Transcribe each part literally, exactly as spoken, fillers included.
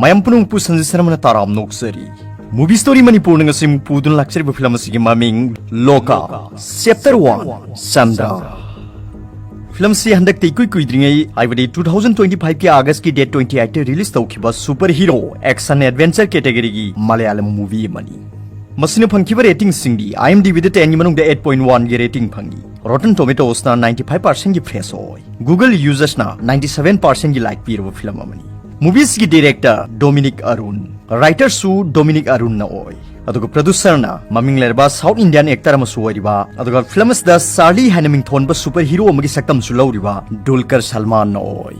ꯃꯌꯥꯝ ꯄꯨꯝꯅꯃꯛꯄꯨ ꯁꯟꯖꯤꯠ ꯁꯅꯥꯃꯅ ꯇꯔꯥꯝꯅ ꯑꯣꯛꯆꯔꯤ꯫ Movie Story ꯃꯅꯤꯄꯨꯔꯅ ꯉꯁꯤ ꯄꯨꯗꯨꯅ ꯂꯥꯛꯆꯔꯤꯕ ꯐꯤꯂꯝ ꯑꯁꯤꯒꯤ ꯃꯃꯤꯡ ꯂꯣꯀꯥ, Chapter One, ꯆꯟꯗ꯭ꯔ꯫ ꯐꯤꯂꯝ ꯑꯁꯤ ꯍꯟꯗꯛꯇ ꯏꯀꯨꯏ ꯀꯨꯏꯗ꯭ꯔꯤꯉꯩ, ꯍꯥꯏꯕꯗꯤ two thousand twenty five ꯀꯤ August ꯀꯤ date twenty eight ꯇ release ꯇꯧꯈꯤꯕ super hero action adventure category ꯒꯤ ꯃꯂꯌꯥꯂꯝ movie ꯑꯃꯅꯤ꯫ ꯃꯁꯤꯅ ꯐꯪꯈꯤꯕ rating ꯁꯤꯡꯗꯤ IMDb ꯗ ten ꯒꯤ ꯃꯅꯨꯡꯗ eight point one ꯒꯤ rating ꯐꯪꯉꯤ꯫ Rotten Tomatoes ꯅ ninety five percent ꯒꯤ fresh ꯑꯣꯏ꯫ Google users ꯅ ninety seven percent ꯒꯤ like ꯄꯤꯔꯕ ꯐꯤꯂꯝ ꯑꯃꯅꯤ꯫ Movie ꯁꯤꯒꯤ director Dominic Arun, writer ꯁꯨ Dominic Arun ꯅ ꯑꯣꯏ꯫ ꯑꯗꯨꯒ producer ꯅ ꯃꯃꯤꯡ ꯂꯩꯔꯕ South Indian actor ꯑꯃꯁꯨ ꯑꯣꯏꯔꯤꯕ, ꯑꯗꯨꯒ ꯐꯤꯂꯝ ꯑꯁꯤꯗ ꯆꯥꯔꯂꯤ ꯍꯥꯏꯅ ꯃꯤꯡꯊꯣꯟꯕ super hero ꯑꯃꯒꯤ ꯁꯛꯇꯝꯁꯨ ꯂꯧꯔꯤꯕ ꯗꯨꯜꯀꯔ ꯁꯜꯃꯥꯟꯅ ꯑꯣꯏ꯫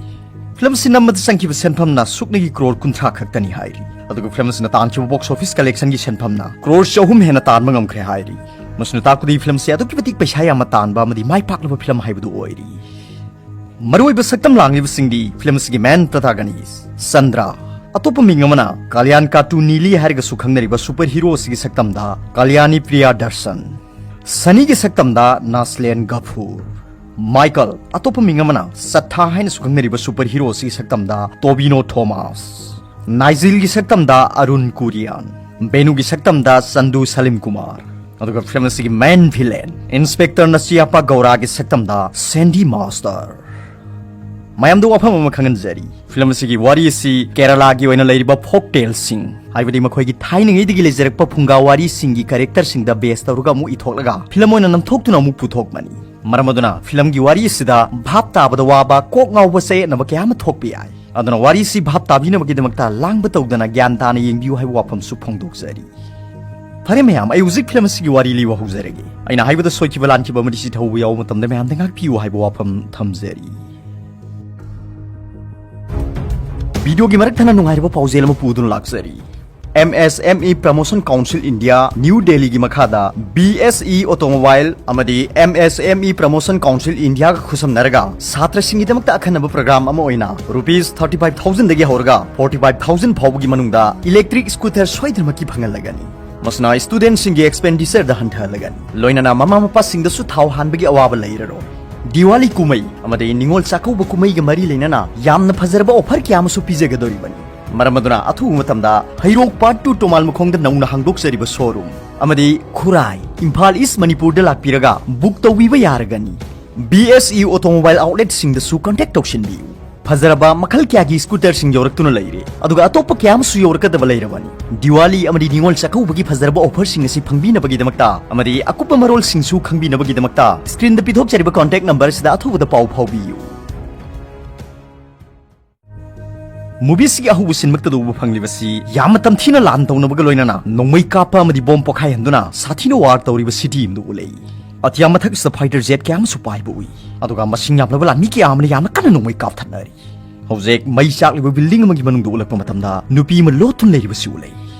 ꯐꯤꯂꯝ ꯑꯁꯤ ꯅꯝꯕꯗ ꯆꯪꯈꯤꯕ ꯁꯦꯟꯐꯝꯅ ꯁꯨꯞꯅꯒꯤ crore ꯀꯨꯟꯊ꯭ꯔꯥ ꯈꯛꯇꯅꯤ ꯍꯥꯏꯔꯤ꯫ ꯑꯗꯨꯒ ꯐꯤꯂꯝ ꯑꯁꯤꯅ ꯇꯥꯟꯈꯤꯕ box office collection ꯒꯤ ꯁꯦꯟꯐꯝꯅ crore ꯆꯍꯨꯝ ꯍꯦꯟꯅ ꯇꯥꯟꯕ ꯉꯝꯈ꯭ꯔꯦ ꯍꯥꯏꯔꯤ꯫ ꯃꯁꯤꯅ ꯇꯥꯛꯄꯗꯤ ꯐꯤꯂꯝ ꯑꯁꯤ ꯑꯗꯨꯛꯀꯤ ꯃꯇꯤꯛ ꯄꯩꯁꯥ ꯌꯥꯝꯅ ꯇꯥꯟꯕ ꯑꯃꯗꯤ ꯃꯥꯏ ꯄꯥꯛꯂꯕ ꯐꯤꯂꯝ ꯍꯥꯏꯕꯗꯨ ꯑꯣꯏꯔꯤ꯫ ꯃꯔꯨꯑꯣꯏꯕ ꯁꯛꯇꯝ ꯂꯥꯡꯂꯤꯕꯁꯤꯡꯗꯤ ꯐꯤꯂꯝ ꯑꯁꯤꯒꯤ main protagonist ꯆꯟꯗ꯭ꯔ, ꯑꯇꯣꯞꯄ ꯃꯤꯡ ꯑꯃꯅ ꯀꯥꯂꯤꯌꯥꯟ ꯀꯥꯇꯨ ꯅꯤꯂꯤ ꯍꯥꯏꯔꯒꯁꯨ ꯈꯪꯅꯔꯤꯕ super hero ꯑꯁꯤꯒꯤ ꯁꯛꯇꯝꯗ ꯀꯥꯂꯤꯌꯥꯅꯤ ꯄ꯭ꯔꯤꯌꯥ ꯗꯔꯁꯟ, ꯁꯅꯤꯒꯤ ꯁꯛꯇꯝꯗ ꯅꯥꯁꯂꯦꯟ ꯒꯐꯨꯔ, ꯃꯥꯏꯀꯜ, ꯑꯇꯣꯞꯄ ꯃꯤꯡ ꯑꯃꯅ ꯆꯠꯊꯥ ꯍꯥꯏꯅꯁꯨ ꯈꯪꯅꯔꯤꯕ super hero ꯑꯁꯤꯒꯤ ꯁꯛꯇꯝꯗ ꯇꯣꯕꯤꯅꯣ ꯊꯣꯃꯥꯁ, ꯅꯥꯏꯖꯤꯜꯒꯤ ꯁꯛꯇꯝꯗ ꯑꯔꯨꯟ ꯀꯨꯔꯤꯌꯥꯟ, ꯕꯦꯅꯨꯒꯤ ꯁꯛꯇꯝꯗ ꯆꯟꯗꯨ ꯁꯂꯤꯝ ꯀꯨꯃꯥꯔ, ꯑꯗꯨꯒ ꯐꯤꯂꯝ ꯑꯁꯤꯒꯤ main villain Inspector ꯅꯆꯤꯌꯥꯄꯥ ꯒꯧꯔꯥꯒꯤ ꯁꯛꯇꯝꯗ ꯁꯦꯟꯗꯤ ꯃꯥꯁꯇꯔ꯫ ꯃꯌꯥꯝꯗ ꯋꯥꯐꯝ ꯑꯃ ꯈꯪꯍꯟꯖꯔꯤ, ꯐꯤꯂꯝ ꯑꯁꯤꯒꯤ ꯋꯥꯔꯤ ꯑꯁꯤ ꯀꯦꯔꯂꯥꯒꯤ ꯑꯣꯏꯅ ꯂꯩꯔꯤꯕ folk tale ꯁꯤꯡ, ꯍꯥꯏꯕꯗꯤ ꯃꯈꯣꯏꯒꯤ ꯊꯥꯏꯅꯉꯩꯗꯒꯤ ꯂꯩꯖꯔꯛꯄ ꯐꯨꯡꯒꯥ ꯋꯥꯔꯤꯁꯤꯡꯒꯤ character ꯁꯤꯡꯗ base ꯇꯧꯔꯒ ꯑꯃꯨꯛ ꯏꯊꯣꯛꯂꯒ ꯐꯤꯂꯝ ꯑꯣꯏꯅ ꯅꯝꯊꯣꯛꯇꯨꯅ ꯑꯃꯨꯛ ꯄꯨꯊꯣꯛꯄꯅꯤ꯫ ꯃꯔꯝ ꯑꯗꯨꯅ ꯐꯤꯂꯝꯒꯤ ꯋꯥꯔꯤ ꯑꯁꯤꯗ ꯚꯥꯞ ꯇꯥꯕꯗ ꯋꯥꯕ, ꯀꯣꯛ ꯉꯥꯎꯕ, ꯆꯌꯦꯠꯅꯕ ꯀꯌꯥ ꯑꯃ ꯊꯣꯛꯄ ꯌꯥꯏ꯫ ꯑꯗꯨꯅ ꯋꯥꯔꯤ ꯑꯁꯤ ꯚꯥꯞ ꯇꯥꯕꯤꯅꯕꯒꯤꯗꯃꯛꯇ ꯂꯥꯡꯕ ꯇꯧꯗꯅ ꯒ꯭ꯌꯥꯟ ꯇꯥꯅ ꯌꯦꯡꯕꯤꯌꯨ ꯍꯥꯏꯕ ꯋꯥꯐꯝꯁꯨ ꯐꯣꯡꯗꯣꯛꯆꯔꯤ꯫ ꯐꯔꯦ ꯃꯌꯥꯝ, ꯑꯩ ꯍꯧꯖꯤꯛ ꯐꯤꯂꯝ ꯑꯁꯤꯒꯤ ꯋꯥꯔꯤ ꯂꯤꯕ ꯍꯧꯖꯔꯒꯦ꯫ ꯑꯩꯅ ꯍꯥꯏꯕꯗ ꯁꯣꯏꯈꯤꯕ ꯂꯥꯟꯈꯤꯕ ꯑꯃꯗꯤ ꯆꯤꯊꯍꯧꯕ ꯌꯥꯎꯕ ꯃꯇꯝꯗ ꯃꯌꯥꯝꯗ ꯉꯥꯛꯄꯤꯌꯨ ꯍꯥꯏꯕ ꯋꯥꯐꯝ ꯊꯝꯖꯔꯤ꯫ ꯚꯤꯗꯤꯑꯣꯒꯤ ꯃꯔꯛ ꯊꯠꯅ ꯅꯨꯡꯉꯥꯏꯔꯕ ꯄꯥꯎꯖꯦꯜ ꯑꯃ ꯄꯨꯗꯨꯅ ꯂꯥꯛꯆꯔꯤ꯫ MSME Promotion Council India, New Delhi ꯒꯤ ꯃꯈꯥꯗ BSE Automobile ꯑꯃꯗꯤ MSME Promotion Council India ꯒ ꯈꯨꯠꯁꯝꯅꯔꯒ ꯁꯥꯇ꯭ꯔꯁꯤꯡꯒꯤꯗꯃꯛꯇ ꯑꯈꯟꯅꯕ program ꯑꯃ ꯑꯣꯏꯅ rupees thirty five thousand ꯗꯒꯤ ꯍꯧꯔꯒ forty five thousand ꯐꯥꯎꯕꯒꯤ ꯃꯅꯨꯡꯗ electric scooter ꯁꯣꯏꯗꯅꯃꯛꯀꯤ ꯐꯪꯍꯜꯂꯒꯅꯤ꯫ ꯃꯁꯤꯅ student ꯁꯤꯡꯒꯤ expenditure ꯗ ꯍꯟꯊꯍꯜꯂꯒꯅꯤ꯫ ꯂꯣꯏꯅꯅ ꯃꯃꯥ ꯃꯄꯥꯁꯤꯡꯗꯁꯨ ꯊꯥꯎ ꯍꯥꯟꯕꯒꯤ ꯑꯋꯥꯕ ꯂꯩꯔꯔꯣꯏ꯫ ꯗꯤꯋꯥꯂꯤ ꯀꯨꯝꯍꯩ ꯑꯃꯗꯤ ꯅꯤꯉꯣꯜ ꯆꯥꯛꯀꯧꯕ ꯀꯨꯝꯍꯩꯒ ꯃꯔꯤ ꯂꯩꯅꯅ ꯌꯥꯝꯅ ꯐꯖꯔꯕ offer ꯀꯌꯥ ꯑꯃꯁꯨ ꯄꯤꯖꯒꯗꯧꯔꯤꯕꯅꯤ꯫ ꯃꯔꯝ ꯑꯗꯨꯅ ꯑꯊꯨꯕ ꯃꯇꯝꯗ ꯍꯩꯔꯣꯛ ꯄꯥꯔꯠ ꯇꯨ ꯇꯣꯃꯥꯜ ꯃꯈꯣꯡꯗ ꯅꯧꯅ ꯍꯥꯡꯗꯣꯛꯆꯔꯤꯕ ꯁꯣꯔꯨꯝ ꯑꯃꯗꯤ ꯈꯨꯔꯥꯏ, ꯏꯝꯐꯥꯜ ꯏꯁ ꯃꯅꯤꯄꯨꯔꯗ ꯂꯥꯛꯄꯤꯔꯒ ꯕꯨꯛ ꯇꯧꯕꯤꯕ ꯌꯥꯔꯒꯅꯤ꯫ ꯕꯤ ꯑꯦꯁ ꯏ ꯑꯣꯇꯣꯃꯣꯕꯥꯏꯜ ꯑꯥꯎꯠꯂꯦꯠꯁꯤꯡꯗꯁꯨ ꯀꯟꯇꯦꯛ ꯇꯧꯁꯤꯟꯕꯤꯌꯨ꯫ ꯐꯖꯔꯕ ꯃꯈꯜ ꯀꯌꯥꯒꯤ ꯁ꯭ꯀꯨꯇꯔꯁꯤꯡ ꯌꯧꯔꯛꯇꯨꯅ ꯂꯩꯔꯦ, ꯑꯗꯨꯒ ꯑꯇꯣꯞꯄ ꯀꯌꯥ ꯑꯃꯁꯨ ꯌꯧꯔꯛꯀꯗꯕ ꯂꯩꯔꯕꯅꯤ꯫ ꯗꯤꯋꯥꯂꯤ ꯑꯃꯗꯤ ꯅꯤꯉꯣꯜ ꯆꯥꯛꯀꯧꯕꯒꯤ ꯐꯖꯔꯕ ꯑꯣꯐꯔꯁꯤꯡ ꯑꯁꯤ ꯐꯪꯕꯤꯅꯕꯒꯤꯗꯃꯛꯇ ꯑꯃꯗꯤ ꯑꯀꯨꯞꯄ ꯃꯔꯣꯜꯁꯤꯡꯁꯨ ꯈꯪꯕꯤꯅꯕꯒꯤꯗꯃꯛꯇ ꯁ꯭ꯀ꯭ꯔꯤꯟꯗ ꯄꯤꯊꯣꯛꯆꯔꯤꯕ ꯀꯟꯇꯦꯛ ꯅꯝꯕꯔꯁꯤꯗ ꯑꯊꯨꯕꯗ ꯄꯥꯎ ꯐꯥꯎꯕꯤꯌꯨ꯫ ꯃꯨꯚꯤꯁꯤꯒꯤ ꯑꯍꯧꯕ ꯁꯤꯟꯃꯛꯇꯗ ꯎꯕ ꯐꯪꯂꯤꯕꯁꯤ ꯌꯥꯝꯅ ꯇꯝꯊꯤꯅ ꯂꯥꯟ ꯇꯧꯅꯕꯒ ꯂꯣꯏꯅꯅ ꯅꯣꯡꯃꯩ ꯀꯥꯞꯄ ꯑꯃꯗꯤ ꯕꯣꯝ ꯄꯣꯈꯥꯏꯍꯟꯗꯨꯅ ꯁꯥꯊꯤꯅ ꯋꯥꯔ ꯇꯧꯔꯤꯕ ꯁꯤꯇꯤ ꯑꯃꯗꯨ ꯎꯠꯂꯛꯏ꯫ ꯑꯇꯤꯌꯥ ꯃꯊꯛꯁꯤꯗ ꯐꯥꯏꯇꯔ ꯖꯦꯠ ꯀꯌꯥ ꯑꯃꯁꯨ ꯄꯥꯏꯕ ꯎꯏ꯫ ꯑꯗꯨꯒ ꯃꯁꯤꯡ ꯌꯥꯝꯂꯕ ꯂꯥꯟꯃꯤ ꯀꯌꯥ ꯑꯃꯅ ꯌꯥꯝꯅ ꯀꯟꯅ ꯅꯣꯡꯃꯩ ꯀꯥꯞꯊꯠꯅꯔꯤ꯫ ꯍꯧꯖꯤꯛ ꯃꯩ ꯆꯥꯛꯂꯤꯕ ꯕꯤꯜꯗꯤꯡ ꯑꯃꯒꯤ ꯃꯅꯨꯡꯗ ꯎꯠꯂꯛꯄ ꯃꯇꯝꯗ ꯅꯨꯄꯤ ꯑꯃ ꯂꯣꯠꯇꯨꯅ ꯂꯩꯔꯤꯕꯁꯤ ꯎꯠꯂꯛꯏ꯫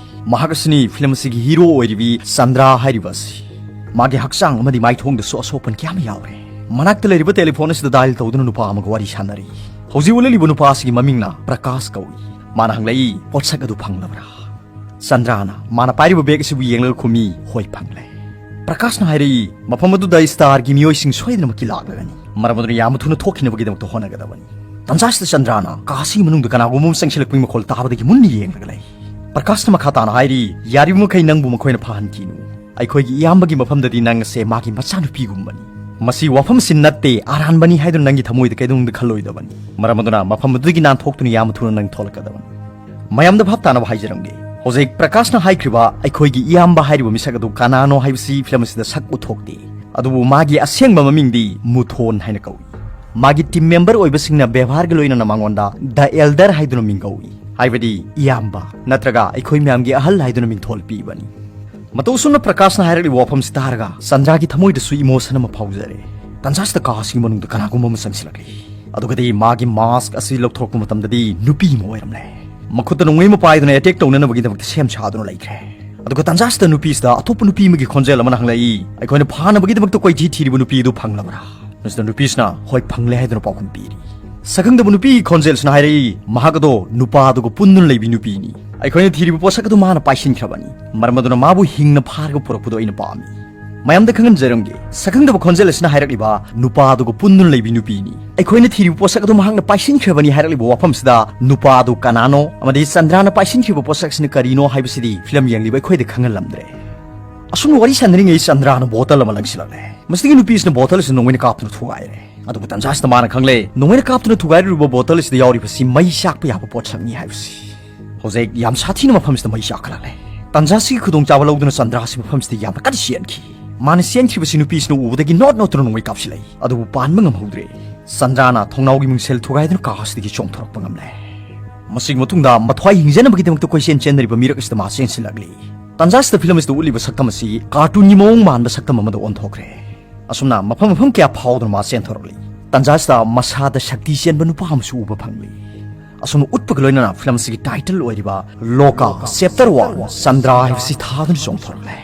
ꯃꯍꯥꯛ ꯑꯁꯤꯅꯤ ꯐꯤꯂꯝ ꯑꯁꯤꯒꯤ ꯍꯤꯔꯣ ꯑꯣꯏꯔꯤꯕꯤ ꯆꯟꯗ꯭ꯔꯥ ꯍꯥꯏꯔꯤꯕ ꯑꯁꯤ꯫ ꯃꯥꯒꯤ ꯍꯛꯆꯥꯡ ꯑꯃꯗꯤ ꯃꯥꯏꯊꯣꯡꯗꯁꯨ ꯑꯁꯣꯛꯄꯟ ꯀꯌꯥ ꯑꯃ ꯌꯥꯎꯔꯦ꯫ ꯃꯅꯥꯛꯇ ꯂꯩꯔꯤꯕ ꯇꯦꯂꯤꯐꯣꯟ ꯑꯁꯤꯗ ꯗꯥꯏꯜ ꯇꯧꯗꯨꯅ ꯅꯨꯄꯥ ꯑꯃꯒ ꯋꯥꯔꯤ ꯁꯥꯟꯅꯔꯤ꯫ ꯍꯧꯖꯤꯛ ꯎꯠꯂꯛꯂꯤꯕ ꯅꯨꯄꯥ ꯑꯁꯤꯒꯤ ꯃꯃꯤꯡꯅ ꯄ꯭ꯔꯀꯥꯁ ꯀꯧꯏ꯫ ꯃꯥꯅ ꯍꯪꯂꯛꯏ, "ꯄꯣꯠꯁꯛ ꯑꯗꯨ ꯐꯪꯂꯕ꯭ꯔꯥ?" ꯆꯟꯗ꯭ꯔꯥꯅ ꯃꯥꯅ ꯄꯥꯏꯔꯤꯕ ꯕꯦꯒ ꯑꯁꯤꯕꯨ ꯌꯦꯡꯂꯒ ꯈꯨꯝꯃꯤ, "ꯍꯣꯏ, ꯐꯪꯂꯦ꯫" ꯄ꯭ꯔꯀꯥꯁꯅ ꯍꯥꯏꯔꯛꯏ, "ꯃꯐꯝ ꯑꯗꯨꯗ ꯁ꯭ꯇꯥꯔꯒꯤ ꯃꯤꯑꯣꯏꯁꯤꯡ ꯁꯣꯏꯗꯅꯃꯛꯀꯤ ꯂꯥꯛꯂꯒꯅꯤ꯫ ꯃꯔꯝ ꯑꯗꯨꯅ ꯌꯥꯝꯅ ꯊꯨꯅ ꯊꯣꯛꯈꯤꯅꯕꯒꯤꯗꯃꯛꯇ ꯍꯣꯠꯅꯒꯗꯕꯅꯤ꯫" ꯇꯟꯖꯥꯁꯤꯗ ꯆꯟꯗ꯭ꯔꯥꯅ ꯀꯥ ꯑꯁꯤꯒꯤ ꯃꯅꯨꯡꯗ ꯀꯅꯥꯒꯨꯝꯕ ꯑꯃ ꯆꯪꯁꯤꯜꯂꯛꯄꯒꯤ ꯃꯈꯣꯜ ꯇꯥꯕꯗꯒꯤ ꯃꯨꯟꯅ ꯌꯦꯡꯂꯒ ꯂꯩ꯫ ꯄ꯭ꯔꯀꯥꯁꯅ ꯃꯈꯥ ꯇꯥꯅ ꯍꯥꯏꯔꯤ, "ꯌꯥꯔꯤꯕ ꯃꯈꯩ ꯅꯪꯕꯨ ꯃꯈꯣꯏꯅ ꯐꯥꯍꯟꯈꯤꯅꯨ꯫ ꯑꯩꯈꯣꯏꯒꯤ ꯏꯌꯥꯝꯕꯒꯤ ꯃꯐꯝꯗꯗꯤ ꯅꯪ ꯑꯁꯦ ꯃꯥꯒꯤ ꯃꯆꯥꯅꯨꯄꯤꯒꯨꯝꯕꯅꯤ꯫ ꯃꯁꯤ ꯋꯥꯐꯝꯁꯤ ꯅꯠꯇꯦ, ꯑꯔꯥꯟꯕꯅꯤ ꯍꯥꯏꯗꯨꯅ ꯅꯪꯒꯤ ꯊꯃꯣꯏꯗ ꯀꯩꯗꯧꯅꯨꯡꯗ ꯈꯜꯂꯣꯏꯗꯕꯅꯤ꯫ ꯃꯔꯝ ꯑꯗꯨꯅ ꯃꯐꯝ ꯑꯗꯨꯗꯒꯤ ꯅꯥꯟꯊꯣꯛꯇꯨꯅ ꯌꯥꯝꯅ ꯊꯨꯅ ꯅꯪ ꯊꯣꯛꯂꯛꯀꯗꯕꯅꯤ꯫" ꯃꯌꯥꯝꯗ ꯚꯥꯞ ꯇꯥꯅꯕ ꯍꯥꯏꯖꯔꯝꯒꯦ꯫ ꯍꯧꯖꯤꯛ ꯄ꯭ꯔꯀꯥꯁꯅ ꯍꯥꯏꯈ꯭ꯔꯤꯕ ꯑꯩꯈꯣꯏꯒꯤ ꯏꯌꯥꯝꯕ ꯍꯥꯏꯔꯤꯕ ꯃꯤꯁꯛ ꯑꯗꯨ ꯀꯅꯥꯅꯣ ꯍꯥꯏꯕꯁꯤ ꯐꯤꯂꯝ ꯑꯁꯤꯗ ꯁꯛ ꯎꯠꯊꯣꯛꯇꯦ꯫ ꯑꯗꯨꯕꯨ ꯃꯥꯒꯤ ꯑꯁꯦꯡꯕ ꯃꯃꯤꯡꯗꯤ ꯃꯨꯊꯣꯟ ꯍꯥꯏꯅ ꯀꯧꯏ꯫ ꯃꯥꯒꯤ ꯇꯤꯝ ꯃꯦꯝꯕꯔ ꯑꯣꯏꯕꯁꯤꯡꯅ ꯕꯦꯕꯥꯔꯒ ꯂꯣꯏꯅꯅ ꯃꯉꯣꯟꯗ ꯗ ꯑꯦꯜꯗꯔ ꯍꯥꯏꯗꯨꯅ ꯃꯤꯡꯒꯧꯏ, ꯍꯥꯏꯕꯗꯤ ꯏꯌꯥꯝꯕ ꯅꯠꯇ꯭ꯔꯒ ꯑꯩꯈꯣꯏ ꯃꯌꯥꯝꯒꯤ ꯑꯍꯜ ꯍꯥꯏꯗꯨꯅ ꯃꯤꯡꯊꯣꯜ ꯄꯤꯕꯅꯤ꯫ ꯃꯇꯧ ꯑꯁꯨꯝꯅ ꯄ꯭ꯔꯀꯥꯁꯅ ꯍꯥꯏꯔꯛꯂꯤꯕ ꯋꯥꯐꯝꯁꯤ ꯇꯥꯔꯒ ꯆꯟꯗ꯭ꯔꯥꯒꯤ ꯊꯃꯣꯏꯗꯁꯨ ꯏꯃꯣꯁꯟ ꯑꯃ ꯐꯥꯎꯖꯔꯦ꯫ ꯇꯟꯖꯥꯁꯤꯗ ꯀꯥ ꯑꯁꯤꯒꯤ ꯃꯅꯨꯡꯗ ꯀꯅꯥꯒꯨꯝꯕ ꯑꯃ ꯆꯪꯁꯤꯜꯂꯛꯂꯤ꯫ ꯑꯗꯨꯒꯗꯤ ꯃꯥꯒꯤ ꯃꯥꯁꯛ ꯑꯁꯤ ꯂꯧꯊꯣꯔꯛꯄ ꯃꯇꯝꯗꯗꯤ ꯅꯨꯄꯤ ꯑꯃ ꯑꯣꯏꯔꯝꯂꯦ꯫ ꯃꯈꯨꯠꯇ ꯅꯣꯡꯃꯩ ꯑꯃ ꯄꯥꯏꯗꯨꯅ ꯑꯦꯇꯦꯛ ꯇꯧꯅꯅꯕꯒꯤꯗꯃꯛꯇ ꯁꯦꯝ ꯁꯥꯗꯨꯅ ꯂꯩꯈ꯭ꯔꯦ꯫ ꯑꯗꯨꯒ ꯇꯟꯖꯥꯁꯤꯗ ꯅꯨꯄꯤꯁꯤꯗ ꯑꯇꯣꯞꯄ ꯅꯨꯄꯤ ꯑꯃꯒꯤ ꯈꯣꯟꯖꯦꯜ ꯑꯃꯅ ꯍꯪꯂꯛꯏ, "ꯑꯩꯈꯣꯏꯅ ꯐꯥꯅꯕꯒꯤꯗꯃꯛꯇ ꯀꯣꯏꯊꯤ ꯊꯤꯔꯤꯕ ꯅꯨꯄꯤ ꯑꯗꯨ ꯐꯪꯂꯕ꯭ꯔꯥ?" ꯃꯁꯤꯗ ꯅꯨꯄꯤꯁꯤꯅ, "ꯍꯣꯏ, ꯐꯪꯂꯦ" ꯍꯥꯏꯗꯨꯅ ꯄꯥꯎꯈꯨꯝ ꯄꯤꯔꯤ꯫ ꯁꯛꯈꯪꯗꯕ ꯅꯨꯄꯤꯒꯤ ꯈꯣꯟꯖꯦꯜꯁꯤꯅ ꯍꯥꯏꯔꯛꯏ, "ꯃꯍꯥꯛ ꯑꯗꯣ ꯅꯨꯄꯥ ꯑꯗꯨꯒ ꯄꯨꯟꯗꯨꯅ ꯂꯩꯕꯤ ꯅꯨꯄꯤꯅꯤ꯫ ꯑꯩꯈꯣꯏꯅ ꯊꯤꯔꯤꯕ ꯄꯣꯠꯁꯛ ꯑꯗꯨ ꯃꯥꯅ ꯄꯥꯏꯁꯤꯟꯈ꯭ꯔꯕꯅꯤ꯫ ꯃꯔꯝ ꯑꯗꯨꯅ ꯃꯥꯕꯨ ꯍꯤꯡꯅ ꯐꯥꯔꯒ ꯄꯨꯔꯛꯄꯗꯣ ꯑꯩꯅ ꯄꯥꯝꯃꯤ꯫" ꯃꯌꯥꯝꯗ ꯈꯪꯍꯟꯖꯔꯝꯒꯦ, ꯁꯛꯈꯪꯗꯕ ꯈꯣꯟꯖꯦꯜ ꯑꯁꯤꯅ ꯍꯥꯏꯔꯛꯂꯤꯕ ꯅꯨꯄꯥꯗꯨꯒ ꯄꯨꯟꯗꯨꯅ ꯂꯩꯕꯤ ꯅꯨꯄꯤꯅꯤ꯫ ꯑꯩꯈꯣꯏꯅ ꯊꯤꯔꯤꯕ ꯄꯣꯠꯁꯛ ꯑꯗꯨ ꯃꯍꯥꯛꯅ ꯄꯥꯏꯁꯤꯟꯈ꯭ꯔꯕꯅꯤ ꯍꯥꯏꯔꯛꯂꯤꯕ ꯋꯥꯐꯝꯁꯤꯗ ꯅꯨꯄꯥꯗꯨ ꯀꯅꯥꯅꯣ ꯑꯃꯗꯤ ꯆꯟꯗ꯭ꯔꯥꯅ ꯄꯥꯏꯁꯤꯟꯈ꯭ꯔꯤꯕ ꯄꯣꯠꯁꯛꯁꯤꯅ ꯀꯔꯤꯅꯣ ꯍꯥꯏꯕꯁꯤꯗꯤ ꯐꯤꯂꯝ ꯌꯦꯡꯂꯤꯕ ꯑꯩꯈꯣꯏꯗ ꯈꯪꯍꯜꯂꯝꯗ꯭ꯔꯦ꯫ ꯑꯁꯨꯝꯅ ꯋꯥꯔꯤ ꯁꯥꯟꯅꯔꯤꯉꯩ ꯆꯟꯗ꯭ꯔꯥꯅ ꯕꯣꯇꯜ ꯑꯃ ꯂꯪꯁꯤꯜꯂꯛꯂꯦ꯫ ꯃꯁꯤꯗꯒꯤ ꯅꯨꯄꯤꯁꯤꯅ ꯕꯣꯇꯜ ꯑꯁꯤ ꯅꯣꯡꯃꯩꯅ ꯀꯥꯞꯇꯨꯅ ꯊꯨꯒꯥꯏꯔꯦ꯫ ꯑꯗꯨꯕꯨ ꯇꯟꯖꯥꯁꯤꯗ ꯃꯥꯅ ꯈꯪꯂꯦ, ꯅꯣꯡꯃꯩꯅ ꯀꯥꯞꯇꯨꯅ ꯊꯨꯒꯥꯏꯔꯤꯕ ꯕꯣꯇꯜ ꯑꯁꯤꯗ ꯌꯥꯎꯔꯤꯕꯁꯤ ꯃꯩ ꯆꯥꯛꯄ ꯌꯥꯕ ꯄꯣꯠꯁꯛꯅꯤ ꯍꯥꯏꯕꯁꯤ꯫ ꯍꯧꯖꯤꯛ ꯌꯥꯝ ꯁꯥꯊꯤꯅ ꯃꯐꯝꯁꯤꯗ ꯃꯩ ꯆꯥꯛꯈꯠꯂꯛꯂꯦ꯫ ꯇꯟꯖꯥꯁꯤꯒꯤ ꯈꯨꯗꯣꯡꯆꯥꯕ ꯂꯧꯗꯨꯅ ꯆꯟꯗ꯭ꯔꯥꯁꯤ ꯃꯐꯝꯁꯤꯗ ꯌꯥꯝꯅ ꯀꯟꯅ ꯆꯦꯟꯈꯤ꯫ ꯃꯥꯅ ꯆꯦꯟꯈꯤꯕꯁꯤ ꯅꯨꯄꯤꯁꯤꯅ ꯎꯕꯗꯒꯤ ꯅꯣꯠ ꯅꯣꯠꯇꯨꯅ ꯅꯣꯡꯃꯩ ꯀꯥꯞꯁꯤꯜꯂꯛꯏ꯫ ꯑꯗꯨꯕꯨ ꯄꯥꯟꯕ ꯉꯝꯍꯧꯗ꯭ꯔꯦ꯫ ꯆꯟꯗ꯭ꯔꯥꯅ ꯊꯣꯡꯅꯥꯎꯒꯤ ꯃꯤꯡꯁꯦꯜ ꯊꯨꯒꯥꯏꯗꯨꯅ ꯀꯥ ꯑꯁꯤꯗꯒꯤ ꯆꯣꯡꯊꯣꯔꯛꯄ ꯉꯝꯂꯦ꯫ ꯃꯁꯤꯒꯤ ꯃꯇꯨꯡꯗ ꯃꯊ꯭ꯋꯥꯏ ꯍꯤꯡꯖꯅꯕꯒꯤꯗꯃꯛꯇ ꯀꯣꯏꯆꯦꯟ ꯆꯦꯟꯅꯔꯤꯕ ꯃꯤꯔꯛ ꯑꯁꯤꯗ ꯃꯥ ꯆꯦꯟꯁꯤꯜꯂꯛꯂꯤ꯫ ꯇꯟꯖꯥꯁꯤꯗ ꯐꯤꯂꯝ ꯑꯁꯤꯗ ꯎꯠꯂꯤꯕ ꯁꯛꯇꯝ ꯑꯁꯤ ꯀꯥꯔꯇꯨꯟꯒꯤ ꯃꯑꯣꯡ ꯃꯥꯟꯕ ꯁꯛꯇꯝ ꯑꯃꯗ ꯑꯣꯟꯊꯣꯛꯈ꯭ꯔꯦ꯫ ꯑꯁꯨꯝꯅ ꯃꯐꯝ ꯃꯐꯝ ꯀꯌꯥ ꯐꯥꯎꯗꯨꯅ ꯃꯥ ꯆꯦꯟꯊꯣꯔꯛꯂꯤ꯫ ꯇꯟꯖꯥꯁꯤꯗ ꯃꯁꯥꯗ ꯁꯛꯇꯤ ꯆꯦꯟꯕ ꯅꯨꯄꯥ ꯑꯃꯁꯨ ꯎꯕ ꯐꯪꯂꯤ꯫ ꯑꯁꯨꯝꯅ ꯎꯠꯄꯒ ꯂꯣꯏꯅꯅ ꯐꯤꯂꯝ ꯑꯁꯤꯒꯤ ꯇꯥꯏꯇꯜ ꯑꯣꯏꯔꯤꯕ ꯂꯣꯀꯥ ꯆꯦꯞꯇꯔ ꯋꯥꯟ ꯆꯟꯗ꯭ꯔꯥ ꯍꯥꯏꯕꯁꯤ ꯊꯥꯗꯨꯅ ꯆꯣꯡꯊꯣꯔꯛꯂꯦ꯫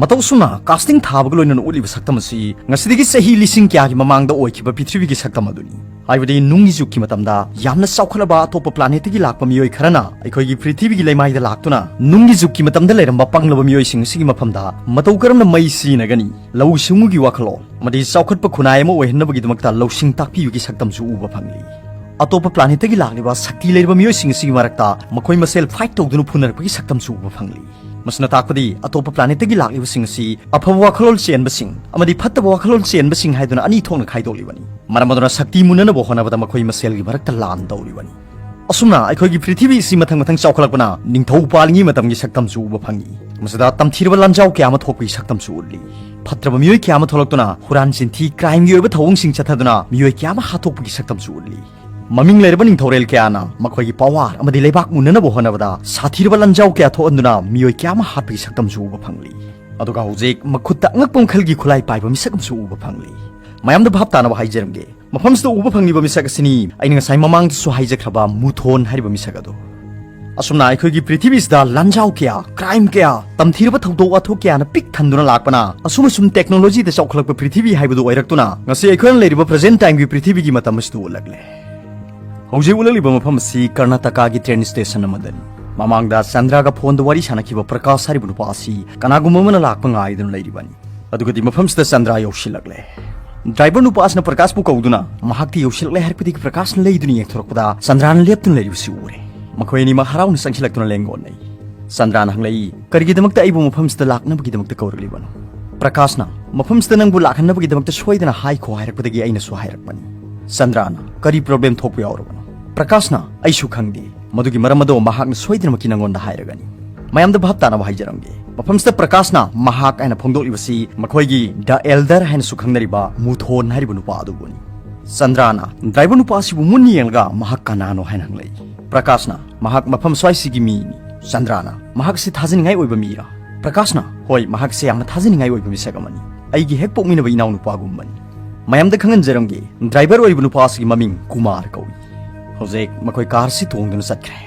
ꯃꯇꯧ ꯑꯁꯨꯝꯅ ꯀꯥꯁꯇꯤꯡ ꯊꯥꯕꯒ ꯂꯣꯏꯅꯅ ꯎꯠꯂꯤꯕ ꯁꯛꯇꯝ ꯑꯁꯤ ꯉꯁꯤꯗꯒꯤ ꯆꯍꯤ ꯂꯤꯁꯤꯡ ꯀꯌꯥꯒꯤ ꯃꯃꯥꯡꯗ ꯑꯣꯏꯈꯤꯕ ꯄ꯭ꯔꯤꯊꯤꯕꯤꯒꯤ ꯁꯛꯇꯝ ꯑꯗꯨꯅꯤ꯫ ꯍꯥꯏꯕꯗꯤ ꯅꯨꯡꯒꯤ ꯖꯨꯒꯀꯤ ꯃꯇꯝꯗ ꯌꯥꯝꯅ ꯆꯥꯎꯈꯠꯂꯕ ꯑꯇꯣꯞꯄ ꯄ꯭ꯂꯥꯅꯦꯠꯇꯒꯤ ꯂꯥꯛꯄ ꯃꯤꯑꯣꯏ ꯈꯔꯅ ꯑꯩꯈꯣꯏꯒꯤ ꯄ꯭ꯔꯤꯊꯤꯕꯤꯒꯤ ꯂꯩꯃꯥꯏꯗ ꯂꯥꯛꯇꯨꯅ ꯅꯨꯡꯒꯤ ꯖꯨꯒꯀꯤ ꯃꯇꯝꯗ ꯂꯩꯔꯝꯕ ꯄꯪꯂꯕ ꯃꯤꯑꯣꯏꯁꯤꯡ ꯑꯁꯤꯒꯤ ꯃꯐꯝꯗ ꯃꯇꯧ ꯀꯔꯝꯅ ꯃꯩ ꯁꯤꯖꯤꯟꯅꯒꯅꯤ, ꯂꯧꯎ ꯁꯤꯡꯎꯒꯤ ꯋꯥꯈꯜꯂꯣꯟ ꯑꯃꯗꯤ ꯆꯥꯎꯈꯠꯄ ꯈꯨꯟꯅꯥꯏ ꯑꯃ ꯑꯣꯏꯍꯟꯅꯕꯒꯤꯗꯃꯛꯇ ꯂꯧꯁꯤꯡ ꯇꯥꯛꯄꯤꯕꯒꯤ ꯁꯛꯇꯝꯁꯨ ꯎꯕ ꯐꯪꯂꯤ꯫ ꯑꯇꯣꯞꯄ ꯄ꯭ꯂꯥꯅꯦꯠꯇꯒꯤ ꯂꯥꯛꯂꯤꯕ ꯁꯛꯇꯤ ꯂꯩꯔꯕ ꯃꯤꯑꯣꯏꯁꯤꯡ ꯑꯁꯤꯒꯤ ꯃꯔꯛꯇ ꯃꯈꯣꯏ ꯃꯁꯦꯜ ꯐꯥꯏꯠ ꯇꯧꯗꯨꯅ ꯐꯨꯅꯔꯛꯄꯒꯤ ꯁꯛꯇꯝꯁꯨ ꯎꯕ ꯐꯪꯂꯤ꯫ ꯃꯁꯤꯅ ꯇꯥꯛꯄꯗꯤ ꯑꯇꯣꯞꯄ ꯄ꯭ꯂꯥꯅꯦꯠꯇꯒꯤ ꯂꯥꯛꯂꯤꯕꯁꯤꯡ ꯑꯁꯤ ꯑꯐꯕ ꯋꯥꯈꯜꯂꯣꯟ ꯆꯦꯟꯕꯁꯤꯡ ꯑꯃꯗꯤ ꯐꯠꯇꯕ ꯋꯥꯈꯜꯂꯣꯟ ꯆꯦꯟꯕꯁꯤꯡ ꯍꯥꯏꯗꯨꯅ ꯑꯅꯤ ꯊꯣꯛꯅ ꯈꯥꯏꯗꯣꯛꯂꯤꯕꯅꯤ꯫ ꯃꯔꯝ ꯑꯗꯨꯅ ꯁꯛꯇꯤ ꯃꯨꯟꯅꯅꯕ ꯍꯣꯠꯅꯕꯗ ꯃꯈꯣꯏ ꯃꯁꯦꯜꯒꯤ ꯃꯔꯛꯇ ꯂꯥꯟ ꯇꯧꯔꯤꯕꯅꯤ꯫ ꯑꯁꯨꯝꯅ ꯑꯩꯈꯣꯏꯒꯤ ꯄ꯭ꯔꯤꯊꯤꯕꯤ ꯑꯁꯤ ꯃꯊꯪ ꯃꯊꯪ ꯆꯥꯎꯈꯠꯂꯛꯄꯅ ꯅꯤꯡꯊꯧ ꯄꯥꯜꯂꯤꯉꯩ ꯃꯇꯝꯒꯤ ꯁꯛꯇꯝꯁꯨ ꯎꯕ ꯐꯪꯏ꯫ ꯃꯁꯤꯗ ꯇꯝꯊꯤꯔꯕ ꯂꯥꯟꯖꯥꯎ ꯀꯌꯥ ꯑꯃ ꯊꯣꯛꯄꯒꯤ ꯁꯛꯇꯝꯁꯨ ꯎꯠꯂꯤ꯫ ꯐꯠꯇ꯭ꯔꯕ ꯃꯤꯑꯣꯏ ꯀꯌꯥ ꯑꯃ ꯊꯣꯛꯂꯛꯇꯨꯅ ꯍꯨꯔꯥꯟ ꯆꯤꯟꯊꯤ, ꯀ꯭ꯔꯥꯏꯝꯒꯤ ꯑꯣꯏꯕ ꯊꯧꯑꯣꯡꯁꯤꯡ ꯆꯠꯊꯗꯨꯅ ꯃꯤꯑꯣꯏ ꯀꯌꯥ ꯑꯃ ꯍꯥꯠꯇꯣꯛꯄꯒꯤ ꯁꯛꯇꯝꯁꯨ ꯎꯠꯂꯤ꯫ ꯃꯃꯤꯡ ꯂꯩꯔꯕ ꯅꯤꯡꯊꯧꯔꯦꯜ ꯀꯌꯥꯅ ꯃꯈꯣꯏꯒꯤ ꯄꯋꯥꯔ ꯑꯃꯗꯤ ꯂꯩꯕꯥꯛ ꯃꯨꯟꯅꯅꯕ ꯍꯣꯠꯅꯕꯗ ꯁꯥꯊꯤꯔꯕ ꯂꯥꯟꯖꯥꯎ ꯀꯌꯥ ꯊꯣꯛꯍꯟꯗꯨꯅ ꯃꯤꯑꯣꯏ ꯀꯌꯥ ꯑꯃ ꯍꯥꯠꯄꯒꯤ ꯁꯛꯇꯝꯁꯨ ꯎꯕ ꯐꯪꯂꯤ꯫ ꯑꯗꯨꯒ ꯍꯧꯖꯤꯛ ꯃꯈꯨꯠꯇ ꯑꯉꯛꯄ ꯃꯈꯜꯒꯤ ꯈꯨꯠꯂꯥꯏ ꯄꯥꯏꯕ ꯃꯤꯁꯛ ꯑꯃꯁꯨ ꯎꯕ ꯐꯪꯂꯤ꯫ ꯃꯌꯥꯝꯗ ꯚꯥꯞ ꯇꯥꯅꯕ ꯍꯥꯏꯖꯔꯝꯒꯦ, ꯃꯐꯝꯁꯤꯗ ꯎꯕ ꯐꯪꯂꯤꯕ ꯃꯤꯁꯛ ꯑꯁꯤꯅꯤ ꯑꯩꯅ ꯉꯁꯥꯏ ꯃꯃꯥꯡꯗꯁꯨ ꯍꯥꯏꯖꯈ꯭ꯔꯕ ꯃꯨꯊꯣꯟ ꯍꯥꯏꯔꯤꯕ ꯃꯤꯁꯛ ꯑꯗꯨ꯫ ꯑꯁꯨꯝꯅ ꯑꯩꯈꯣꯏꯒꯤ ꯄ꯭ꯔꯤꯊꯤꯕꯤꯁꯤꯗ ꯂꯥꯟꯖꯥꯎ ꯀꯌꯥ, ꯀ꯭ꯔꯥꯏꯝ ꯀꯌꯥ, ꯇꯝꯊꯤꯔꯕ ꯊꯧꯗꯣꯛ ꯋꯥꯊꯣꯛ ꯀꯌꯥꯅ ꯄꯤꯛ ꯊꯟꯗꯨꯅ ꯂꯥꯛꯄꯅ ꯑꯁꯨꯝ ꯑꯁꯨꯝ ꯇꯦꯛꯅꯣꯂꯣꯖꯤꯗ ꯆꯥꯎꯈꯠꯂꯛꯄ ꯄ꯭ꯔꯤꯊꯤꯕꯤ ꯍꯥꯏꯕꯗꯨ ꯑꯣꯏꯔꯛꯇꯨꯅ ꯉꯁꯤ ꯑꯩꯈꯣꯏꯅ ꯂꯩꯔꯤꯕ ꯄ꯭ꯔꯖꯦꯟ ꯇꯥꯏꯝꯒꯤ ꯄ꯭ꯔꯤꯊꯤꯕꯤꯒꯤ ꯃꯇꯝ ꯑꯁꯤꯗ ꯎꯠꯂꯛꯂꯦ꯫ ꯍꯧꯖꯤꯛ ꯎꯠꯂꯛꯂꯤꯕ ꯃꯐꯝ ꯑꯁꯤ ꯀꯔꯅꯥꯇꯀꯥꯒꯤ ꯇ꯭ꯔꯦꯟ ꯁ꯭ꯇꯦꯁꯟ ꯑꯃꯗꯅꯤ꯫ ꯃꯃꯥꯡꯗ ꯆꯟꯗ꯭ꯔꯒ ꯐꯣꯟꯗ ꯋꯥꯔꯤ ꯁꯥꯟꯅꯈꯤꯕ ꯄ꯭ꯔꯀꯥꯁ ꯍꯥꯏꯔꯤꯕ ꯅꯨꯄꯥ ꯑꯁꯤ ꯀꯅꯥꯒꯨꯝꯕ ꯑꯃꯅ ꯂꯥꯛꯄ ꯉꯥꯏꯗꯨꯅ ꯂꯩꯔꯤꯕꯅꯤ꯫ ꯑꯗꯨꯒꯗꯤ ꯃꯐꯝꯁꯤꯗ ꯆꯟꯗ꯭ꯔ ꯌꯧꯁꯤꯜꯂꯛꯂꯦ꯫ ꯗ꯭ꯔꯥꯏꯚꯔ ꯅꯨꯄꯥ ꯑꯁꯤꯅ ꯄ꯭ꯔꯀꯥꯁꯄꯨ ꯀꯧꯗꯨꯅ ꯃꯍꯥꯛꯇꯤ ꯌꯧꯁꯤꯜꯂꯛꯂꯦ ꯍꯥꯏꯔꯛꯄꯗꯒꯤ ꯄ꯭ꯔꯀꯥꯁꯅ ꯂꯩꯗꯨꯅ ꯌꯦꯡꯊꯣꯔꯛꯄꯗ ꯆꯟꯗ꯭ꯔꯅ ꯂꯦꯞꯇꯨꯅ ꯂꯩꯔꯤꯕꯁꯤ ꯎꯔꯦ꯫ ꯃꯈꯣꯏ ꯑꯅꯤꯃꯛ ꯍꯔꯥꯎꯅ ꯆꯪꯁꯤꯜꯂꯛꯇꯨꯅ ꯂꯦꯡꯒꯣꯠꯅꯩ꯫ ꯆꯟꯗ꯭ꯔꯅ ꯍꯪꯂꯛꯏ, "ꯀꯔꯤꯒꯤꯗꯃꯛꯇ ꯑꯩꯕꯨ ꯃꯐꯝꯁꯤꯗ ꯂꯥꯛꯅꯕꯒꯤꯗꯃꯛꯇ ꯀꯧꯔꯛꯂꯤꯕꯅꯣ?" ꯄ꯭ꯔꯀꯥꯁꯅ, "ꯃꯐꯝꯁꯤꯗ ꯅꯪꯕꯨ ꯂꯥꯛꯍꯟꯅꯕꯒꯤꯗꯃꯛꯇ ꯁꯣꯏꯗꯅ ꯍꯥꯏꯈꯣ ꯍꯥꯏꯔꯛꯄꯗꯒꯤ ꯑꯩꯅꯁꯨ ꯍꯥꯏꯔꯛꯄꯅꯤ꯫" ꯆꯟꯗ꯭ꯔꯅ, "ꯀꯔꯤ ꯄ꯭ꯔꯣꯕ꯭ꯂꯦꯝ ꯊꯣꯛꯄ ꯌꯥꯎꯔꯕꯅꯣ?" ꯄ꯭ꯔꯀꯥꯁꯅ, "ꯑꯩꯁꯨ ꯈꯪꯗꯦ꯫ ꯃꯗꯨꯒꯤ ꯃꯔꯝ ꯑꯗꯣ ꯃꯍꯥꯛꯅ ꯁꯣꯏꯗꯅꯃꯛꯀꯤ ꯅꯪꯉꯣꯟꯗ ꯍꯥꯏꯔꯒꯅꯤ꯫" ꯃꯌꯥꯝꯗ ꯚꯥꯞ ꯇꯥꯅꯕ ꯍꯥꯏꯖꯔꯝꯒꯦ, ꯃꯐꯝꯁꯤꯗ ꯄ꯭ꯔꯀꯥꯁꯅ ꯃꯍꯥꯛ ꯍꯥꯏꯅ ꯐꯣꯡꯗꯣꯛꯂꯤꯕꯁꯤ ꯃꯈꯣꯏꯒꯤ ꯗ ꯑꯦꯜꯗꯔ ꯍꯥꯏꯅꯁꯨ ꯈꯪꯅꯔꯤꯕ ꯃꯨꯊꯣꯟ ꯍꯥꯏꯔꯤꯕ ꯅꯨꯄꯥ ꯑꯗꯨꯕꯨꯅꯤ꯫ ꯆꯟꯗ꯭ꯔꯅ ꯗ꯭ꯔꯥꯏꯚꯔ ꯅꯨꯄꯥ ꯑꯁꯤꯕꯨ ꯃꯨꯟꯅ ꯌꯦꯡꯂꯒ ꯃꯍꯥꯛ ꯀꯅꯥꯅꯣ ꯍꯥꯏꯅ ꯍꯪꯂꯛꯏ꯫ ꯄ꯭ꯔꯀꯥꯁꯅ, "ꯃꯍꯥꯛ ꯃꯐꯝ ꯁ꯭ꯋꯥꯏꯁꯤꯒꯤ ꯃꯤꯅꯤ꯫" ꯆꯟꯗ꯭ꯔꯅ, "ꯃꯍꯥꯛꯁꯤ ꯊꯥꯖꯅꯤꯡꯉꯥꯏ ꯑꯣꯏꯕ ꯃꯤꯔꯥ?" ꯄ꯭ꯔꯀꯥꯁꯅ, "ꯍꯣꯏ, ꯃꯍꯥꯛꯁꯦ ꯌꯥꯝꯅ ꯊꯥꯖꯅꯤꯡꯉꯥꯏ ꯑꯣꯏꯕ ꯃꯤꯁꯛ ꯑꯃꯅꯤ꯫ ꯑꯩꯒꯤ ꯍꯦꯛ ꯄꯣꯛꯃꯤꯟꯅꯕ ꯏꯅꯥꯎꯅꯨꯄꯥꯒꯨꯝꯕꯅꯤ꯫" ꯃꯌꯥꯝꯗ ꯈꯪꯍꯟꯖꯔꯝꯒꯦ, ꯗ꯭ꯔꯥꯏꯚꯔ ꯑꯣꯏꯔꯤꯕ ꯅꯨꯄꯥ ꯑꯁꯤꯒꯤ ꯃꯃꯤꯡ ꯀꯨꯃꯥꯔ ꯀꯧꯏ꯫ ꯍꯧꯖꯤꯛ ꯃꯈꯣꯏ ꯀꯥꯔ ꯑꯁꯤ ꯇꯣꯡꯗꯨꯅ ꯆꯠꯈ꯭ꯔꯦ꯫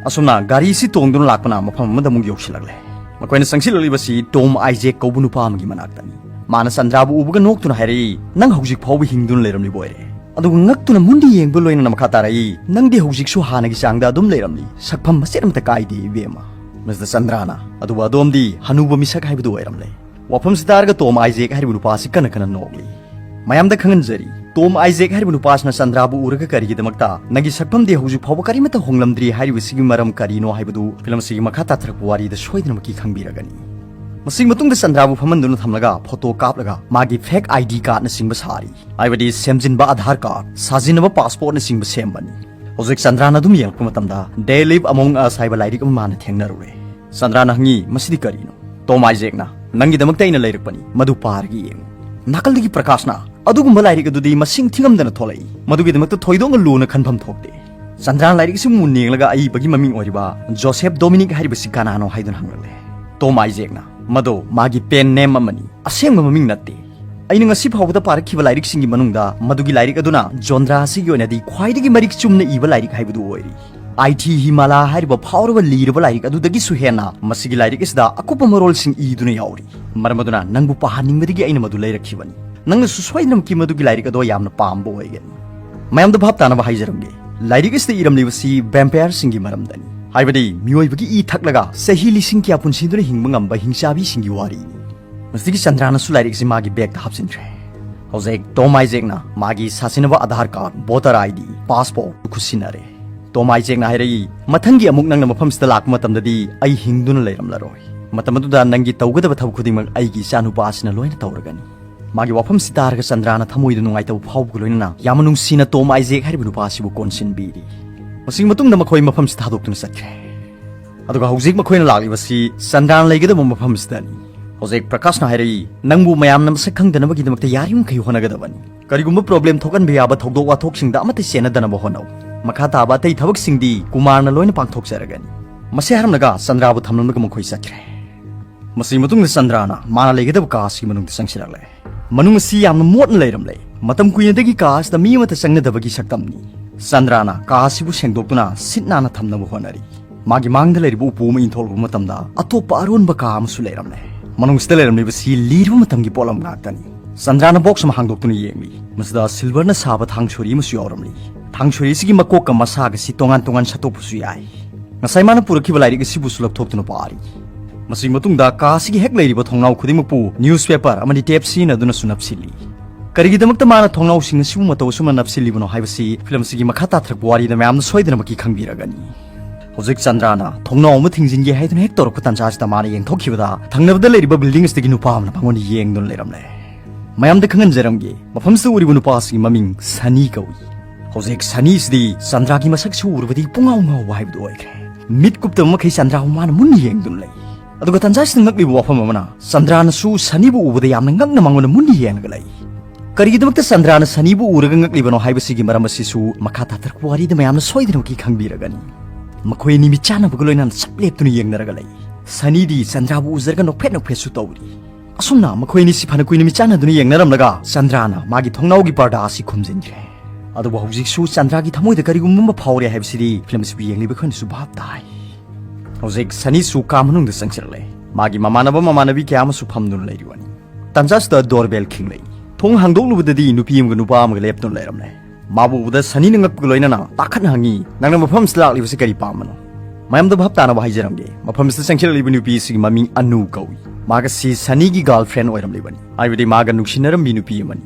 ꯑꯁꯨꯝꯅ ꯒꯥꯔꯤ ꯑꯁꯤ ꯇꯣꯡꯗꯨꯅ ꯂꯥꯛꯄꯅ ꯃꯐꯝ ꯑꯃꯗ ꯑꯃꯨꯛ ꯌꯧꯁꯤꯜꯂꯛꯂꯦ꯫ ꯃꯈꯣꯏꯅ ꯆꯪꯁꯤꯜꯂꯛꯂꯤꯕꯁꯤ ꯇꯣꯝ ꯑꯥꯏꯖꯦꯛ ꯀꯧꯕ ꯅꯨꯄꯥ ꯑꯃꯒꯤ ꯃꯅꯥꯛꯇꯅꯤ꯫ ꯃꯥꯅ ꯆꯟꯗ꯭ꯔꯥꯕꯨ ꯎꯕꯒ ꯅꯣꯛꯇꯨꯅ ꯍꯥꯏꯔꯛꯏ, "ꯅꯪ ꯍꯧꯖꯤꯛ ꯐꯥꯎꯕ ꯍꯤꯡꯗꯨꯅ ꯂꯩꯔꯝꯂꯤꯕ ꯑꯣꯏꯔꯦ꯫" ꯑꯗꯨꯒ ꯉꯛꯇꯨꯅ ꯃꯨꯟꯗꯤ ꯌꯦꯡꯕ ꯂꯣꯏꯅꯅ ꯃꯈꯥ ꯇꯥꯔꯛꯏ, "ꯅꯪꯗꯤ ꯍꯧꯖꯤꯛꯁꯨ ꯍꯥꯟꯅꯒꯤ ꯆꯥꯡꯗ ꯑꯗꯨꯝ ꯂꯩꯔꯝꯂꯤ꯫ ꯁꯛꯐꯝ ꯃꯆꯦꯠ ꯑꯃꯠꯇ ꯀꯥꯏꯗꯦ, ꯏꯕꯦꯝꯃ꯫" ꯃꯤꯁꯇꯔ ꯆꯟꯗ꯭ꯔꯥꯅ, "ꯑꯗꯨꯕꯨ ꯑꯗꯣꯝꯗꯤ ꯍꯅꯨꯕ ꯃꯤꯁꯛ ꯍꯥꯏꯕꯗꯨ ꯑꯣꯏꯔꯝꯂꯦ꯫" ꯋꯥꯐꯝꯁꯤ ꯇꯥꯔꯒ ꯇꯣꯝ ꯑꯥꯏꯖꯦꯛ ꯍꯥꯏꯔꯤꯕ ꯅꯨꯄꯥ ꯑꯁꯤ ꯀꯟꯅ ꯀꯟꯅ ꯅꯣꯛꯂꯤ꯫ ꯃꯌꯥꯝꯗ ꯈꯪꯍꯟꯖꯔꯤ, ꯇꯣꯝ ꯑꯥꯏꯖꯦꯛ ꯍꯥꯏꯔꯤꯕ ꯅꯨꯄꯥ ꯑꯁꯤꯅ ꯆꯟꯗ꯭ꯔꯥꯕꯨ ꯎꯔꯒ ꯀꯔꯤꯒꯤꯗꯃꯛꯇ "ꯅꯪꯒꯤ ꯁꯛꯐꯝꯗꯤ ꯍꯧꯖꯤꯛ ꯐꯥꯎꯕ ꯀꯔꯤꯃꯠꯇ ꯍꯣꯡꯂꯝꯗ꯭ꯔꯤ" ꯍꯥꯏꯔꯤꯕꯁꯤꯒꯤ ꯃꯔꯝ ꯀꯔꯤꯅꯣ ꯍꯥꯏꯕꯗꯨ ꯐꯤꯂꯝ ꯑꯁꯤꯒꯤ ꯃꯈꯥ ꯇꯥꯊꯔꯛꯄ ꯋꯥꯔꯤꯗ ꯁꯣꯏꯗꯅꯃꯛꯀꯤ ꯈꯪꯕꯤꯔꯒꯅꯤ꯫ ꯃꯁꯤꯒꯤ ꯃꯇꯨꯡꯗ ꯆꯟꯗ꯭ꯔꯥꯕꯨ ꯐꯝꯍꯟꯗꯨꯅ ꯊꯝꯂꯒ ꯐꯣꯇꯣ ꯀꯥꯞꯂꯒ ꯃꯥꯒꯤ ꯐꯦꯛ ꯑꯥꯏ ꯗꯤ ꯀꯥꯔꯗꯅꯆꯤꯡꯕ ꯁꯥꯔꯤ, ꯍꯥꯏꯕꯗꯤ ꯁꯦꯝꯖꯤꯟꯕ ꯑꯙꯥꯔ ꯀꯥꯔꯗ, ꯁꯥꯖꯤꯟꯅꯕ ꯄꯥꯁꯄꯣꯔꯠꯅꯆꯤꯡꯕ ꯁꯦꯝꯕꯅꯤ꯫ ꯍꯧꯖꯤꯛ ꯆꯟꯗ꯭ꯔꯥꯅ ꯑꯗꯨꯝ ꯌꯦꯡꯂꯛꯄ ꯃꯇꯝꯗ "They Live Among Us" ꯍꯥꯏꯕ ꯂꯥꯏꯔꯤꯛ ꯑꯃ ꯃꯥꯅ ꯊꯦꯡꯅꯔꯨꯔꯦ꯫ ꯆꯟꯗ꯭ꯔꯥꯅ ꯍꯪꯉꯤ, "ꯃꯁꯤꯗꯤ ꯀꯔꯤꯅꯣ?" ꯇꯣꯝ ꯑꯥꯏꯖꯦꯛꯅ, "ꯅꯪꯒꯤꯗꯃꯛꯇ ꯑꯩꯅ ꯂꯩꯔꯛꯄꯅꯤ, ꯃꯗꯨ ꯄꯥꯔꯒ ꯌꯦꯡꯉꯨ꯫" ꯅꯥꯀꯜꯗꯒꯤ ꯄ꯭ꯔꯀꯥꯁꯅ, "ꯑꯗꯨꯒꯨꯝꯕ ꯂꯥꯏꯔꯤꯛ ꯑꯗꯨꯗꯤ ꯃꯁꯤꯡ ꯊꯤꯉꯝꯗꯅ ꯊꯣꯛꯂꯛꯏ, ꯃꯗꯨꯒꯤꯗꯃꯛꯇ ꯊꯣꯏꯗꯣꯛꯅ ꯂꯨꯅ ꯈꯟꯐꯝ ꯊꯣꯛꯇꯦ꯫" ꯆꯟꯗ꯭ꯔꯥꯅ ꯂꯥꯏꯔꯤꯛ ꯑꯁꯤ ꯃꯨꯟꯅ ꯌꯦꯡꯂꯒ ꯑꯏꯕꯒꯤ ꯃꯃꯤꯡ ꯑꯣꯏꯔꯤꯕ ꯖꯣꯁꯦꯐ ꯗꯣꯃꯤꯅꯤꯛ ꯍꯥꯏꯔꯤꯕꯁꯤ ꯀꯅꯥꯅꯣ ꯍꯥꯏꯗꯨꯅ ꯍꯪꯂꯛꯂꯦ꯫ ꯇꯣꯝ ꯑꯥꯏꯖꯦꯛꯅ, "ꯃꯗꯣ ꯃꯥꯒꯤ ꯄꯦꯟ ꯅꯦꯝ ꯑꯃꯅꯤ, ꯑꯁꯦꯡꯕ ꯃꯃꯤꯡ ꯅꯠꯇꯦ꯫ ꯑꯩꯅ ꯉꯁꯤ ꯐꯥꯎꯕꯗ ꯄꯥꯔꯛꯈꯤꯕ ꯂꯥꯏꯔꯤꯛꯁꯤꯡꯒꯤ ꯃꯅꯨꯡꯗ ꯃꯗꯨꯒꯤ ꯂꯥꯏꯔꯤꯛ ꯑꯗꯨꯅ ꯖꯣꯟꯗ꯭ꯔꯥ ꯑꯁꯤꯒꯤ ꯑꯣꯏꯅꯗꯤ ꯈ꯭ꯋꯥꯏꯗꯒꯤ ꯃꯔꯤꯛ ꯆꯨꯝꯅ ꯏꯕ ꯂꯥꯏꯔꯤꯛ ꯍꯥꯏꯕꯗꯨ ꯑꯣꯏꯔꯤ꯫ ꯑꯥꯏ ꯊꯤ ꯍꯤꯃꯥꯂꯥ ꯍꯥꯏꯔꯤꯕ ꯐꯥꯎꯔꯕ ꯂꯤꯔꯕ ꯂꯥꯏꯔꯤꯛ ꯑꯗꯨꯗꯒꯤꯁꯨ ꯍꯦꯟꯅ ꯃꯁꯤꯒꯤ ꯂꯥꯏꯔꯤꯛ ꯑꯁꯤꯗ ꯑꯀꯨꯞꯄ ꯃꯔꯣꯜꯁꯤꯡ ꯏꯗꯨꯅ ꯌꯥꯎꯔꯤ꯫ ꯃꯔꯝ ꯑꯗꯨꯅ ꯅꯪꯕꯨ ꯄꯥꯍꯟꯅꯤꯡꯕꯗꯒꯤ ꯑꯩꯅ ꯃꯗꯨ ꯂꯩꯔꯛꯈꯤꯕꯅꯤ꯫ ꯅꯪꯅꯁꯨ ꯁꯣꯏꯗꯅꯃꯛꯀꯤ ꯃꯗꯨꯒꯤ ꯂꯥꯏꯔꯤꯛ ꯑꯗꯣ ꯌꯥꯝꯅ ꯄꯥꯝꯕ ꯑꯣꯏꯒꯅꯤ꯫" ꯃꯌꯥꯝꯗ ꯚꯥꯞ ꯇꯥꯅꯕ ꯍꯥꯏꯖꯔꯝꯒꯦ, ꯂꯥꯏꯔꯤꯛ ꯑꯁꯤꯗ ꯏꯔꯝꯂꯤꯕꯁꯤ ꯚꯦꯝꯄꯥꯌꯔꯁꯤꯡꯒꯤ ꯃꯔꯝꯗꯅꯤ꯫ ꯍꯥꯏꯕꯗꯤ ꯃꯤꯑꯣꯏꯕꯒꯤ ꯏ ꯊꯛꯂꯒ ꯆꯍꯤ ꯂꯤꯁꯤꯡ ꯀꯌꯥ ꯄꯨꯟꯁꯤꯗꯨꯅ ꯍꯤꯡꯕ ꯉꯝꯕ ꯍꯤꯡꯆꯥꯕꯤꯁꯤꯡꯒꯤ ꯋꯥꯔꯤꯅꯤ꯫ ꯃꯁꯤꯒꯤ ꯆꯟꯗ꯭ꯔꯥꯅꯁꯨ ꯂꯥꯏꯔꯤꯛꯁꯤ ꯃꯥꯒꯤ ꯕꯦꯒꯇ ꯍꯥꯞꯆꯤꯟꯈ꯭ꯔꯦ꯫ ꯍꯧꯖꯤꯛ ꯇꯣꯝ ꯑꯥꯏꯖꯦꯛꯅ ꯃꯥꯒꯤ ꯁꯥꯁꯤꯟꯅꯕ Aadhaar card, voter I D, passport ꯈꯨꯠꯁꯤꯟꯅꯔꯦ꯫ ꯇꯣꯝ ꯑꯥꯏꯖꯦꯛꯅ ꯍꯥꯏꯔꯛꯏ, "ꯃꯊꯪꯒꯤ ꯑꯃꯨꯛ ꯅꯪꯅ ꯃꯐꯝꯁꯤꯗ ꯂꯥꯛꯄ ꯃꯇꯝꯗꯗꯤ ꯑꯩ ꯍꯤꯡꯗꯨꯅ ꯂꯩꯔꯝꯂꯔꯣꯏ꯫ ꯃꯇꯝ ꯑꯗꯨꯗ ꯅꯪꯒꯤ ꯇꯧꯒꯗꯕ ꯊꯕꯛ ꯈꯨꯗꯤꯡꯃꯛ ꯑꯩꯒꯤ ꯏꯆꯥꯅꯨꯄꯥ ꯑꯁꯤꯅ ꯂꯣꯏꯅ ꯇꯧꯔꯒꯅꯤ"꯫ ꯃꯥꯒꯤ ꯋꯥꯐꯝꯁꯤ ꯇꯥꯔꯒ ꯆꯟꯗ꯭ꯔꯥꯅ ꯊꯃꯣꯏꯗ ꯅꯨꯡꯉꯥꯏꯇꯕ ꯐꯥꯎꯕꯒ ꯂꯣꯏꯅꯅ ꯌꯥꯝꯅ ꯅꯨꯡꯁꯤꯅ ꯇꯣꯝ ꯑꯥꯏꯖꯦꯛ ꯍꯥꯏꯔꯤꯕ ꯅꯨꯄꯥ ꯑꯁꯤꯕꯨ ꯀꯣꯟꯁꯤꯟꯕꯤꯔꯤ꯫ ꯃꯁꯤꯒꯤ ꯃꯇꯨꯡꯗ ꯃꯈꯣꯏ ꯃꯐꯝꯁꯤ ꯊꯥꯗꯣꯛꯇꯨꯅ ꯆꯠꯈ꯭ꯔꯦ꯫ ꯑꯗꯨꯒ ꯍꯧꯖꯤꯛ ꯃꯈꯣꯏꯅ ꯂꯥꯛꯂꯤꯕꯁꯤ ꯆꯟꯗ꯭ꯔꯥꯅ ꯂꯩꯒꯗꯕ ꯃꯐꯝꯁꯤꯗꯅꯤ꯫ ꯍꯧꯖꯤꯛ ꯄ꯭ꯔꯀꯥꯁꯅ ꯍꯥꯏꯔꯛꯏ, "ꯅꯪꯕꯨ ꯃꯌꯥꯝꯅ ꯃꯁꯛ ꯈꯪꯗꯅꯕꯒꯤꯗꯃꯛꯇ ꯌꯥꯔꯤꯕꯃꯈꯩ ꯍꯣꯠꯅꯒꯗꯕꯅꯤ꯫ ꯀꯔꯤꯒꯨꯝꯕ ꯄ꯭ꯔꯣꯕ꯭ꯂꯦꯝ ꯊꯣꯛꯍꯟꯕ ꯌꯥꯕ ꯊꯧꯗꯣꯛ ꯋꯥꯊꯣꯛꯁꯤꯡꯗ ꯑꯃꯠꯇ ꯆꯦꯟꯅꯗꯅꯕ ꯍꯣꯠꯅꯧ꯫ ꯃꯈꯥ ꯇꯥꯕ ꯑꯇꯩ ꯊꯕꯛꯁꯤꯡꯗꯤ ꯀꯨꯃꯥꯔꯅ ꯂꯣꯏꯅ ꯄꯥꯡꯊꯣꯛꯆꯔꯒꯅꯤ"꯫ ꯃꯁꯤ ꯍꯥꯏꯔꯝꯂꯒ ꯆꯟꯗ꯭ꯔꯥꯕꯨ ꯊꯝꯂꯝꯂꯒ ꯃꯈꯣꯏ ꯆꯠꯈ꯭ꯔꯦ꯫ ꯃꯁꯤꯒꯤ ꯃꯇꯨꯡꯗ ꯆꯟꯗ꯭ꯔꯥꯅ ꯃꯥꯅ ꯂꯩꯒꯗꯕ ꯀꯥ ꯑꯁꯤꯒꯤ ꯃꯅꯨꯡꯗ ꯆꯪꯁꯤꯜꯂꯛꯂꯦ꯫ ꯃꯅꯨꯡ ꯑꯁꯤ ꯌꯥꯝꯅ ꯃꯣꯠꯅ ꯂꯩꯔꯝꯂꯦ꯫ ꯃꯇꯝ ꯀꯨꯏꯅꯗꯒꯤ ꯀꯥ ꯑꯁꯤꯗ ꯃꯤ ꯑꯃꯠꯇ ꯆꯪꯅꯗꯕꯒꯤ ꯁꯛꯇꯝꯅꯤ꯫ ꯆꯟꯗ꯭ꯔꯥꯅ ꯀꯥ ꯑꯁꯤꯕꯨ ꯁꯦꯡꯗꯣꯛꯇꯨꯅ ꯁꯤꯠ ꯅꯥꯟꯅ ꯊꯝꯅꯕ ꯍꯣꯠꯅꯔꯤ꯫ ꯃꯥꯒꯤ ꯃꯥꯡꯗ ꯂꯩꯔꯤꯕ ꯎꯄꯨ ꯑꯃ ꯏꯟꯊꯣꯛꯂꯨꯕ ꯃꯇꯝꯗ ꯑꯇꯣꯞꯄ ꯑꯔꯣꯟꯕ ꯀꯥ ꯑꯃꯁꯨ ꯂꯩꯔꯝꯂꯦ꯫ ꯃꯅꯨꯡꯁꯤꯗ ꯂꯩꯔꯝꯂꯤꯕꯁꯤ ꯂꯤꯔꯕ ꯃꯇꯝꯒꯤ ꯄꯣꯠꯂꯝ ꯉꯥꯛꯇꯅꯤ꯫ ꯆꯟꯗ꯭ꯔꯥꯅ ꯕꯣꯛꯁ ꯑꯃ ꯍꯥꯡꯗꯣꯛꯇꯨꯅ ꯌꯦꯡꯂꯤ꯫ ꯃꯁꯤꯗ ꯁꯤꯜꯚꯔꯅ ꯁꯥꯕ ꯊꯥꯡ ꯁꯣꯔꯤ ꯑꯃꯁꯨ ꯌꯥꯎꯔꯝꯂꯤ꯫ ꯊꯥꯡ ꯁꯣꯔꯤ ꯑꯁꯤꯒꯤ ꯃꯀꯣꯛꯀ ꯃꯁꯥꯒꯁꯤ ꯇꯣꯉꯥꯟ ꯇꯣꯉꯥꯟ ꯁꯠꯇꯣꯛꯄꯁꯨ ꯌꯥꯏ꯫ ꯉꯁꯥꯏ ꯃꯥꯅ ꯄꯨꯔꯛꯈꯤꯕ ꯂꯥꯏꯔꯤꯛ ꯑꯁꯤꯕꯨꯁꯨ ꯂꯧꯊꯣꯛꯇꯨꯅ ꯄꯥꯔꯤ꯫ ꯃꯁꯤꯒꯤ ꯃꯇꯨꯡꯗ ꯀꯥ ꯑꯁꯤꯒꯤ ꯍꯦꯛ ꯂꯩꯔꯤꯕ ꯊꯣꯡꯅꯥꯎ ꯈꯨꯗꯤꯡꯃꯛꯄꯨ ꯅ꯭ꯌꯨꯁꯄꯦꯄꯔ ꯑꯃꯗꯤ ꯇꯦꯞ ꯁꯤꯖꯤꯟꯅꯗꯨꯅꯁꯨ ꯅꯞꯁꯤꯜꯂꯤ꯫ ꯀꯔꯤꯒꯤꯗꯃꯛꯇ ꯃꯥꯅ ꯊꯣꯡꯅꯥꯎꯁꯤꯡ ꯑꯁꯤꯕꯨ ꯃꯇꯧ ꯑꯁꯨꯝꯅ ꯅꯞꯁꯤꯜꯂꯤꯕꯅꯣ ꯍꯥꯏꯕꯁꯤ ꯐꯤꯂꯝ ꯑꯁꯤꯒꯤ ꯃꯈꯥ ꯇꯥꯊꯔꯛꯄ ꯋꯥꯔꯤꯗ ꯃꯌꯥꯝꯅ ꯁꯣꯏꯗꯅꯃꯛꯀꯤ ꯈꯪꯕꯤꯔꯒꯅꯤ꯫ ꯍꯧꯖꯤꯛ ꯆꯟꯗ꯭ꯔꯥꯅ ꯊꯣꯡꯅꯥꯎ ꯑꯃ ꯊꯤꯡꯖꯤꯟꯒꯦ ꯍꯥꯏꯗꯨꯅ ꯍꯦꯛ ꯇꯧꯔꯛꯄ ꯇꯥꯟꯖꯥꯁꯤꯗ ꯃꯥꯅ ꯌꯦꯡꯊꯣꯛꯈꯤꯕꯗ ꯊꯪꯅꯕꯗ ꯂꯩꯔꯤꯕ ꯕꯤꯜꯗꯤꯡ ꯑꯁꯤꯗꯒꯤ ꯅꯨꯄꯥ ꯑꯃꯅ ꯃꯉꯣꯟꯗ ꯌꯦꯡꯗꯨꯅ ꯂꯩꯔꯝꯂꯦ꯫ ꯃꯌꯥꯝꯗ ꯈꯪꯍꯟꯖꯔꯝꯒꯦ, ꯃꯐꯝꯁꯤꯗ ꯎꯔꯤꯕ ꯅꯨꯄꯥ ꯑꯁꯤꯒꯤ ꯃꯃꯤꯡ ꯁꯅꯤ ꯀꯧꯏ꯫ ꯍꯧꯖꯤꯛ ꯁꯅꯤꯁꯤꯗꯤ ꯆꯟꯗ꯭ꯔꯥꯒꯤ ꯃꯁꯛꯁꯤ ꯎꯔꯨꯕꯗꯒꯤ ꯄꯨꯡꯉꯥꯎ ꯉꯥꯎꯕ ꯍꯥꯏꯕꯗꯨ ꯑꯣꯏꯈ꯭ꯔꯦ꯫ ꯃꯤꯠ ꯀꯨꯞꯇꯕ ꯃꯈꯩ ꯆꯟꯗ꯭ꯔꯥꯕꯨ ꯃꯥꯅ ꯃꯨꯟꯅ ꯌꯦꯡꯗꯨꯅ ꯂꯩ꯫ ꯑꯗꯨꯒ ꯇꯥꯟꯖꯥꯁꯤꯗ ꯉꯛꯂꯤꯕ ꯋꯥꯐꯝ ꯑꯃꯅ, ꯆꯟꯗ꯭ꯔꯥꯅꯁꯨ ꯁꯅꯤꯕꯨ ꯎꯕꯗ ꯌꯥꯝꯅ ꯉꯛꯅ ꯃꯉꯣꯟꯗ ꯃꯨꯟꯅ ꯌꯦꯡꯂꯒ ꯂꯩ꯫ ꯀꯔꯤꯒꯤꯗꯃꯛꯇ ꯆꯟꯗ꯭ꯔꯥꯅ ꯁꯅꯤꯕꯨ ꯎꯔꯒ ꯉꯛꯂꯤꯕꯅꯣ ꯍꯥꯏꯕꯁꯤꯒꯤ ꯃꯔꯝ ꯑꯁꯤꯁꯨ ꯃꯈꯥ ꯇꯥꯊꯔꯛꯄ ꯋꯥꯔꯤꯗ ꯃꯌꯥꯝꯅ ꯁꯣꯏꯗꯅꯃꯛꯀꯤ ꯈꯪꯕꯤꯔꯒꯅꯤ꯫ ꯃꯈꯣꯏ ꯑꯅꯤ ꯃꯤꯠ ꯆꯥꯟꯅꯕꯒ ꯂꯣꯏꯅꯅ ꯆꯞ ꯂꯦꯞꯇꯨꯅ ꯌꯦꯡꯅꯔꯒ ꯂꯩ꯫ ꯁꯅꯤꯗꯤ ꯆꯟꯗ꯭ꯔꯥꯕꯨ ꯎꯖꯔꯒ ꯅꯣꯛꯐꯦꯠ ꯅꯣꯛꯐꯦꯠꯁꯨ ꯇꯧꯔꯤ꯫ ꯑꯁꯨꯝꯅ ꯃꯈꯣꯏ ꯑꯅꯤꯁꯤ ꯐꯅ ꯀꯨꯏꯅ ꯃꯤꯠꯆꯥꯟꯅꯗꯨꯅ ꯌꯦꯡꯅꯔꯝꯂꯒ ꯆꯟꯗ꯭ꯔꯥꯅ ꯃꯥꯒꯤ ꯊꯣꯡꯅꯥꯎꯒꯤ ꯄꯔꯗꯥ ꯑꯁꯤ ꯈꯨꯝꯖꯤꯟꯈ꯭ꯔꯦ꯫ ꯑꯗꯨꯕꯨ ꯍꯧꯖꯤꯛꯁꯨ ꯆꯟꯗ꯭ꯔꯥꯒꯤ ꯊꯃꯣꯏꯗ ꯀꯔꯤꯒꯨꯝꯕ ꯑꯃ ꯐꯥꯎꯔꯦ ꯍꯥꯏꯕꯁꯤꯗꯤ ꯐꯤꯂꯝ ꯑꯁꯤꯕꯨ ꯌꯦꯡꯂꯤꯕ ꯑꯩꯈꯣꯏꯅꯁꯨ ꯚꯥꯞ ꯇꯥꯏ꯫ ꯍꯧꯖꯤꯛ ꯁꯅꯤꯁꯨ ꯀꯥ ꯃꯅꯨꯡꯗ ꯆꯪꯁꯤꯜꯂꯛꯂꯦ꯫ ꯃꯥꯒꯤ ꯃꯃꯥꯟꯅꯕ ꯃꯃꯥꯟꯅꯕꯤ ꯀꯌꯥ ꯑꯃꯁꯨ ꯐꯝꯗꯨꯅ ꯂꯩꯔꯤꯕꯅꯤ꯫ ꯇꯥꯟꯖꯥꯁꯤꯗ ꯗꯣꯔꯕꯦꯜ ꯈꯤꯡꯂꯛꯏ꯫ ꯊꯣꯡ ꯍꯥꯡꯗꯣꯛꯂꯨꯕꯗꯗꯤ ꯅꯨꯄꯤ ꯑꯃꯒ ꯅꯨꯄꯥ ꯑꯃꯒ ꯂꯦꯞꯇꯨꯅ ꯂꯩꯔꯝꯂꯦ꯫ ꯃꯥꯕꯨ ꯎꯕꯗ ꯁꯅꯤꯅ ꯉꯛꯄꯒ ꯂꯣꯏꯅꯅ ꯇꯥꯈꯠꯅ ꯍꯪꯉꯤ, "ꯅꯪꯅ ꯃꯐꯝ ꯑꯁꯤꯗ ꯂꯥꯛꯂꯤꯕꯁꯤ ꯀꯔꯤ ꯄꯥꯝꯕꯅꯣ?" ꯃꯌꯥꯝꯗ ꯚꯥꯞ ꯇꯥꯅꯕ ꯍꯥꯏꯖꯔꯝꯒꯦ, ꯃꯐꯝꯁꯤꯗ ꯆꯪꯁꯤꯜꯂꯛꯂꯤꯕ ꯅꯨꯄꯤ ꯑꯁꯤꯒꯤ ꯃꯃꯤꯡ ꯑꯅꯨ ꯀꯧꯏ꯫ ꯃꯍꯥꯛ ꯑꯁꯤ ꯁꯅꯤꯒꯤ ꯒꯥꯔꯜ ꯐ꯭ꯔꯦꯟ ꯑꯣꯏꯔꯝꯂꯤꯕꯅꯤ, ꯍꯥꯏꯕꯗꯤ ꯃꯥꯒ ꯅꯨꯡꯁꯤꯅꯔꯝꯕꯤ ꯅꯨꯄꯤ ꯑꯃꯅꯤ꯫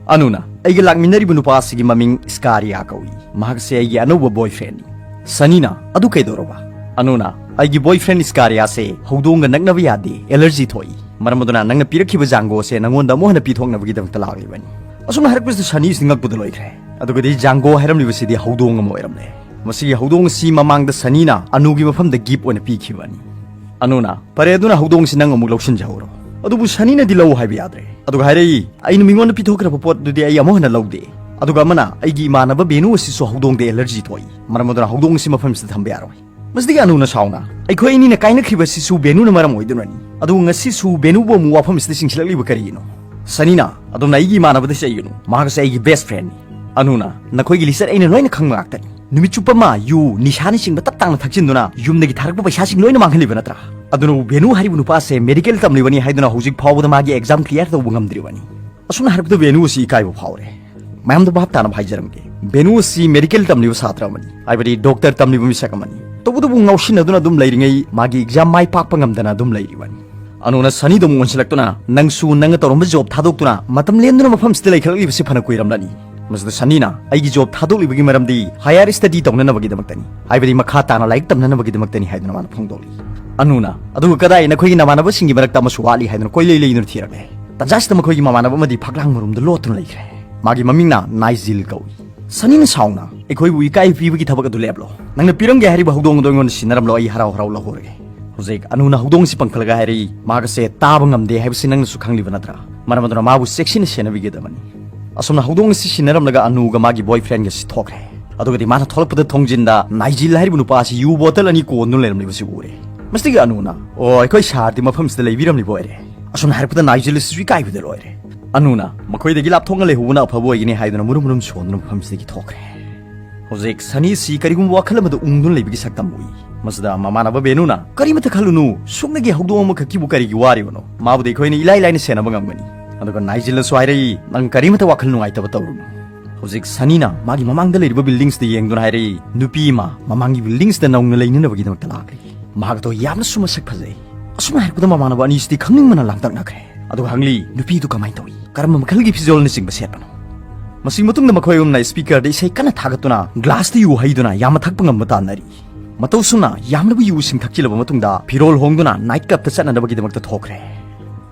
ꯑꯅꯨꯅ ꯑꯩꯒ ꯂꯥꯛꯃꯤꯟꯅꯔꯤꯕ ꯅꯨꯄꯥ ꯑꯁꯤꯒꯤ ꯃꯃꯤꯡ ꯏꯁꯀꯥꯔꯤꯌꯥ ꯀꯧꯏ꯫ ꯃꯍꯥꯛꯁꯦ ꯑꯩꯒꯤ ꯑꯅꯧꯕ ꯕꯣꯏ ꯐ꯭ꯔꯦꯟꯅꯤ꯫ ꯁꯅꯤꯅ, "ꯑꯗꯨ ꯀꯩꯗꯧꯔꯕ?" ꯑꯅꯨꯅ, "ꯑꯩꯒꯤ ꯕꯣꯏ ꯐ꯭ꯔꯦꯟ ꯏꯁꯀꯥꯔꯤꯌꯥꯁꯦ ꯍꯧꯗꯣꯡꯒ ꯅꯛꯅꯕ ꯌꯥꯗꯦ, ꯑꯦꯂꯔꯖꯤ ꯊꯣꯛꯏ꯫ ꯃꯔꯝ ꯑꯗꯨꯅ ꯅꯪꯅ ꯄꯤꯔꯛꯈꯤꯕ ꯖꯥꯡꯒꯣꯁꯦ ꯅꯉꯣꯟꯗ ꯑꯃꯨꯛ ꯍꯟꯅ ꯄꯤꯊꯣꯛꯅꯕꯒꯤꯗꯃꯛꯇ ꯂꯥꯛꯂꯤꯕꯅꯤ"꯫ ꯑꯁꯨꯝꯅ ꯍꯥꯏꯔꯛꯄꯁꯤꯗ ꯁꯅꯤꯁꯤꯗꯤ ꯉꯛꯄꯗ ꯂꯣꯏꯈ꯭ꯔꯦ꯫ ꯑꯗꯨꯒꯗꯤ ꯖꯥꯡꯒꯣ ꯍꯥꯏꯔꯝꯂꯤꯕꯁꯤꯗꯤ ꯍꯧꯗꯣꯡ ꯑꯃ ꯑꯣꯏꯔꯝꯂꯦ꯫ ꯃꯁꯤꯒꯤ ꯍꯧꯗꯣꯡ ꯑꯁꯤ ꯃꯃꯥꯡꯗ ꯁꯅꯤꯅ ꯑꯅꯨꯒꯤ ꯃꯐꯝꯗ ꯒꯤꯐ ꯑꯣꯏꯅ ꯄꯤꯈꯤꯕꯅꯤ꯫ ꯑꯅꯨꯅ, "ꯐꯔꯦ, ꯑꯗꯨꯅ ꯍꯧꯗꯣꯡꯁꯤ ꯅꯪ ꯑꯃꯨꯛ ꯂꯧꯁꯤꯟꯖꯍꯧꯔꯣ"꯫ ꯑꯗꯨꯕꯨ ꯁꯅꯤꯅꯗꯤ ꯂꯧ ꯍꯥꯏꯕ ꯌꯥꯗ꯭ꯔꯦ꯫ ꯑꯗꯨꯒ ꯍꯥꯏꯔꯛꯏ, "ꯑꯩꯅ ꯃꯤꯉꯣꯟꯗ ꯄꯤꯊꯣꯛꯈ꯭ꯔꯕ ꯄꯣꯠꯇꯨꯗꯤ ꯑꯩ ꯑꯃꯨꯛ ꯍꯟꯅ ꯂꯧꯗꯦ꯫ ꯑꯗꯨꯒ ꯑꯃꯅ, ꯑꯩꯒꯤ ꯏꯃꯥꯟꯅꯕ ꯕꯦꯅꯨ ꯑꯁꯤꯁꯨ ꯍꯧꯗꯣꯡꯗ ꯑꯦꯂꯔꯖꯤ ꯊꯣꯛꯏ꯫ ꯃꯔꯝ ꯑꯗꯨꯅ ꯍꯧꯗꯣꯡ ꯑꯁꯤ ꯃꯐꯝꯁꯤꯗ ꯊꯝꯕ ꯌꯥꯔꯣꯏ"꯫ ꯃꯁꯤꯗꯒꯤ ꯑꯅꯨꯅ ꯁꯥꯎꯅ, "ꯑꯩꯈꯣꯏ ꯑꯅꯤꯅ ꯀꯥꯏꯅꯈ꯭ꯔꯤꯕ ꯑꯁꯤꯁꯨ ꯕꯦꯅꯨꯅ ꯃꯔꯝ ꯑꯣꯏꯗꯨꯅꯅꯤ꯫ ꯑꯗꯨꯕꯨ ꯉꯁꯤꯁꯨ ꯕꯦꯅꯨꯕꯨ ꯑꯃꯨꯛ ꯋꯥꯐꯝ ꯑꯁꯤꯗ ꯆꯤꯡꯁꯤꯜꯂꯛꯂꯤꯕ ꯀꯔꯤꯒꯤꯅꯣ?" ꯁꯅꯤꯅ, "ꯑꯗꯣꯝꯅ ꯑꯩꯒꯤ ꯏꯃꯥꯟꯅꯕꯗ ꯆꯩꯒꯅꯨ, ꯃꯍꯥꯛ ꯑꯁꯤ ꯑꯩꯒꯤ ꯕꯦꯁ ꯐ꯭ꯔꯦꯟꯅꯤ"꯫ ꯑꯅꯨꯅ, "ꯅꯈꯣꯏꯒꯤ ꯂꯤꯆꯠ ꯑꯩꯅ ꯂꯣꯏꯅ ꯈꯪꯕ ꯉꯥꯛꯇꯅꯤ꯫ ꯅꯨꯃꯤꯠ ꯆꯨꯞꯄ ꯑꯃ ꯌꯨ, ꯅꯤꯁꯥꯅꯆꯤꯡꯕ ꯇꯞ ꯇꯥꯡꯅ ꯊꯛꯆꯤꯟꯗꯨꯅ ꯌꯨꯝꯗꯒꯤ ꯊꯥꯔꯛꯄ ꯄꯩꯁꯥꯁꯤꯡ ꯂꯣꯏꯅ ꯃꯥꯡꯍꯜꯂꯤꯕ ꯅꯠꯇ꯭ꯔꯥ? ꯑꯗꯨꯅꯕꯨ ꯕꯦꯅꯨ ꯍꯥꯏꯔꯤꯕ ꯅꯨꯄꯥ ꯑꯁꯦ ꯃꯦꯗꯤꯀꯦꯜ ꯇꯝꯂꯤꯕꯅꯤ ꯍꯥꯏꯗꯨꯅ ꯍꯧꯖꯤꯛ ꯐꯥꯎꯕꯗ ꯃꯥꯒꯤ ꯑꯦꯛꯖꯥꯝ ꯀ꯭ꯂꯤꯌꯥꯔ ꯇꯧꯕ ꯉꯝꯗ꯭ꯔꯤꯕꯅꯤ"꯫ ꯑꯁꯨꯝꯅ ꯍꯥꯏꯔꯛꯄꯗ ꯕꯦꯅꯨ ꯑꯁꯤ ꯏꯀꯥꯏꯕ ꯐꯥꯎꯔꯦ꯫ ꯃꯌꯥꯝꯗ ꯚꯥꯞ ꯇꯥꯅꯕ ꯍꯥꯏꯖꯔꯝꯒꯦ, ꯕꯦꯅꯨ ꯑꯁꯤ ꯃꯦꯗꯤꯀꯦꯜ ꯇꯝꯂꯤꯕ ꯁꯥꯇ꯭ꯔ ꯑꯃꯅꯤ, ꯍꯥꯏꯕꯗꯤ ꯗꯣꯛꯇꯔ ꯇꯝꯂꯤꯕ ꯃꯤꯁꯛ ꯑꯃꯅꯤ꯫ ꯇꯧꯕꯇꯕꯨ ꯉꯥꯎꯁꯤꯟꯅꯗꯨꯅ ꯑꯗꯨꯝ ꯂꯩꯔꯤꯉꯩ ꯃꯥꯒꯤ ꯑꯦꯛꯖꯥꯝ ꯃꯥꯏ ꯄꯥꯛꯄ ꯉꯝꯗꯅ ꯑꯗꯨꯝ ꯂꯩꯔꯤꯕꯅꯤ꯫ ꯑꯅꯨꯅ ꯁꯅꯤꯗ ꯑꯃꯨꯛ ꯑꯣꯟꯁꯤꯜꯂꯛꯇꯨꯅ, "ꯅꯪꯁꯨ ꯅꯪꯅ ꯇꯧꯔꯝꯕ ꯖꯣꯕ ꯊꯥꯗꯣꯛꯇꯨꯅ ꯃꯇꯝ ꯂꯦꯟꯗꯨꯅ ꯃꯐꯝꯁꯤꯗ ꯂꯩꯈꯠꯂꯛꯂꯤꯕꯁꯤ ꯐꯅ ꯀꯨꯏꯔꯝꯂꯅꯤ"꯫ ꯃꯁꯤꯗ ꯁꯅꯤꯅ, "ꯑꯩꯒꯤ ꯖꯣꯕ ꯊꯥꯗꯣꯛꯂꯤꯕꯒꯤ ꯃꯔꯝꯗꯤ ꯍꯥꯌꯔ ꯁ꯭ꯇꯗꯤ ꯇꯧꯅꯅꯕꯒꯤꯗꯃꯛꯇꯅꯤ, ꯍꯥꯏꯕꯗꯤ ꯃꯈꯥ ꯇꯥꯅ ꯂꯥꯏꯔꯤꯛ ꯇꯝꯅꯅꯕꯒꯤꯗꯃꯛꯇꯅꯤ" ꯍꯥꯏꯗꯨꯅ ꯃꯥꯅ ꯐꯣꯡꯗꯣꯛꯂꯤ꯫ ꯑꯅꯨꯅ, "ꯑꯗꯨꯒ ꯀꯗꯥꯏ, ꯅꯈꯣꯏꯒꯤ ꯅꯃꯥꯟꯅꯕꯁꯤꯡꯒꯤ ꯃꯔꯛꯇ ꯑꯃꯁꯨ ꯋꯥꯠꯂꯤ" ꯍꯥꯏꯗꯨꯅ ꯀꯣꯏꯂꯩ ꯂꯩꯗꯨꯅ ꯊꯤꯔꯛꯂꯦ꯫ ꯇꯟꯖꯥꯁꯤꯗ ꯃꯈꯣꯏꯒꯤ ꯃꯃꯥꯟꯅꯕ ꯑꯃꯗꯤ ꯐꯛꯂꯥꯡ ꯃꯔꯨꯝꯗ ꯂꯣꯠꯇꯨꯅ ꯂꯩꯈ꯭ꯔꯦ꯫ ꯃꯥꯒꯤ ꯃꯃꯤꯡꯅ ꯅꯥꯏꯖꯤꯜ ꯀꯧꯏ꯫ ꯁꯅꯤꯅ ꯁꯥꯎꯅ, "ꯑꯩꯈꯣꯏꯕꯨ ꯏꯀꯥꯏ ꯄꯤꯕꯒꯤ ꯊꯕꯛ ꯑꯗꯨ ꯂꯦꯞꯂꯣ꯫ ꯅꯪꯅ ꯄꯤꯔꯝꯒꯦ ꯍꯥꯏꯔꯤꯕ ꯍꯧꯗꯣꯡ ꯑꯗꯨ ꯑꯩꯉꯣꯟꯗ ꯁꯤꯟꯅꯔꯝꯂꯣ, ꯑꯩ ꯍꯔꯥꯎ ꯍꯔꯥꯎ ꯂꯧꯍꯧꯔꯒꯦ"꯫ ꯍꯧꯖꯤꯛ ꯑꯅꯨꯅ ꯍꯧꯗꯣꯡ ꯑꯁꯤ ꯄꯟꯈꯠꯂꯒ ꯍꯥꯏꯔꯛꯏ, "ꯃꯍꯥꯛ ꯑꯁꯦ ꯇꯥꯕ ꯉꯝꯗꯦ ꯍꯥꯏꯕꯁꯤ ꯅꯪꯅꯁꯨ ꯈꯪꯂꯤꯕ ꯅꯠꯇ꯭ꯔꯥ? ꯃꯔꯝ ꯑꯗꯨꯅ ꯃꯥꯕꯨ ꯆꯦꯛꯁꯤꯟꯅ ꯁꯦꯟꯅꯕꯤꯒꯗꯕꯅꯤ"꯫ ꯑꯁꯨꯝꯅ ꯍꯧꯗꯣꯡ ꯑꯁꯤ ꯁꯤꯟꯅꯔꯝꯂꯒ ꯑꯅꯨꯒ ꯃꯥꯒꯤ ꯕꯣꯏ ꯐ꯭ꯔꯦꯟꯒ ꯑꯁꯤ ꯊꯣꯛꯈ꯭ꯔꯦ꯫ ꯑꯗꯨꯒꯗꯤ ꯃꯥꯅ ꯊꯣꯛꯂꯛꯄꯗ ꯊꯣꯡꯖꯤꯟꯗ ꯅꯥꯏꯖꯤꯜ ꯍꯥꯏꯔꯤꯕ ꯅꯨꯄꯥ ꯑꯁꯤ ꯌꯨ ꯕꯣꯇꯜ ꯑꯅꯤ ꯀꯣꯟꯗꯨꯅ ꯂꯩꯔꯝꯂꯤꯕꯁꯤ ꯎꯔꯦ꯫ ꯃꯁꯤꯗꯒꯤ ꯑꯅꯨꯅ, "ꯑꯣ, ꯑꯩꯈꯣꯏ ꯁꯥꯔꯗꯤ ꯃꯐꯝꯁꯤꯗ ꯂꯩꯕꯤꯔꯝꯂꯤꯕ ꯑꯣꯏꯔꯦ"꯫ ꯑꯁꯨꯝꯅ ꯍꯥꯏꯔꯛꯄꯗ ꯅꯥꯏꯖꯤꯜ ꯑꯁꯤꯁꯨ ꯏꯀꯥꯏꯕꯗ ꯂꯣꯏꯔꯦ꯫ ꯑꯅꯨꯅ, "ꯃꯈꯣꯏꯗꯒꯤ ꯂꯥꯞꯊꯣꯛꯅ ꯂꯩꯍꯧꯕꯅ ꯑꯐꯕ ꯑꯣꯏꯒꯅꯤ" ꯍꯥꯏꯗꯨꯅ ꯃꯨꯔꯨꯝ ꯃꯨꯔꯨꯝ ꯁꯣꯟꯗꯨꯅ ꯃꯐꯝꯁꯤꯗꯒꯤ ꯊꯣꯛꯈ꯭ꯔꯦ꯫ ꯍꯧꯖꯤꯛ ꯁꯅꯤꯁꯤ ꯀꯔꯤꯒꯨꯝꯕ ꯋꯥꯈꯜ ꯑꯃꯗ ꯎꯪꯗꯨꯅ ꯂꯩꯕꯒꯤ ꯁꯛꯇꯝ ꯎꯏ꯫ ꯃꯁꯤꯗ ꯃꯃꯥꯟꯅꯕ ꯕꯦꯅꯨꯅ, "ꯀꯔꯤꯃꯠꯇ ꯈꯜꯂꯨꯅꯨ, ꯁꯨꯞꯅꯒꯤ ꯍꯧꯗꯣꯡ ꯑꯃꯈꯛꯀꯤꯕꯨ ꯀꯔꯤꯒꯤ ꯋꯥꯔꯤꯕꯅꯣ? ꯃꯥꯕꯨꯗꯤ ꯑꯩꯈꯣꯏꯅ ꯏꯂꯥꯏ ꯂꯥꯏꯅ ꯁꯦꯟꯅꯕ ꯉꯝꯒꯅꯤ"꯫ ꯑꯗꯨꯒ ꯅꯥꯏꯖꯤꯜꯅꯁꯨ ꯍꯥꯏꯔꯛꯏ, "ꯅꯪ ꯀꯔꯤꯃꯠꯇ ꯋꯥꯈꯜ ꯅꯨꯡꯉꯥꯏꯇꯕ ꯇꯧꯔꯨꯅꯨ"꯫ ꯍꯧꯖꯤꯛ ꯁꯅꯤꯅ ꯃꯥꯒꯤ ꯃꯃꯥꯡꯗ ꯂꯩꯔꯤꯕ buildings ꯇ ꯌꯦꯡꯗꯨꯅ ꯍꯥꯏꯔꯛꯏ, "ꯅꯨꯄꯤ ꯑꯃ ꯃꯃꯥꯡꯒꯤ buildings ꯇ ꯅꯧꯅ ꯂꯩꯅꯅꯕꯒꯤꯗꯃꯛꯇ ꯂꯥꯛꯂꯤ꯫ ꯃꯍꯥꯛ ꯑꯗꯣ ꯌꯥꯝꯅꯁꯨ ꯃꯁꯛ ꯐꯖꯩ꯫" ꯑꯁꯨꯝꯅ ꯍꯥꯏꯔꯛꯄꯗ ꯃꯃꯥꯟꯅꯕ ꯑꯅꯤꯁꯤꯗꯤ ꯈꯪꯅꯤꯡꯕꯅ ꯂꯥꯡꯇꯛꯅꯈ꯭ꯔꯦ꯫ ꯑꯗꯨꯒ ꯍꯪꯂꯤ, "ꯅꯨꯄꯤꯗꯨ ꯀꯃꯥꯏꯅ ꯇꯧꯏ? ꯀꯔꯝꯕ ꯃꯈꯜꯒꯤ ꯐꯤꯖꯣꯜꯅꯆꯤꯡꯕ ꯁꯦꯠꯄꯅꯣ?" ꯃꯁꯤꯒꯤ ꯃꯇꯨꯡꯗ ꯃꯈꯣꯏ ꯑꯍꯨꯝꯅ speaker ꯗ ꯏꯁꯩ ꯀꯟꯅ ꯊꯥꯒꯠꯇꯨꯅ glass ꯇ ꯌꯨ ꯍꯩꯗꯨꯅ ꯌꯥꯝꯅ ꯊꯛꯄ ꯉꯝꯕ ꯇꯥꯟꯅꯔꯤ꯫ ꯃꯇꯧꯁꯨꯝꯅ ꯌꯥꯝꯂꯕ ꯌꯨꯁꯤꯡ ꯊꯛꯆꯤꯜꯂꯕ ꯃꯇꯨꯡꯗ ꯐꯤꯔꯣꯜ ꯍꯣꯡꯗꯨꯅ night club ꯇ ꯆꯠꯅꯅꯕꯒꯤꯗꯃꯛꯇ ꯊꯣꯛꯈ꯭ꯔꯦ꯫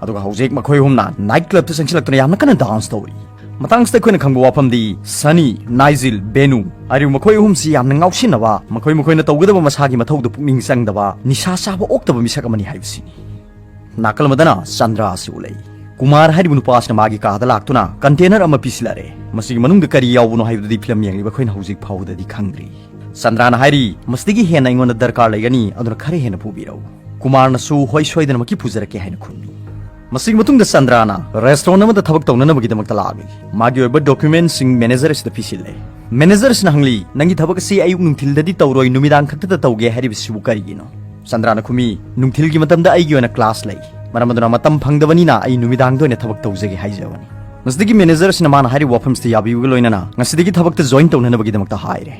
ꯑꯗꯨꯒ ꯍꯧꯖꯤꯛ ꯃꯈꯣꯏ ꯑꯍꯨꯝꯅ night club ꯇ ꯆꯪꯁꯤꯜꯂꯛꯇꯨꯅ ꯌꯥꯝꯅ ꯀꯟꯅ dance ꯇꯧꯔꯤ꯫ ꯃꯇꯥꯡꯁꯤꯗ ꯑꯩꯈꯣꯏꯅ ꯈꯪꯕ ꯋꯥꯐꯝꯗꯤ ꯁꯅꯤ, ꯅꯥꯏꯖꯤꯜ, ꯕꯦꯅꯨ ꯍꯥꯏꯔꯤꯕ ꯃꯈꯣꯏ ꯑꯍꯨꯝꯁꯤ ꯌꯥꯝꯅ ꯉꯥꯎꯁꯤꯟꯅꯕ, ꯃꯈꯣꯏ ꯃꯈꯣꯏꯅ ꯇꯧꯒꯗꯕ ꯃꯁꯥꯒꯤ ꯃꯊꯧꯗ ꯄꯨꯛꯅꯤꯡ ꯆꯪꯗꯕ, ꯅꯤꯁꯥ ꯆꯥꯕ ꯑꯣꯛꯇꯕ ꯃꯤꯁꯛ ꯑꯃꯅꯤ ꯍꯥꯏꯕꯁꯤꯅꯤ꯫ ꯅꯥꯀꯜ ꯑꯃꯗꯅ ꯆꯟꯗ꯭ꯔꯥ ꯑꯁꯤ ꯎꯠꯂꯛꯏ꯫ ꯀꯨꯃꯥꯔ ꯍꯥꯏꯔꯤꯕ ꯅꯨꯄꯥ ꯑꯁꯤꯅ ꯃꯥꯒꯤ ꯀꯥꯗ ꯂꯥꯛꯇꯨꯅ container ꯑꯃ ꯄꯤꯁꯤꯜꯂꯛꯂꯦ꯫ ꯃꯁꯤꯒꯤ ꯃꯅꯨꯡꯗ ꯀꯔꯤ ꯌꯥꯎꯕꯅꯣ ꯍꯥꯏꯕꯗꯨꯗꯤ ꯐꯤꯂꯝ ꯌꯦꯡꯂꯤꯕ ꯑꯩꯈꯣꯏꯅ ꯍꯧꯖꯤꯛ ꯐꯥꯎꯕꯗꯗꯤ ꯈꯪꯗ꯭ꯔꯤ꯫ ꯆꯟꯗ꯭ꯔꯥꯅ ꯍꯥꯏꯔꯤ, "ꯃꯁꯤꯗꯒꯤ ꯍꯦꯟꯅ ꯑꯩꯉꯣꯟꯗ ꯗꯔꯀꯥꯔ ꯂꯩꯒꯅꯤ, ꯑꯗꯨꯅ ꯈꯔ ꯍꯦꯟꯅ ꯄꯨꯕꯤꯔꯛꯎ꯫" ꯀꯨꯃꯥꯔꯅꯁꯨ, "ꯍꯣꯏ, ꯁꯣꯏꯗꯅꯃꯛꯀꯤ ꯄꯨꯖꯔꯛꯀꯦ" ꯍꯥꯏꯅ ꯈꯨꯝꯃꯤ꯫ ꯃꯁꯤꯒꯤ ꯃꯇꯨꯡꯗ ꯆꯟꯗ꯭ꯔꯥꯅ restaurant ꯑꯃꯗ ꯊꯕꯛ ꯇꯧꯅꯅꯕꯒꯤꯗꯃꯛꯇ ꯂꯥꯛꯂꯤ꯫ ꯃꯥꯒꯤ ꯑꯣꯏꯕ document ꯁꯤꯡ manager ꯑꯁꯤꯗ ꯄꯤꯁꯤꯜꯂꯦ꯫ Manager ꯑꯁꯤꯅ ꯍꯪꯂꯤ, "ꯅꯪꯒꯤ ꯊꯕꯛ ꯑꯁꯤ ꯑꯌꯨꯛ ꯅꯨꯡꯊꯤꯜꯗꯗꯤ ꯇꯧꯔꯣꯏ, ꯅꯨꯃꯤꯗꯥꯡ ꯈꯛꯇꯗ ꯇꯧꯒꯦ ꯍꯥꯏꯔꯤꯕꯁꯤꯕꯨ ꯀꯔꯤꯒꯤꯅꯣ?" ꯆꯟꯗ꯭ꯔꯥꯅ ꯈꯨꯝꯃꯤ, "ꯅꯨꯡꯊꯤꯜꯒꯤ ꯃꯇꯝꯗ ꯑꯩꯒꯤ ꯑꯣꯏꯅ class ꯂꯩ, ꯃꯔꯝ ꯑꯗꯨꯅ ꯃꯇꯝ ꯐꯪꯗꯕꯅꯤꯅ ꯑꯩ ꯅꯨꯃꯤꯗꯥꯡꯗ ꯑꯣꯏꯅ ꯊꯕꯛ ꯇꯧꯖꯒꯦ" ꯍꯥꯏꯖꯕꯅꯤ꯫ ꯃꯁꯤꯗꯒꯤ manager ꯑꯁꯤꯅ ꯃꯥꯅ ꯍꯥꯏꯔꯤꯕ ꯋꯥꯐꯝꯁꯤꯗ ꯌꯥꯕꯤꯕꯒ ꯂꯣꯏꯅꯅ ꯉꯁꯤꯗꯒꯤ ꯊꯕꯛꯇ join ꯇꯧꯅꯅꯕꯒꯤꯗꯃꯛꯇ ꯍꯥꯏꯔꯦ꯫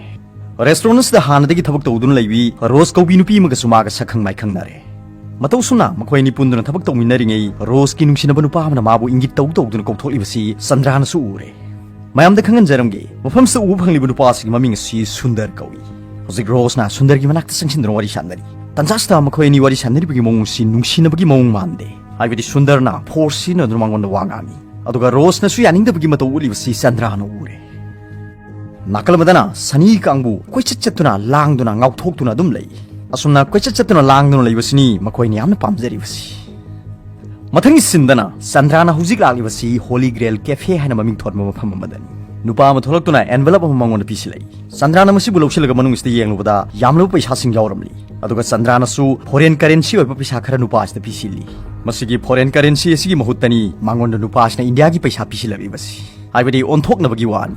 Restaurant ꯑꯁꯤꯗ ꯍꯥꯟꯅꯗꯒꯤ ꯊꯕꯛ ꯇꯧꯗꯨꯅ ꯂꯩꯕꯤ ꯔꯣꯁ ꯀꯧꯕꯤ ꯅꯨꯄꯤ ꯑꯃꯒꯁꯨ ꯃꯥꯒ ꯁꯛꯈꯪ ꯃꯥꯏꯈꯪꯅꯔꯦ꯫ ꯃꯇꯧꯁꯨꯝꯅ ꯃꯈꯣꯏ ꯑꯅꯤ ꯄꯨꯟꯗꯨꯅ ꯊꯕꯛ ꯇꯧꯃꯤꯟꯅꯔꯤꯉꯩ, ꯔꯣꯁꯀꯤ ꯅꯨꯡꯁꯤꯅꯕ ꯅꯨꯄꯥ ꯑꯃꯅ ꯃꯥꯕꯨ ꯏꯪꯒꯤꯠ ꯇꯧ ꯇꯧꯗꯨꯅ ꯀꯧꯊꯣꯛꯂꯤꯕꯁꯤ ꯆꯟꯗ꯭ꯔꯥꯅꯁꯨ ꯎꯔꯦ꯫ ꯃꯌꯥꯝꯗ ꯈꯪꯍꯟꯖꯔꯝꯒꯦ, ꯃꯐꯝꯁꯤꯗ ꯎꯕ ꯐꯪꯂꯤꯕ ꯅꯨꯄꯥ ꯑꯁꯤꯒꯤ ꯃꯃꯤꯡ ꯑꯁꯤ ꯁꯨꯟꯗꯔ ꯀꯧꯏ꯫ ꯍꯧꯖꯤꯛ ꯔꯣꯁꯅ ꯁꯨꯟꯗꯔꯒꯤ ꯃꯅꯥꯛꯇ ꯆꯪꯁꯤꯟꯗꯨꯅ ꯋꯥꯔꯤ ꯁꯥꯟꯅꯔꯤ꯫ ꯇꯟꯖꯥꯁꯤꯗ ꯃꯈꯣꯏ ꯑꯅꯤ ꯋꯥꯔꯤ ꯁꯥꯟꯅꯔꯤꯕꯒꯤ ꯃꯑꯣꯡ ꯑꯁꯤ ꯅꯨꯡꯁꯤꯅꯕꯒꯤ ꯃꯑꯣꯡ ꯃꯥꯟꯗꯦ꯫ ꯍꯥꯏꯕꯗꯤ ꯁꯨꯟꯗꯔꯅ force ꯁꯤꯖꯤꯟꯅꯗꯨꯅ ꯃꯉꯣꯟꯗ ꯋꯥ ꯉꯥꯡꯏ꯫ ꯑꯗꯨꯒ ꯔꯣꯁꯅꯁꯨ ꯌꯥꯅꯤꯡꯗꯕꯒꯤ ꯃꯇꯧ ꯎꯠꯂꯤꯕꯁꯤ ꯆꯟꯗ꯭ꯔꯥꯅ ꯎꯔꯦ꯫ ꯅꯥꯀꯜ ꯑꯃꯗꯅ ꯁꯅꯤ ꯀꯥꯡꯕꯨ ꯀꯣꯏꯆꯠ ꯆꯠꯇꯨꯅ, ꯂꯥꯡꯗꯨꯅ, ꯉꯥꯎꯊꯣꯛꯇꯨꯅ ꯑꯗꯨꯝ ꯂꯩ꯫ ꯑꯁꯨꯝꯅ ꯀꯣꯏꯆꯠ ꯆꯠꯇꯨꯅ, ꯂꯥꯡꯗꯨꯅ ꯂꯩꯕꯁꯤꯅꯤ ꯃꯈꯣꯏꯅ ꯌꯥꯝꯅ ꯄꯥꯝꯖꯔꯤꯕꯁꯤ꯫ ꯃꯊꯪꯒꯤ ꯁꯤꯟꯗꯅ ꯆꯟꯗ꯭ꯔꯥꯅ ꯍꯧꯖꯤꯛ ꯂꯥꯛꯂꯤꯕꯁꯤ Holy Grail Cafe ꯍꯥꯏꯅ ꯃꯃꯤꯡ ꯊꯣꯟꯕ ꯃꯐꯝ ꯑꯃꯗꯅꯤ꯫ ꯅꯨꯄꯥ ꯑꯃ ꯊꯣꯛꯂꯛꯇꯨꯅ envelope ꯑꯃ ꯃꯉꯣꯟꯗ ꯄꯤꯁꯤꯜꯂꯛꯏ꯫ ꯆꯟꯗ꯭ꯔꯥꯅ ꯃꯁꯤꯕꯨ ꯂꯧꯁꯤꯜꯂꯒ ꯃꯅꯨꯡꯁꯤꯗ ꯌꯦꯡꯂꯨꯕꯗ ꯌꯥꯝꯂꯕ ꯄꯩꯁꯥꯁꯤꯡ ꯌꯥꯎꯔꯝꯂꯤ꯫ ꯑꯗꯨꯒ ꯆꯟꯗ꯭ꯔꯥꯅꯁꯨ foreign currency ꯑꯣꯏꯕ ꯄꯩꯁꯥ ꯈꯔ ꯅꯨꯄꯥ ꯑꯁꯤꯗ ꯄꯤꯁꯤꯜꯂꯤ꯫ ꯃꯁꯤꯒꯤ foreign currency ꯑꯁꯤꯒꯤ ꯃꯍꯨꯠꯇꯅꯤ ꯃꯉꯣꯟꯗ ꯅꯨꯄꯥ ꯑꯁꯤꯅ ꯏꯟꯗꯤꯌꯥꯒꯤ ꯄꯩꯁꯥ ꯄꯤꯁꯤꯜꯂꯛꯂꯤꯕꯁꯤ꯫ ꯍꯥꯏꯕꯗꯤ ꯑꯣꯟꯊꯣꯛꯅꯕꯒꯤ ꯋꯥꯅꯤ꯫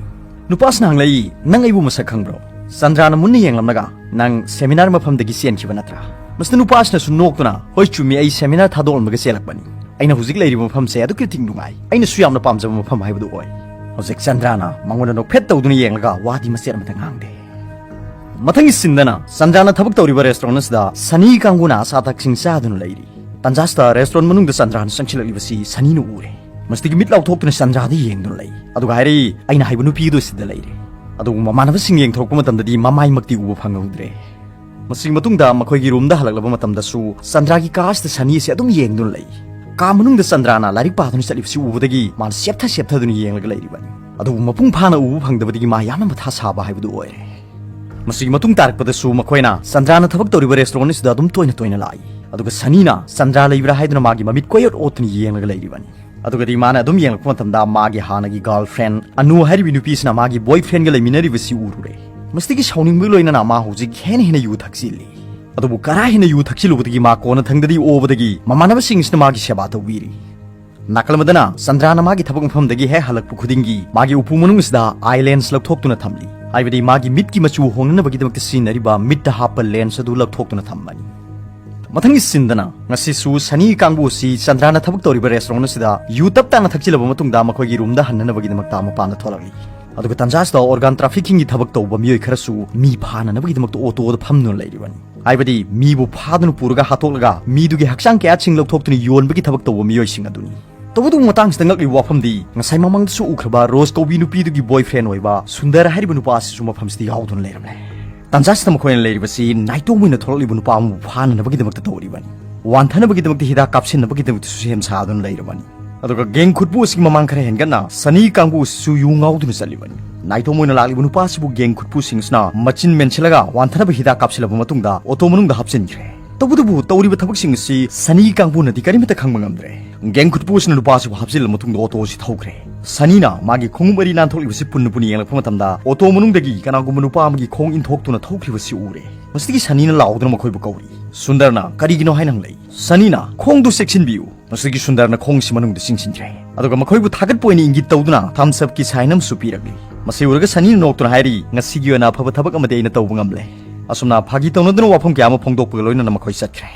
ꯅꯨꯄꯥꯁꯤꯅ ꯍꯪꯂꯛꯏ, "ꯅꯪ ꯑꯩꯕꯨ ꯃꯁꯛ ꯈꯪꯕ꯭ꯔꯣ?" ꯆꯟꯗ꯭ꯔꯥꯅ ꯃꯨꯟꯅ ꯌꯦꯡꯂꯝꯂꯒ, "ꯅꯪ seminar ꯃꯐꯝꯗꯒꯤ ꯆꯦꯟꯈꯤꯕ ꯅꯠꯇ꯭ꯔꯥ?" ꯃꯁꯤꯗ ꯅꯨꯄꯥꯁꯤꯅꯁꯨ ꯅꯣꯛꯇꯨꯅ, "ꯍꯣꯏ, ꯆꯨꯝꯃꯤ, ꯑꯩ seminar ꯊꯥꯗꯣꯛꯂꯝꯂꯒ ꯆꯦꯜꯂꯛꯄꯅꯤ꯫ ꯑꯩꯅ ꯍꯧꯖꯤꯛ ꯂꯩꯔꯤꯕ ꯃꯐꯝꯁꯦ ꯑꯗꯨꯛꯀꯤ ꯃꯇꯤꯛ ꯅꯨꯡꯉꯥꯏ꯫ ꯑꯩꯅꯁꯨ ꯌꯥꯝꯅ ꯄꯥꯝꯖꯕ ꯃꯐꯝ ꯍꯥꯏꯕꯗꯨ ꯑꯣꯏ꯫" ꯍꯧꯖꯤꯛ ꯆꯟꯗ꯭ꯔꯥꯅ ꯃꯉꯣꯟꯗ ꯅꯣꯛꯐꯦꯠ ꯇꯧꯗꯨꯅ ꯌꯦꯡꯂꯒ ꯋꯥꯗꯤ ꯃꯆꯦꯠ ꯑꯃꯠꯇ ꯉꯥꯡꯗꯦ꯫ ꯃꯊꯪꯒꯤ ꯁꯤꯟꯗꯅ ꯆꯟꯗ꯭ꯔꯥꯅ ꯊꯕꯛ ꯇꯧꯔꯤꯕ ꯔꯦꯁꯇꯨꯔꯦꯟ ꯑꯁꯤꯗ ꯁꯅꯤ ꯀꯥꯡꯕꯨꯅ ꯑꯆꯥ ꯑꯊꯛꯁꯤꯡ ꯆꯥꯗꯨꯅ ꯂꯩꯔꯤ꯫ ꯇꯟꯖꯥꯁꯤꯗ ꯔꯦꯁꯇꯨꯔꯦꯟ ꯃꯅꯨꯡꯗ ꯆꯟꯗ꯭ꯔꯥꯅ ꯆꯪꯁꯤꯜꯂꯛꯂꯤꯕꯁꯤ ꯁꯅꯤꯅ ꯎꯔꯦ꯫ ꯃꯁꯤꯗꯒꯤ ꯃꯤꯠ ꯂꯥꯎꯊꯣꯛꯇꯨꯅ ꯆꯟꯗ꯭ꯔꯥꯗ ꯌꯦꯡꯗꯨꯅ ꯂꯩ꯫ ꯑꯗꯨꯒ ꯍꯥꯏꯔꯛꯏ, "ꯑꯩꯅ ꯍꯥꯏꯕ ꯅꯨꯄꯤꯗꯨ ꯁꯤꯗ ꯂꯩꯔꯦ꯫" ꯑꯗꯨꯕꯨ ꯃꯃꯥꯟꯅꯕꯁꯤꯡ ꯌꯦꯡꯊꯣꯔꯛꯄ ꯃꯇꯝꯗꯗꯤ ꯃꯃꯥꯏꯃꯛꯇꯤ ꯎꯕ ꯐꯪꯍꯧꯗ꯭ꯔꯦ꯫ ꯃꯁꯤꯒꯤ ꯃꯇꯨꯡꯗ ꯃꯈꯣꯏꯒꯤ ꯔꯨꯝꯗ ꯍꯜꯂꯛꯂꯕ ꯃꯇꯝꯗꯁꯨ ꯆꯟꯗ꯭ꯔꯥꯒꯤ ꯀꯥ ꯑꯁꯤꯗ ꯁꯅꯤ ꯑꯁꯤ ꯑꯗꯨꯝ ꯌꯦꯡꯗꯨꯅ ꯂꯩ꯫ ꯀꯥ ꯃꯅꯨꯡꯗ ꯆꯟꯗ꯭ꯔꯥꯅ ꯂꯥꯏꯔꯤꯛ ꯄꯥꯗꯨꯅ ꯆꯠꯂꯤꯕꯁꯤ ꯎꯕꯗꯒꯤ ꯃꯥꯅ ꯆꯦꯞꯊ ꯆꯦꯞꯊꯗꯨꯅ ꯌꯦꯡꯂꯒ ꯂꯩꯔꯤꯕꯅꯤ꯫ ꯑꯗꯨꯕꯨ ꯃꯄꯨꯡ ꯐꯥꯅ ꯎꯕ ꯐꯪꯗꯕꯗꯒꯤ ꯃꯥ ꯌꯥꯝꯅ ꯃꯊꯥ ꯁꯥꯕ ꯍꯥꯏꯕꯗꯨ ꯑꯣꯏꯔꯦ꯫ ꯃꯁꯤꯒꯤ ꯃꯇꯨꯡ ꯇꯥꯔꯛꯄꯗꯁꯨ ꯃꯈꯣꯏꯅ ꯆꯟꯗ꯭ꯔꯥꯅ ꯊꯕꯛ ꯇꯧꯔꯤꯕ ꯔꯦꯁꯇꯨꯔꯦꯟ ꯑꯁꯤꯗ ꯑꯗꯨꯝ ꯇꯣꯏꯅ ꯇꯣꯏꯅ ꯂꯥꯛꯏ꯫ ꯑꯗꯨꯒ ꯁꯅꯤꯅ ꯆꯟꯗ꯭ꯔꯥ ꯂꯩꯕ꯭ꯔꯥ ꯍꯥꯏꯗꯨꯅ ꯃꯥꯒꯤ ꯃꯃꯤꯠ ꯀꯣꯏꯑꯣꯠ ꯑꯣꯠꯇꯨꯅ ꯌꯦꯡꯂꯒ ꯂꯩꯔꯤꯕꯅꯤ꯫ ꯑꯗꯨꯒꯗꯤ ꯃꯥꯅ ꯑꯗꯨꯝ ꯌꯦꯡꯂꯛꯄ ꯃꯇꯝꯗ ꯃꯥꯒꯤ ꯍꯥꯟꯅꯒꯤ ꯒꯔꯜ ꯐ꯭ꯔꯦꯟ ꯑꯅꯨ ꯍꯥꯏꯔꯤꯕ ꯅꯨꯄꯤꯁꯤꯅ ꯃꯥꯒꯤ ꯕꯣꯏ ꯐ꯭ꯔꯦꯟꯒ ꯂꯩꯃꯤꯟꯅꯔꯤꯕꯁꯤ ꯎꯔꯨꯔꯦ꯫ ꯃꯁꯤꯗꯒꯤ ꯁꯥꯎꯅꯤꯡꯕꯒ ꯂꯣꯏꯅꯅ ꯃꯥ ꯍꯧꯖꯤꯛ ꯍꯦꯟꯅ ꯍꯦꯟꯅ ꯌꯨ ꯊꯛꯆꯤꯜꯂꯤ꯫ ꯑꯗꯨꯕꯨ ꯀꯔꯥ ꯍꯦꯟꯅ ꯌꯨ ꯊꯛꯆꯤꯜꯂꯨꯕꯗꯒꯤ ꯃꯥ ꯀꯣꯟꯅꯊꯪꯗꯗꯤ ꯑꯣꯕꯗꯒꯤ ꯃꯃꯥꯟꯅꯕꯁꯤꯡꯁꯤꯅ ꯃꯥꯒꯤ ꯁꯦꯕꯥ ꯇꯧꯕꯤꯔꯤ꯫ ꯅꯥꯀꯜ ꯑꯃꯗꯅ ꯆꯟꯗ꯭ꯔꯥꯅ ꯃꯥꯒꯤ ꯊꯕꯛ ꯃꯐꯝꯗꯒꯤ ꯍꯦꯛ ꯍꯜꯂꯛꯄ ꯈꯨꯗꯤꯡꯒꯤ ꯃꯥꯒꯤ ꯎꯄꯨ ꯃꯅꯨꯡ ꯑꯁꯤꯗ ꯑꯥꯏ ꯂꯦꯟꯁ ꯂꯧꯊꯣꯛꯇꯨꯅ ꯊꯝꯂꯤ꯫ ꯍꯥꯏꯕꯗꯤ ꯃꯥꯒꯤ ꯃꯤꯠꯀꯤ ꯃꯆꯨ ꯍꯣꯡꯅꯅꯕꯒꯤꯗꯃꯛꯇ ꯁꯤꯖꯤꯟꯅꯔꯤꯕ ꯃꯤꯠꯇ ꯍꯥꯞꯄ ꯂꯦꯟꯁ ꯑꯗꯨ ꯂꯧꯊꯣꯛꯇꯨꯅ ꯊꯝꯕꯅꯤ꯫ ꯃꯊꯪꯒꯤ ꯁꯤꯟꯗꯅ ꯉꯁꯤꯁꯨ ꯁꯅꯤ ꯀꯥꯡꯕꯨ ꯑꯁꯤ ꯆꯟꯗ꯭ꯔꯥꯅ ꯊꯕꯛ ꯇꯧꯔꯤꯕ ꯔꯦꯁꯇꯨꯔꯦꯟ ꯑꯁꯤꯗ ꯌꯨ ꯇꯞ ꯇꯥꯅ ꯊꯛꯆꯤꯜꯂꯕ ꯃꯇꯨꯡꯗ ꯃꯈꯣꯏꯒꯤ ꯔꯨꯝꯗ ꯍꯟꯅꯅꯕꯒꯤꯗꯃꯛꯇ ꯃꯄꯥꯟꯗ ꯊꯣꯛꯂꯛꯂꯤ꯫ ꯑꯗꯨꯒ ꯇꯟꯖꯥꯁꯤꯗ ꯑꯣꯔꯒꯥꯟ ꯇ꯭ꯔꯥꯐꯤꯀꯤꯡꯒꯤ ꯊꯕꯛ ꯇꯧꯕ ꯃꯤꯑꯣꯏ ꯈꯔꯁꯨ ꯃꯤ ꯐꯥꯅꯅꯕꯒꯤꯗꯃꯛꯇ ꯑꯣꯇꯣꯗ ꯐꯝꯗꯨꯅ ꯂꯩꯔꯤꯕꯅꯤ꯫ ꯍꯥꯏꯕꯗꯤ ꯃꯤꯕꯨ ꯐꯥꯗꯨꯅ ꯄꯨꯔꯒ ꯍꯥꯠꯇꯣꯛꯂꯒ ꯃꯤꯗꯨꯒꯤ ꯍꯛꯆꯥꯡ ꯀꯌꯥꯠꯁꯤꯡ ꯂꯧꯊꯣꯛꯇꯨꯅ ꯌꯣꯟꯕꯒꯤ ꯊꯕꯛ ꯇꯧꯕ ꯃꯤꯑꯣꯏꯁꯤꯡ ꯑꯗꯨꯅꯤ꯫ ꯇꯧꯕꯇꯕꯨ ꯃꯇꯥꯡꯁꯤꯗ ꯉꯛꯂꯤꯕ ꯋꯥꯐꯝꯗꯤ ꯉꯁꯥꯏ ꯃꯃꯥꯡꯗꯁꯨ ꯎꯈ꯭ꯔꯕ ꯔꯣꯁ ꯀꯧꯕꯤ ꯅꯨꯄꯤꯗꯨꯒꯤ ꯕꯣꯏ ꯐ꯭ꯔꯦꯟ ꯑꯣꯏꯕ ꯁꯨꯟꯗꯔ ꯍꯥꯏꯔꯤꯕ ꯅꯨꯄꯥ ꯑꯁꯤꯁꯨ ꯃꯐꯝꯁꯤꯗ ꯌꯥꯎꯗꯨꯅ ꯂꯩꯔꯝꯂꯦ꯫ ꯇꯟꯖꯥꯁꯤꯗ ꯃꯈꯣꯏꯅ ꯂꯩꯔꯤꯕꯁꯤ ꯅꯥꯏꯇꯣꯝ ꯑꯣꯏꯅ ꯊꯣꯛꯂꯛꯂꯤꯕ ꯅꯨꯄꯥ ꯑꯃꯕꯨ ꯐꯥꯅꯅꯕꯒꯤꯗꯃꯛꯇ ꯇꯧꯔꯤꯕꯅꯤ꯫ ꯋꯥꯟꯊꯅꯕꯒꯤꯗꯃꯛꯇ ꯍꯤꯗꯥꯛ ꯀꯥꯞꯁꯤꯟꯅꯕꯒꯤꯗꯃꯛꯇꯁꯨ ꯁꯦꯝ ꯁꯥꯗꯨꯅ ꯂꯩꯔꯕꯅꯤ꯫ ꯑꯗꯨꯒ ꯒꯦꯡ ꯈꯨꯠꯄꯨ ꯑꯁꯤꯒꯤ ꯃꯃꯥꯡ ꯈꯔ ꯍꯦꯟꯒꯠꯅ ꯁꯅꯤ ꯀꯥꯡꯕꯨ ꯑꯁꯤꯁꯨ ꯌꯨ ꯉꯥꯎꯗꯨꯅ ꯆꯠꯂꯤꯕꯅꯤ꯫ ꯅꯥꯏꯇꯣꯝ ꯑꯣꯏꯅ ꯂꯥꯛꯂꯤꯕ ꯅꯨꯄꯥ ꯑꯁꯤꯕꯨ ꯒꯦꯡ ꯈꯨꯠꯄꯨꯁꯤꯡ ꯑꯁꯤꯅ ꯃꯆꯤꯟ ꯃꯦꯟꯁꯤꯜꯂꯒ ꯋꯥꯟꯊꯅꯕ ꯍꯤꯗꯥꯛ ꯀꯥꯞꯁꯤꯜꯂꯕ ꯃꯇꯨꯡꯗ ꯑꯣꯇꯣ ꯃꯅꯨꯡꯗ ꯍꯥꯞꯆꯤꯟꯈ꯭ꯔꯦ꯫ ꯇꯧꯕꯇꯕꯨ ꯇꯧꯔꯤꯕ ꯊꯕꯛꯁꯤꯡ ꯑꯁꯤ ꯁꯅꯤ ꯀꯥꯡꯕꯨꯅꯗꯤ ꯀꯔꯤꯃꯠꯇ ꯈꯪꯕ ꯉꯝꯗ꯭ꯔꯦ꯫ ꯒꯦꯡ ꯈꯨꯠꯄꯨ ꯑꯁꯤꯅ ꯅꯨꯄꯥ ꯑꯁꯤꯕꯨ ꯍꯥꯞꯆꯤꯜꯂꯕ ꯃꯇꯨꯡꯗ ꯑꯣꯇꯣ ꯑꯁꯤ ꯊꯧꯈ꯭ꯔꯦ꯫ ꯁꯅꯤꯅ ꯃꯥꯒꯤ ꯈꯣꯡꯎꯞ ꯑꯔꯤ ꯅꯥꯟꯊꯣꯛꯂꯤꯕꯁꯤ ꯄꯨꯟꯅ ꯄꯨꯟꯅ ꯌꯦꯡꯂꯛꯄ ꯃꯇꯝꯗ ꯑꯣꯇꯣ ꯃꯅꯨꯡꯗꯒꯤ ꯀꯅꯥꯒꯨꯝꯕ ꯅꯨꯄꯥ ꯑꯃꯒꯤ ꯈꯣꯡ ꯏꯟꯊꯣꯛꯇꯨꯅ ꯊꯧꯈ꯭ꯔꯤꯕꯁꯤ ꯎꯔꯦ꯫ ꯃꯁꯤꯗꯒꯤ ꯁꯅꯤꯅ ꯂꯥꯎꯗꯨꯅ ꯃꯈꯣꯏꯕꯨ ꯀꯧꯔꯤ꯫ ꯁꯨꯟꯗꯔꯅ ꯀꯔꯤꯒꯤꯅꯣ ꯍꯥꯏꯅ ꯍꯪꯂꯛꯏ꯫ ꯁꯅꯤꯅ "ꯈꯣꯡꯗꯨ ꯆꯦꯛꯁꯤꯟꯕꯤꯌꯨ"꯫ ꯃꯁꯤꯗꯒꯤ ꯁꯨꯟꯗꯔꯅ ꯈꯣꯡꯁꯤ ꯃꯅꯨꯡꯗ ꯆꯤꯡꯁꯤꯟꯈ꯭ꯔꯦ꯫ ꯑꯗꯨꯒ ꯃꯈꯣꯏꯕꯨ ꯊꯥꯒꯠꯄ ꯑꯣꯏꯅ ꯏꯪꯒꯤꯠ ꯇꯧꯗꯨꯅ ꯊꯝꯁ ꯑꯞꯀꯤ ꯁꯥꯏꯟ ꯑꯃꯁꯨ ꯄꯤꯔꯛꯂꯤ꯫ ꯃꯁꯤ ꯎꯔꯒ ꯁꯅꯤꯅ ꯅꯣꯛꯇꯨꯅ ꯍꯥꯏꯔꯤ, "ꯉꯁꯤꯒꯤ ꯑꯣꯏꯅ ꯑꯐꯕ ꯊꯕꯛ ꯑꯃꯗꯤ ꯑꯩꯅ ꯇꯧꯕ ꯉꯝꯂꯦ꯫ ꯑꯁꯨꯝꯅ ꯐꯥꯒꯤ ꯇꯧꯅꯗꯨꯅ ꯋꯥꯐꯝ ꯀꯌꯥ ꯑꯃ ꯐꯣꯡꯗꯣꯛꯄꯒ ꯂꯣꯏꯅꯅ ꯃꯈꯣꯏ ꯆꯠꯈ꯭ꯔꯦ꯫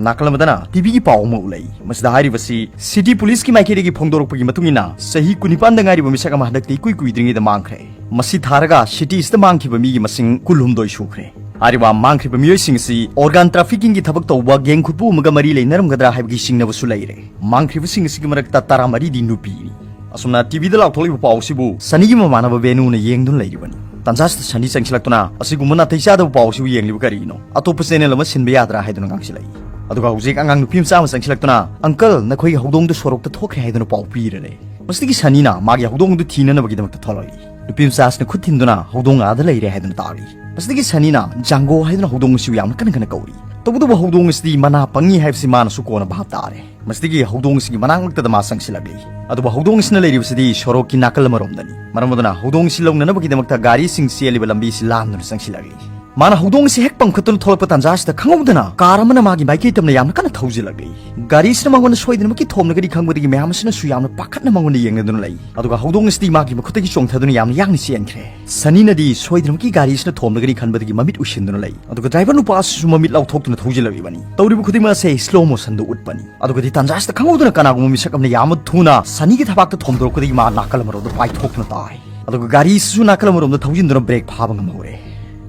ꯅꯥꯀꯜ ꯑꯃꯗꯅ ꯇꯤꯚꯤꯒꯤ ꯄꯥꯎ ꯑꯃ ꯎꯠꯂꯛꯏ꯫ ꯃꯁꯤꯗ ꯍꯥꯏꯔꯤꯕꯁꯤ ꯁꯤꯇꯤ ꯄꯨꯂꯤꯁꯀꯤ ꯃꯥꯏꯀꯩꯗꯒꯤ ꯐꯣꯡꯗꯣꯔꯛꯄꯒꯤ ꯃꯇꯨꯡ ꯏꯟꯅ ꯆꯍꯤ ꯀꯨꯟꯅꯤꯄꯥꯟꯗ ꯉꯥꯏꯔꯤꯕ ꯃꯤꯁꯛ ꯑꯃ ꯍꯟꯗꯛꯇꯤ ꯏꯀꯨꯏ ꯀꯨꯏꯗ꯭ꯔꯤꯉꯩꯗ ꯃꯥꯡꯈ꯭ꯔꯦ꯫ ꯃꯁꯤ ꯊꯥꯔꯒ ꯁꯤꯇꯤꯁꯤꯗ ꯃꯥꯡꯈꯤꯕ ꯃꯤꯒꯤ ꯃꯁꯤꯡ ꯀꯨꯟꯍꯨꯝꯗꯣꯏ ꯁꯨꯈ꯭ꯔꯦ꯫ ꯍꯥꯏꯔꯤꯕ ꯃꯥꯡꯈ꯭ꯔꯤꯕ ꯃꯤꯑꯣꯏꯁꯤꯡ ꯑꯁꯤ ꯑꯣꯔꯒꯥꯟ ꯇ꯭ꯔꯥꯐꯤꯀꯤꯡꯒꯤ ꯊꯕꯛ ꯇꯧꯕ ꯒꯦꯡ ꯈꯨꯠꯄꯨ ꯑꯃꯒ ꯃꯔꯤ ꯂꯩꯅꯔꯝꯒꯗ꯭ꯔꯥ ꯍꯥꯏꯕꯒꯤ ꯆꯤꯡꯅꯕꯁꯨ ꯂꯩꯔꯦ꯫ ꯃꯥꯡꯈ꯭ꯔꯤꯕꯁꯤꯡ ꯑꯁꯤꯒꯤ ꯃꯔꯛꯇ ꯇꯔꯥꯃꯔꯤꯗꯤ ꯅꯨꯄꯤꯅꯤ꯫ ꯑꯁꯨꯝꯅ ꯇꯤꯚꯤꯗ ꯂꯥꯎꯊꯣꯛꯂꯤꯕ ꯄꯥꯎ ꯑꯁꯤꯕꯨ ꯁꯅꯤꯒꯤ ꯃꯃꯥꯟꯅꯕ ꯕꯦꯅꯨꯅ ꯌꯦꯡꯗꯨꯅ ꯂꯩꯔꯤꯕꯅꯤ꯫ ꯇꯥꯟꯖꯥꯁꯤꯗ ꯁꯅꯤ ꯆꯪꯁꯤꯜꯂꯛꯇꯨꯅ, "ꯑꯁꯤꯒꯨꯝꯕ ꯅꯥꯇꯩ ꯆꯥꯗꯕ ꯄꯥꯎ ꯑꯁꯤꯕꯨ ꯌꯦꯡꯂꯤꯕ ꯀꯔꯤꯒꯤꯅꯣ? ꯑꯇꯣꯞꯄ ꯆꯦꯅꯦꯜ ꯑꯃ ꯁꯤꯟꯕ ꯌꯥꯗ꯭ꯔꯥ?" ꯍꯥꯏꯗꯨꯅ ꯉꯥꯡꯁꯤꯜꯂꯛꯏ꯫ ꯑꯗꯨꯒ ꯍꯧꯖꯤꯛ ꯑꯉꯥꯡ ꯅꯨꯄꯤ ꯃꯆꯥ ꯑꯃ ꯆꯪꯁꯤꯜꯂꯛꯇꯨꯅ, "ꯑꯪꯀꯜ, ꯅꯈꯣꯏꯒꯤ ꯍꯧꯗꯣꯡꯗꯨ ꯁꯣꯔꯣꯛꯇ ꯊꯣꯛꯈ꯭ꯔꯦ" ꯍꯥꯏꯗꯨꯅ ꯄꯥꯎ ꯄꯤꯔꯔꯦ꯫ ꯃꯁꯤꯗꯒꯤ ꯁꯅꯤꯅ ꯃꯥꯒꯤ ꯍꯧꯗꯣꯡ ꯑꯗꯨ ꯊꯤꯅꯅꯕꯒꯤꯗꯃꯛꯇ ꯊꯣꯛꯂꯛꯏ꯫ ꯅꯨꯄꯤ ꯃꯆꯥꯁꯤꯅ ꯈꯨꯠ ꯊꯤꯟꯗꯨꯅ, "ꯍꯧꯗꯣꯡ ꯑꯥꯗ ꯂꯩꯔꯦ" ꯍꯥꯏꯗꯨꯅ ꯇꯥꯛꯂꯤ꯫ ꯃꯁꯤꯗꯒꯤ ꯁꯅꯤꯅ "ꯖꯥꯡꯒꯣ" ꯍꯥꯏꯗꯨꯅ ꯍꯧꯗꯣꯡ ꯑꯁꯤꯕꯨ ꯌꯥꯝꯅ ꯀꯟꯅ ꯀꯟꯅ ꯀꯧꯔꯤ꯫ ꯇꯧꯕꯇꯕꯨ ꯍꯧꯗꯣꯡ ꯑꯁꯤꯗꯤ ꯃꯅꯥ ꯄꯪꯉꯤ ꯍꯥꯏꯕꯁꯤ ꯃꯥꯅꯁꯨ ꯀꯣꯟꯅ ꯚꯥꯞ ꯇꯥꯔꯦ꯫ ꯃꯁꯤꯗꯒꯤ ꯍꯧꯗꯣꯡ ꯑꯁꯤꯒꯤ ꯃꯅꯥꯛ ꯅꯛꯇꯗ ꯃꯥ ꯆꯪꯁꯤꯜꯂꯛꯂꯤ꯫ ꯑꯗꯨꯕꯨ ꯍꯧꯗꯣꯡ ꯑꯁꯤꯅ ꯂꯩꯔꯤꯕꯁꯤꯗꯤ ꯁꯣꯔꯣꯛꯀꯤ ꯅꯥꯀꯜ ꯑꯃꯔꯣꯝꯗꯅꯤ꯫ ꯃꯔꯝ ꯑꯗꯨꯅ ꯍꯧꯗꯣꯡ ꯑꯁꯤ ꯂꯧꯅꯅꯕꯒꯤꯗꯃꯛꯇ ꯒꯥꯔꯤꯁꯤꯡ ꯆꯦꯜꯂꯤꯕ ꯂꯝꯕꯤ ꯑꯁꯤ ꯂꯥꯟꯗꯨꯅ ꯆꯪꯁꯤꯜꯂꯛꯂꯤ꯫ ꯃꯥꯅ ꯍꯧꯗꯣꯡ ꯑꯁꯤ ꯍꯦꯛ ꯄꯝꯈꯠꯇꯨꯅ ꯊꯣꯛꯂꯛꯄ ꯇꯥꯟꯖꯥ ꯑꯁꯤꯗ ꯈꯪꯍꯧꯗꯅ ꯀꯥꯔ ꯑꯃꯅ ꯃꯥꯒꯤ ꯃꯥꯏꯀꯩ ꯇꯝꯅ ꯌꯥꯝꯅ ꯀꯟꯅ ꯊꯧꯖꯤꯜꯂꯛꯂꯤ꯫ ꯒꯥꯔꯤ ꯑꯁꯤꯅ ꯃꯉꯣꯟꯗ ꯁꯣꯏꯗꯅꯃꯛꯀꯤ ꯊꯣꯝꯂꯒꯗꯤ ꯈꯪꯕꯗꯒꯤ ꯃꯌꯥꯝ ꯑꯁꯤꯅꯁꯨ ꯌꯥꯝꯅ ꯄꯥꯈꯠꯅ ꯃꯉꯣꯟꯗ ꯌꯦꯡꯅꯗꯨꯅ ꯂꯩ꯫ ꯑꯗꯨꯒ ꯍꯧꯗꯣꯡ ꯑꯁꯤꯗꯤ ꯃꯥꯒꯤ ꯃꯈꯨꯠꯇꯒꯤ ꯆꯣꯡꯊꯗꯨꯅ ꯌꯥꯝꯅ ꯌꯥꯡꯅ ꯆꯦꯟꯈ꯭ꯔꯦ꯫ ꯁꯅꯤꯅꯗꯤ ꯁꯣꯏꯗꯅꯃꯛꯀꯤ ꯒꯥꯔꯤ ꯑꯁꯤꯅ ꯊꯣꯝꯂꯒꯅꯤ ꯈꯟꯕꯗꯒꯤ ꯃꯃꯤꯠ ꯎꯏꯁꯤꯟꯗꯨꯅ ꯂꯩ꯫ ꯑꯗꯨꯒ ꯗ꯭ꯔꯥꯏꯚꯔ ꯅꯨꯄꯥ ꯑꯁꯤꯁꯨ ꯃꯃꯤꯠ ꯂꯥꯎꯊꯣꯛꯇꯨꯅ ꯊꯧꯖꯤꯜꯂꯛꯂꯤꯕꯅꯤ꯫ ꯇꯧꯔꯤꯕ ꯈꯨꯗꯤꯡꯃꯛ ꯑꯁꯦ ꯁ꯭ꯂꯣ ꯃꯣꯁꯟꯗ ꯎꯠꯄꯅꯤ꯫ ꯑꯗꯨꯒꯗꯤ ꯇꯥꯟꯖꯥ ꯑꯁꯤꯗ ꯈꯪꯍꯧꯗꯅ ꯀꯅꯥꯒꯨꯝꯕ ꯃꯤꯁꯛ ꯑꯃꯅ ꯌꯥꯝꯅ ꯊꯨꯅ ꯁꯅꯤꯒꯤ ꯊꯕꯥꯛꯇ ꯊꯣꯝꯗꯣꯔꯛꯄꯗꯒꯤ ꯃꯥ ꯅꯥꯀꯜ ꯑꯃꯔꯣꯝꯗ ꯄꯥꯏꯊꯣꯛꯇꯨꯅ ꯇꯥꯏ꯫ ꯑꯗꯨꯒ ꯒꯥꯔꯤ ꯑꯁꯤꯁꯨ ꯅꯥꯀꯜ ꯑꯃꯔꯣꯝꯗ ꯊꯧꯖꯤꯟꯗꯨꯅ ꯕ꯭ꯔꯦꯛ ꯐꯥꯕ ꯉꯝꯍꯧꯔꯦ꯫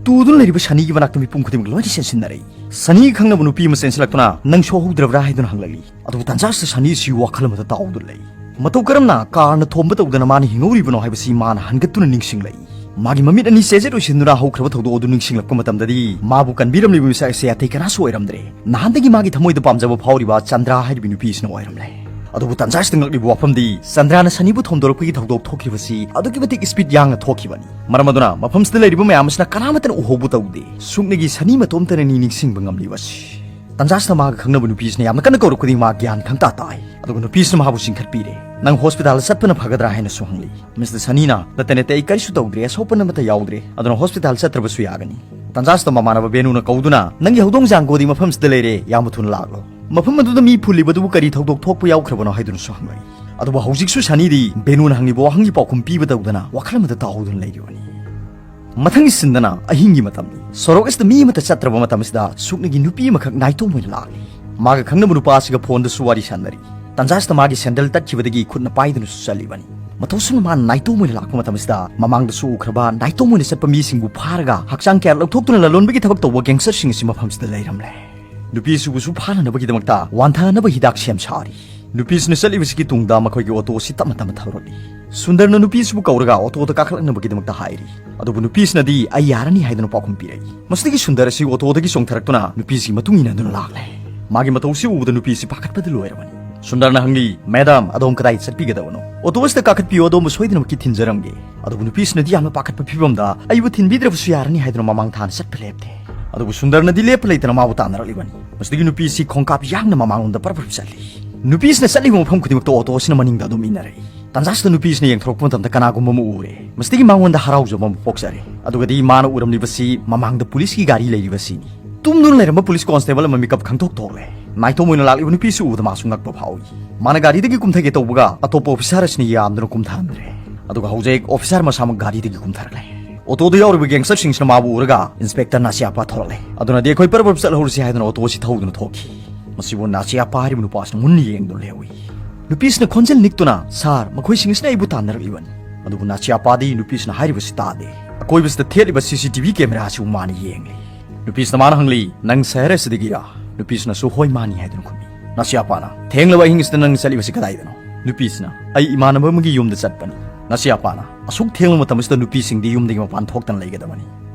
ꯇꯨꯗꯨꯅ ꯂꯩꯔꯤꯕ ꯁꯅꯤꯒꯤ ꯃꯅꯥꯛꯇ ꯃꯤꯄꯨꯝ ꯈꯨꯗꯤꯡꯃꯛ ꯂꯣꯏꯅ ꯆꯦꯟꯁꯤꯟꯅꯔꯛꯏ꯫ ꯁꯅꯤꯒꯤ ꯈꯪꯅꯕ ꯅꯨꯄꯤ ꯑꯃ ꯆꯦꯟꯁꯤꯜꯂꯛꯇꯨꯅ, "ꯅꯪ ꯁꯣꯛꯍꯧꯗ꯭ꯔꯕ꯭ꯔꯥ?" ꯍꯥꯏꯗꯨꯅ ꯍꯪꯂꯛꯏ꯫ ꯑꯗꯨꯕꯨ ꯇꯥꯟꯖꯥ ꯑꯁꯤꯗ ꯁꯅꯤ ꯑꯁꯤ ꯋꯥꯈꯜ ꯑꯃꯗ ꯇꯥꯎꯗꯨꯅ ꯂꯩ꯫ ꯃꯇꯧ ꯀꯔꯝꯅ ꯀꯥꯔꯅ ꯊꯣꯝꯕ ꯇꯧꯗꯅ ꯃꯥꯅ ꯍꯤꯡꯍꯧꯔꯤꯕꯅꯣ ꯍꯥꯏꯕꯁꯤ ꯃꯥꯅ ꯍꯟꯒꯠꯇꯨꯅ ꯅꯤꯡꯁꯤꯡꯂꯛꯏ꯫ ꯃꯥꯒꯤ ꯃꯃꯤꯠ ꯑꯅꯤ ꯆꯦꯖꯦꯠ ꯑꯣꯏꯁꯤꯟꯗꯨꯅ ꯍꯧꯈ꯭ꯔꯕ ꯊꯧꯗꯣꯛ ꯑꯗꯨ ꯅꯤꯡꯁꯤꯡꯂꯛꯄ ꯃꯇꯝꯗꯗꯤ, ꯃꯥꯕꯨ ꯀꯟꯕꯤꯔꯝꯂꯤꯕ ꯃꯤꯁꯛ ꯑꯁꯤ ꯑꯇꯩ ꯀꯅꯥꯁꯨ ꯑꯣꯏꯔꯝꯗ꯭ꯔꯦ꯫ ꯅꯍꯥꯟꯗꯒꯤ ꯃꯥꯒꯤ ꯊꯃꯣꯏꯗ ꯄꯥꯝꯖꯕ ꯐꯥꯎꯔꯤꯕ ꯆꯟꯗ꯭ꯔꯥ ꯍꯥꯏꯔꯤꯕ ꯅꯨꯄꯤ ꯑꯁꯤꯅ ꯑꯣꯏꯔꯝꯂꯦ꯫ ꯑꯗꯨꯕꯨ ꯇꯥꯟꯖꯥ ꯑꯁꯤꯗ ꯉꯛꯂꯤꯕ ꯋꯥꯐꯝꯗꯤ, ꯆꯟꯗ꯭ꯔꯥꯅ ꯁꯅꯤꯕꯨ ꯊꯣꯝꯗꯣꯔꯛꯄꯒꯤ ꯊꯧꯗꯣꯛ ꯊꯣꯛꯈꯤꯕꯁꯤ ꯑꯗꯨꯛꯀꯤ ꯃꯇꯤꯛ ꯁ꯭ꯄꯤꯗ ꯌꯥꯡꯅ ꯊꯣꯛꯈꯤꯕꯅꯤ꯫ ꯃꯔꯝ ꯑꯗꯨꯅ ꯃꯐꯝꯁꯤꯗ ꯂꯩꯔꯤꯕ ꯃꯌꯥꯝ ꯑꯁꯤꯅ ꯀꯅꯥꯃꯠꯇꯅ ꯎꯍꯧꯕ ꯇꯧꯗꯦ꯫ ꯁꯨꯞꯅꯒꯤ ꯁꯅꯤ ꯃꯇꯣꯝꯇꯅꯅꯤ ꯅꯤꯡꯁꯤꯡꯕ ꯉꯝꯂꯤꯕꯁꯤ꯫ ꯇꯥꯟꯖꯥ ꯑꯁꯤꯗ ꯃꯥꯒ ꯈꯪꯅꯕ ꯅꯨꯄꯤꯁꯤꯅ ꯌꯥꯝꯅ ꯀꯟꯅ ꯀꯧꯔꯛꯄꯗꯒꯤ ꯃꯥ ꯒ꯭ꯌꯥꯟ ꯈꯪꯇꯥ ꯇꯥꯏ꯫ ꯑꯗꯨꯒ ꯅꯨꯄꯤꯁꯤꯅ ꯃꯍꯥꯛꯄꯨ ꯆꯤꯡꯈꯠꯄꯤꯔꯦ꯫ "ꯅꯪ ꯍꯣꯁꯄꯤꯇꯥꯜꯗ ꯆꯠꯄꯅ ꯐꯒꯗ꯭ꯔꯥ?" ꯍꯥꯏꯅꯁꯨ ꯍꯪꯂꯤ꯫ ꯃꯤꯁꯇꯔ ꯁꯅꯤꯅ, "ꯅꯠꯇꯦ, ꯅꯠꯇꯦ, ꯑꯩ ꯀꯔꯤꯁꯨ ꯇꯧꯗ꯭ꯔꯦ, ꯑꯁꯣꯛꯄ ꯑꯃꯠꯇ ꯌꯥꯎꯗ꯭ꯔꯦ, ꯑꯗꯨꯅ ꯍꯣꯁꯄꯤꯇꯥꯜ ꯆꯠꯇ꯭ꯔꯕꯁꯨ ꯌꯥꯒꯅꯤ"꯫ ꯇꯥꯟꯖꯥ ꯑꯁꯤꯗ ꯃꯃꯥꯟꯅꯕ ꯕꯦꯅꯨꯅ ꯀꯧꯗꯨꯅ, "ꯅꯪꯒꯤ ꯍꯧꯗꯣꯡ ꯖꯥꯡꯒꯣꯗꯤ ꯃꯐꯝꯁꯤꯗ ꯂꯩꯔꯦ, ꯌꯥꯝꯅ ꯊꯨꯅ ꯂꯥꯛꯂꯣ꯫ ꯃꯐꯝ ꯑꯗꯨꯗ ꯃꯤ ꯐꯨꯜꯂꯤꯕꯗꯨꯕꯨ ꯀꯔꯤ ꯊꯧꯗꯣꯛ ꯊꯣꯛꯄ ꯌꯥꯎꯈ꯭ꯔꯕꯅꯣ?" ꯍꯥꯏꯗꯨꯅꯁꯨ ꯍꯪꯂꯛꯏ꯫ ꯑꯗꯨꯕꯨ ꯍꯧꯖꯤꯛꯁꯨ ꯁꯅꯤꯗꯤ ꯕꯦꯅꯨꯅ ꯍꯪꯂꯤꯕ ꯋꯥꯍꯪꯒꯤ ꯄꯥꯎꯈꯨꯝ ꯄꯤꯕ ꯇꯧꯗꯅ ꯋꯥꯈꯜ ꯑꯃꯗ ꯇꯥꯎꯗꯨꯅ ꯂꯩꯔꯤꯕꯅꯤ꯫ ꯃꯊꯪꯒꯤ ꯁꯤꯟꯗꯅ ꯑꯍꯤꯡꯒꯤ ꯃꯇꯝꯅꯤ꯫ ꯁꯣꯔꯣꯛ ꯑꯁꯤꯗ ꯃꯤ ꯑꯃꯠꯇ ꯆꯠꯇ꯭ꯔꯕ ꯃꯇꯝ ꯑꯁꯤꯗ ꯁꯨꯞꯅꯒꯤ ꯅꯨꯄꯤ ꯑꯃꯈꯛ ꯅꯥꯏꯇꯣꯝ ꯑꯣꯏꯅ ꯂꯥꯛꯂꯤ꯫ ꯃꯥꯒ ꯈꯪꯅꯕ ꯅꯨꯄꯥꯁꯤꯒ ꯐꯣꯟꯗꯁꯨ ꯋꯥꯔꯤ ꯁꯥꯟꯅꯔꯤ꯫ ꯇꯟꯖꯥꯁꯤꯗ ꯃꯥꯒꯤ ꯁꯦꯟꯗꯜ ꯇꯠꯈꯤꯕꯗꯒꯤ ꯈꯨꯠꯅ ꯄꯥꯏꯗꯨꯅꯁꯨ ꯆꯠꯂꯤꯕꯅꯤ꯫ ꯃꯊꯧꯁꯤꯅ ꯃꯥꯅ ꯅꯥꯏꯇꯣꯝ ꯑꯣꯏꯅ ꯂꯥꯛꯄ ꯃꯇꯝꯁꯤꯗ ꯃꯃꯥꯡꯗꯁꯨ ꯎꯈ꯭ꯔꯕ ꯅꯥꯏꯇꯣꯝ ꯑꯣꯏꯅ ꯆꯠꯄ ꯃꯤꯁꯤꯡꯕꯨ ꯐꯥꯔꯒ ꯍꯛꯆꯥꯡ ꯀꯌꯥ ꯂꯧꯊꯣꯛꯇꯨꯅ ꯂꯂꯣꯟꯕꯒꯤ ꯊꯕꯛ ꯇꯧꯕ ꯒꯦꯡꯁꯇꯔꯁꯤꯡ ꯑꯁꯤ ꯃꯐꯝꯁꯤꯗ ꯂꯩꯔꯝꯂꯦ꯫ ꯅꯨꯄꯤꯁꯤꯕꯨꯁꯨ ꯐꯥꯅꯅꯕꯒꯤꯗꯃꯛꯇ ꯋꯥꯟꯊꯅꯕ ꯍꯤꯗꯥꯛ ꯁꯦꯝ ꯁꯥꯔꯤ꯫ ꯅꯨꯄꯤꯁꯤꯅ ꯆꯠꯂꯤꯕꯁꯤꯒꯤ ꯇꯨꯡꯗ ꯃꯈꯣꯏꯒꯤ ꯑꯣꯇꯣ ꯑꯁꯤ ꯇꯞꯅ ꯇꯞꯅ ꯊꯧꯔꯛꯂꯤ꯫ ꯁꯨꯟꯗꯔꯅ ꯅꯨꯄꯤꯁꯤꯕꯨ ꯀꯧꯔꯒ ꯑꯣꯇꯣꯗ ꯀꯥꯈꯠꯂꯛꯅꯕꯒꯤꯗꯃꯛꯇ ꯍꯥꯏꯔꯤ꯫ ꯑꯗꯨꯕꯨ ꯅꯨꯄꯤꯁꯤꯅꯗꯤ "ꯑꯩ ꯌꯥꯔꯅꯤ" ꯍꯥꯏꯗꯨꯅ ꯄꯥꯎꯈꯨꯝ ꯄꯤꯔꯛꯏ꯫ ꯃꯁꯤꯗꯒꯤ ꯁꯨꯟꯗꯔ ꯑꯁꯤ ꯑꯣꯇꯣꯗꯒꯤ ꯆꯣꯡꯊꯔꯛꯇꯨꯅ ꯅꯨꯄꯤꯁꯤꯒꯤ ꯃꯇꯨꯡ ꯏꯟꯅꯗꯨꯅ ꯂꯥꯛꯂꯦ꯫ ꯃꯥꯒꯤ ꯃꯇꯧꯁꯤ ꯎꯕꯗ ꯅꯨꯄꯤꯁꯤ ꯄꯥꯈꯠꯄꯗ ꯂꯣꯏꯔꯕꯅꯤ꯫ ꯁꯨꯟꯗꯔꯅ ꯍꯪꯂꯤ, "ꯃꯦꯗꯥꯝ, ꯑꯗꯣꯝ ꯀꯗꯥꯏ ꯆꯠꯄꯤꯒꯗꯕꯅꯣ? ꯑꯣꯇꯣ ꯑꯁꯤꯗ ꯀꯥꯈꯠꯄꯤꯌꯨ, ꯑꯗꯣꯝꯕꯨ ꯁꯣꯏꯗꯅꯃꯛꯀꯤ ꯊꯤꯟꯖꯔꯝꯒꯦ꯫" ꯑꯗꯨꯕꯨ ꯅꯨꯄꯤꯁꯤꯅꯗꯤ ꯌꯥꯝꯅ ꯄꯥꯈꯠꯄ ꯐꯤꯕꯝꯗ "ꯑꯩꯕꯨ ꯊꯤꯟꯕꯤꯗ꯭ꯔꯕꯁꯨ ꯌꯥꯔꯅꯤ" ꯍꯥꯏꯗꯨꯅ ꯃꯃꯥꯡ ꯊꯥꯅ ꯆꯠꯄ ꯂꯦꯞꯇꯦ꯫ ꯑꯗꯨꯕꯨ ꯁꯨꯟꯗꯔꯅꯗꯤ ꯂꯦꯞꯄ ꯂꯩꯇꯅ ꯃꯥꯕꯨ ꯇꯥꯟꯅꯔꯛꯂꯤꯕꯅꯤ꯫ ꯃꯁꯤꯗꯒꯤ ꯅꯨꯄꯤꯁꯤ ꯈꯣꯡꯀꯥꯞ ꯌꯥꯡꯅ ꯃꯃꯥꯡꯂꯣꯝꯗ ꯄꯔꯞ ꯄꯔꯞ ꯆꯠꯂꯤ꯫ ꯅꯨꯄꯤꯁꯤꯅ ꯆꯠꯂꯤꯕ ꯃꯐꯝ ꯈꯨꯗꯤꯡꯃꯛꯇ ꯑꯣꯇꯣ ꯑꯁꯤꯅ ꯃꯅꯤꯡꯗ ꯑꯗꯨꯝ ꯏꯟꯅꯔꯛꯏ꯫ ꯇꯟꯖꯥꯁꯤꯗ ꯅꯨꯄꯤꯁꯤꯅ ꯌꯦꯡꯊꯣꯔꯛꯄ ꯃꯇꯝꯗ ꯀꯅꯥꯒꯨꯝꯕ ꯑꯃ ꯎꯔꯦ꯫ ꯃꯁꯤꯗꯒꯤ ꯃꯉꯣꯟꯗ ꯍꯔꯥꯎꯖꯕ ꯑꯃ ꯄꯣꯛꯆꯔꯦ꯫ ꯑꯗꯨꯒꯗꯤ ꯃꯥꯅ ꯎꯔꯝꯂꯤꯕꯁꯤ ꯃꯃꯥꯡꯗ ꯄꯨꯂꯤꯁꯀꯤ ꯒꯥꯔꯤ ꯂꯩꯔꯤꯕꯁꯤꯅꯤ꯫ ꯇꯨꯝꯗꯨꯅ ꯂꯩꯔꯝꯕ ꯄꯨꯂꯤꯁ ꯀꯣꯟꯁꯇꯦꯕꯜ ꯑꯃ ꯃꯤꯀꯞ ꯈꯪꯊꯣꯛ ꯊꯣꯛꯂꯦ꯫ ꯅꯥꯏꯇꯣꯝ ꯑꯣꯏꯅ ꯂꯥꯛꯂꯤꯕ ꯅꯨꯄꯤꯁꯤ ꯎꯕꯗ ꯃꯥꯁꯨ ꯉꯛꯄ ꯐꯥꯎꯏ꯫ ꯃꯥꯅ ꯒꯥꯔꯤꯗꯒꯤ ꯀꯨꯝꯊꯒꯦ ꯇꯧꯕꯒ ꯑꯇꯣꯞꯄ ꯑꯣꯐꯤꯁꯥꯔ ꯑꯁꯤꯅ ꯌꯥꯝꯗꯨꯅ ꯀꯨꯝꯊꯍꯟꯗ꯭ꯔꯦ꯫ ꯑꯗꯨꯒ ꯍꯧꯖꯤꯛ ꯑꯣꯐꯤꯁꯥꯔ ꯃꯁꯥꯃꯛ ꯒꯥꯔꯤꯗꯒꯤ ꯀꯨꯝꯊꯔꯛꯂꯦ꯫ ꯑꯣꯇꯣꯗ ꯌꯥꯎꯔꯤꯕ ꯒꯦꯡꯁꯇꯔꯁꯤꯡꯁꯤꯅ ꯃꯥꯕꯨ ꯎꯔꯒ "ꯏꯟꯁꯄꯦꯛꯇꯔ ꯅꯥꯁꯤꯌꯥꯄꯥ ꯊꯣꯔꯛꯂꯦ, ꯑꯗꯨꯅꯗꯤ ꯑꯩꯈꯣꯏ ꯄꯔꯞ ꯄꯔꯞ ꯆꯠꯍꯧꯔꯁꯤ" ꯍꯥꯏꯗꯨꯅ ꯑꯣꯇꯣ ꯑꯁꯤ ꯊꯧꯗꯨꯅ ꯊꯣꯛꯈꯤ꯫ ꯃꯁꯤꯕꯨ ꯅꯥꯁꯤꯌꯥꯄꯥ ꯍꯥꯏꯔꯤꯕ ꯅꯨꯄꯥꯁꯤꯅ ꯃꯨꯟꯅ ꯌꯦꯡꯗꯨꯅ ꯂꯩꯍꯧꯏ꯫ ꯅꯨꯄꯤꯁꯤꯅ ꯈꯣꯟꯖꯦꯜ ꯅꯤꯛꯇꯨꯅ, "ꯁꯥꯔ, ꯃꯈꯣꯏꯁꯤꯡ ꯑꯁꯤꯅ ꯑꯩꯕꯨ ꯇꯥꯟꯅꯔꯛꯂꯤꯕꯅꯤ꯫" ꯑꯗꯨꯕꯨ ꯅꯥꯁꯤꯌꯥꯄꯥꯗꯤ ꯅꯨꯄꯤꯁꯤꯅ ꯍꯥꯏꯔꯤꯕꯁꯤ ꯇꯥꯗꯦ꯫ ꯑꯀꯣꯏꯕꯁꯤꯗ ꯊꯦꯠꯂꯤꯕ ꯁꯤ ꯁꯤ ꯇꯤ ꯚꯤ ꯀꯦꯃꯦꯔꯥ ꯑꯁꯤꯕꯨ ꯃꯥꯅ ꯌꯦꯡꯂꯤ꯫ ꯅꯨꯄꯤꯁꯤꯅ ꯃꯥꯅ ꯍꯪꯂꯤ, "ꯅꯪ ꯁꯍꯔ ꯑꯁꯤꯗꯒꯤꯔꯥ?" ꯅꯨꯄꯤꯁꯤꯅꯁꯨ "ꯍꯣꯏ, ꯃꯥꯅꯤ" ꯍꯥꯏꯗꯨꯅ ꯈꯨꯝꯃꯤ꯫ ꯅꯥꯁꯤꯌꯥꯄꯥꯅ, "ꯊꯦꯡꯂꯕ ꯑꯍꯤꯡꯁꯤꯗ ꯅꯪ ꯆꯠꯂꯤꯕꯁꯤ ꯀꯗꯥꯏꯗꯅꯣ?" ꯅꯨꯄꯤꯁꯤꯅ, "ꯑꯩ ꯏꯃꯥꯟꯅꯕ ꯑꯃꯒꯤ ꯌꯨꯝꯗ ꯆꯠꯄꯅꯤ꯫" ꯅꯥꯁꯤꯌꯥꯄꯥꯅ, "ꯑꯁꯨꯛ ꯊꯦꯡꯂꯕ ꯃꯇꯝꯁꯤꯗ ꯅꯨꯄꯤꯁꯤꯡꯗꯤ ꯌꯨꯝꯗꯒꯤ ꯃꯄꯥꯟ ꯊꯣꯛꯇꯅ ꯂꯩꯒꯗꯕꯅꯤ꯫"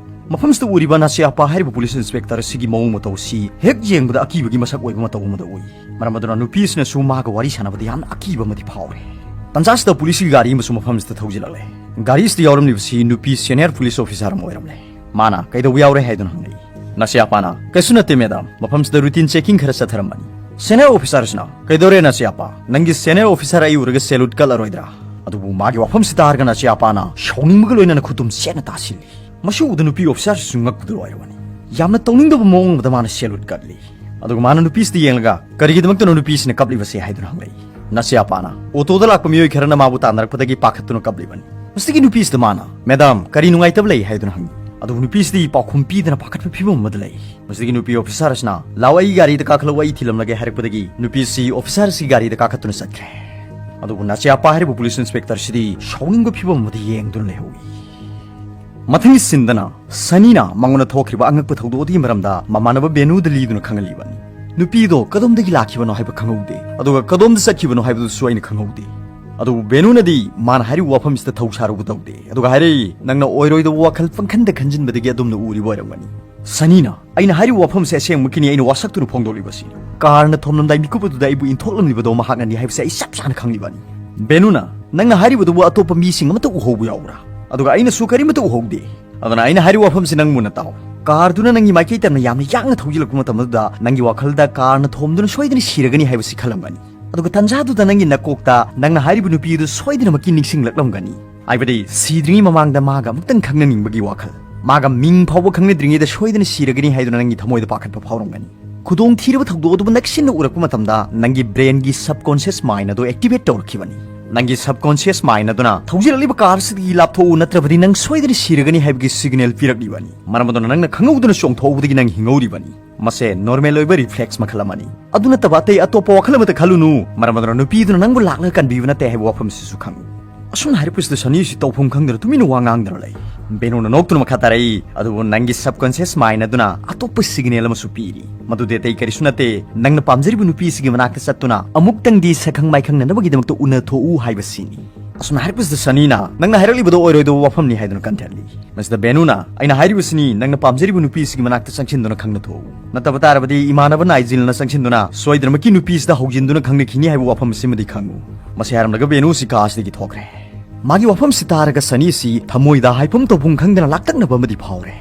ꯃꯐꯝꯁꯤꯗ ꯎꯔꯤꯕ ꯅꯥꯁꯤꯌꯥꯄꯥ ꯍꯥꯏꯔꯤꯕ ꯄꯨꯂꯤꯁ ꯏꯟꯁꯄꯦꯛꯇꯔ ꯑꯁꯤꯒꯤ ꯃꯑꯣꯡ ꯃꯇꯧ ꯑꯁꯤ ꯍꯦꯛ ꯌꯦꯡꯕꯗ ꯑꯀꯤꯕꯒꯤ ꯃꯁꯛ ꯑꯣꯏꯕ ꯃꯇꯧ ꯑꯃꯗ ꯎꯏ꯫ ꯃꯔꯝ ꯑꯗꯨꯅ ꯅꯨꯄꯤꯁꯤꯅꯁꯨ ꯃꯥꯒ ꯋꯥꯔꯤ ꯁꯥꯟꯅꯕꯗ ꯌꯥꯝꯅ ꯑꯀꯤꯕ ꯑꯃꯗꯤ ꯐꯥꯎꯔꯦ꯫ ꯇꯟꯖꯥꯁꯤꯗ ꯄꯨꯂꯤꯁꯀꯤ ꯒꯥꯔꯤ ꯑꯃꯁꯨ ꯃꯐꯝꯁꯤꯗ ꯊꯧꯖꯤꯜꯂꯛꯂꯦ꯫ ꯒꯥꯔꯤꯁꯤꯗ ꯌꯥꯎꯔꯝꯂꯤꯕꯁꯤ ꯅꯨꯄꯤ ꯁꯦꯅꯤꯌꯔ ꯄꯨꯂꯤꯁ ꯑꯣꯐꯤꯁꯥꯔ ꯑꯃ ꯑꯣꯏꯔꯝꯂꯦ꯫ ꯃꯥꯅ, "ꯀꯩꯗꯧꯕ ꯌꯥꯎꯔꯦ?" ꯍꯥꯏꯗꯨꯅ ꯍꯪꯂꯛꯏ꯫ ꯅꯥꯁꯤꯌꯥꯄꯥꯅ, "ꯀꯩꯁꯨ ꯅꯠꯇꯦ ꯃꯦꯗꯥꯝ, ꯃꯐꯝꯁꯤꯗ ꯔꯨꯇꯤꯟ ꯆꯦꯀꯤꯡ ꯈꯔ ꯆꯠꯊꯔꯝꯕꯅꯤ꯫" ꯁꯦꯅꯤꯌꯔ ꯑꯣꯐꯤꯁꯥꯔꯁꯤꯅ, "ꯀꯩꯗꯧꯔꯦ ꯅꯥꯁꯤꯌꯥꯄꯥ? ꯅꯪꯒꯤ ꯁꯦꯅꯤꯌꯔ ꯑꯣꯐꯤꯁꯥꯔ ꯑꯩ ꯎꯔꯒ ꯁꯦꯂꯨꯠ ꯀꯠꯂꯔꯣꯏꯗ꯭ꯔꯥ?" ꯑꯗꯨꯕꯨ ꯃꯥꯒꯤ ꯋꯥꯐꯝꯁꯤ ꯇꯥꯔꯒ ꯅꯥꯁꯤꯌꯥꯄꯥꯅ ꯁꯥꯎꯅꯤꯡꯕꯒ ꯂꯣꯏꯅꯅ ꯈꯨꯇꯨꯝ ꯆꯦꯠꯅ ꯇꯥꯁꯤꯜꯂꯤ꯫ ꯃꯁꯤ ꯎꯕꯗ ꯅꯨꯄꯤ ꯑꯣꯐꯤꯁꯥꯔꯁꯤꯁꯨ ꯉꯛꯄꯗ ꯂꯣꯏꯔꯕꯅꯤ꯫ ꯌꯥꯝꯅ ꯇꯧꯅꯤꯡꯗꯕ ꯃꯑꯣꯡ ꯑꯃꯗ ꯃꯥꯅ ꯁꯦꯂꯨꯠ ꯀꯠꯂꯤ꯫ ꯑꯗꯨꯒ ꯃꯥꯅ ꯅꯨꯄꯤꯁꯤꯗ ꯌꯦꯡꯂꯒ, "ꯀꯔꯤꯒꯤꯗꯃꯛꯇꯅꯣ ꯅꯨꯄꯤꯁꯤꯅ ꯀꯞꯂꯤꯕꯁꯦ?" ꯍꯥꯏꯗꯨꯅ ꯍꯪꯂꯛꯏ꯫ ꯅꯥꯁꯤꯌꯥꯄꯥꯅ, "ꯑꯣꯇꯣꯗ ꯂꯥꯛꯄ ꯃꯤꯑꯣꯏ ꯈꯔꯅ ꯃꯥꯕꯨ ꯇꯥꯟꯅꯔꯛꯄꯗꯒꯤ ꯄꯥꯈꯠꯇꯨꯅ ꯀꯞꯂꯤꯕꯅꯤ꯫" ꯃꯁꯤꯒꯤ ꯅꯨꯄꯤꯁꯤꯗ ꯃꯥꯅ, "ꯃꯦꯗꯥꯝ, ꯀꯔꯤ ꯅꯨꯡꯉꯥꯏꯇꯕ ꯂꯩ?" ꯍꯥꯏꯗꯨꯅ ꯍꯪꯉꯤ꯫ ꯑꯗꯨꯕꯨ ꯅꯨꯄꯤꯁꯤꯗꯤ ꯄꯥꯎꯈꯨꯝ ꯄꯤꯗꯅ ꯄꯥꯈꯠꯄ ꯐꯤꯕꯝ ꯑꯃꯗ ꯂꯩ꯫ ꯃꯁꯤꯗꯒꯤ ꯅꯨꯄꯤ ꯑꯣꯐꯤꯁꯥꯔ ꯑꯁꯤꯅ, "ꯂꯥꯎ, ꯑꯩꯒꯤ ꯒꯥꯔꯤꯗ ꯀꯥꯈꯠꯂꯛꯎ, ꯑꯩ ꯊꯤꯜꯂꯝꯂꯒꯦ" ꯍꯥꯏꯔꯛꯄꯗꯒꯤ ꯅꯨꯄꯤꯁꯤ ꯑꯣꯐꯤꯁꯥꯔ ꯑꯁꯤꯒꯤ ꯒꯥꯔꯤꯗ ꯀꯥꯈꯠꯇꯨꯅ ꯆꯠꯈ꯭ꯔꯦ꯫ ꯑꯗꯨꯕꯨ ꯅꯥꯆꯤꯌꯥꯞꯄꯥ ꯍꯥꯏꯔꯤꯕ ꯄꯨꯂꯤꯁ ꯏꯟꯁꯄꯦꯛꯇꯔꯁꯤꯗꯤ ꯁꯥꯎꯅꯤꯡꯕ ꯐꯤꯕꯝ ꯑꯃꯗ ꯌꯦꯡꯗꯨꯅ ꯂꯩꯍꯧꯏ꯫ ꯃꯊꯪꯒꯤ ꯁꯤꯟꯗꯅ ꯁꯅꯤꯅ ꯃꯉꯣꯟꯗ ꯊꯣꯛꯈ꯭ꯔꯤꯕ ꯑꯉꯛꯄ ꯊꯧꯗꯣꯛ ꯑꯗꯨꯒꯤ ꯃꯔꯝꯗ ꯃꯃꯥꯟꯅꯕ ꯕꯦꯅꯨꯗ ꯂꯤꯗꯨꯅ ꯈꯪꯍꯜꯂꯤꯕꯅꯤ꯫ ꯅꯨꯄꯤꯗꯣ ꯀꯗꯣꯝꯗꯒꯤ ꯂꯥꯛꯈꯤꯕꯅꯣ ꯍꯥꯏꯕ ꯈꯪꯍꯧꯗꯦ, ꯑꯗꯨꯒ ꯀꯗꯣꯝꯗ ꯆꯠꯈꯤꯕꯅꯣ ꯍꯥꯏꯕꯗꯨꯁꯨ ꯑꯩꯅ ꯈꯪꯍꯧꯗꯦ꯫ ꯑꯗꯨꯕꯨ ꯕꯦꯅꯨꯅꯗꯤ ꯃꯥꯅ ꯍꯥꯏꯔꯤꯕ ꯋꯥꯐꯝꯁꯤꯗ ꯊꯧ ꯁꯥꯔꯨꯕ ꯇꯧꯗꯦ, ꯑꯗꯨꯒ ꯍꯥꯏꯔꯛꯏ, "ꯅꯪꯅ ꯑꯣꯏꯔꯣꯏꯗꯕ ꯋꯥꯈꯜ ꯄꯪꯈꯟꯗ ꯈꯟꯖꯤꯟꯕꯗꯒꯤ ꯑꯗꯣꯝꯅ ꯎꯔꯤꯕ ꯑꯣꯏꯔꯝꯒꯅꯤ"꯫ ꯁꯅꯤꯅ, "ꯑꯩꯅ ꯍꯥꯏꯔꯤꯕ ꯋꯥꯐꯝꯁꯦ ꯑꯁꯦꯡꯕꯒꯤꯅꯤ, ꯑꯩꯅ ꯋꯥꯁꯛꯇꯨꯅ ꯐꯣꯡꯗꯣꯛꯂꯤꯕꯁꯤꯅꯤ꯫ ꯀꯥꯔꯅ ꯊꯣꯝꯂꯝꯗꯥꯏ ꯃꯤꯀꯨꯞ ꯑꯗꯨꯗ ꯑꯩꯕꯨ ꯏꯟꯊꯣꯛꯂꯝꯂꯤꯕꯗꯣ ꯃꯍꯥꯛꯅꯅꯤ ꯍꯥꯏꯕꯁꯦ ꯑꯩ ꯆꯞ ꯆꯥꯅ ꯈꯪꯂꯤꯕꯅꯤ"꯫ ꯕꯦꯅꯨꯅ, "ꯅꯪꯅ ꯍꯥꯏꯔꯤꯕꯗꯨꯕꯨ ꯑꯇꯣꯞꯄ ꯃꯤꯁꯤꯡ ꯑꯃꯠꯇ ꯎꯍꯧꯕ ꯌꯥꯎꯕ꯭ꯔꯥ?" ꯑꯗꯨꯒ ꯑꯩꯅꯁꯨ ꯀꯔꯤꯃꯠꯇ ꯎꯍꯧꯗꯦ꯫ ꯑꯗꯨꯅ ꯑꯩꯅ ꯍꯥꯏꯔꯤꯕ ꯋꯥꯐꯝꯁꯤ ꯅꯪ ꯃꯨꯟꯅ ꯇꯥꯎ꯫ ꯀꯥꯔꯗꯨꯅ ꯅꯪꯒꯤ ꯃꯥꯏꯀꯩ ꯇꯝꯅ ꯌꯥꯝꯅ ꯌꯥꯡꯅ ꯊꯧꯖꯤꯜꯂꯛꯄ ꯃꯇꯝ ꯑꯗꯨꯗ ꯅꯪꯒꯤ ꯋꯥꯈꯜꯗ ꯀꯥꯔꯅ ꯊꯣꯝꯗꯨꯅ ꯁꯣꯏꯗꯅ ꯁꯤꯔꯒꯅꯤ ꯍꯥꯏꯕꯁꯤ ꯈꯜꯂꯝꯒꯅꯤ꯫ ꯑꯗꯨꯒ ꯇꯟꯖꯥꯗꯨꯗ ꯅꯪꯒꯤ ꯅꯀꯣꯛꯇ ꯅꯪꯅ ꯍꯥꯏꯔꯤꯕ ꯅꯨꯄꯤ ꯑꯗꯨ ꯁꯣꯏꯗꯅꯃꯛꯀꯤ ꯅꯤꯡꯁꯤꯡꯂꯛꯂꯝꯒꯅꯤ꯫ ꯍꯥꯏꯕꯗꯤ ꯁꯤꯗ꯭ꯔꯤꯉꯩ ꯃꯃꯥꯡꯗ ꯃꯥꯒ ꯑꯃꯨꯛꯇꯪ ꯈꯪꯅꯅꯤꯡꯕꯒꯤ ꯋꯥꯈꯜ, ꯃꯥꯒ ꯃꯤꯡ ꯐꯥꯎꯕ ꯈꯪꯅꯗ꯭ꯔꯤꯉꯩꯗ ꯁꯣꯏꯗꯅ ꯁꯤꯔꯒꯅꯤ ꯍꯥꯏꯗꯨꯅ ꯅꯪꯒꯤ ꯊꯃꯣꯏꯗ ꯄꯥꯈꯠꯄ ꯐꯥꯎꯔꯝꯒꯅꯤ꯫ ꯈꯨꯗꯣꯡꯊꯤꯔꯕ ꯊꯧꯗꯣꯛ ꯑꯗꯨꯕꯨ ꯅꯛꯁꯤꯟꯅ ꯎꯔꯛꯄ ꯃꯇꯝꯗ ꯅꯪꯒꯤ ꯕ꯭ꯔꯦꯟꯒꯤ ꯁꯕꯀꯣꯟꯁꯤꯌꯁ ꯃꯥꯏꯟ ꯑꯗꯨ ꯑꯦꯛꯇꯤꯚꯦꯠ ꯇꯧꯔꯛꯈꯤꯕꯅꯤ꯫ ꯅꯪꯒꯤ ꯁꯕꯀꯣꯟꯁꯤꯌꯁ ꯃꯥꯏꯟ ꯑꯗꯨꯅ ꯊꯧꯖꯤꯜꯂꯛꯂꯤꯕ ꯀꯥꯔ ꯑꯁꯤꯗꯒꯤ ꯂꯥꯞꯊꯣꯛꯎ, ꯅꯠꯇ꯭ꯔꯕꯗꯤ ꯅꯪ ꯁꯣꯏꯗꯅ ꯁꯤꯔꯒꯅꯤ ꯍꯥꯏꯕꯒꯤ ꯁꯤꯒꯅꯦꯜ ꯄꯤꯔꯛꯂꯤꯕꯅꯤ꯫ ꯃꯔꯝ ꯑꯗꯨꯅ ꯅꯪꯅ ꯈꯪꯍꯧꯗꯅ ꯆꯣꯡꯊꯣꯛꯍꯧꯕꯗꯒꯤ ꯅꯪ ꯍꯤꯡꯍꯧꯔꯤꯕꯅꯤ꯫ ꯃꯁꯦ ꯅꯣꯔꯃꯦꯜ ꯑꯣꯏꯕ ꯔꯤꯐ꯭ꯂꯦꯛꯁ ꯃꯈꯜ ꯑꯃꯅꯤ꯫ ꯑꯗꯨ ꯅꯠꯇꯕ ꯑꯇꯩ ꯑꯇꯣꯞꯄ ꯋꯥꯈꯜ ꯑꯃꯠꯇ ꯈꯜꯂꯨꯅꯨ, ꯃꯔꯝ ꯑꯗꯨꯅ ꯅꯨꯄꯤꯗꯨꯅ ꯅꯪꯕꯨ ꯂꯥꯛꯂꯒ ꯀꯟꯕꯤꯕ ꯅꯠꯇꯦ ꯍꯥꯏꯕ ꯋꯥꯐꯝꯁꯤꯁꯨ ꯈꯪꯉꯨ꯫ ꯑꯁꯨꯝꯅ ꯍꯥꯏꯔꯛꯄꯁꯤꯗ ꯁꯅꯤꯁꯤ ꯇꯧꯐꯝ ꯈꯪꯗꯅ ꯇꯨꯃꯤꯟꯅ ꯋꯥ ꯉꯥꯡꯗꯅ ꯂꯩ꯫ ꯕꯦꯅꯨꯅ ꯅꯣꯛꯇꯨꯅ ꯃꯈꯥ ꯇꯥꯔꯛꯏ, "ꯑꯗꯨꯕꯨ ꯅꯪꯒꯤ ꯁꯕꯀꯣꯟꯁꯤꯌꯁ ꯃꯥꯏꯟ ꯑꯗꯨꯅ ꯑꯇꯣꯞꯄ ꯁꯤꯒꯅꯦꯜ ꯑꯃꯁꯨ ꯄꯤꯔꯤ꯫ ꯃꯗꯨꯗꯤ ꯑꯇꯩ ꯀꯔꯤꯁꯨ ꯅꯠꯇꯦ, ꯅꯪꯅ ꯄꯥꯝꯖꯔꯤꯕ ꯅꯨꯄꯤꯁꯤꯒꯤ ꯃꯅꯥꯛꯇ ꯆꯠꯇꯨꯅ ꯑꯃꯨꯛꯇꯪꯗꯤ ꯁꯛꯈꯪ ꯃꯥꯏꯈꯪꯅꯅꯕꯒꯤꯗꯃꯛꯇ ꯎꯅꯊꯣꯛꯎ ꯍꯥꯏꯕꯁꯤꯅꯤ"꯫ ꯑꯁꯨꯝꯅ ꯍꯥꯏꯔꯛꯄꯁꯤꯗ ꯁꯅꯤꯅ, "ꯅꯪꯅ ꯍꯥꯏꯔꯛꯂꯤꯕꯗꯣ ꯑꯣꯏꯔꯣꯏꯗꯕ ꯋꯥꯐꯝꯅꯤ" ꯍꯥꯏꯗꯨꯅ ꯀꯟꯊꯠꯂꯤ꯫ ꯃꯁꯤꯗ ꯕꯦꯅꯨꯅ, "ꯑꯩꯅ ꯍꯥꯏꯔꯤꯕꯁꯤꯅꯤ, ꯅꯪꯅ ꯄꯥꯝꯖꯔꯤꯕ ꯅꯨꯄꯤꯁꯤꯒꯤ ꯃꯅꯥꯛꯇ ꯆꯪꯁꯤꯟꯗꯨꯅ ꯈꯪꯅ ꯊꯣꯛꯎ꯫ ꯅꯠꯇꯕ ꯇꯥꯔꯕꯗꯤ ꯏꯃꯥꯟꯅꯕ ꯅꯥꯏꯖꯤꯜꯅ ꯆꯪꯁꯤꯟꯗꯨꯅ ꯁꯣꯏꯗꯅꯃꯛꯀꯤ ꯅꯨꯄꯤꯁꯤꯗ ꯍꯧꯖꯤꯟꯗꯨꯅ ꯈꯪꯅꯈꯤꯅꯤ ꯍꯥꯏꯕ ꯋꯥꯐꯝꯁꯤꯃꯗꯤ ꯈꯪꯉꯨ"꯫ ꯃꯁꯤ ꯍꯥꯏꯔꯝꯂꯒ ꯕꯦꯅꯨꯁꯤ ꯀꯥꯁꯤꯗꯒꯤ ꯊꯣꯛꯈ꯭ꯔꯦ꯫ ꯃꯥꯒꯤ ꯋꯥꯐꯝꯁꯤ ꯇꯥꯔꯒ ꯁꯅꯤꯁꯤ ꯊꯃꯣꯏꯗ ꯍꯥꯏꯐꯝ ꯇꯧꯐꯝ ꯈꯪꯗꯅ ꯂꯥꯛꯇꯛꯅꯕ ꯑꯃꯗꯤ ꯐꯥꯎꯔꯦ꯫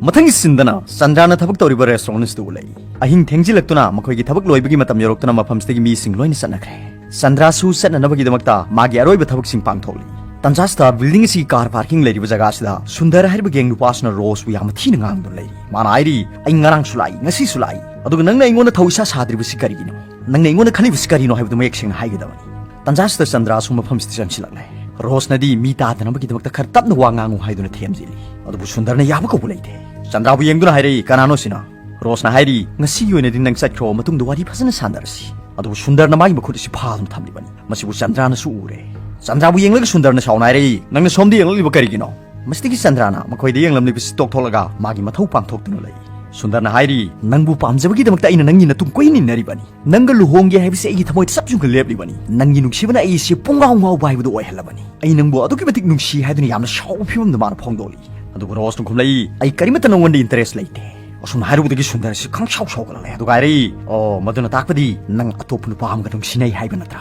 ꯃꯊꯪꯒꯤ ꯁꯤꯟꯗꯅ ꯆꯟꯗ꯭ꯔꯥꯅ ꯊꯕꯛ ꯇꯧꯔꯤꯕ ꯔꯦꯁꯇꯨꯔꯦꯟ ꯑꯁꯤꯗ ꯎꯠꯂꯛꯏ꯫ ꯑꯍꯤꯡ ꯊꯦꯡꯖꯤꯜꯂꯛꯇꯨꯅ ꯃꯈꯣꯏꯒꯤ ꯊꯕꯛ ꯂꯣꯏꯕꯒꯤ ꯃꯇꯝ ꯌꯧꯔꯛꯇꯨꯅ ꯃꯐꯝꯁꯤꯗꯒꯤ ꯃꯤꯁꯤꯡ ꯂꯣꯏꯅ ꯆꯠꯅꯈ꯭ꯔꯦ꯫ ꯆꯟꯗ꯭ꯔꯥꯁꯨ ꯆꯠꯅꯅꯕꯒꯤꯗꯃꯛꯇ ꯃꯥꯒꯤ ꯑꯔꯣꯏꯕ ꯊꯕꯛꯁꯤꯡ ꯄꯥꯡꯊꯣꯛꯂꯤ꯫ ꯇꯟꯖꯥꯁꯤꯗ ꯕꯤꯜꯗꯤꯡ ꯑꯁꯤꯒꯤ ꯀꯥꯔ ꯄꯥꯔꯀꯤꯡ ꯂꯩꯔꯤꯕ ꯖꯒꯥꯁꯤꯗ ꯁꯨꯟꯗꯔ ꯍꯥꯏꯔꯤꯕ ꯒꯦꯡ ꯅꯨꯄꯥꯁꯤꯅ ꯔꯣꯁꯄꯨ ꯌꯥꯝꯅ ꯊꯤꯅ ꯉꯥꯡꯗꯨꯅ ꯂꯩꯔꯤ꯫ ꯃꯥꯅ ꯍꯥꯏꯔꯤ, "ꯑꯩ ꯉꯔꯥꯡꯁꯨ ꯂꯥꯛꯏ, ꯉꯁꯤꯁꯨ ꯂꯥꯛꯏ, ꯑꯗꯨꯒ ꯅꯪꯅ ꯑꯩꯉꯣꯟꯗ ꯊꯧ ꯏꯁꯥ ꯁꯥꯗ꯭ꯔꯤꯕꯁꯤ ꯀꯔꯤꯒꯤꯅꯣ? ꯅꯪꯅ ꯑꯩꯉꯣꯟꯗ ꯈꯜꯂꯤꯕꯁꯤ ꯀꯔꯤꯅꯣ ꯍꯥꯏꯕꯗꯨ ꯃꯌꯦꯛ ꯁꯦꯡꯅ ꯍꯥꯏꯒꯗꯕꯅꯤ"꯫ ꯇꯟꯖꯥꯁꯤꯗ ꯆꯟꯗ꯭ꯔꯥꯁꯨ ꯃꯐꯝꯁꯤꯗ ꯆꯪꯁꯤꯜꯂꯛꯂꯦ꯫ ꯔꯣꯁꯅꯗꯤ ꯃꯤ ꯇꯥꯗꯅꯕꯒꯤꯗꯃꯛꯇ ꯈꯔ ꯇꯞꯅ ꯋꯥ ꯉꯥꯡꯉꯨ ꯍꯥꯏꯗꯨꯅ ꯊꯦꯝꯖꯤꯜꯂꯤ꯫ ꯑꯗꯨꯕꯨ ꯁꯨꯟꯗꯔꯅ ꯌꯥꯕ ꯀꯧꯕ ꯂꯩꯇꯦ꯫ ꯆꯟꯗ꯭ꯔꯥꯕꯨ ꯌꯦꯡꯗꯨꯅ ꯍꯥꯏꯔꯛꯏ, "ꯀꯅꯥꯅꯣ ꯁꯤꯅ?" ꯔꯣꯁꯅ ꯍꯥꯏꯔꯤ, "ꯉꯁꯤꯒꯤ ꯑꯣꯏꯅꯗꯤ ꯅꯪ ꯆꯠꯈ꯭ꯔꯣ, ꯃꯇꯨꯡꯗ ꯋꯥꯔꯤ ꯐꯖꯅ ꯁꯥꯟꯅꯔꯁꯤ"꯫ ꯑꯗꯨꯕꯨ ꯁꯨꯟꯗꯔꯅ ꯃꯥꯒꯤ ꯃꯈꯨꯠ ꯑꯁꯤ ꯐꯥꯗꯨꯅ ꯊꯝꯂꯤꯕꯅꯤ꯫ ꯃꯁꯤꯕꯨ ꯆꯟꯗ꯭ꯔꯥꯅꯁꯨ ꯎꯔꯦ꯫ ꯆꯟꯗ꯭ꯔꯥꯕꯨ ꯌꯦꯡꯂꯒ ꯁꯨꯟꯗꯔꯅ ꯁꯥꯎꯅ ꯍꯥꯏꯔꯛꯏ, "ꯅꯪꯅ ꯁꯣꯝꯗ ꯌꯦꯡꯂꯛꯂꯤꯕ ꯀꯔꯤꯒꯤꯅꯣ?" ꯃꯁꯤꯗꯒꯤ ꯆꯟꯗ꯭ꯔꯥꯅ ꯃꯈꯣꯏꯗ ꯌꯦꯡꯂꯝꯂꯤꯕꯁꯤ ꯇꯣꯛꯊꯣꯛꯂꯒ ꯃꯥꯒꯤ ꯃꯊꯧ ꯄꯥꯡꯊꯣꯛꯇꯨꯅ ꯂꯩ꯫ ꯁꯨꯟꯗꯔꯅ ꯍꯥꯏꯔꯤ, "ꯅꯪꯕꯨ ꯄꯥꯝꯖꯕꯒꯤꯗꯃꯛꯇ ꯑꯩꯅ ꯅꯪꯒꯤ ꯅꯇꯨꯡ ꯀꯣꯏꯅ ꯏꯟꯅꯔꯤꯕꯅꯤ꯫ ꯅꯪꯒ ꯂꯨꯍꯣꯡꯒꯦ ꯍꯥꯏꯕꯁꯤ ꯑꯩꯒꯤ ꯊꯃꯣꯏꯗ ꯆꯞ ꯌꯨꯡꯅ ꯂꯦꯞꯂꯤꯕꯅꯤ꯫ ꯅꯪꯒꯤ ꯅꯨꯡꯁꯤꯕꯅ ꯑꯩ ꯑꯁꯤ ꯄꯨꯡꯉꯥꯎ ꯉꯥꯎꯕ ꯍꯥꯏꯕꯗꯨ ꯑꯣꯏꯍꯜꯂꯕꯅꯤ꯫ ꯑꯩ ꯅꯪꯕꯨ ꯑꯗꯨꯛꯀꯤ ꯃꯇꯤꯛ ꯅꯨꯡꯁꯤ" ꯍꯥꯏꯗꯨꯅ ꯌꯥꯝꯅ ꯁꯥꯎꯕ ꯐꯤꯕꯝꯗ ꯃꯥꯅ ꯐꯣꯡꯗꯣꯛꯂꯤ꯫ ꯑꯗꯨꯒ ꯔꯣꯁꯅ ꯈꯨꯝꯂꯛꯏ, "ꯑꯩ ꯀꯔꯤꯃꯠꯇ ꯅꯉꯣꯟꯗ interest ꯂꯩꯇꯦ"꯫ ꯑꯁꯨꯝꯅ ꯍꯥꯏꯔꯨꯕꯗꯒꯤ ꯁꯨꯟꯗꯔ ꯑꯁꯤ ꯈꯪꯁꯥꯎ ꯁꯥꯎꯒꯠꯂꯛꯂꯦ꯫ ꯑꯗꯨꯒ ꯍꯥꯏꯔꯛꯏ, "ꯑꯣ, ꯃꯗꯨꯅ ꯇꯥꯛꯄꯗꯤ ꯅꯪ ꯑꯇꯣꯞꯄ ꯅꯨꯄꯥ ꯑꯃꯒ ꯅꯨꯡꯁꯤꯅꯩ ꯍꯥꯏꯕ ꯅꯠꯇ꯭ꯔꯥ?"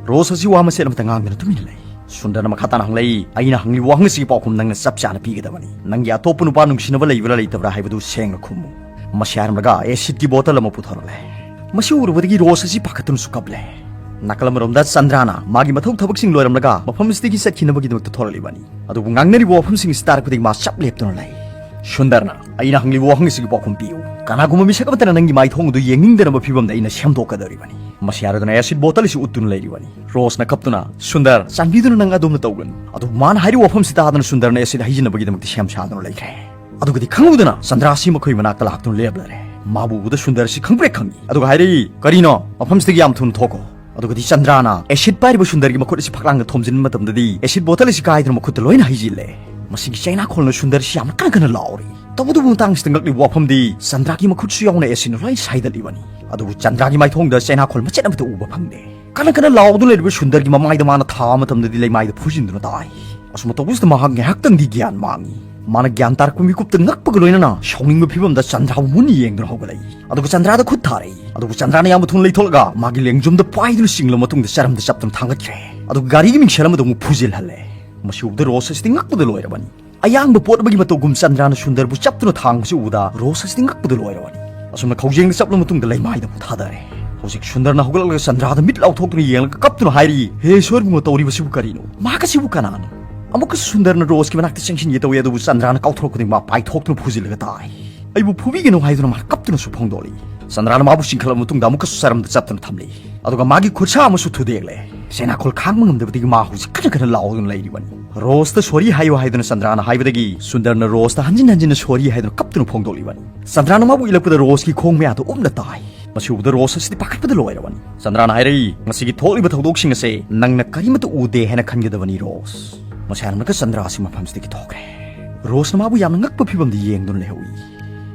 ꯔꯣꯁ ꯑꯁꯤ ꯋꯥ ꯃꯆꯦꯠ ꯑꯃꯠꯇ ꯉꯥꯡꯗꯅ ꯇꯨꯃꯤꯟꯅ ꯂꯩ꯫ ꯁꯨꯟꯗꯔꯅ ꯃꯈꯥ ꯇꯥꯅ ꯍꯪꯂꯛꯏ, "ꯑꯩꯅ ꯍꯪꯂꯤꯕ ꯋꯥꯍꯪ ꯑꯁꯤꯒꯤ ꯄꯥꯎꯈꯨꯝ ꯅꯪꯅ ꯆꯞ ꯆꯥꯅ ꯄꯤꯒꯗꯕꯅꯤ꯫ ꯅꯪꯒꯤ ꯑꯇꯣꯞꯄ ꯅꯨꯄꯥ ꯅꯨꯡꯁꯤꯅꯕ ꯂꯩꯕ꯭ꯔꯥ ꯂꯩꯇꯕ꯭ꯔꯥ ꯍꯥꯏꯕꯗꯨ ꯁꯦꯡꯅ ꯈꯨꯝꯃꯨ"꯫ ꯃꯁꯤ ꯍꯥꯏꯔꯝꯂꯒ acidꯀꯤ bottle ꯑꯃ ꯄꯨꯊꯣꯔꯛꯂꯦ꯫ ꯃꯁꯤ ꯎꯔꯨꯕꯗꯒꯤ ꯔꯣꯁ ꯑꯁꯤ ꯄꯥꯈꯠꯇꯨꯅꯁꯨ ꯀꯞꯂꯦ꯫ ꯅꯥꯀꯜ ꯑꯃꯔꯣꯝꯗ ꯆꯟꯗ꯭ꯔꯥꯅ ꯃꯥꯒꯤ ꯃꯊꯧ ꯊꯕꯛꯁꯤꯡ ꯂꯣꯏꯔꯝꯂꯒ ꯃꯐꯝ ꯑꯁꯤꯗꯒꯤ ꯆꯠꯈꯤꯅꯕꯒꯤꯗꯃꯛꯇ ꯊꯣꯔꯛꯂꯤꯕꯅꯤ꯫ ꯑꯗꯨꯕꯨ ꯉꯥꯡꯅꯔꯤꯕ ꯋꯥꯐꯝꯁꯤꯡ ꯑꯁꯤ ꯇꯥꯔꯛꯄꯗꯒꯤ ꯃꯥ ꯆꯞ ꯂꯦꯞꯇꯨꯅ ꯂꯩ꯫ ꯁꯨꯟꯗꯔꯅ, "ꯑꯩꯅ ꯍꯪꯂꯤꯕ ꯋꯥꯍꯪ ꯑꯁꯤꯒꯤ ꯄꯥꯎꯈꯨꯝ ꯄꯤꯌꯨ꯫ ꯀꯅꯥꯒꯨꯝꯕ ꯃꯤꯁꯛ ꯑꯃꯠꯇꯅ ꯅꯪꯒꯤ ꯃꯥꯏꯊꯣꯡ ꯑꯗꯨ ꯌꯦꯡꯅꯤꯡꯗꯅꯕ ꯐꯤꯕꯝꯗ ꯑꯩꯅ ꯁꯦꯝꯗꯣꯛꯀꯗꯧꯔꯤꯕꯅꯤ"꯫ ꯃꯁꯤ ꯍꯥꯏꯔꯗꯨꯅ acid bottle ꯑꯁꯤ ꯎꯠꯇꯨꯅ ꯂꯩꯔꯤꯕꯅꯤ꯫ ꯔꯣꯁꯅ ꯀꯞꯇꯨꯅ, "ꯁꯨꯟꯗꯔ, ꯆꯥꯟꯕꯤꯗꯨꯅ ꯅꯪ ꯑꯗꯣꯝꯅ ꯇꯧꯒꯅꯨ"꯫ ꯑꯗꯨꯕꯨ ꯃꯥꯅ ꯍꯥꯏꯔꯤꯕ ꯋꯥꯐꯝꯁꯤ ꯇꯥꯗꯅ ꯁꯨꯟꯗꯔꯅ acid ꯍꯩꯖꯤꯟꯅꯕꯒꯤꯗꯃꯛꯇ ꯁꯦꯝ ꯁꯥꯗꯨꯅ ꯂꯩꯈ꯭ꯔꯦ꯫ ꯑꯗꯨꯒꯗꯤ ꯈꯪꯍꯧꯗꯅ ꯆꯟꯗ꯭ꯔꯥꯁꯤ ꯃꯈꯣꯏ ꯃꯅꯥꯛꯇ ꯂꯥꯛꯇꯨꯅ ꯂꯦꯞꯂꯔꯦ꯫ ꯃꯥꯕꯨ ꯎꯕꯗ ꯁꯨꯟꯗꯔꯁꯤ ꯈꯪꯄ꯭ꯔꯦꯛ ꯈꯪꯏ꯫ ꯑꯗꯨꯒ ꯍꯥꯏꯔꯛꯏ, "ꯀꯔꯤꯅꯣ? ꯃꯐꯝꯁꯤꯗꯒꯤ ꯌꯥꯝ ꯊꯨꯅ ꯊꯣꯛꯈꯣ"꯫ ꯑꯗꯨꯒꯗꯤ ꯆꯟꯗ꯭ꯔꯥꯅ acid ꯄꯥꯏꯔꯤꯕ ꯁꯨꯟꯗꯔꯒꯤ ꯃꯈꯨꯠ ꯑꯁꯤ ꯐꯛꯂꯥꯡꯗ ꯊꯣꯝꯖꯤꯟꯕ ꯃꯇꯝꯗꯗꯤ acid bottle ꯑꯁꯤ ꯀꯥꯏꯗꯨꯅ ꯃꯈꯨꯠꯇ ꯂꯣꯏꯅ ꯍꯩꯖꯤꯜꯂꯦ꯫ ꯃꯁꯤꯒꯤ ꯆꯩꯅꯥꯈꯣꯜꯅ ꯁꯨꯟꯗꯔꯁꯤ ꯌꯥꯝꯅ ꯀꯟꯅ ꯀꯟꯅ ꯂꯥꯎꯔꯤ꯫ ꯇꯧꯕꯇꯕꯨ ꯃꯇꯥꯡꯁꯤꯗ ꯉꯛꯂꯤꯕ ꯋꯥꯐꯝꯗꯤ ꯆꯟꯗ꯭ꯔꯥꯒꯤ ꯃꯈꯨꯠꯁꯨ ꯌꯥꯎꯅ acidꯅ ꯂꯣꯏꯅ ꯁꯥꯏꯗꯠꯂꯤꯕꯅꯤ꯫ ꯑꯗꯨꯕꯨ ꯆꯟꯗ꯭ꯔꯥꯒꯤ ꯃꯥꯏꯊꯣꯡꯗ ꯆꯩꯅꯥꯈꯣꯜ ꯃꯆꯦꯠ ꯑꯃꯠꯇ ꯎꯕ ꯐꯪꯗꯦ꯫ ꯀꯟꯅ ꯀꯟꯅ ꯂꯥꯎꯗꯨꯅ ꯂꯩꯔꯤꯕ ꯁꯨꯟꯗꯔꯒꯤ ꯃꯃꯥꯏꯗ ꯃꯥꯅ ꯊꯥꯕ ꯃꯇꯝꯗꯗꯤ ꯂꯩꯃꯥꯏꯗ ꯐꯨꯖꯤꯟꯗꯨꯅ ꯇꯥꯏ꯫ ꯑꯁꯨꯝꯅ ꯇꯧꯕꯁꯤꯗ ꯃꯍꯥꯛ ꯉꯥꯏꯍꯥꯛꯇꯪꯗꯤ ꯒ꯭ꯌꯥꯟ ꯃꯥꯡꯉꯤ꯫ ꯃꯥꯅ ꯒ꯭ꯌꯥꯟ ꯇꯥꯔꯛꯄ ꯃꯤꯀꯨꯞꯇ ꯉꯛꯄꯒ ꯂꯣꯏꯅꯅ ꯁꯥꯎꯅꯤꯡꯕ ꯐꯤꯕꯝꯗ ꯆꯟꯗ꯭ꯔꯥꯕꯨ ꯃꯨꯟꯅ ꯌꯦꯡꯗꯨꯅ ꯍꯧꯒꯠꯂꯛꯏ꯫ ꯑꯗꯨꯒ ꯆꯟꯗ꯭ꯔꯥꯗ ꯈꯨꯠ ꯊꯥꯔꯛꯏ꯫ ꯑꯗꯨꯒ ꯆꯟꯗ꯭ꯔꯥꯅ ꯌꯥꯝꯅ ꯊꯨꯅ ꯂꯩꯊꯣꯛꯂꯒ ꯃꯥꯒꯤ ꯂꯦꯡꯖꯨꯝꯗ ꯄꯥꯏꯗꯨꯅ ꯆꯤꯡꯂꯕ ꯃꯇꯨꯡꯗ ꯆꯔꯝꯗ ꯆꯞꯇꯨꯅ ꯊꯥꯡꯒꯠꯈ꯭ꯔꯦ꯫ ꯑꯗꯨꯒ ꯒꯥꯔꯤꯒꯤ ꯃꯤꯡꯁꯦꯜ ꯑꯃꯗ ꯑꯃꯨꯛ ꯐꯨꯖꯤꯜꯍꯜꯂꯦ꯫ ꯃꯁꯤ ꯎꯕꯗ ꯔꯣꯁ ꯑꯁꯤꯗꯤ ꯉꯛꯄꯗ ꯂꯣꯏꯔꯕꯅꯤ꯫ ꯑꯌꯥꯡꯕ ꯄꯣꯠ ꯑꯃꯒꯤ ꯃꯇꯧꯒꯨꯝ ꯆꯟꯗ꯭ꯔꯥꯅ ꯁꯨꯟꯗꯔꯕꯨ ꯆꯞꯇꯨꯅ ꯊꯥꯡꯕꯁꯤ ꯎꯕꯗ ꯔꯣꯁ ꯑꯁꯤꯗꯤ ꯉꯛꯄꯗ ꯂꯣꯏꯔꯕꯅꯤ꯫ ꯑꯁꯨꯝꯅ ꯈꯧꯖꯦꯡꯗ ꯆꯞꯂꯕ ꯃꯇꯨꯡꯗ ꯂꯩꯃꯥꯏꯗ ꯑꯃꯨꯛ ꯊꯥꯗꯔꯦ꯫ ꯍꯧꯖꯤꯛ ꯁꯨꯟꯗꯔꯅ ꯍꯧꯒꯠꯂꯛꯂꯒ ꯆꯟꯗ꯭ꯔꯥꯗ ꯃꯤꯠ ꯂꯥꯎꯊꯣꯛꯇꯨꯅ ꯌꯦꯡꯂꯒ ꯀꯞꯇꯨꯅ ꯍꯥꯏꯔꯤ, "ꯍꯦ ꯏꯁꯣꯔ ꯏꯕꯨꯡꯉꯣ, ꯇꯧꯔꯤꯕꯁꯤꯕꯨ ꯀꯔꯤꯅꯣ? ꯃꯍꯥꯛ ꯑꯁꯤꯕꯨ ꯀꯅꯥꯅꯣ?" ꯑꯃꯨꯛꯀꯁꯨ ꯁꯨꯟꯗꯔꯅ ꯔꯣꯁꯀꯤ ꯃꯅꯥꯛꯇ ꯆꯪꯁꯤꯟꯒꯦ ꯇꯧꯏ, ꯑꯗꯨꯕꯨ ꯆꯟꯗ꯭ꯔꯥꯅ ꯀꯥꯎꯊꯣꯔꯛꯄꯗꯒꯤ ꯃꯥ ꯄꯥꯏꯊꯣꯛꯇꯨꯅ ꯐꯨꯖꯤꯜꯂꯒ ꯇꯥꯏ꯫ "ꯑꯩꯕꯨ ꯐꯨꯕꯤꯒꯅꯨ" ꯍꯥꯏꯗꯨꯅ ꯃꯥ ꯀꯞꯇꯨꯅꯁꯨ ꯐꯣꯡꯗꯣꯛꯂꯤ꯫ ꯆꯟꯗ꯭ꯔꯥꯅ ꯃꯥꯕꯨ ꯆꯤꯡꯈꯠꯂꯕ ꯃꯇꯨꯡꯗ ꯑꯃꯨꯛꯀꯁꯨ ꯆꯔꯝꯗ ꯆꯠꯇꯨꯅ ꯊꯝꯂꯤ꯫ ꯑꯗꯨꯒ ꯃꯥꯒꯤ ꯈꯨꯠꯁꯥ ꯑꯃꯁꯨ ꯊꯨꯗꯦꯛꯂꯦ꯫ ꯁꯦꯅꯥꯈꯣꯜ ꯈꯥꯡꯕ ꯉꯝꯗꯕꯗꯒꯤ ꯃꯥ ꯍꯧꯖꯤꯛ ꯀꯟꯅ ꯀꯟꯅ ꯂꯥꯎꯗꯨꯅ ꯂꯩꯔꯤꯕꯅꯤ꯫ ꯔꯣꯁꯇ ꯁꯣꯔꯤ ꯍꯥꯏꯌꯨ ꯍꯥꯏꯗꯨꯅ ꯆꯟꯗ꯭ꯔꯥꯅ ꯍꯥꯏꯕꯗꯒꯤ ꯁꯨꯟꯗꯔꯅ ꯔꯣꯁꯇ ꯍꯟꯖꯤꯟ ꯍꯟꯖꯤꯟꯅ ꯁꯣꯔꯤ ꯍꯥꯏꯗꯨꯅ ꯀꯞꯇꯨꯅ ꯐꯣꯡꯗꯣꯛꯂꯤꯕꯅꯤ꯫ ꯆꯟꯗ꯭ꯔꯥꯅ ꯃꯥꯕꯨ ꯏꯜꯂꯛꯄꯗ ꯔꯣꯁꯀꯤ ꯈꯣꯡ ꯃꯌꯥꯗ ꯎꯞꯅ ꯇꯥꯏ꯫ ꯃꯁꯤ ꯎꯕꯗ ꯔꯣꯁ ꯑꯁꯤꯗꯤ ꯄꯥꯈꯠꯄꯗ ꯂꯣꯏꯔꯕꯅꯤ꯫ ꯆꯟꯗ꯭ꯔꯥꯅ ꯍꯥꯏꯔꯛꯏ, "ꯉꯁꯤꯒꯤ ꯊꯣꯛꯂꯤꯕ ꯊꯧꯗꯣꯛꯁꯤꯡ ꯑꯁꯦ ꯅꯪꯅ ꯀꯔꯤꯃꯠꯇ ꯎꯗꯦ ꯍꯥꯏꯅ ꯈꯟꯒꯗꯕꯅꯤ, ꯔꯣꯁ꯫" ꯃꯁꯥ ꯌꯥꯝꯂꯒ ꯆꯟꯗ꯭ꯔꯥ ꯑꯁꯤ ꯃꯐꯝꯁꯤꯗꯒꯤ ꯊꯣꯛꯈ꯭ꯔꯦ꯫ ꯔꯣꯁꯅ ꯃꯥꯕꯨ ꯌꯥꯝꯅ ꯉꯛꯄ ꯐꯤꯕꯝꯗ ꯌꯦꯡꯗꯨꯅ ꯂꯩꯍꯧꯏ꯫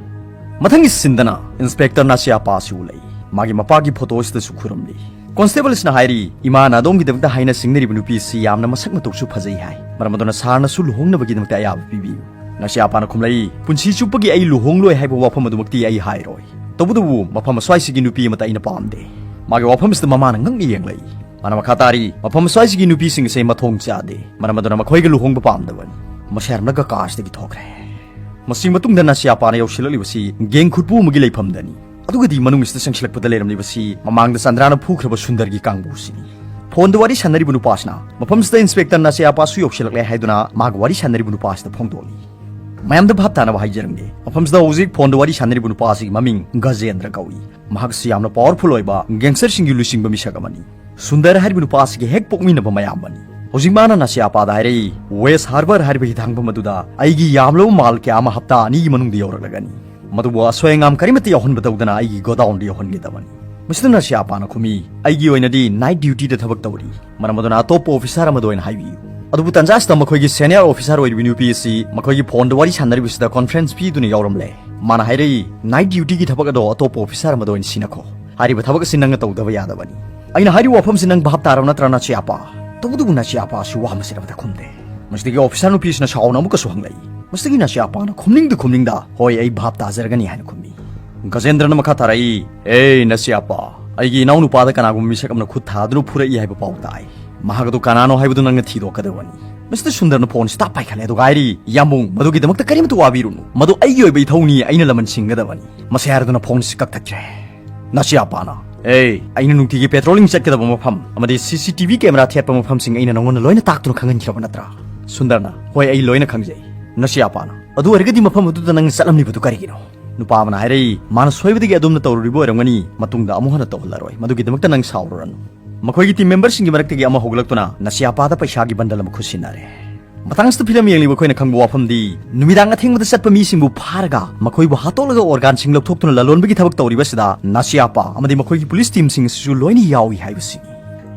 ꯃꯊꯪꯒꯤ ꯁꯤꯟꯗꯅ ꯏꯟꯁꯄꯦꯛꯇꯔ ꯅꯥꯁꯤꯌꯥꯄꯥ ꯑꯁꯤ ꯎꯂꯛꯏ꯫ ꯃꯥꯒꯤ ꯃꯄꯥꯒꯤ ꯐꯣꯇꯣ ꯑꯁꯤꯗꯁꯨ ꯈꯨꯔꯨꯝꯂꯤ꯫ ꯀꯣꯟꯁꯇꯦꯕꯜ ꯑꯁꯤꯅ ꯍꯥꯏꯔꯤ, "ꯏꯃꯥꯅ ꯑꯗꯣꯝꯒꯤꯗꯃꯛꯇ ꯍꯥꯏꯅ ꯁꯤꯡꯅꯔꯤꯕ ꯅꯨꯄꯤ ꯑꯁꯤ ꯌꯥꯝꯅ ꯃꯁꯛ ꯃꯇꯧꯁꯨ ꯐꯖꯩ ꯍꯥꯏ꯫ ꯃꯔꯝ ꯑꯗꯨꯅ ꯁꯥꯔꯅꯁꯨ ꯂꯨꯍꯣꯡꯅꯕꯒꯤꯗꯃꯛꯇ ꯑꯌꯥꯕ ꯄꯤꯕꯤꯌꯨ꯫" ꯅꯥꯁꯤꯌꯥꯄꯥꯅ ꯈꯨꯝꯂꯛꯏ, "ꯄꯨꯟꯁꯤ ꯆꯨꯞꯄꯒꯤ ꯑꯩ ꯂꯨꯍꯣꯡꯂꯣꯏ ꯍꯥꯏꯕ ꯋꯥꯐꯝ ꯑꯗꯨꯃꯛꯇꯤ ꯑꯩ ꯍꯥꯏꯔꯣꯏ꯫ ꯇꯧꯕꯇꯕꯨ ꯃꯐꯝ ꯑꯁ꯭ꯋꯥꯏꯁꯤꯒꯤ ꯅꯨꯄꯤ ꯑꯃꯠꯇ ꯑꯩꯅ ꯄꯥꯝꯗꯦ꯫" ꯃꯥꯒꯤ ꯋꯥꯐꯝ ꯑꯁꯤꯗ ꯃꯃꯥꯅ ꯉꯛꯅ ꯌꯦꯡꯂꯛꯏ꯫ ꯃꯥꯅ ꯃꯈꯥ ꯇꯥꯔꯤ, "ꯃꯐꯝ ꯑꯁ꯭ꯋꯥꯏꯁꯤꯒꯤ ꯅꯨꯄꯤꯁꯤꯡ ꯑꯁꯦ ꯃꯊꯣꯡ ꯆꯥꯗꯦ꯫ ꯃꯔꯝ ꯑꯗꯨꯅ ꯃꯈꯣꯏꯒ ꯂꯨꯍꯣꯡꯕ ꯄꯥꯝꯗꯕꯅꯤ꯫" ꯃꯁꯤ ꯍꯥꯏꯔꯝꯂꯒ ꯀꯥꯔꯁꯇꯒꯤ ꯊꯣꯛꯈ꯭ꯔꯦ꯫ ꯃꯁꯤ ꯃꯇꯨꯡꯗ ꯅꯥꯁꯤꯌꯥꯄꯥꯅ ꯌꯧꯁꯤꯜꯂꯛꯂꯤꯕꯁꯤ ꯒꯦꯡ ꯈꯨꯠꯄꯨ ꯑꯃꯒꯤ ꯂꯩꯐꯝꯗꯅꯤ꯫ ꯑꯗꯨꯒꯗꯤ ꯃꯅꯨꯡ ꯑꯁꯤꯗ ꯆꯪꯁꯤꯜꯂꯛꯄꯗ ꯂꯩꯔꯝꯂꯤꯕꯁꯤ ꯃꯃꯥꯡꯗ ꯆꯟꯗ꯭ꯔꯥꯅ ꯐꯨꯈ꯭ꯔꯕ ꯁꯨꯟꯗꯔꯒꯤ ꯀꯥꯡꯕꯨꯁꯤꯅꯤ꯫ ꯐꯣꯟꯗ ꯋꯥꯔꯤ ꯁꯥꯟꯅꯔꯤꯕ ꯅꯨꯄꯥꯁꯤꯅ ꯃꯐꯝꯁꯤꯗ ꯏꯟꯁꯄꯦꯛꯇꯔ ꯅꯥꯁꯤꯌꯥꯄꯥꯁꯨ ꯌꯧꯁꯤꯜꯂꯛꯂꯦ ꯍꯥꯏꯗꯨꯅ ꯃꯥꯒ ꯋꯥꯔꯤ ꯁꯥꯟꯅꯔꯤꯕ ꯅꯨꯄꯥꯁꯤꯗ ꯐꯣꯡꯗꯣꯛꯂꯤ꯫ ꯃꯌꯥꯝꯗ ꯚꯥꯞ ꯇꯥꯅꯕ ꯍꯥꯏꯖꯔꯝꯒꯦ, ꯃꯐꯝꯁꯤꯗ ꯍꯧꯖꯤꯛ ꯐꯣꯟꯗ ꯋꯥꯔꯤ ꯁꯥꯟꯅꯔꯤꯕ ꯅꯨꯄꯥ ꯑꯁꯤꯒꯤ ꯃꯃꯤꯡ ꯒꯖꯦꯟꯗ꯭ꯔ ꯀꯧꯏ꯫ ꯃꯍꯥꯛꯁꯤ ꯌꯥꯝꯅ ꯄꯥꯋꯔꯐꯨꯜ ꯑꯣꯏꯕ ꯒꯦꯡꯁꯇꯔꯁꯤꯡꯒꯤ ꯂꯨꯆꯤꯡꯕ ꯃꯤꯁꯛ ꯑꯃꯅꯤ꯫ ꯁꯨꯟꯗꯔ ꯍꯥꯏꯔꯤꯕ ꯅꯨꯄꯥ ꯑꯁꯤꯒꯤ ꯍꯦꯛ ꯄꯣꯛꯃꯤꯟꯅꯕ ꯃꯌꯥꯝꯕꯅꯤ꯫ ꯍꯧꯖꯤꯛ ꯃꯥꯅ ꯅꯥꯁꯤꯌꯥꯄꯥꯗ ꯍꯥꯏꯔꯛꯏ, "ꯋꯦꯁ ꯍꯥꯔꯕꯔ ꯍꯥꯏꯔꯤꯕ ꯍꯤꯊꯥꯡꯐꯝ ꯑꯗꯨꯗ ꯑꯩꯒꯤ ꯌꯥꯝꯂꯕ ꯃꯥꯜ ꯀꯌꯥ ꯑꯃ ꯍꯞꯇꯥ ꯑꯅꯤꯒꯤ ꯃꯅꯨꯡꯗ ꯌꯧꯔꯛꯂꯒꯅꯤ꯫ ꯃꯗꯨꯕꯨ ꯑꯁꯣꯏ ꯑꯉꯥꯝ ꯀꯔꯤꯃꯠꯇ ꯌꯥꯎꯍꯟꯕ ꯇꯧꯗꯅ ꯑꯩꯒꯤ ꯒꯣꯗꯥꯎꯟꯗ ꯌꯧꯍꯟꯒꯗꯕꯅꯤ꯫" ꯃꯁꯤꯗ ꯅꯥꯁꯤꯌꯥꯄꯥꯅ ꯈꯨꯝꯃꯤ, "ꯑꯩꯒꯤ ꯑꯣꯏꯅꯗꯤ ꯅꯥꯏꯠ ꯗ꯭ꯌꯨꯇꯤꯗ ꯊꯕꯛ ꯇꯧꯔꯤ꯫ ꯃꯔꯝ ꯑꯗꯨꯅ ꯑꯇꯣꯞꯄ ꯑꯣꯐꯤꯁꯥꯔ ꯑꯃꯗ ꯑꯣꯏꯅ ꯍꯥꯏꯕꯤꯌꯨ꯫" ꯑꯗꯨꯕꯨ ꯇꯟꯖꯥ ꯑꯁꯤꯗ ꯃꯈꯣꯏꯒꯤ ꯁꯦꯅꯤꯌꯔ ꯑꯣꯐꯤꯁꯥꯔ ꯑꯣꯏꯔꯤꯕ ꯅꯨꯄꯤ ꯑꯁꯤ ꯃꯈꯣꯏꯒꯤ ꯐꯣꯟꯗ ꯋꯥꯔꯤ ꯁꯥꯟꯅꯔꯤꯕꯁꯤꯗ ꯀꯣꯟꯐ꯭ꯔꯦꯟꯁ ꯄꯤꯗꯨꯅ ꯌꯥꯎꯔꯝꯂꯦ꯫ ꯃꯥꯅ ꯍꯥꯏꯔꯛꯏ, "ꯅꯥꯏꯠ ꯗ꯭ꯌꯨꯇꯤꯒꯤ ꯊꯕꯛ ꯑꯗꯣ ꯑꯇꯣꯞꯄ ꯑꯣꯐꯤꯁꯥꯔ ꯑꯃꯗ ꯑꯣꯏꯅ ꯁꯤꯟꯅꯈꯣ꯫ ꯍꯥꯏꯔꯤꯕ ꯊꯕꯛ ꯑꯁꯤ ꯅꯪꯅ ꯇꯧꯗꯕ ꯌꯥꯗꯕꯅꯤ꯫" ꯑꯩꯅ ꯍꯥꯏꯔꯤꯕ ꯋꯥꯐꯝꯁꯤ ꯅꯪ ꯚꯥꯞ ꯇꯥꯔꯕ ꯅꯠꯇ꯭ꯔꯥ, ꯅꯥꯁꯤꯌꯥꯄꯥ? ꯇꯧꯕꯇꯕꯨ ꯅꯥꯁꯤꯌꯥꯄꯥ ꯑꯁꯤ ꯋꯥ ꯑꯃꯁꯤꯗ ꯑꯃꯠꯇ ꯈꯨꯝꯗꯦ꯫ ꯃꯁꯤꯗꯒꯤ ꯑꯣꯐꯤꯁꯥꯔ ꯅꯨꯄꯤꯁꯤꯅ ꯁꯥꯎꯅ ꯑꯃꯨꯛꯀꯁꯨ ꯍꯪꯂꯛꯏ꯫ ꯃꯁꯤꯗꯒꯤ ꯅꯥꯁꯤꯌꯥꯄꯥꯅ ꯈꯨꯝꯅꯤꯡꯗ ꯈꯨꯝꯅꯤꯡꯗ, "ꯍꯣꯏ, ꯑꯩ ꯚꯥꯞ ꯇꯥꯖꯔꯒꯅꯤ" ꯍꯥꯏꯅ ꯈꯨꯝꯃꯤ꯫ ꯒꯖꯦꯟꯗ꯭ꯔꯅ ꯃꯈꯥ ꯇꯥꯔꯛꯏ, "ꯑꯦ ꯅꯥꯁꯤꯌꯥꯄꯥ, ꯑꯩꯒꯤ ꯏꯅꯥꯎꯅꯨꯄꯥꯗ ꯀꯅꯥꯒꯨꯝꯕ ꯃꯤꯁꯛ ꯑꯃꯅ ꯈꯨꯠ ꯊꯥꯗꯨꯅ ꯐꯨꯔꯛꯏ ꯍꯥꯏꯕ ꯄꯥꯎ ꯇꯥꯏ꯫ ꯃꯍꯥꯛ ꯑꯗꯨ ꯀꯅꯥꯅꯣ ꯍꯥꯏꯕꯗꯨ ꯅꯪꯅ ꯊꯤꯗꯣꯛꯀꯗꯕꯅꯤ꯫" ꯃꯁꯤꯗ ꯁꯨꯟꯗꯔꯅ ꯐꯣꯟ ꯁꯤꯗ ꯄꯥꯏꯈꯠꯂꯦ, ꯑꯗꯨꯒ ꯍꯥꯏꯔꯤ, "ꯌꯥꯝꯕꯨꯡ, ꯃꯗꯨꯒꯤꯗꯃꯛꯇ ꯀꯔꯤꯃꯠꯇ ꯋꯥꯕꯤꯔꯨꯅꯨ꯫ ꯃꯗꯨ ꯑꯩꯒꯤ ꯑꯣꯏꯕ ꯏꯊꯧꯅꯤ, ꯑꯩꯅ ꯂꯃꯟ ꯁꯤꯡꯒꯗꯕꯅꯤ꯫" ꯃꯁꯤ ꯍꯥꯏꯔꯗꯨꯅ ꯐꯣꯟ ꯑꯁꯤ ꯀꯛꯊꯠꯈ꯭ꯔꯦ꯫ ꯅꯥꯁꯤꯌꯥꯄꯥꯅ, "ꯑꯦ, ꯑꯩꯅ ꯅꯨꯡꯇꯤꯒꯤ ꯄꯦꯇ꯭ꯔꯣꯂꯤꯡ ꯆꯠꯀꯗꯕ ꯃꯐꯝ ꯑꯃꯗꯤ ꯁꯤ ꯁꯤ ꯇꯤ ꯚꯤ ꯀꯦꯃꯦꯔꯥ ꯊꯦꯠꯄ ꯃꯐꯝꯁꯤꯡ ꯑꯩꯅ ꯅꯉꯣꯟꯗ ꯂꯣꯏꯅ ꯇꯥꯛꯇꯨꯅ ꯈꯪꯍꯟꯈ꯭ꯔꯕ ꯅꯠꯇ꯭ꯔꯥ?" ꯁꯨꯟꯗꯔꯅ, "ꯍꯣꯏ, ꯑꯩ ꯂꯣꯏꯅ ꯈꯪꯖꯩ꯫" ꯅꯥꯁꯤꯌꯥꯄꯥꯅ, "ꯑꯗꯨ ꯑꯣꯏꯔꯒꯗꯤ ꯃꯐꯝ ꯑꯗꯨꯗ ꯅꯪ ꯆꯠꯂꯝꯂꯤꯕꯗꯨ ꯀꯔꯤꯒꯤꯅꯣ?" ꯅꯨꯄꯥ ꯑꯃꯅ ꯍꯥꯏꯔꯛꯏ, "ꯃꯥꯅ ꯁꯣꯏꯕꯗꯒꯤ ꯑꯗꯣꯝꯅ ꯇꯧꯔꯨꯔꯤꯕ ꯑꯣꯏꯔꯝꯒꯅꯤ, ꯃꯇꯨꯡꯗ ꯑꯃꯨꯛ ꯍꯟꯅ ꯇꯧꯍꯜꯂꯔꯣꯏ, ꯃꯗꯨꯒꯤꯗꯃꯛꯇ ꯅꯪ ꯁꯥꯎꯔꯨꯔꯅꯨ"꯫ ꯃꯈꯣꯏꯒꯤ ꯇꯤꯝ ꯃꯦꯝꯕꯔꯁꯤꯡꯒꯤ ꯃꯔꯛꯇꯒꯤ ꯑꯃ ꯍꯧꯒꯠꯂꯛꯇꯨꯅ ꯅꯁꯤꯌꯥꯄꯥꯗ ꯄꯩꯁꯥꯒꯤ ꯕꯟꯗꯜ ꯑꯃ ꯈꯨꯠꯁꯤꯟꯅꯔꯦ꯫ ꯃꯇꯥꯡꯁꯤꯗ ꯐꯤꯂꯝ ꯌꯦꯡꯂꯤꯕ ꯑꯩꯈꯣꯏꯅ ꯈꯪꯕ ꯋꯥꯐꯝꯗꯤ, ꯅꯨꯃꯤꯗꯥꯡ ꯑꯊꯦꯡꯕꯗ ꯆꯠꯄ ꯃꯤꯁꯤꯡꯕꯨ ꯐꯥꯔꯒ ꯃꯈꯣꯏꯕꯨ ꯍꯥꯠꯇꯣꯛꯂꯒ ꯑꯣꯔꯒꯥꯟꯁꯤꯡ ꯂꯧꯊꯣꯛꯇꯨꯅ ꯂꯂꯣꯟꯕꯒꯤ ꯊꯕꯛ ꯇꯧꯔꯤꯕ ꯑꯁꯤꯗ ꯅꯁꯤꯌꯥꯄꯥ ꯑꯃꯗꯤ ꯃꯈꯣꯏꯒꯤ ꯄꯨꯂꯤꯁ ꯇꯤꯝꯁꯤꯡ ꯑꯁꯤꯁꯨ ꯂꯣꯏꯅ ꯌꯥꯎꯏ ꯍꯥꯏꯕꯁꯤꯅꯤ꯫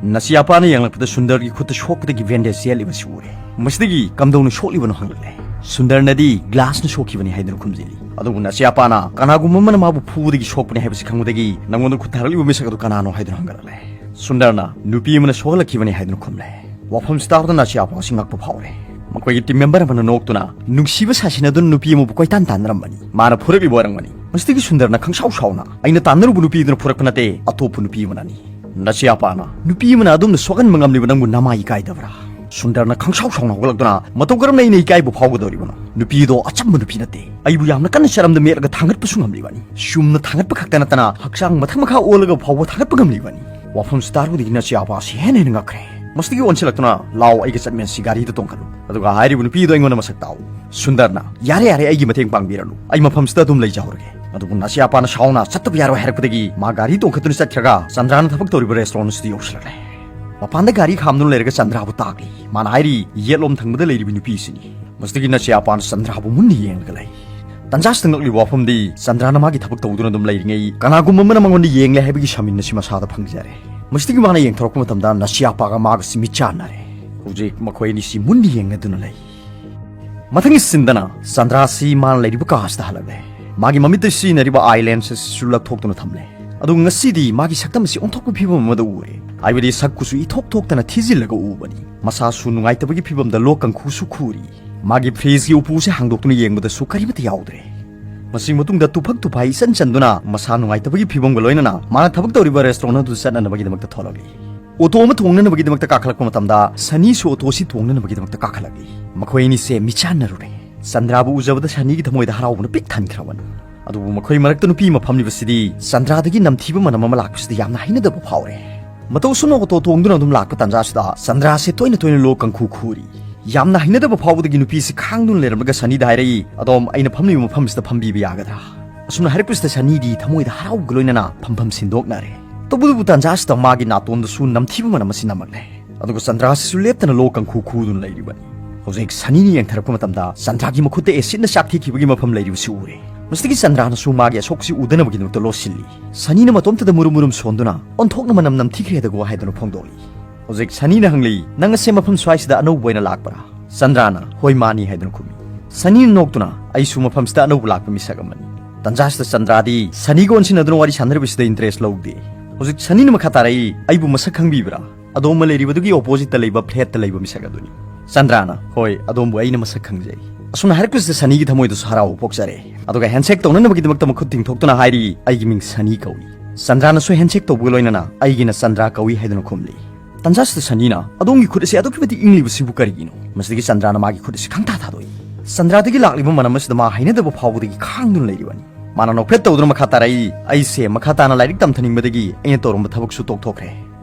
ꯅꯁꯤꯌꯥꯄꯥꯅ ꯌꯦꯡꯂꯛꯄꯗ ꯁꯨꯟꯗꯔꯒꯤ ꯈꯨꯠꯇ ꯁꯣꯛꯄꯗꯒꯤ ꯕꯦꯟꯗꯦꯖ ꯆꯦꯜꯂꯤꯕꯁꯤ ꯎꯔꯦ꯫ ꯃꯁꯤꯗꯒꯤ ꯀꯝꯗꯧꯅ ꯁꯣꯛꯂꯤꯕꯅꯣ ꯍꯪꯂꯛꯂꯦ꯫ ꯁꯨꯟꯗꯔꯅꯗꯤ ꯒ꯭ꯂꯥꯁꯅ ꯁꯣꯛꯈꯤꯕꯅꯤ ꯍꯥꯏꯗꯨꯅ ꯈꯨꯝꯖꯤꯜꯂꯤ꯫ ꯑꯗꯨꯕꯨ ꯅꯁꯤꯌꯥꯄꯥꯅ ꯀꯅꯥꯒꯨꯝꯕ ꯑꯃꯅ ꯃꯥꯕꯨ ꯐꯨꯕꯗꯒꯤ ꯁꯣꯛꯄꯅꯤ ꯍꯥꯏꯕꯁꯤ ꯈꯪꯕꯗꯒꯤ ꯅꯪꯉꯣꯟꯗ ꯈꯨꯠ ꯊꯥꯔꯛꯂꯤꯕ ꯃꯤꯁꯛ ꯑꯗꯨ ꯀꯅꯥꯅꯣ ꯍꯥꯏꯗꯨꯅ ꯍꯪꯒꯠꯂꯛꯂꯦ꯫ ꯁꯨꯟꯗꯔꯅ ꯅꯨꯄꯤ ꯑꯃꯅ ꯁꯣꯛꯍꯜꯂꯛꯈꯤꯕꯅꯤ ꯍꯥꯏꯗꯨꯅ ꯈꯨꯝꯂꯦ꯫ ꯋꯥꯐꯝꯁꯤ ꯇꯥꯕꯗ ꯅꯁꯤꯌꯥꯄꯥ ꯑꯁꯤ ꯉꯛꯄ ꯐꯥꯎꯔꯦ꯫ ꯃꯈꯣꯏꯒꯤ ꯇꯤꯝ ꯃꯦꯝꯕꯔ ꯑꯃꯅ ꯅꯣꯛꯇꯨꯅ, "ꯅꯨꯡꯁꯤꯕ ꯁꯥꯁꯤꯟ ꯑꯗꯨꯅ ꯅꯨꯄꯤ ꯑꯃꯕꯨ ꯀꯣꯏꯇꯥꯟ ꯇꯥꯟꯅꯔꯝꯕꯅꯤ꯫ ꯃꯥꯅ ꯐꯨꯔꯛꯂꯤꯕ ꯑꯣꯏꯔꯝꯒꯅꯤ"꯫ ꯃꯁꯤꯗꯒꯤ ꯁꯨꯟꯗꯔꯅ ꯈꯪꯁꯥꯎ ꯁꯥꯎꯅ, "ꯑꯩꯅ ꯇꯥꯟꯅꯔꯨꯕ ꯅꯨꯄꯤꯗꯨꯅ ꯐꯨꯔꯛꯄ ꯅꯠꯇꯦ, ꯑꯇꯣꯞꯄ ꯅꯨꯄꯤ ꯑꯃꯅꯅꯤ"꯫ ꯅꯁꯤꯌꯥꯄꯥꯅ, "ꯅꯨꯄꯤ ꯑꯃꯅ ꯑꯗꯨꯝꯅ ꯁꯣꯛꯍꯟꯕ ꯉꯝꯂꯤꯕ ꯅꯪꯕꯨ ꯅꯃꯥꯏ ꯏꯀꯥꯏꯗꯕ꯭ꯔꯥ?" ꯁꯨꯟꯗꯔꯅ ꯈꯪꯁꯥꯎ ꯁꯥꯎꯅ ꯍꯧꯒꯠꯂꯛꯇꯨꯅ, "ꯃꯇꯧ ꯀꯔꯝꯅ ꯑꯩꯅ ꯏꯀꯥꯏꯕ ꯐꯥꯎꯒꯗꯧꯔꯤꯕꯅꯣ? ꯅꯨꯄꯤꯗꯣ ꯑꯆꯝꯕ ꯅꯨꯄꯤ ꯅꯠꯇꯦ꯫ ꯑꯩꯕꯨ ꯌꯥꯝꯅ ꯀꯟꯅ ꯆꯔꯝꯗ ꯃꯦꯠꯂꯒ ꯊꯥꯡꯒꯠꯄꯁꯨ ꯉꯝꯂꯤꯕꯅꯤ꯫ ꯆꯨꯝꯅ ꯊꯥꯡꯒꯠꯄ ꯈꯛꯇ ꯅꯠꯇꯅ ꯍꯛꯆꯥꯡ ꯃꯊꯛ ꯃꯈꯥ ꯑꯣꯜꯂꯒ ꯐꯥꯎꯕ ꯊꯥꯡꯒꯠꯄ ꯉꯝꯂꯤꯕꯅꯤ"꯫ ꯋꯥꯐꯝꯁꯤ ꯇꯥꯔꯨꯕꯗꯒꯤ ꯅꯁꯤꯌꯥꯄꯥ ꯑꯁꯤ ꯍꯦꯟꯅ ꯍꯦꯟꯅ ꯉꯛꯈ꯭ꯔꯦ꯫ ꯃꯁꯤꯗꯒꯤ ꯑꯣꯟꯁꯤꯜꯂꯛꯇꯨꯅ, "ꯂꯥꯎ, ꯑꯩꯒ ꯆꯠꯃꯤꯟꯅꯁꯤ, ꯒꯥꯔꯤꯗ ꯇꯣꯡꯈꯠꯂꯨ꯫ ꯑꯗꯨꯒ ꯍꯥꯏꯔꯤꯕ ꯅꯨꯄꯤꯗꯣ ꯑꯩꯉꯣꯟꯗ ꯃꯁꯛ ꯇꯥꯛꯎ"꯫ ꯁꯨꯟꯗꯔꯅ, "ꯌꯥꯔꯦ, ꯌꯥꯔꯦ, ꯑꯩꯒꯤ ꯃꯇꯦꯡ ꯄꯥꯡꯕꯤꯔꯅꯨ꯫ ꯑꯩ ꯃꯐꯝꯁꯤꯗ ꯑꯗꯨꯝ ꯂꯩꯖꯍꯧꯔꯒꯦ"꯫ ꯑꯗꯨꯕꯨ ꯅꯁꯤꯌꯥꯄꯥꯅ ꯁꯥꯎꯅ ꯆꯠꯇꯕ ꯌꯥꯔꯣꯏ ꯍꯥꯏꯔꯛꯄꯗꯒꯤ ꯃꯥ ꯒꯥꯔꯤ ꯇꯣꯡꯈꯠꯇꯨꯅ ꯆꯠꯈ꯭ꯔꯒ ꯆꯟꯗ꯭ꯔꯥꯅ ꯊꯕꯛ ꯇꯧꯔꯤꯕ ꯔꯦꯁꯇꯨꯔꯦꯟ ꯑꯁꯤꯗ ꯌꯧꯁꯤꯜꯂꯛꯂꯦ꯫ ꯃꯄꯥꯟꯗ ꯒꯥꯔꯤ ꯈꯥꯝꯗꯨꯅ ꯂꯩꯔꯒ ꯆꯟꯗ꯭ꯔꯥꯕꯨ ꯇꯥꯛꯂꯤ꯫ ꯃꯥꯅ ꯍꯥꯏꯔꯤ, "ꯌꯦꯠꯂꯣꯝ ꯊꯪꯕꯗ ꯂꯩꯔꯤꯕ ꯅꯨꯄꯤꯁꯤꯅꯤ"꯫ ꯃꯁꯤꯗꯒꯤ ꯅꯁꯤꯌꯥꯄꯥꯅ ꯆꯟꯗ꯭ꯔꯥꯕꯨ ꯃꯨꯟꯅ ꯌꯦꯡꯂꯒ ꯂꯩ꯫ ꯇꯟꯖꯥꯁꯤꯗ ꯉꯛꯂꯤꯕ ꯋꯥꯐꯝꯗꯤ, ꯆꯟꯗ꯭ꯔꯥꯅ ꯃꯥꯒꯤ ꯊꯕꯛ ꯇꯧꯗꯨꯅ ꯑꯗꯨꯝ ꯂꯩꯔꯤꯉꯩ, ꯀꯅꯥꯒꯨꯝꯕ ꯑꯃꯅ ꯃꯉꯣꯟꯗ ꯌꯦꯡꯂꯦ ꯍꯥꯏꯕꯒꯤ ꯁꯃꯤꯟ ꯑꯁꯤ ꯃꯁꯥꯗ ꯐꯪꯖꯔꯦ꯫ ꯃꯁꯤꯗꯒꯤ ꯃꯥꯅ ꯌꯦꯡꯊꯣꯔꯛꯄ ꯃꯇꯝꯗ ꯅꯁꯤꯌꯥꯄꯥꯒ ꯃꯥꯒꯁꯤ ꯃꯤꯠꯆꯥꯟꯅꯔꯦ꯫ ꯍꯧꯖꯤꯛ ꯃꯈꯣꯏ ꯑꯅꯤꯁꯤ ꯃꯨꯟꯅ ꯌꯦꯡꯅꯗꯨꯅ ꯂꯩ꯫ ꯃꯊꯪꯒꯤ ꯁꯤꯟꯗꯅ ꯆꯟꯗ꯭ꯔꯥꯁꯤ ꯃꯥꯅ ꯂꯩꯔꯤꯕ ꯀꯥ ꯑꯁꯤꯗ ꯍꯜꯂꯛꯂꯦ꯫ ꯃꯥꯒꯤ ꯃꯃꯤꯠꯇ ꯁꯤꯖꯤꯟꯅꯔꯤꯕ ꯑꯥꯏ ꯂꯦꯟꯁ ꯑꯁꯤꯁꯨ ꯂꯧꯊꯣꯛꯇꯨꯅ ꯊꯝꯂꯦ꯫ ꯑꯗꯨ ꯉꯁꯤꯗꯤ ꯃꯥꯒꯤ ꯁꯛꯇꯝ ꯑꯁꯤ ꯑꯣꯟꯊꯣꯛꯄ ꯐꯤꯕꯝ ꯑꯃꯗ ꯎꯔꯦ꯫ ꯍꯥꯏꯕꯗꯤ ꯁꯛ ꯀꯨꯆꯨ ꯏꯊꯣꯛ ꯊꯣꯛꯇꯅ ꯊꯤꯖꯤꯜꯂꯒ ꯎꯕꯅꯤ꯫ ꯃꯁꯥꯁꯨ ꯅꯨꯡꯉꯥꯏꯇꯕꯒꯤ ꯐꯤꯕꯝꯗ ꯂꯣꯛ ꯀꯪꯈꯨꯁꯨ ꯈꯨꯔꯤ꯫ ꯃꯥꯒꯤ ꯐ꯭ꯔꯤꯖꯀꯤ ꯎꯄꯨꯁꯦ ꯍꯥꯡꯗꯣꯛꯇꯨꯅ ꯌꯦꯡꯕꯗꯁꯨ ꯀꯔꯤꯃꯠꯇ ꯌꯥꯎꯗ꯭ꯔꯦ꯫ ꯃꯁꯤ ꯃꯇꯨꯡꯗ ꯇꯨꯐꯛ ꯇꯨꯐꯥꯏ ꯏꯆꯟ ꯆꯟꯗꯨꯅ ꯃꯁꯥ ꯅꯨꯡꯉꯥꯏꯇꯕꯒꯤ ꯐꯤꯕꯝꯒ ꯂꯣꯏꯅꯅ ꯃꯥꯅ ꯊꯕꯛ ꯇꯧꯔꯤꯕ ꯔꯦꯁꯇꯨꯔꯦꯟ ꯑꯗꯨꯗ ꯆꯠꯅꯅꯕꯒꯤꯗꯃꯛꯇ ꯊꯣꯛꯂꯛꯂꯤ꯫ ꯑꯣꯇꯣ ꯑꯃ ꯊꯣꯡꯅꯅꯕꯒꯤꯗꯃꯛꯇ ꯀꯥꯈꯠꯂꯛꯄ ꯃꯇꯝꯗ ꯁꯅꯤꯁꯨ ꯑꯣꯇꯣ ꯑꯁꯤ ꯊꯣꯡꯅꯅꯕꯒꯤꯗꯃꯛꯇ ꯀꯥꯈꯠꯂꯛꯂꯤ꯫ ꯃꯈꯣꯏ ꯑꯅꯤꯁꯦ ꯃꯤꯆꯥꯟꯅꯔꯨꯔꯦ꯫ ꯆꯟꯗ꯭ꯔꯥꯕꯨ ꯎꯖꯕꯗ ꯁꯅꯤꯒꯤ ꯊꯃꯣꯏꯗ ꯍꯔꯥꯎꯕꯅ ꯄꯤꯛ ꯊꯟꯈ꯭ꯔꯕꯅꯤ꯫ ꯑꯗꯨꯕꯨ ꯃꯈꯣꯏ ꯃꯔꯛꯇ ꯅꯨꯄꯤ ꯑꯃ ꯐꯝꯂꯤꯕꯁꯤꯗꯤ ꯆꯟꯗ꯭ꯔꯥꯗꯒꯤ ꯅꯝꯊꯤꯕ ꯃꯅꯝ ꯑꯃ ꯂꯥꯛꯄꯁꯤꯗ ꯌꯥꯝꯅ ꯍꯩꯅꯗꯕ ꯐꯥꯎꯔꯦ꯫ ꯃꯇꯧ ꯑꯁꯨꯝꯅ ꯑꯣꯇꯣ ꯇꯣꯡꯗꯨꯅ ꯑꯗꯨꯝ ꯂꯥꯛꯄ ꯇꯥꯟꯖꯥꯁꯤꯗ ꯆꯟꯗ꯭ꯔꯥꯁꯦ ꯇꯣꯏꯅ ꯇꯣꯏꯅ ꯂꯣꯛ ꯀꯪꯈꯨ ꯈꯨꯔꯤ꯫ ꯌꯥꯝꯅ ꯍꯩꯅꯗꯕ ꯐꯥꯎꯕꯗꯒꯤ ꯅꯨꯄꯤꯁꯤ ꯈꯥꯡꯗꯨꯅ ꯂꯩꯔꯝꯂꯒ ꯁꯅꯤꯗ ꯍꯥꯏꯔꯛꯏ, "ꯑꯗꯣꯝ ꯑꯩꯅ ꯐꯝꯂꯤꯕ ꯃꯐꯝꯁꯤꯗ ꯐꯝꯕꯤꯕ ꯌꯥꯒꯗ꯭ꯔꯥ?" ꯑꯁꯨꯝꯅ ꯍꯥꯏꯔꯛꯄꯁꯤꯗ ꯁꯅꯤꯗꯤ ꯊꯃꯣꯏꯗ ꯍꯔꯥꯎꯕꯒ ꯂꯣꯏꯅꯅ ꯐꯝꯐꯝ ꯁꯤꯟꯗꯣꯛꯅꯔꯦ꯫ ꯇꯧꯕꯇꯕꯨ ꯇꯥꯟꯖꯥꯁꯤꯗ ꯃꯥꯒꯤ ꯅꯥꯇꯣꯟꯗꯁꯨ ꯅꯝꯊꯤꯕ ꯃꯅꯝ ꯑꯁꯤ ꯅꯝꯃꯛꯂꯦ꯫ ꯑꯗꯨꯒ ꯆꯟꯗ꯭ꯔꯥꯁꯤꯁꯨ ꯂꯦꯞꯇꯅ ꯂꯣꯛ ꯀꯥꯡꯈꯨ ꯈꯨꯗꯨꯅ ꯂꯩꯔꯤꯕꯅꯤ꯫ ꯍꯧꯖꯤꯛ ꯁꯅꯤꯅ ꯌꯦꯡꯊꯔꯛꯄ ꯃꯇꯝꯗ ꯆꯟꯗ꯭ꯔꯥꯒꯤ ꯃꯈꯨꯠꯇ ꯑꯦꯁꯤꯠꯅ ꯆꯥꯛꯊꯦꯛꯈꯤꯕꯒꯤ ꯃꯐꯝ ꯂꯩꯔꯤꯕꯁꯤ ꯎꯔꯦ꯫ ꯃꯁꯤꯗꯒꯤ ꯆꯟꯗ꯭ꯔꯥꯅꯁꯨ ꯃꯥꯒꯤ ꯑꯁꯣꯛꯄꯁꯤ ꯎꯗꯅꯕꯒꯤꯗꯃꯛꯇ ꯂꯣꯠꯁꯤꯜꯂꯤ꯫ ꯁꯅꯤꯅ ꯃꯇꯣꯝꯇꯗ ꯃꯨꯔꯨꯝ ꯃꯨꯔꯨꯝ ꯁꯣꯟꯗꯨꯅ, "ꯑꯣꯟꯊꯣꯛꯅ ꯃꯅꯝ ꯅꯝꯊꯤꯈ꯭ꯔꯦꯗꯀꯣ" ꯍꯥꯏꯗꯨꯅ ꯐꯣꯡꯗꯣꯛꯂꯤ꯫ ꯍꯧꯖꯤꯛ ꯁꯅꯤꯅ ꯍꯪꯂꯤ, "ꯅꯪ ꯑꯁꯦ ꯃꯐꯝ ꯁ꯭ꯋꯥꯏꯁꯤꯗ ꯑꯅꯧꯕ ꯑꯣꯏꯅ ꯂꯥꯛꯄ꯭ꯔꯥ?" ꯆꯟꯗ꯭ꯔꯥꯅ, "ꯍꯣꯏ, ꯃꯥꯅꯤ" ꯍꯥꯏꯗꯨꯅ ꯈꯨꯝꯃꯤ꯫ ꯁꯅꯤꯅ ꯅꯣꯛꯇꯨꯅ, "ꯑꯩꯁꯨ ꯃꯐꯝꯁꯤꯗ ꯑꯅꯧꯕ ꯂꯥꯛꯄ ꯃꯤꯁꯛ ꯑꯃꯅꯤ"꯫ ꯇꯟꯖꯥꯁꯤꯗ ꯆꯟꯗ꯭ꯔꯥꯗꯤ ꯁꯅꯤꯒ ꯑꯣꯟꯁꯤꯟꯅꯗꯨꯅ ꯋꯥꯔꯤ ꯁꯥꯟꯅꯔꯤꯕꯁꯤꯗ ꯏꯟꯇꯔꯦꯁ ꯂꯧꯗꯦ꯫ ꯍꯧꯖꯤꯛ ꯁꯅꯤꯅ ꯃꯈꯥ ꯇꯥꯔꯛꯏ, "ꯑꯩꯕꯨ ꯃꯁꯛ ꯈꯪꯕꯤꯕ꯭ꯔꯥ? ꯑꯗꯣꯝꯅ ꯂꯩꯔꯤꯕꯗꯨꯒꯤ ꯑꯣꯄꯣꯖꯤꯠꯇ ꯂꯩꯕ ꯐ꯭ꯂꯦꯠꯇ ꯂꯩꯕ ꯃꯤꯁꯛ ꯑꯗꯨꯅꯤ"꯫ ꯆꯟꯗ꯭ꯔꯥꯅ, "ꯍꯣꯏ, ꯑꯗꯣꯝꯕꯨ ꯑꯩꯅ ꯃꯁꯛ ꯈꯪꯖꯩ"꯫ ꯑꯁꯨꯝꯅ ꯍꯥꯏꯔꯛꯄꯁꯤꯗ ꯁꯅꯤꯒꯤ ꯊꯃꯣꯏꯗꯁꯨ ꯍꯔꯥꯎꯕ ꯄꯣꯛꯆꯔꯦ꯫ ꯑꯗꯨꯒ ꯍꯦꯟꯁꯦꯛ ꯇꯧꯅꯅꯕꯒꯤꯗꯃꯛꯇ ꯃꯈꯨꯠ ꯇꯤꯡꯊꯣꯛꯇꯨꯅ ꯍꯥꯏꯔꯤ, "ꯑꯩꯒꯤ ꯃꯤꯡ ꯁꯅꯤ ꯀꯧꯏ"꯫ ꯆꯟꯗ꯭ꯔꯥꯅꯁꯨ ꯍꯦꯟꯁꯦꯛ ꯇꯧꯕꯒ ꯂꯣꯏꯅꯅ, "ꯑꯩꯒꯤꯅ ꯆꯟꯗ꯭ꯔꯥ ꯀꯧꯏ" ꯍꯥꯏꯗꯨꯅ ꯈꯨꯝꯂꯤ꯫ ꯇꯟꯖꯥꯁꯤꯗ ꯁꯅꯤꯅ, "ꯑꯗꯣꯝꯒꯤ ꯈꯨꯠ ꯑꯁꯤ ꯑꯗꯨꯛꯀꯤ ꯃꯇꯤꯛ ꯏꯪꯂꯤꯕꯁꯤꯕꯨ ꯀꯔꯤꯒꯤꯅꯣ?" ꯃꯁꯤꯗꯒꯤ ꯆꯟꯗ꯭ꯔꯥꯅ ꯃꯥꯒꯤ ꯈꯨꯠ ꯑꯁꯤ ꯈꯪꯊꯥ ꯊꯥꯗꯣꯛꯏ꯫ ꯆꯟꯗ꯭ꯔꯥꯗꯒꯤ ꯂꯥꯛꯂꯤꯕ ꯃꯅꯝ ꯑꯁꯤꯗ ꯃꯥ ꯍꯩꯅꯗꯕ ꯐꯥꯎꯕꯗꯒꯤ ꯈꯥꯡꯗꯨꯅ ꯂꯩꯔꯤꯕꯅꯤ꯫ ꯃꯥꯅ ꯅꯣꯛꯐꯦꯠ ꯇꯧꯗꯨꯅ ꯃꯈꯥ ꯇꯥꯔꯛꯏ, "ꯑꯩꯁꯦ ꯃꯈꯥ ꯇꯥꯅ ꯂꯥꯏꯔꯤꯛ ꯇꯝꯊꯅꯤꯡꯕꯗꯒꯤ ꯑꯩꯅ ꯇꯧꯔꯝꯕ ꯊꯕꯛꯁꯨ ꯇꯣꯛꯊꯣꯛꯈ꯭ꯔꯦ"꯫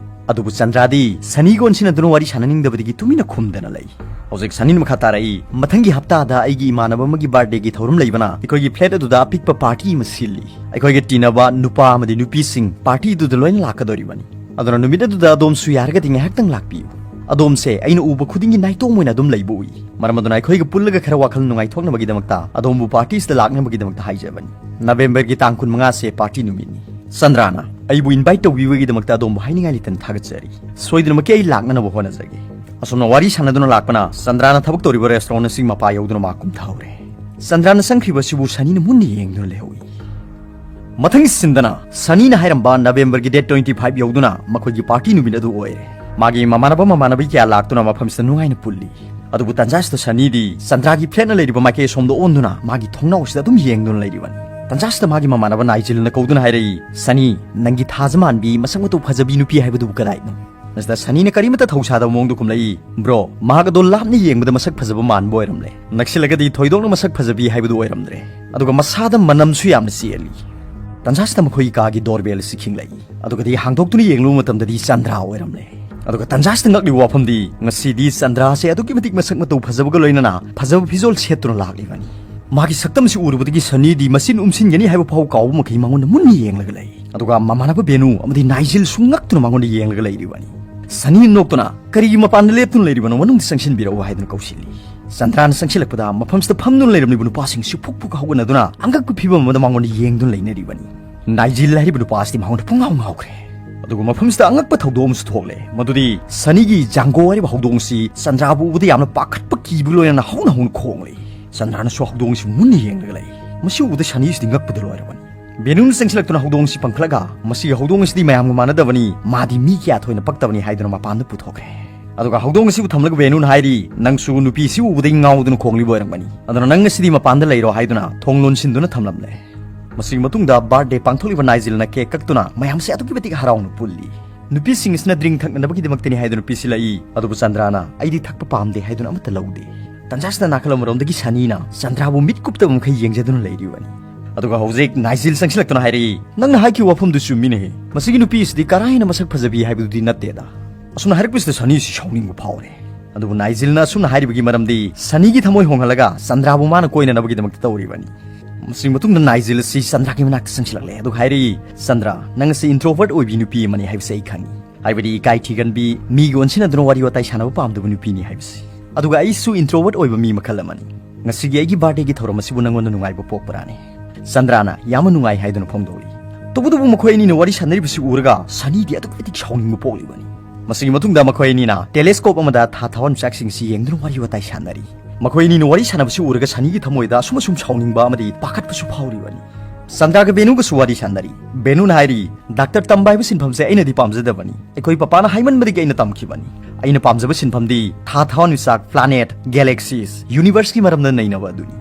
ꯑꯗꯨꯕꯨ ꯆꯟꯗ꯭ꯔꯥꯗꯤ ꯁꯅꯤꯒ ꯑꯣꯟꯁꯤꯟꯅꯗꯨꯅ ꯋꯥꯔꯤ ꯁꯥꯟꯅꯅꯤꯡꯗꯕꯗꯒꯤ ꯇꯨꯃꯤꯟꯅ ꯈꯨꯝꯗꯅ ꯂꯩ꯫ ꯍꯧꯖꯤꯛ ꯁꯅꯤꯅ ꯃꯈꯥ ꯇꯥꯔꯛꯏ, "ꯃꯊꯪꯒꯤ ꯍꯞꯇꯥꯗ ꯑꯩꯒꯤ ꯏꯃꯥꯟꯅꯕ ꯑꯃꯒꯤ ꯕꯥꯔꯗꯦꯒꯤ ꯊꯧꯔꯝ ꯂꯩꯕꯅ ꯑꯩꯈꯣꯏꯒꯤ ꯐ꯭ꯂꯦꯠ ꯑꯗꯨꯗ ꯑꯄꯤꯛꯄ ꯄꯥꯔꯇꯤ ꯑꯃ ꯁꯤꯜꯂꯤ꯫ ꯑꯩꯈꯣꯏꯒ ꯇꯤꯟꯅꯕ ꯅꯨꯄꯥ ꯑꯃꯗꯤ ꯅꯨꯄꯤꯁꯤꯡ ꯄꯥꯔꯇꯤꯗꯨꯗ ꯂꯣꯏꯅ ꯂꯥꯛꯀꯗꯧꯔꯤꯕꯅꯤ꯫ ꯑꯗꯨꯅ ꯅꯨꯃꯤꯠ ꯑꯗꯨꯗ ꯑꯗꯣꯝꯁꯨ ꯌꯥꯔꯒꯗꯤ ꯉꯥꯏꯍꯥꯛꯇꯪ ꯂꯥꯛꯄꯤꯌꯨ꯫ ꯑꯗꯣꯝꯁꯦ ꯑꯩꯅ ꯎꯕ ꯈꯨꯗꯤꯡꯒꯤ ꯅꯥꯏꯇꯣꯝ ꯑꯣꯏꯅ ꯑꯗꯨꯝ ꯂꯩꯕ ꯎꯏ꯫ ꯃꯔꯝ ꯑꯗꯨꯅ ꯑꯩꯈꯣꯏꯒ ꯄꯨꯜꯂꯒ ꯈꯔ ꯋꯥꯈꯜ ꯅꯨꯡꯉꯥꯏꯊꯣꯛꯅꯕꯒꯤꯗꯃꯛꯇ ꯑꯗꯣꯝꯕꯨ ꯄꯥꯔꯇꯤꯁꯤꯗ ꯂꯥꯛꯅꯕꯒꯤꯗꯃꯛꯇ ꯍꯥꯏꯖꯕꯅꯤ꯫ ꯅꯕꯦꯝꯕꯔꯒꯤ ꯇꯥꯡ ꯀꯨꯟꯃꯉꯥꯁꯦ ꯄꯥꯔꯇꯤ ꯅꯨꯃꯤꯠꯅꯤ"꯫ ꯆꯟꯗ꯭ꯔꯥꯅ, "ꯑꯩꯕꯨ ꯏꯟꯚꯥꯏꯠ ꯇꯧꯕꯤꯕꯒꯤꯗꯃꯛꯇ ꯑꯗꯣꯝꯕꯨ ꯍꯥꯏꯅꯤꯡꯉꯥꯏ ꯂꯩꯇꯅ ꯊꯥꯒꯠꯆꯔꯤ꯫ ꯁꯣꯏꯗꯅꯃꯛꯀꯤ ꯑꯩ ꯂꯥꯛꯅꯅꯕ ꯍꯣꯠꯅꯖꯒꯦ"꯫ ꯑꯁꯨꯝꯅ ꯋꯥꯔꯤ ꯁꯥꯟꯅꯗꯨꯅ ꯂꯥꯛꯄꯅ ꯆꯟꯗ꯭ꯔꯥꯅ ꯊꯕꯛ ꯇꯧꯔꯤꯕ ꯔꯦꯁꯇꯨꯔꯦꯟ ꯑꯁꯤ ꯃꯄꯥ ꯌꯧꯗꯨꯅ ꯃꯥ ꯀꯨꯝꯊꯍꯧꯔꯦ꯫ ꯆꯟꯗ꯭ꯔꯥꯅ ꯆꯪꯈ꯭ꯔꯤꯕ ꯑꯁꯤꯕꯨ ꯁꯅꯤꯅ ꯃꯨꯟꯅ ꯌꯦꯡꯗꯨꯅ ꯂꯩꯍꯧꯏ꯫ ꯃꯊꯪꯒꯤ ꯁꯤꯟꯗꯅ ꯁꯅꯤꯅ ꯍꯥꯏꯔꯝꯕ ꯅꯕꯦꯝꯕꯔꯒꯤ ꯗꯦꯠ ꯇ꯭ꯋꯦꯟꯇꯤ ꯐꯥꯏꯚ ꯌꯧꯗꯨꯅ ꯃꯈꯣꯏꯒꯤ ꯄꯥꯔꯇꯤ ꯅꯨꯃꯤꯠ ꯑꯗꯨ ꯑꯣꯏꯔꯦ꯫ ꯃꯥꯒꯤ ꯃꯃꯥꯟꯅꯕ ꯃꯃꯥꯟꯅꯕꯤ ꯀꯌꯥ ꯂꯥꯛꯇꯨꯅ ꯃꯐꯝꯁꯤꯗ ꯅꯨꯡꯉꯥꯏꯅ ꯄꯨꯜꯂꯤ꯫ ꯑꯗꯨꯕꯨ ꯇꯟꯖꯥꯁꯤꯗ ꯁꯅꯤꯗꯤ ꯆꯟꯗ꯭ꯔꯥꯒꯤ ꯐ꯭ꯂꯦꯠꯅ ꯂꯩꯔꯤꯕ ꯃꯥꯏꯀꯩ ꯑꯁꯣꯝꯗ ꯑꯣꯟꯗꯨꯅ ꯃꯥꯒꯤ ꯊꯣꯡꯅꯥꯎꯁꯤꯗ ꯑꯗꯨꯝ ꯌꯦꯡꯗꯨꯅ ꯂꯩꯔꯤꯕꯅꯤ꯫ ꯇꯟꯖꯥꯁꯤꯗ ꯃꯥꯒꯤ ꯃꯃꯥꯟꯅꯕ ꯅꯥꯏꯖꯤꯜꯅ ꯀꯧꯗꯨꯅ ꯍꯥꯏꯔꯛꯏ, "ꯁꯅꯤ, ꯅꯪꯒꯤ ꯊꯥꯖ ꯃꯥꯟꯕꯤ ꯃꯁꯛ ꯃꯇꯧ ꯐꯖꯕꯤ ꯅꯨꯄꯤ ꯍꯥꯏꯕꯗꯨꯕꯨ ꯀꯗꯥꯏꯅꯣ?" ꯃꯁꯤꯗ ꯁꯅꯤꯅ ꯀꯔꯤꯃꯠꯇ ꯊꯧꯁꯥꯗꯕ ꯃꯑꯣꯡꯗ ꯈꯨꯝꯂꯛꯏ, "ꯕ꯭ꯔꯣ, ꯃꯍꯥꯛ ꯑꯗꯣ ꯂꯥꯞꯅ ꯌꯦꯡꯕꯗ ꯃꯁꯛ ꯐꯖꯕ ꯃꯥꯟꯕ ꯑꯣꯏꯔꯝꯂꯦ꯫ ꯅꯛꯁꯤꯜꯂꯒꯗꯤ ꯊꯣꯏꯗꯣꯛꯅ ꯃꯁꯛ ꯐꯖꯕꯤ ꯍꯥꯏꯕꯗꯨ ꯑꯣꯏꯔꯝꯗ꯭ꯔꯦ꯫ ꯑꯗꯨꯒ ꯃꯁꯥꯗ ꯃꯅꯝꯁꯨ ꯌꯥꯝꯅ ꯆꯦꯜꯂꯤ"꯫ ꯇꯟꯖꯥꯁꯤꯗ ꯃꯈꯣꯏꯒꯤ ꯀꯥꯒꯤ ꯗꯣꯔꯕꯦꯜ ꯑꯁꯤ ꯈꯤꯡꯂꯛꯏ꯫ ꯑꯗꯨꯒꯗꯤ ꯍꯥꯡꯗꯣꯛꯇꯨꯅ ꯌꯦꯡꯂꯨꯕ ꯃꯇꯝꯗꯗꯤ ꯆꯟꯗ꯭ꯔꯥ ꯑꯣꯏꯔꯝꯂꯦ꯫ ꯑꯗꯨꯒ ꯇꯟꯖꯥꯁꯤꯗ ꯉꯛꯂꯤꯕ ꯋꯥꯐꯝꯗꯤ, ꯉꯁꯤꯗꯤ ꯆꯟꯗ꯭ꯔꯥꯁꯦ ꯑꯗꯨꯛꯀꯤ ꯃꯇꯤꯛ ꯃꯁꯛ ꯃꯇꯧ ꯐꯖꯕꯒ ꯂꯣꯏꯅꯅ ꯐꯖꯕ ꯐꯤꯖꯣꯜ ꯁꯦꯠꯇꯨꯅ ꯂꯥꯛꯂꯤꯕꯅꯤ꯫ ꯃꯥꯒꯤ ꯁꯛꯇꯝꯁꯤ ꯎꯔꯨꯕꯗꯒꯤ ꯁꯅꯤꯗꯤ ꯃꯆꯤꯟ ꯎꯝꯁꯤꯟꯒꯅꯤ ꯍꯥꯏꯕ ꯐꯥꯎ ꯀꯥꯎꯕ ꯃꯈꯩ ꯃꯉꯣꯟꯗ ꯃꯨꯟꯅ ꯌꯦꯡꯂꯒ ꯂꯩ꯫ ꯑꯗꯨꯒ ꯃꯃꯥꯟꯅꯕ ꯕꯦꯅꯨ ꯑꯃꯗꯤ ꯅꯥꯏꯖꯤꯜꯁꯨ ꯉꯛꯇꯨꯅ ꯃꯉꯣꯟꯗ ꯌꯦꯡꯂꯒ ꯂꯩꯔꯤꯕꯅꯤ꯫ ꯁꯅꯤ ꯅꯣꯛꯇꯨꯅ, "ꯀꯔꯤꯒꯤ ꯃꯄꯥꯟꯗ ꯂꯦꯞꯇꯨꯅ ꯂꯩꯔꯤꯕꯅꯣ? ꯃꯅꯨꯡꯗ ꯆꯪꯁꯤꯟꯕꯤꯔꯛꯎ" ꯍꯥꯏꯗꯨꯅ ꯀꯧꯁꯤꯜꯂꯤ꯫ ꯆꯟꯗ꯭ꯔꯥꯅ ꯆꯪꯁꯤꯜꯂꯛꯄꯗ ꯃꯐꯝꯁꯤꯗ ꯐꯝꯗꯨꯅ ꯂꯩꯔꯝꯂꯤꯕ ꯅꯨꯄꯥꯁꯤꯡꯁꯤ ꯐꯨꯛ ꯐꯨꯛ ꯍꯧꯒꯠꯅꯗꯨꯅ ꯑꯉꯛꯄ ꯐꯤꯕꯝ ꯑꯃꯗ ꯃꯉꯣꯟꯗ ꯌꯦꯡꯗꯨꯅ ꯂꯩꯅꯔꯤꯕꯅꯤ꯫ ꯅꯥꯏꯖꯤꯜ ꯍꯥꯏꯔꯤꯕ ꯅꯨꯄꯥ ꯑꯁꯤꯗꯤ ꯃꯉꯣꯟꯗ ꯄꯨꯡꯉꯥꯎ ꯉꯥꯎꯈ꯭ꯔꯦ꯫ ꯑꯗꯨꯒ ꯃꯐꯝꯁꯤꯗ ꯑꯉꯛꯄ ꯊꯧꯗꯣꯛ ꯑꯃꯁꯨ ꯊꯣꯛꯂꯦ, ꯃꯗꯨꯗꯤ ꯁꯅꯤꯒꯤ ꯖꯥꯡꯒꯣ ꯍꯥꯏꯔꯤꯕ ꯍꯧꯗꯣꯡ ꯑꯁꯤ ꯆꯟꯗ꯭ꯔꯥꯕꯨ ꯎꯕꯗ ꯌꯥꯝꯅ ꯄꯥꯈꯠꯄ ꯀꯤꯕ ꯂꯣꯏꯅꯅ ꯍꯧꯅ ꯍꯧꯅ ꯈꯣꯡꯂꯦ꯫ ꯆꯟꯗ꯭ꯔꯥꯅꯁꯨ ꯍꯧꯗꯣꯡ ꯑꯁꯤ ꯃꯨꯟꯅ ꯌꯦꯡꯂꯒ ꯂꯩ꯫ ꯃꯁꯤ ꯎꯕꯗ ꯁꯅꯤꯁꯤꯗꯤ ꯉꯛꯄꯗ ꯂꯣꯏꯔꯕꯅꯤ꯫ ꯕꯦꯅꯨꯅ ꯆꯪꯁꯤꯜꯂꯛꯇꯨꯅ ꯍꯧꯗꯣꯡ ꯑꯁꯤ ꯄꯪꯈꯠꯂꯒ, "ꯃꯁꯤꯒꯤ ꯍꯧꯗꯣꯡ ꯑꯁꯤꯗꯤ ꯃꯌꯥꯝꯒ ꯃꯥꯟꯅꯗꯕꯅꯤ, ꯃꯥꯗꯤ ꯃꯤ ꯀꯌꯥ ꯊꯣꯏꯅ ꯄꯛꯇꯕꯅꯤ" ꯍꯥꯏꯗꯨꯅ ꯃꯄꯥꯟꯗ ꯄꯨꯊꯣꯛꯈ꯭ꯔꯦ꯫ ꯑꯗꯨꯒ ꯍꯧꯗꯣꯡ ꯑꯁꯤꯕꯨ ꯊꯝꯂꯒ ꯕꯦꯅꯨꯅ ꯍꯥꯏꯔꯤ, "ꯅꯪꯁꯨ ꯅꯨꯄꯤ ꯑꯁꯤ ꯎꯕꯗꯒꯤ ꯉꯥꯎꯗꯨꯅ ꯈꯣꯡꯂꯤꯕ ꯑꯣꯏꯔꯝꯒꯅꯤ, ꯑꯗꯨꯅ ꯅꯪ ꯉꯁꯤꯗꯤ ꯃꯄꯥꯟꯗ ꯂꯩꯔꯣ" ꯍꯥꯏꯗꯨꯅ ꯊꯣꯡ ꯂꯣꯟꯁꯤꯟꯗꯨꯅ ꯊꯝꯂꯝꯂꯦ꯫ ꯃꯁꯤꯒꯤ ꯃꯇꯨꯡꯗ ꯕꯥꯔꯊꯗꯦ ꯄꯥꯡꯊꯣꯛꯂꯤꯕ ꯅꯥꯏꯖꯤꯜꯅ ꯀꯦꯛ ꯀꯛꯇꯨꯅ ꯃꯌꯥꯝꯁꯦ ꯑꯗꯨꯛꯀꯤ ꯃꯇꯤꯛ ꯍꯔꯥꯎꯅ ꯄꯨꯜꯂꯤ꯫ ꯅꯨꯄꯤꯁꯤꯡ ꯑꯁꯤꯅ ꯗ꯭ꯔꯤꯡ ꯊꯛꯅꯅꯕꯒꯤꯗꯃꯛꯇꯅꯤ ꯍꯥꯏꯗꯨꯅ ꯄꯤꯁꯤꯜꯂꯛꯏ, ꯑꯗꯨꯕꯨ ꯆꯟꯗ꯭ꯔꯥꯅ "ꯑꯩꯗꯤ ꯊꯛꯄ ꯄꯥꯝꯗꯦ" ꯍꯥꯏꯗꯨꯅ ꯑꯃꯠꯇ ꯂꯧꯗꯦ꯫ ꯇꯟꯖꯥꯁꯤꯗ ꯅꯥꯀꯜ ꯑꯃꯔꯣꯝꯗꯒꯤ ꯁꯅꯤꯅ ꯆꯟꯗ꯭ꯔꯥꯕꯨ ꯃꯤꯠ ꯀꯨꯞꯇꯕ ꯃꯈꯩ ꯌꯦꯡꯖꯗꯨꯅ ꯂꯩꯔꯤꯕꯅꯤ꯫ ꯑꯗꯨꯒ ꯍꯧꯖꯤꯛ ꯅꯥꯏꯖꯤꯜ ꯆꯪꯁꯤꯜꯂꯛꯇꯨꯅ ꯍꯥꯏꯔꯛꯏ, "ꯅꯪꯅ ꯍꯥꯏꯈꯤꯕ ꯋꯥꯐꯝꯗꯨ ꯆꯨꯝꯃꯤꯅꯦꯍꯦ꯫ ꯃꯁꯤꯒꯤ ꯅꯨꯄꯤ ꯑꯁꯤꯗꯤ ꯀꯔꯥ ꯍꯦꯟꯅ ꯃꯁꯛ ꯐꯖꯕꯤ ꯍꯥꯏꯕꯗꯨꯗꯤ ꯅꯠꯇꯦꯗ"꯫ ꯑꯁꯨꯝꯅ ꯍꯥꯏꯔꯛꯄꯁꯤꯗ ꯁꯅꯤꯁꯤ ꯁꯥꯎꯅꯤꯡꯕ ꯐꯥꯎꯔꯦ꯫ ꯑꯗꯨꯕꯨ ꯅꯥꯏꯖꯤꯜꯅ ꯑꯁꯨꯝꯅ ꯍꯥꯏꯔꯤꯕꯒꯤ ꯃꯔꯝꯗꯤ ꯁꯅꯤꯒꯤ ꯊꯃꯣꯏ ꯍꯣꯡꯍꯜꯂꯒ ꯆꯟꯗ꯭ꯔꯥꯕꯨ ꯃꯥꯅ ꯀꯣꯏꯅꯅꯕꯒꯤꯗꯃꯛꯇ ꯇꯧꯔꯤꯕꯅꯤ꯫ ꯃꯁꯤꯒꯤ ꯃꯇꯨꯡꯗ ꯅꯥꯏꯖꯤꯜ ꯑꯁꯤ ꯆꯟꯗ꯭ꯔꯥꯒꯤ ꯃꯅꯥꯛꯇ ꯆꯪꯁꯤꯜꯂꯛꯂꯦ, ꯑꯗꯨꯒ ꯍꯥꯏꯔꯛꯏ, "ꯆꯟꯗ꯭ꯔꯥ, ꯅꯪ ꯑꯁꯤ ꯏꯟꯇ꯭ꯔꯣꯚꯔꯠ ꯑꯣꯏꯕꯤ ꯅꯨꯄꯤ ꯑꯃꯅꯤ ꯍꯥꯏꯕꯁꯤ ꯑꯩ ꯈꯪꯏ꯫ ꯍꯥꯏꯕꯗꯤ ꯏꯀꯥꯏ ꯊꯤꯒꯟꯕꯤ, ꯃꯤꯒ ꯑꯣꯟꯁꯤꯟꯅꯗꯨꯅ ꯋꯥꯔꯤ ꯋꯥꯇꯥꯏ ꯁꯥꯟꯅꯕ ꯄꯥꯝꯗꯕ ꯅꯨꯄꯤꯅꯤ ꯍꯥꯏꯕꯁꯤ꯫ ꯑꯗꯨꯒ ꯑꯩꯁꯨ ꯏꯟꯇ꯭ꯔꯣꯚꯔꯠ ꯑꯣꯏꯕ ꯃꯤ ꯃꯈꯜ ꯑꯃꯅꯤ꯫ ꯉꯁꯤꯒꯤ ꯑꯩꯒꯤ ꯕꯥꯔꯊꯗꯦꯒꯤ ꯊꯧꯔꯝ ꯑꯁꯤꯕꯨ ꯅꯪꯉꯣꯟꯗ ꯅꯨꯡꯉꯥꯏꯕ ꯄꯣꯛꯄ꯭ꯔꯥꯅꯦ?" ꯆꯟꯗ꯭ꯔꯥꯅ ꯌꯥꯝꯅ ꯅꯨꯡꯉꯥꯏ ꯍꯥꯏꯗꯨꯅ ꯐꯣꯡꯗꯣꯛꯂꯤ꯫ ꯇꯧꯕꯇꯕꯨ ꯃꯈꯣꯏ ꯑꯅꯤꯅ ꯋꯥꯔꯤ ꯁꯥꯟꯅꯔꯤꯕꯁꯤ ꯎꯔꯒ ꯁꯅꯤꯗꯤ ꯑꯗꯨꯛꯀꯤ ꯃꯇꯤꯛ ꯁꯥꯎꯅꯤꯡꯕ ꯄꯣꯛꯂꯤꯕꯅꯤ꯫ ꯃꯁꯤꯒꯤ ꯃꯇꯨꯡꯗ ꯃꯈꯣꯏ ꯑꯅꯤꯅ ꯇꯦꯂꯦꯁꯀꯣꯞ ꯑꯃꯗ ꯊꯥ ꯊꯋꯥꯟꯃꯤꯆꯥꯛꯁꯤꯡ ꯑꯁꯤ ꯌꯦꯡꯗꯨꯅ ꯋꯥꯔꯤ ꯋꯥꯇꯥꯏ ꯁꯥꯟꯅꯔꯤ꯫ ꯃꯈꯣꯏ ꯑꯅꯤꯅ ꯋꯥꯔꯤ ꯁꯥꯟꯅꯕꯁꯤ ꯎꯔꯒ ꯁꯅꯤꯒꯤ ꯊꯃꯣꯏꯗ ꯑꯁꯨꯝ ꯑꯁꯨꯝ ꯁꯥꯎꯅꯤꯡꯕ ꯑꯃꯗꯤ ꯄꯥꯈꯠꯄꯁꯨ ꯐꯥꯎꯔꯤꯕꯅꯤ꯫ ꯆꯟꯗ꯭ꯔꯥꯒ ꯕꯦꯅꯨꯒꯁꯨ ꯋꯥꯔꯤ ꯁꯥꯟꯅꯔꯤ꯫ ꯕꯦꯅꯨꯅ ꯍꯥꯏꯔꯤ, "ꯗꯥꯛꯇꯔ ꯇꯝꯕ ꯍꯥꯏꯕ ꯁꯤꯟꯐꯝꯁꯦ ꯑꯩꯅꯗꯤ ꯄꯥꯝꯖꯗꯕꯅꯤ꯫ ꯑꯩꯈꯣꯏ ꯄꯄꯥꯅ ꯍꯥꯏꯃꯟꯕꯗꯒꯤ ꯑꯩꯅ ꯇꯝꯈꯤꯕꯅꯤ꯫ ꯑꯩꯅ ꯄꯥꯝꯖꯕ ꯁꯤꯟꯐꯝꯗꯤ ꯊꯥ ꯊꯋꯥꯟꯃꯤꯆꯥꯛ, ꯄ꯭ꯂꯥꯅꯦꯠ, ꯒꯦꯂꯦꯛꯁꯤꯁ, ꯌꯨꯅꯤꯚꯔꯁꯀꯤ ꯃꯔꯝꯗ ꯅꯩꯅꯕ ꯑꯗꯨꯅꯤ"꯫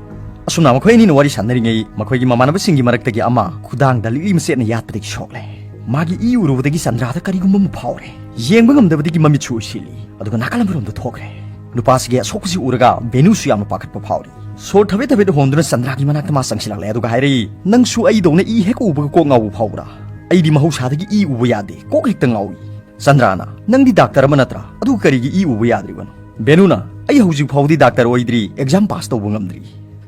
ꯑꯁꯨꯝꯅ ꯃꯈꯣꯏ ꯑꯅꯤꯅ ꯋꯥꯔꯤ ꯁꯥꯟꯅꯔꯤꯉꯩ ꯃꯈꯣꯏꯒꯤ ꯃꯃꯥꯟꯅꯕꯁꯤꯡꯒꯤ ꯃꯔꯛꯇꯒꯤ ꯑꯃ ꯈꯨꯗꯥꯡꯗ ꯂꯤꯛꯂꯤ ꯃꯆꯦꯠꯅ ꯌꯥꯠꯄꯗꯒꯤ ꯁꯣꯛꯂꯦ꯫ ꯃꯥꯒꯤ ꯏ ꯎꯔꯨꯕꯗꯒꯤ ꯆꯟꯗ꯭ꯔꯥꯗ ꯀꯔꯤꯒꯨꯝꯕ ꯑꯃ ꯐꯥꯎꯔꯦ꯫ ꯌꯦꯡꯕ ꯉꯝꯗꯕꯗꯒꯤ ꯃꯃꯤꯠꯁꯨ ꯎꯏꯁꯤꯜꯂꯤ꯫ ꯑꯗꯨꯒ ꯅꯥꯀꯜ ꯑꯃꯔꯣꯝꯗ ꯊꯣꯛꯈ꯭ꯔꯦ꯫ ꯅꯨꯄꯥꯁꯤꯒꯤ ꯑꯁꯣꯛꯄꯁꯤ ꯎꯔꯒ ꯕꯦꯅꯨꯁꯨ ꯌꯥꯝꯅ ꯄꯥꯈꯠꯄ ꯐꯥꯎꯔꯤ꯫ ꯁꯣꯔ ꯊꯕꯦꯠ ꯊꯕꯦꯠ ꯍꯣꯟꯗꯨꯅ ꯆꯟꯗ꯭ꯔꯥꯒꯤ ꯃꯅꯥꯛꯇ ꯃꯥ ꯆꯪꯁꯤꯜꯂꯛꯂꯦ, ꯑꯗꯨꯒ ꯍꯥꯏꯔꯛꯏ, "ꯅꯪꯁꯨ ꯑꯩꯗꯧꯅ ꯏ ꯍꯦꯛ ꯎꯕꯒ ꯀꯣꯛ ꯉꯥꯎꯕ ꯐꯥꯎꯕ꯭ꯔꯥ? ꯑꯩꯗꯤ ꯃꯍꯧꯁꯥꯗꯒꯤ ꯏ ꯎꯕ ꯌꯥꯗꯦ, ꯀꯣꯛ ꯍꯦꯛꯇ ꯉꯥꯎꯏ"꯫ ꯆꯟꯗ꯭ꯔꯥꯅ, "ꯅꯪꯗꯤ ꯗꯥꯛꯇꯔ ꯑꯃ ꯅꯠꯇ꯭ꯔꯥ? ꯑꯗꯨꯒ ꯀꯔꯤꯒꯤ ꯏ ꯎꯕ ꯌꯥꯗ꯭ꯔꯤꯕꯅꯣ?" ꯕꯦꯅꯨꯅ, "ꯑꯩ ꯍꯧꯖꯤꯛ ꯐꯥꯎꯕꯗꯤ ꯗꯥꯛꯇꯔ ꯑꯣꯏꯗ꯭ꯔꯤ, ꯑꯦꯛꯖꯥꯝ ꯄꯥꯁ ꯇꯧꯕ ꯉꯝꯗ꯭ꯔꯤ"꯫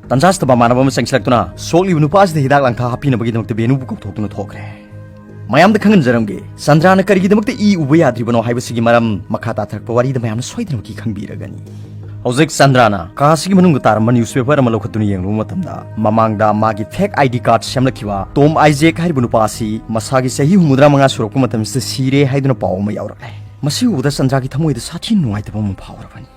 ꯇꯟꯖꯥꯁꯤꯗ ꯃꯃꯥꯟꯅꯕ ꯑꯃ ꯆꯪꯁꯤꯜꯂꯛꯇꯨꯅ ꯁꯣꯛꯂꯤꯕ ꯅꯨꯄꯥꯁꯤꯗ ꯍꯤꯗꯥꯛ ꯂꯥꯡꯊꯛ ꯍꯥꯞꯄꯤꯅꯕꯒꯤꯗꯃꯛꯇ ꯕꯦꯅꯨꯕꯨ ꯀꯧꯊꯣꯛꯇꯨꯅ ꯊꯣꯛꯈ꯭ꯔꯦ꯫ ꯃꯌꯥꯝꯗ ꯈꯪꯍꯟꯖꯔꯝꯒꯦ, ꯆꯟꯗ꯭ꯔꯥꯅ ꯀꯔꯤꯒꯤꯗꯃꯛꯇ ꯏ ꯎꯕ ꯌꯥꯗ꯭ꯔꯤꯕꯅꯣ ꯍꯥꯏꯕꯁꯤꯒꯤ ꯃꯔꯝ ꯃꯈꯥ ꯇꯥꯊꯔꯛꯄ ꯋꯥꯔꯤꯗ ꯃꯌꯥꯝꯅ ꯁꯣꯏꯗꯅꯃꯛꯀꯤ ꯈꯪꯕꯤꯔꯒꯅꯤ꯫ ꯍꯧꯖꯤꯛ ꯆꯟꯗ꯭ꯔꯥꯅ ꯀꯥ ꯑꯁꯤꯒꯤ ꯃꯅꯨꯡꯗ ꯇꯥꯔꯝꯕ ꯅ꯭ꯌꯨꯁꯄꯦꯄꯔ ꯑꯃ ꯂꯧꯈꯠꯇꯨꯅ ꯌꯦꯡꯂꯨꯕ ꯃꯇꯝꯗ, ꯃꯃꯥꯡꯗ ꯃꯥꯒꯤ ꯐꯦꯛ I D card ꯁꯦꯝꯂꯛꯈꯤꯕ Tom Isaac ꯍꯥꯏꯔꯤꯕ ꯅꯨꯄꯥ ꯑꯁꯤ ꯃꯁꯥꯒꯤ ꯆꯍꯤ ꯍꯨꯝꯐꯨꯇꯔꯥ ꯃꯉꯥ ꯁꯨꯔꯛꯄ ꯃꯇꯝꯁꯤꯗ ꯁꯤꯔꯦ ꯍꯥꯏꯗꯨꯅ ꯄꯥꯎ ꯑꯃ ꯌꯥꯎꯔꯛꯂꯦ꯫ ꯃꯁꯤ ꯎꯕꯗ ꯆꯟꯗ꯭ꯔꯥꯒꯤ ꯊꯃꯣꯏꯗ ꯁꯥꯊꯤꯅ ꯅꯨꯡꯉꯥꯏꯇꯕ ꯑꯃ ꯐꯥꯎꯔꯕꯅꯤ꯫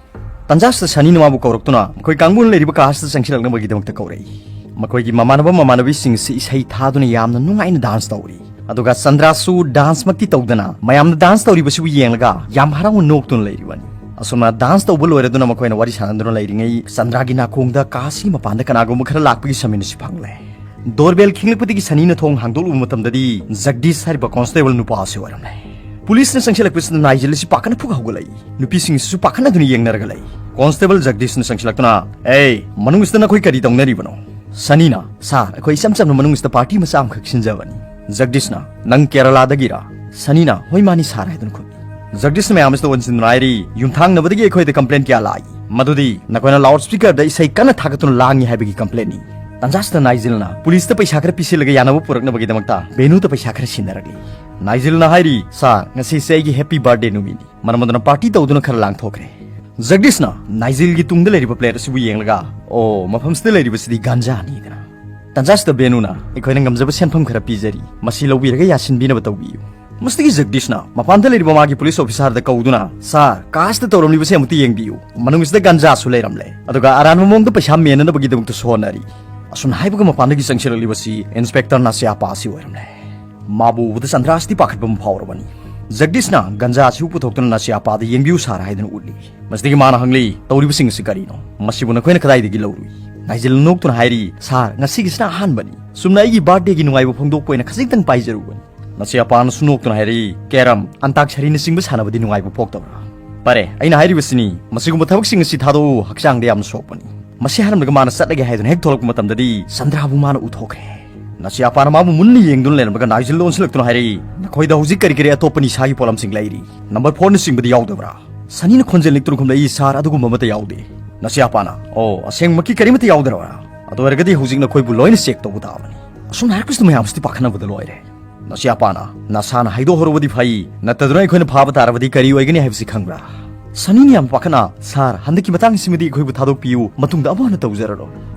ꯇꯟꯖꯥꯁꯤꯗ ꯁꯅꯤꯅ ꯃꯥꯕꯨ ꯀꯧꯔꯛꯇꯨꯅ ꯃꯈꯣꯏ ꯀꯥꯡꯕꯨꯅ ꯂꯩꯔꯤꯕ ꯀꯥ ꯑꯁꯤꯗ ꯆꯪꯁꯤꯜꯂꯛꯅꯕꯒꯤꯗꯃꯛꯇ ꯀꯧꯔꯛꯏ꯫ ꯃꯈꯣꯏꯒꯤ ꯃꯃꯥꯟꯅꯕ ꯃꯃꯥꯟꯅꯕꯤꯁꯤꯡꯁꯤ ꯏꯁꯩ ꯊꯥꯗꯨꯅ ꯌꯥꯝꯅ ꯅꯨꯡꯉꯥꯏꯅ ꯗꯥꯟꯁ ꯇꯧꯔꯤ꯫ ꯑꯗꯨꯒ ꯆꯟꯗ꯭ꯔꯥꯁꯨ ꯗꯥꯟꯁꯃꯛꯇꯤ ꯇꯧꯗꯅ ꯃꯌꯥꯝꯅ ꯗꯥꯟꯁ ꯇꯧꯔꯤꯕꯁꯤꯕꯨ ꯌꯦꯡꯂꯒ ꯌꯥꯝ ꯍꯔꯥꯎꯅ ꯅꯣꯛꯇꯨꯅ ꯂꯩꯔꯤꯕꯅꯤ꯫ ꯑꯁꯨꯝꯅ ꯗꯥꯟꯁ ꯇꯧꯕ ꯂꯣꯏꯔꯗꯨꯅ ꯃꯈꯣꯏꯅ ꯋꯥꯔꯤ ꯁꯥꯟꯅꯗꯨꯅ ꯂꯩꯔꯤꯉꯩ, ꯆꯟꯗ꯭ꯔꯥꯒꯤ ꯅꯥꯀꯣꯡꯗ ꯀꯥ ꯑꯁꯤꯒꯤ ꯃꯄꯥꯟꯗ ꯀꯅꯥꯒꯨꯝꯕ ꯈꯔ ꯂꯥꯛꯄꯒꯤ ꯁꯃꯤꯟ ꯑꯁꯤ ꯐꯪꯂꯦ꯫ ꯗꯣꯔꯕꯦꯜ ꯈꯤꯡꯂꯛꯄꯗꯒꯤ ꯁꯅꯤꯅ ꯊꯣꯡ ꯍꯥꯡꯗꯣꯛꯂꯨꯕ ꯃꯇꯝꯗꯗꯤ ꯖꯒꯗꯤꯁ ꯍꯥꯏꯔꯤꯕ ꯀꯣꯟꯁꯇꯦꯕꯜ ꯅꯨꯄꯥ ꯑꯁꯤ ꯑꯣꯏꯔꯝꯂꯦ꯫ ꯄꯨꯂꯤꯁꯅ ꯆꯪꯁꯤꯜꯂꯛꯄꯁꯤꯗ ꯅꯥꯏꯖꯦꯜ ꯑꯁꯤ ꯄꯥꯈꯠꯅ ꯐꯨꯛ ꯍꯧꯒꯠꯂꯛꯏ꯫ ꯅꯨꯄꯤꯁꯤꯡ ꯑꯁꯤꯁꯨ ꯄꯥꯈꯠꯅꯗꯨꯅ ꯌꯦꯡꯅꯔꯒ ꯂꯩ꯫ ꯀꯣꯟꯁꯇꯦꯕꯜ ꯖꯒꯗꯤꯁꯅ ꯆꯪꯁꯤꯜꯂꯛꯇꯨꯅ, "ꯑꯦ, ꯃꯅꯨꯡꯁꯤꯗ ꯅꯈꯣꯏ ꯀꯔꯤ ꯇꯧꯅꯔꯤꯕꯅꯣ?" ꯁꯅꯤꯅ, "ꯁꯥꯔ, ꯑꯩꯈꯣꯏ ꯏꯆꯝ ꯆꯝꯅ ꯃꯅꯨꯡꯁꯤꯗ ꯄꯥꯔꯇꯤ ꯃꯆꯥ ꯑꯃꯈꯛ ꯁꯤꯟꯖꯕꯅꯤ꯫" ꯖꯒꯗꯤꯁꯅ, "ꯅꯪ ꯀꯦꯔꯂꯥꯗꯒꯤꯔꯥ?" ꯁꯅꯤꯅ, "ꯍꯣꯏ, ꯃꯥꯅꯤ ꯁꯥꯔ" ꯍꯥꯏꯗꯨꯅ ꯈꯨꯝꯃꯤ꯫ ꯖꯒꯗꯤꯁꯅ ꯃꯌꯥꯝ ꯑꯁꯤꯗ ꯑꯣꯟꯁꯤꯟꯗꯨꯅ ꯍꯥꯏꯔꯤ, "ꯌꯨꯝꯊꯪꯅꯕꯗꯒꯤ ꯑꯩꯈꯣꯏꯗ ꯀꯝꯄ꯭ꯂꯦꯟ ꯀꯌꯥ ꯂꯥꯛꯏ, ꯃꯗꯨꯗꯤ ꯅꯈꯣꯏꯅ ꯂꯥꯎꯗ ꯁ꯭ꯄꯤꯀꯔꯗ ꯏꯁꯩ ꯀꯟꯅ ꯊꯥꯒꯠꯇꯨꯅ ꯂꯥꯡꯉꯤ ꯍꯥꯏꯕꯒꯤ ꯀꯝꯄ꯭ꯂꯦꯟꯅꯤ꯫" ꯇꯟꯖꯥꯁꯤꯗ ꯅꯥꯏꯖꯦꯜꯅ ꯄꯨꯂꯤꯁꯇ ꯄꯩꯁꯥ ꯈꯔ ꯄꯤꯁꯤꯜꯂꯒ ꯌꯥꯅꯕ ꯄꯨꯔꯛꯅꯕꯒꯤꯗꯃꯛꯇ ꯕꯦꯅꯨꯗ ꯄꯩꯁꯥ ꯈꯔ ꯁꯤꯟꯅꯔꯛꯂꯤ꯫ ꯅꯥꯏꯖꯦꯜꯅ ꯍꯥꯏꯔꯤ, "ꯁꯥꯔ, ꯉꯁꯤꯁꯦ ꯑꯩꯒꯤ ꯍꯦꯄꯤ ꯕꯥꯔꯊꯗꯦ ꯅꯨꯃꯤꯠꯅꯤ꯫" ꯃꯔꯝ ꯑꯗꯨꯅ ꯄꯥꯔꯇꯤ ꯇꯧꯗꯨꯅ ꯈꯔ ꯂꯥꯡꯊꯣꯛꯈ꯭ꯔꯦ꯫ ꯖꯒꯗꯤꯁꯅ ꯅꯥꯏꯖꯦꯜꯒꯤ ꯇꯨꯡꯗ ꯂꯩꯔꯤꯕ ꯄ꯭ꯂꯦꯠ ꯑꯁꯤꯕꯨ ꯌꯦꯡꯂꯒ, "ꯑꯣ, ꯃꯐꯝꯁꯤꯗ ꯂꯩꯔꯤꯕꯁꯤꯗꯤ ꯒꯥꯟꯖꯥꯅꯤꯗꯅ꯫" ꯇꯟꯖꯥꯁꯤꯗ ꯕꯦꯅꯨꯅ, "ꯑꯩꯈꯣꯏꯅ ꯉꯝꯖꯕ ꯁꯦꯟꯐꯝ ꯈꯔ ꯄꯤꯖꯔꯤ, ꯃꯁꯤ ꯂꯧꯕꯤꯔꯒ ꯌꯥꯁꯤꯟꯕꯤꯅꯕ ꯇꯧꯕꯤꯌꯨ꯫" ꯃꯁꯤꯗꯒꯤ ꯖꯒꯗꯤꯁꯅ ꯃꯄꯥꯟꯗ ꯂꯩꯔꯤꯕ ꯃꯥꯒꯤ ꯄꯨꯂꯤꯁ ꯑꯣꯐꯤꯁꯥꯔꯗ ꯀꯧꯗꯨꯅ, "ꯁꯥꯔ, ꯀꯥ ꯑꯁꯤꯗ ꯇꯧꯔꯝꯂꯤꯕꯁꯦ ꯑꯃꯨꯛꯇ ꯌꯦꯡꯕꯤꯌꯨ꯫ ꯃꯅꯨꯡꯁꯤꯗ ꯒꯥꯟꯖꯥꯁꯨ ꯂꯩꯔꯝꯂꯦ, ꯑꯗꯨꯒ ꯑꯔꯥꯟꯕ ꯃꯑꯣꯡꯗ ꯄꯩꯁꯥ ꯃꯦꯟꯅꯅꯕꯒꯤꯗꯃꯛꯇꯁꯨ ꯍꯣꯠꯅꯔꯤ꯫" ꯑꯁꯨꯝꯅ ꯍꯥꯏꯕꯒ ꯃꯄꯥꯟꯗꯒꯤ ꯆꯪꯁꯤꯜꯂꯛꯂꯤꯕꯁꯤ ꯏꯟꯁꯄꯦꯛꯇꯔ ꯅꯥꯁꯤꯌꯥꯄꯥ ꯑꯁꯤ ꯑꯣꯏꯔꯝꯂꯦ꯫ ꯃꯥꯕꯨ ꯎꯕꯗ ꯆꯟꯗ꯭ꯔꯥꯁꯤꯗꯤ ꯄꯥꯈꯠꯄ ꯑꯃ ꯐꯥꯎꯔꯕꯅꯤ꯫ ꯖꯒꯗꯤꯁꯅ ꯒꯟꯖꯥ ꯑꯁꯤꯕꯨ ꯄꯨꯊꯣꯛꯇꯨꯅ ꯅꯥꯁꯤꯌꯥꯄꯥꯗ ꯌꯦꯡꯕꯤꯌꯨ ꯁꯥꯔ ꯍꯥꯏꯗꯨꯅ ꯎꯠꯂꯤ꯫ ꯃꯁꯤꯗꯒꯤ ꯃꯥꯅ ꯍꯪꯂꯤ, "ꯇꯧꯔꯤꯕꯁꯤꯡ ꯑꯁꯤ ꯀꯔꯤꯅꯣ? ꯃꯁꯤꯕꯨ ꯅꯈꯣꯏꯅ ꯀꯗꯥꯏꯗꯒꯤ ꯂꯧꯔꯨꯏ?" ꯅꯥꯏꯖꯦꯜꯅ ꯅꯣꯛꯇꯨꯅ ꯍꯥꯏꯔꯤ, "ꯁꯥꯔ, ꯉꯁꯤꯒꯤꯁꯤꯅ ꯑꯍꯥꯟꯕꯅꯤ꯫ ꯁꯨꯝꯅ ꯑꯩꯒꯤ ꯕꯥꯔꯊꯗꯦꯒꯤ ꯅꯨꯡꯉꯥꯏꯕ ꯐꯣꯡꯗꯣꯛꯄ ꯑꯣꯏꯅ ꯈꯖꯤꯛꯇꯪ ꯄꯥꯏꯖꯔꯨꯕꯅꯤ꯫" ꯅꯥꯁꯤꯌꯥꯄꯥꯅꯁꯨ ꯅꯣꯛꯇꯨꯅ ꯍꯥꯏꯔꯛꯏ, "ꯀꯦꯔꯝ, ꯑꯟꯇꯥꯛꯁꯔꯤꯅꯆꯤꯡꯕ ꯁꯥꯟꯅꯕꯗꯤ ꯅꯨꯡꯉꯥꯏꯕ ꯄꯣꯛꯇꯕ꯭ꯔꯥ?" "ꯐꯔꯦ, ꯑꯩꯅ ꯍꯥꯏꯔꯤꯕꯁꯤꯅꯤ, ꯃꯁꯤꯒꯨꯝꯕ ꯊꯕꯛꯁꯤꯡ ꯑꯁꯤ ꯊꯥꯗꯣꯛꯎ, ꯍꯛꯆꯥꯡꯗ ꯌꯥꯝꯅ ꯁꯣꯛꯄꯅꯤ꯫" ꯃꯁꯤ ꯍꯥꯏꯔꯝꯂꯒ ꯃꯥꯅ ꯆꯠꯂꯒꯦ ꯍꯥꯏꯗꯨꯅ ꯍꯦꯛ ꯊꯣꯛꯂꯛꯄ ꯃꯇꯝꯗꯗꯤ ꯆꯟꯗ꯭ꯔꯥꯕꯨ ꯃꯥꯅ ꯎꯊꯣꯛꯈ꯭ꯔꯦ꯫ ꯅꯥꯁꯤꯌꯥꯄꯥꯅ ꯃꯥꯕꯨ ꯃꯨꯟꯅ ꯌꯦꯡꯗꯨꯅ ꯂꯩꯔꯝꯂꯒ ꯅꯥꯏꯖꯦꯜꯗ ꯑꯣꯟꯁꯤꯜꯂꯛꯇꯨꯅ ꯍꯥꯏꯔꯛꯏ, "ꯅꯈꯣꯏꯗ ꯍꯧꯖꯤꯛ ꯀꯔꯤ ꯀꯔꯤ ꯑꯇꯣꯞꯄ ꯅꯤꯁꯥꯒꯤ ꯄꯣꯠꯂꯝꯁꯤꯡ ꯂꯩꯔꯤ? ꯅꯝꯕꯔ ꯐꯣꯔꯅꯆꯤꯡꯕꯗꯤ ꯌꯥꯎꯗꯕ꯭ꯔꯥ?" ꯁꯅꯤꯅ ꯈꯣꯟꯖꯦꯜ ꯂꯤꯛꯇꯨꯅ ꯈꯨꯝꯂꯛꯏ, "ꯁꯥꯔ, ꯑꯗꯨꯒꯨꯝꯕ ꯑꯃꯠꯇ ꯌꯥꯎꯗꯦ꯫" ꯅꯆꯦ ꯑꯄꯥꯅ, "ꯑꯣ, ꯑꯁꯦꯡꯕꯃꯛꯀꯤ ꯀꯔꯤꯃꯠꯇ ꯌꯥꯎꯗ꯭ꯔꯕ꯭ꯔꯥ? ꯑꯗꯨ ꯑꯣꯏꯔꯒꯗꯤ ꯍꯧꯖꯤꯛ ꯅꯈꯣꯏꯕꯨ ꯂꯣꯏꯅ ꯆꯦꯛ ꯇꯧꯕ ꯇꯥꯕꯅꯤ꯫" ꯑꯁꯨꯝꯅ ꯍꯥꯏꯔꯛꯄꯁꯤꯗ ꯃꯌꯥꯝꯁꯤꯗꯤ ꯄꯥꯈꯠꯅꯕꯗ ꯂꯣꯏꯔꯦ꯫ ꯅꯆꯦ ꯑꯄꯥꯅ, "ꯅꯁꯥꯅ ꯍꯥꯏꯗꯣꯛꯍꯧꯔꯕꯗꯤ ꯐꯩ, ꯅꯠꯇꯗꯨꯅ ꯑꯩꯈꯣꯏꯅ ꯐꯥꯕ ꯇꯥꯔꯕꯗꯤ ꯀꯔꯤ ꯑꯣꯏꯒꯅꯤ ꯍꯥꯏꯕꯁꯤ ꯈꯪꯕ꯭ꯔꯥ?" ꯁꯅꯤꯅ ꯌꯥꯝ ꯄꯥꯈꯠꯅ, "ꯁꯥꯔ, ꯍꯟꯗꯛꯀꯤ ꯃꯇꯥꯡꯁꯤꯃꯗꯤ ꯑꯩꯈꯣꯏꯕꯨ ꯊꯥꯗꯣꯛꯄꯤꯌꯨ, ꯃꯇꯨꯡꯗ ꯑꯃꯨꯛ ꯍꯟꯅ ꯇꯧꯖꯔꯔꯣꯏ꯫"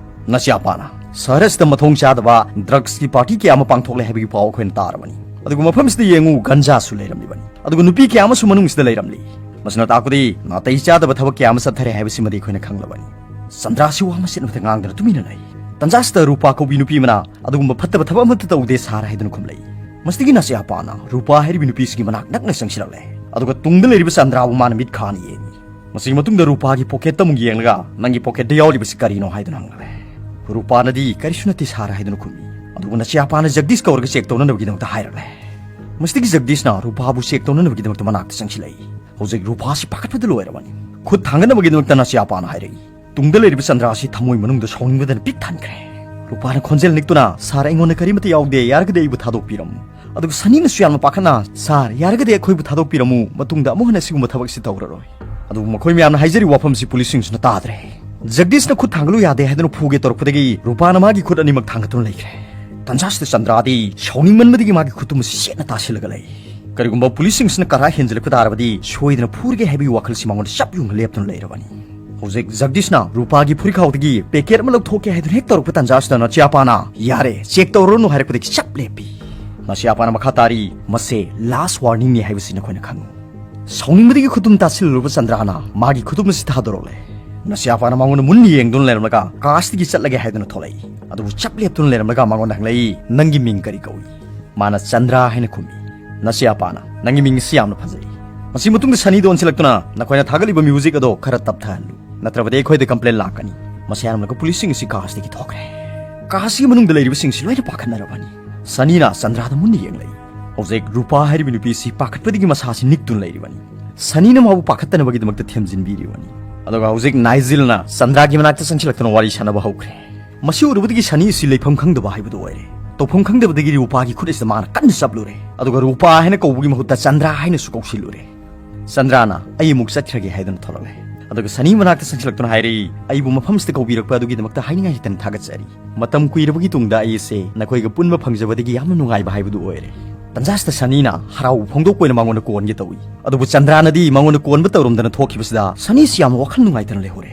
ꯅꯆꯦ ꯑꯄꯥꯅ, "ꯁꯍꯔ ꯑꯁꯤꯗ ꯃꯊꯣꯡ ꯆꯥꯗꯕ ꯗ꯭ꯔꯒꯁꯀꯤ ꯄꯥꯔꯇꯤ ꯀꯌꯥ ꯑꯃ ꯄꯥꯡꯊꯣꯛꯂꯦ ꯍꯥꯏꯕꯒꯤ ꯄꯥꯎ ꯑꯩꯈꯣꯏꯅ ꯇꯥꯔꯕꯅꯤ꯫ ꯑꯗꯨꯒ ꯃꯐꯝꯁꯤꯗ ꯌꯦꯡꯉꯨ, ꯒꯟꯖꯥꯁꯨ ꯂꯩꯔꯝꯂꯤꯕꯅꯤ꯫ ꯑꯗꯨꯒ ꯅꯨꯄꯤ ꯀꯌꯥ ꯑꯃꯁꯨ ꯃꯅꯨꯡꯁꯤꯗ ꯂꯩꯔꯝꯂꯤ꯫ ꯃꯁꯤꯅ ꯇꯥꯛꯄꯗꯤ ꯅꯥꯇꯩ ꯆꯥꯗꯕ ꯊꯕꯛ ꯀꯌꯥ ꯑꯃ ꯆꯠꯊꯔꯦ ꯍꯥꯏꯕꯁꯤꯃꯗꯤ ꯑꯩꯈꯣꯏꯅ ꯈꯪꯂꯕꯅꯤ꯫" ꯆꯟꯗ꯭ꯔꯥꯁꯤ ꯋꯥ ꯑꯃ ꯆꯦꯠꯅꯕꯗ ꯉꯥꯡꯗꯅ ꯇꯨꯃꯤꯟꯅ ꯂꯩ꯫ ꯇꯟꯖꯥꯁꯤꯗ ꯔꯨꯄꯥ ꯀꯧꯕꯤ ꯅꯨꯄꯤ ꯑꯃꯅ, "ꯑꯗꯨꯒꯨꯝꯕ ꯐꯠꯇꯕ ꯊꯕꯛ ꯑꯃꯠꯇ ꯇꯧꯗꯦ ꯁꯥꯔ" ꯍꯥꯏꯗꯨꯅ ꯈꯨꯝꯂꯛꯏ꯫ ꯃꯁꯤꯗꯒꯤ ꯅꯆꯦ ꯑꯄꯥꯅ ꯔꯨꯄꯥ ꯍꯥꯏꯔꯤꯕꯤ ꯅꯨꯄꯤꯁꯤꯒꯤ ꯃꯅꯥꯛ ꯅꯛꯅ ꯆꯪꯁꯤꯜꯂꯛꯂꯦ꯫ ꯑꯗꯨꯒ ꯇꯨꯡꯗ ꯂꯩꯔꯤꯕ ꯆꯟꯗ꯭ꯔꯥꯕꯨ ꯃꯥꯅ ꯃꯤꯠ ꯈꯥꯅ ꯌꯦꯡꯉꯤ꯫ ꯃꯁꯤꯒꯤ ꯃꯇꯨꯡꯗ ꯔꯨꯄꯥꯒꯤ ꯄꯣꯀꯦꯠꯇ ꯑꯃꯨꯛ ꯌꯦꯡꯂꯒ, "ꯅꯪꯒꯤ ꯄꯣꯀꯦꯠꯇ ꯌꯥꯎꯔꯤꯕꯁꯤ ꯀꯔꯤꯅꯣ?" ꯍꯥꯏꯗꯨꯅ ꯍꯪꯂꯛꯂꯦ꯫ ꯔꯨꯄꯥꯅꯗꯤ, "ꯀꯔꯤꯁꯨ ꯅꯠꯇꯦ ꯁꯥꯔ" ꯍꯥꯏꯗꯨꯅ ꯈꯨꯝꯃꯤ꯫ ꯑꯗꯨꯕꯨ ꯅꯆꯦ ꯑꯄꯥꯅ ꯖꯒꯗꯤꯁ ꯀꯧꯔꯒ ꯆꯦꯛ ꯇꯧꯅꯅꯕꯒꯤꯗꯃꯛꯇ ꯍꯥꯏꯔꯛꯂꯦ꯫ ꯃꯁꯤꯗꯒꯤ ꯖꯒꯗꯤꯁꯅ ꯔꯨꯄꯥꯕꯨ ꯆꯦꯛ ꯇꯧꯅꯅꯕꯒꯤꯗꯃꯛꯇ ꯃꯅꯥꯛꯇ ꯆꯪꯁꯤꯜꯂꯛꯏ꯫ ꯍꯧꯖꯤꯛ ꯔꯨꯄꯥꯁꯤ ꯄꯥꯈꯠꯄꯗ ꯂꯣꯏꯔꯕꯅꯤ꯫ ꯈꯨꯠ ꯊꯥꯡꯒꯠꯅꯕꯒꯤꯗꯃꯛꯇ ꯅꯆꯦ ꯑꯄꯥꯅ ꯍꯥꯏꯔꯛꯏ꯫ ꯇꯨꯡꯗ ꯂꯩꯔꯤꯕ ꯆꯟꯗ꯭ꯔꯥꯁꯤ ꯊꯃꯣꯏ ꯃꯅꯨꯡꯗ ꯁꯥꯎꯅꯤꯡꯕꯗꯅ ꯄꯤꯛ ꯊꯟꯈ꯭ꯔꯦ꯫ ꯔꯨꯄꯥꯅ ꯈꯣꯟꯖꯦꯜ ꯅꯤꯛꯇꯨꯅ, "ꯁꯥꯔ, ꯑꯩꯉꯣꯟꯗ ꯀꯔꯤꯃꯠꯇ ꯌꯥꯎꯗꯦ, ꯌꯥꯔꯒꯗꯤ ꯑꯩꯕꯨ ꯊꯥꯗꯣꯛꯄꯤꯔꯝꯃꯨ꯫" ꯑꯗꯨꯒ ꯁꯅꯤꯅꯁꯨ ꯌꯥꯝꯅ ꯄꯥꯈꯠꯅ, "ꯁꯥꯔ, ꯌꯥꯔꯒꯗꯤ ꯑꯩꯈꯣꯏꯕꯨ ꯊꯥꯗꯣꯛꯄꯤꯔꯝꯃꯨ, ꯃꯇꯨꯡꯗ ꯑꯃꯨꯛ ꯍꯟꯅ ꯁꯤꯒꯨꯝꯕ ꯊꯕꯛꯁꯤ ꯇꯧꯔꯔꯣꯏ꯫" ꯑꯗꯨꯕꯨ ꯃꯈꯣꯏ ꯃꯌꯥꯝꯅ ꯍꯥꯏꯖꯔꯤꯕ ꯋꯥꯐꯝꯁꯤ ꯄꯨꯂꯤꯁꯁꯤꯡꯁꯤꯅ ꯇꯥꯗ꯭ꯔꯦ꯫ ꯖꯒꯗꯤꯁꯅ ꯈꯨꯠ ꯊꯥꯡꯒꯠꯂꯨ ꯌꯥꯗꯦ ꯍꯥꯏꯗꯨꯅ ꯐꯨꯒꯦ ꯇꯧꯔꯛꯄꯗꯒꯤ ꯔꯨꯄꯥꯅ ꯃꯥꯒꯤ ꯈꯨꯠ ꯑꯅꯤꯃꯛ ꯊꯥꯡꯒꯠꯇꯨꯅ ꯂꯩꯈ꯭ꯔꯦ꯫ ꯇꯟꯖꯥꯁꯤꯗ ꯆꯟꯗ꯭ꯔꯥꯗꯤ ꯁꯥꯎꯅꯤꯡꯃꯟꯕꯗꯒꯤ ꯃꯥꯒꯤ ꯈꯨꯠꯇꯨꯝ ꯑꯁꯤ ꯆꯦꯠꯅ ꯇꯥꯁꯤꯜꯂꯒ ꯂꯩ꯫ ꯀꯔꯤꯒꯨꯝꯕ ꯄꯨꯂꯤꯁꯁꯤꯡꯁꯤꯅ ꯀꯔꯥ ꯍꯦꯟꯖꯤꯜꯂꯛꯄ ꯇꯥꯔꯕꯗꯤ ꯁꯣꯏꯗꯅ ꯐꯨꯔꯒꯦ ꯍꯥꯏꯕꯒꯤ ꯋꯥꯈꯜꯁꯤ ꯃꯉꯣꯟꯗ ꯆꯞ ꯌꯨꯡꯅ ꯂꯦꯞꯇꯨꯅ ꯂꯩꯔꯕꯅꯤ꯫ ꯍꯧꯖꯤꯛ ꯖꯒꯗꯤꯁꯅ ꯔꯨꯄꯥꯒꯤ ꯐꯨꯔꯤꯈꯥꯎꯗꯒꯤ ꯄꯦꯀꯦꯠ ꯑꯃ ꯂꯧꯊꯣꯛꯀꯦ ꯍꯥꯏꯗꯨꯅ ꯍꯦꯛ ꯇꯧꯔꯛꯄ ꯇꯟꯖꯥꯁꯤꯗ ꯅꯆꯦ ꯑꯄꯥꯅ, "ꯌꯥꯔꯦ, ꯆꯦꯛ ꯇꯧꯔꯨꯔꯅꯨ" ꯍꯥꯏꯔꯛꯄꯗꯒꯤ ꯆꯞ ꯂꯦꯞꯄꯤ꯫ ꯅꯆꯦ ꯑꯄꯥꯅ ꯃꯈꯥ ꯇꯥꯔꯤ, "ꯃꯁꯦ ꯂꯥꯁ ꯋꯥꯔꯅꯤꯡꯅꯤ ꯍꯥꯏꯕꯁꯤ ꯅꯈꯣꯏꯅ ꯈꯪꯉꯨ꯫" ꯁꯥꯎꯅꯤꯡꯕꯗꯒꯤ ꯈꯨꯇꯨꯝ ꯇꯥꯁꯤꯜꯂꯨꯔꯕ ꯆꯟꯗ꯭ꯔꯥꯅ ꯃꯥꯒꯤ ꯈꯨꯇꯨꯝ ꯑꯁꯤ ꯊꯥꯗꯣꯔꯛꯂꯦ꯫ ꯅꯆꯦ ꯑꯄꯥꯅ ꯃꯉꯣꯟꯗ ꯃꯨꯟꯅ ꯌꯦꯡꯗꯨꯅ ꯂꯩꯔꯝꯂꯒ ꯀꯥꯁꯇꯒꯤ ꯆꯠꯂꯒꯦ ꯍꯥꯏꯗꯨꯅ ꯊꯣꯛꯂꯛꯏ꯫ ꯑꯗꯨꯕꯨ ꯆꯞ ꯂꯦꯞꯇꯨꯅ ꯂꯩꯔꯝꯂꯒ ꯃꯉꯣꯟꯗ ꯍꯪꯂꯛꯏ, "ꯅꯪꯒꯤ ꯃꯤꯡ ꯀꯔꯤ ꯀꯧꯏ?" ꯃꯥꯅ ꯆꯟꯗ꯭ꯔꯥ ꯍꯥꯏꯅ ꯈꯨꯝꯃꯤ꯫ ꯅꯆꯦ ꯑꯄꯥꯅ, "ꯅꯪꯒꯤ ꯃꯤꯡ ꯑꯁꯤ ꯌꯥꯝꯅ ꯐꯖꯩ꯫" ꯃꯁꯤ ꯃꯇꯨꯡꯗ ꯁꯅꯤꯗ ꯑꯣꯟꯁꯤꯜꯂꯛꯇꯨꯅ, "ꯅꯈꯣꯏꯅ ꯊꯥꯒꯠꯂꯤꯕ ꯃ꯭ꯌꯨꯖꯤꯛ ꯑꯗꯣ ꯈꯔ ꯇꯞꯊꯍꯜꯂꯨ, ꯅꯠꯇ꯭ꯔꯕꯗꯤ ꯑꯩꯈꯣꯏꯗ ꯀꯝꯄ꯭ꯂꯦꯟ ꯂꯥꯛꯀꯅꯤ꯫" ꯃꯁꯤ ꯍꯥꯏꯔꯝꯂꯒ ꯄꯨꯂꯤꯁꯁꯤꯡ ꯑꯁꯤ ꯀꯥꯁꯇꯒꯤ ꯊꯣꯛꯈ꯭ꯔꯦ꯫ ꯀꯥꯁꯀꯤ ꯃꯅꯨꯡꯗ ꯂꯩꯔꯤꯕꯁꯤꯡꯁꯤ ꯂꯣꯏꯅ ꯄꯥꯈꯠꯅꯔꯕꯅꯤ꯫ ꯁꯅꯤꯅ ꯆꯟꯗ꯭ꯔꯥꯗ ꯃꯨꯟꯅ ꯌꯦꯡꯂꯛꯏ꯫ ꯍꯧꯖꯤꯛ ꯔꯨꯄꯥ ꯍꯥꯏꯔꯤꯕ ꯅꯨꯄꯤꯁꯤ ꯄꯥꯈꯠꯄꯗꯒꯤ ꯃꯁꯥꯁꯤ ꯅꯤꯛꯇꯨꯅ ꯂꯩꯔꯤꯕꯅꯤ꯫ ꯁꯅꯤꯅ ꯃꯥꯕꯨ ꯄꯥꯈꯠꯇꯅꯕꯒꯤꯗꯃꯛꯇ ꯊꯦꯝꯖꯤꯟꯕꯤꯔꯤꯕꯅꯤ꯫ ꯑꯗꯨꯒ ꯍꯧꯖꯤꯛ ꯅꯥꯏꯖꯤꯜꯅ ꯆꯟꯗ꯭ꯔꯥꯒꯤ ꯃꯅꯥꯛꯇ ꯆꯪꯁꯤꯜꯂꯛꯇꯨꯅ ꯋꯥꯔꯤ ꯁꯥꯟꯅꯕ ꯍꯧꯈ꯭ꯔꯦ꯫ ꯃꯁꯤ ꯎꯔꯨꯕꯗꯒꯤ ꯁꯅꯤ ꯑꯁꯤ ꯂꯩꯐꯝ ꯈꯪꯗꯕ ꯍꯥꯏꯕꯗꯨ ꯑꯣꯏꯔꯦ꯫ ꯇꯧꯐꯝ ꯈꯪꯗꯕꯗꯒꯤ ꯔꯨꯄꯥꯒꯤ ꯈꯨꯠ ꯑꯁꯤꯗ ꯃꯥꯅ ꯀꯟꯅ ꯆꯞꯂꯨꯔꯦ꯫ ꯑꯗꯨꯒ ꯔꯨꯄꯥ ꯍꯥꯏꯅ ꯀꯧꯕꯒꯤ ꯃꯍꯨꯠꯇ ꯆꯟꯗ꯭ꯔꯥ ꯍꯥꯏꯅꯁꯨ ꯀꯧꯁꯤꯜꯂꯨꯔꯦ꯫ ꯆꯟꯗ꯭ꯔꯥꯅ, "ꯑꯩ ꯑꯃꯨꯛ ꯆꯠꯈ꯭ꯔꯒꯦ" ꯍꯥꯏꯗꯨꯅ ꯊꯣꯛꯂꯛꯂꯦ꯫ ꯑꯗꯨꯒ ꯁꯅꯤ ꯃꯅꯥꯛꯇ ꯆꯪꯁꯤꯜꯂꯛꯇꯨꯅ ꯍꯥꯏꯔꯛꯏ, "ꯑꯩꯕꯨ ꯃꯐꯝꯁꯤꯗ ꯀꯧꯕꯤꯔꯛꯄ ꯑꯗꯨꯒꯤꯗꯃꯛꯇ ꯍꯥꯏꯅꯤꯡꯉꯥꯏ ꯂꯩꯇꯅ ꯊꯥꯒꯠꯆꯔꯤ꯫ ꯃꯇꯝ ꯀꯨꯏꯔꯕꯒꯤ ꯇꯨꯡꯗ ꯑꯩ ꯑꯁꯦ ꯅꯈꯣꯏꯒ ꯄꯨꯟꯕ ꯐꯪꯖꯕꯗꯒꯤ ꯌꯥꯝꯅ ꯅꯨꯡꯉꯥꯏꯕ ꯍꯥꯏꯕꯗꯨ ꯑꯣꯏꯔꯦ꯫" ꯇꯟꯖꯥꯁꯤꯗ ꯁꯅꯤꯅ ꯍꯔꯥꯎꯕ ꯐꯣꯡꯗꯣꯛꯄ ꯑꯣꯏꯅ ꯃꯉꯣꯟꯗ ꯀꯣꯟꯒꯦ ꯇꯧꯏ꯫ ꯑꯗꯨꯕꯨ ꯆꯟꯗ꯭ꯔꯥꯅꯗꯤ ꯃꯉꯣꯟꯗ ꯀꯣꯟꯕ ꯇꯧꯔꯝꯗꯅ ꯊꯣꯛꯈꯤꯕꯁꯤꯗ ꯁꯅꯤꯁꯤ ꯌꯥꯝꯅ ꯋꯥꯈꯜ ꯅꯨꯡꯉꯥꯏꯇꯅ ꯂꯩꯍꯧꯔꯦ꯫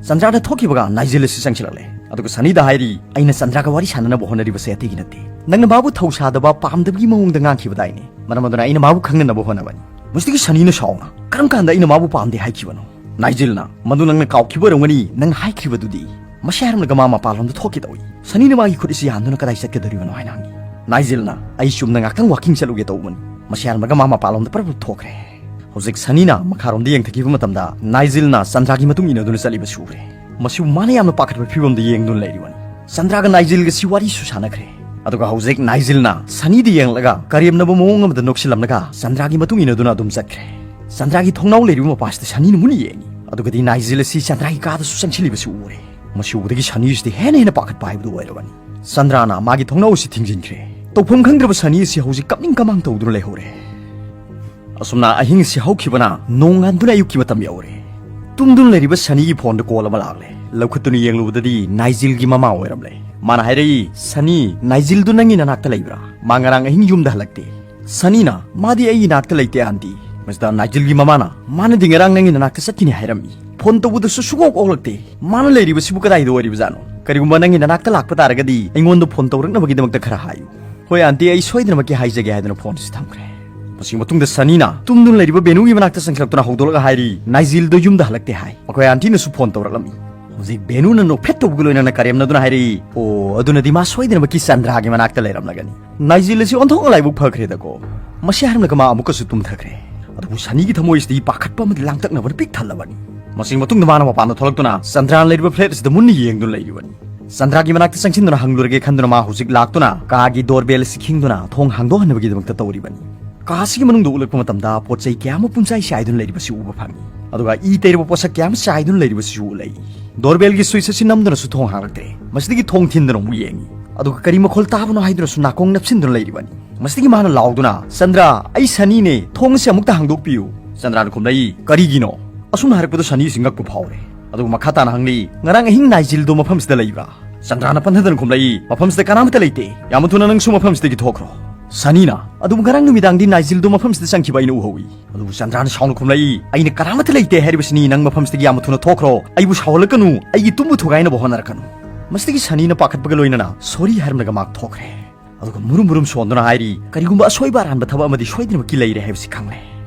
ꯆꯟꯗ꯭ꯔꯥꯅ ꯊꯣꯛꯈꯤꯕꯒ ꯅꯥꯏꯖꯤꯜ ꯑꯁꯤ ꯆꯪꯁꯤꯜꯂꯛꯂꯦ꯫ ꯑꯗꯨꯒ ꯁꯅꯤꯗ ꯍꯥꯏꯔꯤ, "ꯑꯩꯅ ꯆꯟꯗ꯭ꯔꯥꯒ ꯋꯥꯔꯤ ꯁꯥꯟꯅꯅꯕ ꯍꯣꯠꯅꯔꯤꯕꯁꯦ ꯑꯇꯩꯒꯤ ꯅꯠꯇꯦ꯫ ꯅꯪꯅ ꯃꯥꯕꯨ ꯊꯧꯁꯥꯗꯕ, ꯄꯥꯝꯗꯕꯒꯤ ꯃꯑꯣꯡꯗ ꯉꯥꯡꯈꯤꯕꯗꯥꯏꯅꯦ꯫ ꯃꯔꯝ ꯑꯗꯨꯅ ꯑꯩꯅ ꯃꯥꯕꯨ ꯈꯪꯅꯅꯕ ꯍꯣꯠꯅꯕꯅꯤ꯫" ꯃꯁꯤꯗꯒꯤ ꯁꯅꯤꯅ ꯁꯥꯎꯅ, "ꯀꯔꯝ ꯀꯥꯟꯗ ꯑꯩꯅ ꯃꯥꯕꯨ ꯄꯥꯝꯗꯦ ꯍꯥꯏꯈꯤꯕꯅꯣ?" ꯅꯥꯏꯖꯤꯜꯅ, "ꯃꯗꯨ ꯅꯪꯅ ꯀꯥꯎꯈꯤꯕ ꯑꯣꯏꯔꯝꯒꯅꯤ, ꯅꯪ ꯍꯥꯏꯈ꯭ꯔꯤꯕꯗꯨꯗꯤ꯫" ꯃꯁꯤ ꯍꯥꯏꯔꯝꯂꯒ ꯃꯥ ꯃꯄꯥꯟꯂꯣꯝꯗ ꯊꯣꯛꯀꯦ ꯇꯧꯏ꯫ ꯁꯅꯤꯅ ꯃꯥꯒꯤ ꯈꯨꯠ ꯑꯁꯤ ꯌꯥꯟꯗꯨꯅ, "ꯀꯗꯥꯏ ꯆꯠꯀꯗꯧꯔꯤꯕꯅꯣ?" ꯍꯥꯏꯅ ꯍꯪꯉꯤ꯫ ꯅꯥꯏꯖꯤꯜꯅ, "ꯑꯩ ꯆꯨꯝꯅ ꯉꯥꯛꯇꯪ ꯋꯥꯀꯤꯡ ꯆꯠꯂꯨꯒꯦ ꯇꯧꯕꯅꯤ꯫" ꯃꯁꯤ ꯍꯥꯏꯔꯝꯂꯒ ꯃꯥ ꯃꯄꯥꯟꯂꯣꯝꯗ ꯄꯔꯞ ꯊꯣꯛꯈ꯭ꯔꯦ꯫ ꯍꯧꯖꯤꯛ ꯁꯅꯤꯅ ꯃꯈꯥꯔꯣꯝꯗ ꯌꯦꯡꯊꯈꯤꯕ ꯃꯇꯝꯗ ꯅꯥꯏꯖꯤꯜꯅ ꯆꯟꯗ꯭ꯔꯥꯒꯤ ꯃꯇꯨꯡ ꯏꯟꯅꯗꯨꯅ ꯆꯠꯂꯤꯕꯁꯤ ꯎꯔꯦ꯫ ꯃꯁꯤꯕꯨ ꯃꯥꯅ ꯌꯥꯝꯅ ꯄꯥꯈꯠꯄ ꯐꯤꯕꯝꯗ ꯌꯦꯡꯗꯨꯅ ꯂꯩꯔꯤꯕꯅꯤ꯫ ꯆꯟꯗ꯭ꯔꯥꯒ ꯅꯥꯏꯖꯤꯜꯒꯁꯤ ꯋꯥꯔꯤꯁꯨ ꯁꯥꯟꯅꯈ꯭ꯔꯦ꯫ ꯑꯗꯨꯒ ꯍꯧꯖꯤꯛ ꯅꯥꯏꯖꯤꯜꯅ ꯁꯅꯤꯗ ꯌꯦꯡꯂꯒ ꯀꯔꯦꯝꯅꯕ ꯃꯑꯣꯡ ꯑꯃꯗ ꯅꯣꯛꯁꯤꯜꯂꯝꯂꯒ ꯆꯟꯗ꯭ꯔꯥꯒꯤ ꯃꯇꯨꯡ ꯏꯟꯅꯗꯨꯅ ꯑꯗꯨꯝ ꯆꯠꯈ꯭ꯔꯦ꯫ ꯆꯟꯗ꯭ꯔꯥꯒꯤ ꯊꯣꯡꯅꯥꯎ ꯂꯩꯔꯤꯕ ꯃꯄꯥꯁꯤꯗ ꯁꯅꯤꯅ ꯃꯨꯟꯅ ꯌꯦꯡꯉꯤ꯫ ꯑꯗꯨꯒꯗꯤ ꯅꯥꯏꯖꯤꯜ ꯑꯁꯤ ꯆꯟꯗ꯭ꯔꯥꯒꯤ ꯀꯥꯗꯁꯨ ꯆꯪꯁꯤꯜꯂꯤꯕꯁꯤ ꯎꯔꯦ꯫ ꯃꯁꯤ ꯎꯕꯗꯒꯤ ꯁꯅꯤꯁꯤꯗꯤ ꯍꯦꯟꯅ ꯍꯦꯟꯅ ꯄꯥꯈꯠꯄ ꯍꯥꯏꯕꯗꯨ ꯑꯣꯏꯔꯕꯅꯤ꯫ ꯆꯟꯗ꯭ꯔꯥꯅ ꯃꯥꯒꯤ ꯊꯣꯡꯅꯥꯎ ꯑꯁꯤ ꯊꯤꯡꯖꯤꯟꯈ꯭ꯔꯦ꯫ ꯇꯧꯐꯝ ꯈꯪꯗ꯭ꯔꯕ ꯁꯅꯤ ꯑꯁꯤ ꯍꯧꯖꯤꯛ ꯀꯞꯅꯤꯡ ꯀꯃꯥꯡ ꯇꯧꯗꯨꯅ ꯂꯩꯍꯧꯔꯦ꯫ ꯑꯁꯨꯝꯅ ꯑꯍꯤꯡ ꯑꯁꯤ ꯍꯧꯈꯤꯕꯅ ꯅꯣꯡꯉꯥꯟꯗꯨꯅ ꯑꯌꯨꯛꯀꯤ ꯃꯇꯝ ꯌꯧꯔꯦ꯫ ꯇꯨꯝꯗꯨꯅ ꯂꯩꯔꯤꯕ ꯁꯅꯤꯒꯤ ꯐꯣꯟꯗ ꯀꯣꯜ ꯑꯃ ꯂꯥꯛꯂꯦ꯫ ꯂꯧꯈꯠꯇꯨꯅ ꯌꯦꯡꯂꯨꯕꯗꯗꯤ ꯅꯥꯏꯖꯤꯜꯒꯤ ꯃꯃꯥ ꯑꯣꯏꯔꯝꯂꯦ꯫ ꯃꯥꯅ ꯍꯥꯏꯔꯛꯏ, "ꯁꯅꯤ, ꯅꯥꯏꯖꯤꯜꯗꯨ ꯅꯪꯒꯤ ꯅꯅꯥꯛꯇ ꯂꯩꯕ꯭ꯔꯥ? ꯃꯥ ꯉꯔꯥꯡ ꯑꯍꯤꯡ ꯌꯨꯝꯗ ꯍꯜꯂꯛꯇꯦ꯫" ꯁꯅꯤꯅ, "ꯃꯥꯗꯤ ꯑꯩꯒꯤ ꯅꯥꯛꯇ ꯂꯩꯇꯦ, ꯑꯥꯟꯇꯤ꯫" ꯃꯁꯤꯗ ꯅꯥꯏꯖꯤꯜꯒꯤ ꯃꯃꯥꯅ, "ꯃꯥꯅꯗꯤ ꯉꯔꯥꯡ ꯅꯪꯒꯤ ꯅꯅꯥꯛꯇ ꯆꯠꯀꯅꯤ ꯍꯥꯏꯔꯝꯃꯤ꯫ ꯐꯣꯟ ꯇꯧꯕꯗꯁꯨ ꯁꯨꯡꯑꯣꯛ ꯑꯣꯛꯂꯛꯇꯦ꯫ ꯃꯥꯅ ꯂꯩꯔꯤꯕꯁꯤꯕꯨ ꯀꯗꯥꯏꯗ ꯑꯣꯏꯔꯤꯕꯖꯥꯠꯅꯣ? ꯀꯔꯤꯒꯨꯝꯕ ꯅꯪꯒꯤ ꯅꯅꯥꯛꯇ ꯂꯥꯛꯄ ꯇꯥꯔꯒꯗꯤ ꯑꯩꯉꯣꯟꯗ ꯐꯣꯟ ꯇꯧꯔꯛꯅꯕꯒꯤꯗꯃꯛꯇ ꯈꯔ ꯍꯥꯏꯌꯨ꯫" "ꯍꯣꯏ, ꯑꯥꯟꯇꯤ, ꯑꯩ ꯁꯣꯏꯗꯅꯃꯛꯀꯤ ꯍꯥꯏꯖꯒꯦ," ꯍꯥꯏꯗꯨꯅ ꯐꯣꯟ ꯑꯁꯤ ꯊꯝꯈ꯭ꯔꯦ꯫ ꯃꯁꯤꯒꯤ ꯃꯇꯨꯡꯗ ꯁꯅꯤꯅ ꯇꯨꯝꯗꯨꯅ ꯂꯩꯔꯤꯕ ꯕꯦꯅꯨꯒꯤ ꯃꯅꯥꯛꯇ ꯆꯪꯁꯤꯜꯂꯛꯇꯨꯅ ꯍꯧꯗꯣꯛꯂꯒ ꯍꯥꯏꯔꯤ, "ꯅꯥꯏꯖꯤꯜꯗꯣ ꯌꯨꯝꯗ ꯍꯜꯂꯛꯇꯦ ꯍꯥꯏ꯫ ꯃꯈꯣꯏ ꯑꯥꯟꯇꯤꯅꯁꯨ ꯐꯣꯟ ꯇꯧꯔꯛꯂꯝꯃꯤ꯫" ꯍꯧꯖꯤꯛ ꯕꯦꯅꯨꯅ ꯅꯣꯛꯐꯦꯠ ꯇꯧꯕꯒ ꯂꯣꯏꯅꯅ ꯀꯔꯦꯝꯅꯗꯨꯅ ꯍꯥꯏꯔꯛꯏ, "ꯑꯣ, ꯑꯗꯨꯅꯗꯤ ꯃꯥ ꯁꯣꯏꯗꯅꯃꯛꯀꯤ ꯆꯟꯗ꯭ꯔꯥꯒꯤ ꯃꯅꯥꯛꯇ ꯂꯩꯔꯝꯂꯒꯅꯤ꯫ ꯅꯥꯏꯖꯤꯜ ꯑꯁꯤ ꯑꯣꯟꯊꯣꯛꯅ ꯂꯥꯏꯕꯛ ꯐꯈ꯭ꯔꯦꯗꯀꯣ꯫" ꯃꯁꯤ ꯍꯥꯏꯔꯝꯂꯒ ꯃꯥ ꯑꯃꯨꯛꯀꯁꯨ ꯇꯨꯝꯊꯈ꯭ꯔꯦ꯫ ꯑꯗꯨꯕꯨ ꯁꯅꯤꯒꯤ ꯊꯃꯣꯏꯁꯤꯗꯤ ꯄꯥꯈꯠꯄ ꯑꯃꯗꯤ ꯂꯥꯡꯇꯛꯅꯕꯅ ꯄꯤꯛ ꯊꯜꯂꯕꯅꯤ꯫ ꯃꯁꯤꯒꯤ ꯃꯇꯨꯡꯗ ꯃꯥꯅ ꯃꯄꯥꯟꯗ ꯊꯣꯛꯂꯛꯇꯨꯅ ꯆꯟꯗ꯭ꯔꯥꯅ ꯂꯩꯔꯤꯕ ꯐ꯭ꯂꯦꯠ ꯑꯁꯤꯗ ꯃꯨꯟꯅ ꯌꯦꯡꯗꯨꯅ ꯂꯩꯔꯤꯕꯅꯤ꯫ ꯆꯟꯗ꯭ꯔꯥꯒꯤ ꯃꯅꯥꯛꯇ ꯆꯪꯁꯤꯟꯗꯨꯅ ꯍꯪꯂꯨꯔꯒꯦ ꯈꯟꯗꯨꯅ ꯃꯥ ꯍꯧꯖꯤꯛ ꯂꯥꯛꯇꯨꯅ ꯀꯥꯒꯤ ꯗꯣꯔꯕꯦꯜ ꯑꯁꯤ ꯈꯤꯡꯗꯨꯅ ꯊꯣꯡ ꯍꯥꯡꯗꯣꯛꯍꯟꯅꯕꯒꯤꯗꯃꯛꯇ ꯇꯧꯔꯤꯕꯅꯤ꯫ ꯀꯥ ꯑꯁꯤꯒꯤ ꯃꯅꯨꯡꯗ ꯎꯠꯂꯛꯄ ꯃꯇꯝꯗ ꯄꯣꯠ ꯆꯩ ꯀꯌꯥ ꯑꯃ ꯄꯨꯝꯆꯥꯏ ꯆꯥꯏꯗꯨꯅ ꯂꯩꯔꯤꯕꯁꯤ ꯎꯕ ꯐꯪꯏ꯫ ꯑꯗꯨꯒ ꯏ ꯇꯩꯔꯕ ꯄꯣꯠꯁꯛ ꯀꯌꯥ ꯑꯃ ꯆꯥꯏꯗꯨꯅ ꯂꯩꯔꯤꯕꯁꯤꯁꯨ ꯎꯠꯂꯛꯏ꯫ ꯗꯣꯔꯕꯦꯜꯒꯤ ꯁ꯭ꯋꯤꯆ ꯑꯁꯤ ꯅꯝꯗꯨꯅꯁꯨ ꯊꯣꯡ ꯍꯥꯡꯂꯛꯇ꯭ꯔꯦ꯫ ꯃꯁꯤꯗꯒꯤ ꯊꯣꯡ ꯊꯤꯟꯗꯨꯅ ꯑꯃꯨꯛ ꯌꯦꯡꯏ꯫ ꯑꯗꯨꯒ ꯀꯔꯤ ꯃꯈꯣꯜ ꯇꯥꯕꯅꯣ ꯍꯥꯏꯗꯨꯅꯁꯨ ꯅꯥꯀꯣꯡ ꯅꯞꯁꯤꯟꯗꯨꯅ ꯂꯩꯔꯤꯕꯅꯤ꯫ ꯃꯁꯤꯗꯒꯤ ꯃꯥꯅ ꯂꯥꯎꯗꯨꯅ, "ꯆꯟꯗ꯭ꯔꯥ, ꯑꯩ ꯁꯅꯤꯅꯦ, ꯊꯣꯡ ꯑꯁꯤ ꯑꯃꯨꯛꯇ ꯍꯥꯡꯗꯣꯛꯄꯤꯌꯨ꯫" ꯆꯟꯗ꯭ꯔꯥꯅ ꯈꯨꯝꯂꯛꯏ, "ꯀꯔꯤꯒꯤꯅꯣ?" ꯑꯁꯨꯝꯅ ꯍꯥꯏꯔꯛꯄꯗ ꯁꯅꯤꯁꯤ ꯉꯛꯄ ꯐꯥꯎꯔꯦ꯫ ꯑꯗꯨꯒ ꯃꯈꯥ ꯇꯥꯅ ꯍꯪꯂꯤ, "ꯉꯔꯥꯡ ꯑꯍꯤꯡ ꯅꯥꯏꯖꯤꯜꯗꯣ ꯃꯐꯝꯁꯤꯗ ꯂꯩꯕ꯭ꯔꯥ?" ꯆꯟꯗ꯭ꯔꯥꯅ ꯄꯟꯊꯗꯅ ꯈꯨꯝꯂꯛꯏ, "ꯃꯐꯝꯁꯤꯗ ꯀꯅꯥꯃꯠꯇ ꯂꯩꯇꯦ꯫ ꯌꯥꯝꯅ ꯊꯨꯅ ꯅꯪꯁꯨ ꯃꯐꯝꯁꯤꯗꯒꯤ ꯊꯣꯛꯈ꯭ꯔꯣ꯫" ꯁꯅꯤꯅ, "ꯑꯗꯨꯕꯨ ꯉꯔꯥꯡ ꯅꯨꯃꯤꯗꯥꯡꯗꯤ ꯅꯥꯏꯖꯤꯜꯗꯣ ꯃꯐꯝꯁꯤꯗ ꯆꯪꯈꯤꯕ ꯑꯩꯅ ꯎꯍꯧꯏ꯫" ꯑꯗꯨꯕꯨ ꯆꯟꯗ꯭ꯔꯥꯅ ꯁꯥꯎꯅ ꯈꯨꯝꯂꯛꯏ, "ꯑꯩꯅ ꯀꯅꯥꯃꯠꯇ ꯂꯩꯇꯦ ꯍꯥꯏꯔꯤꯕꯁꯤꯅꯤ, ꯅꯪ ꯃꯐꯝꯁꯤꯗꯒꯤ ꯌꯥꯝꯅ ꯊꯨꯅ ꯊꯣꯛꯈ꯭ꯔꯣ꯫ ꯑꯩꯕꯨ ꯁꯥꯎꯍꯜꯂꯛꯀꯅꯨ, ꯑꯩꯒꯤ ꯇꯨꯝꯕ ꯊꯨꯒꯥꯏꯅꯕ ꯍꯣꯠꯅꯔꯛꯀꯅꯨ꯫" ꯃꯁꯤꯗꯒꯤ ꯁꯅꯤꯅ ꯄꯥꯈꯠꯄꯒ ꯂꯣꯏꯅꯅ "ꯁꯣꯔꯤ" ꯍꯥꯏꯔꯝꯂꯒ ꯃꯍꯥꯛ ꯊꯣꯛꯈ꯭ꯔꯦ꯫ ꯑꯗꯨꯒ ꯃꯨꯔꯨꯝ ꯃꯨꯔꯨꯝ ꯁꯣꯟꯗꯨꯅ ꯍꯥꯏꯔꯤ, "ꯀꯔꯤꯒꯨꯝꯕ ꯑꯁꯣꯏꯕ ꯑꯔꯥꯟꯕ ꯊꯕꯛ ꯑꯃꯗꯤ ꯁꯣꯏꯗꯅꯃꯛꯀꯤ ꯂꯩꯔꯦ ꯍꯥꯏꯕꯁꯤ ꯈꯪꯂꯦ꯫"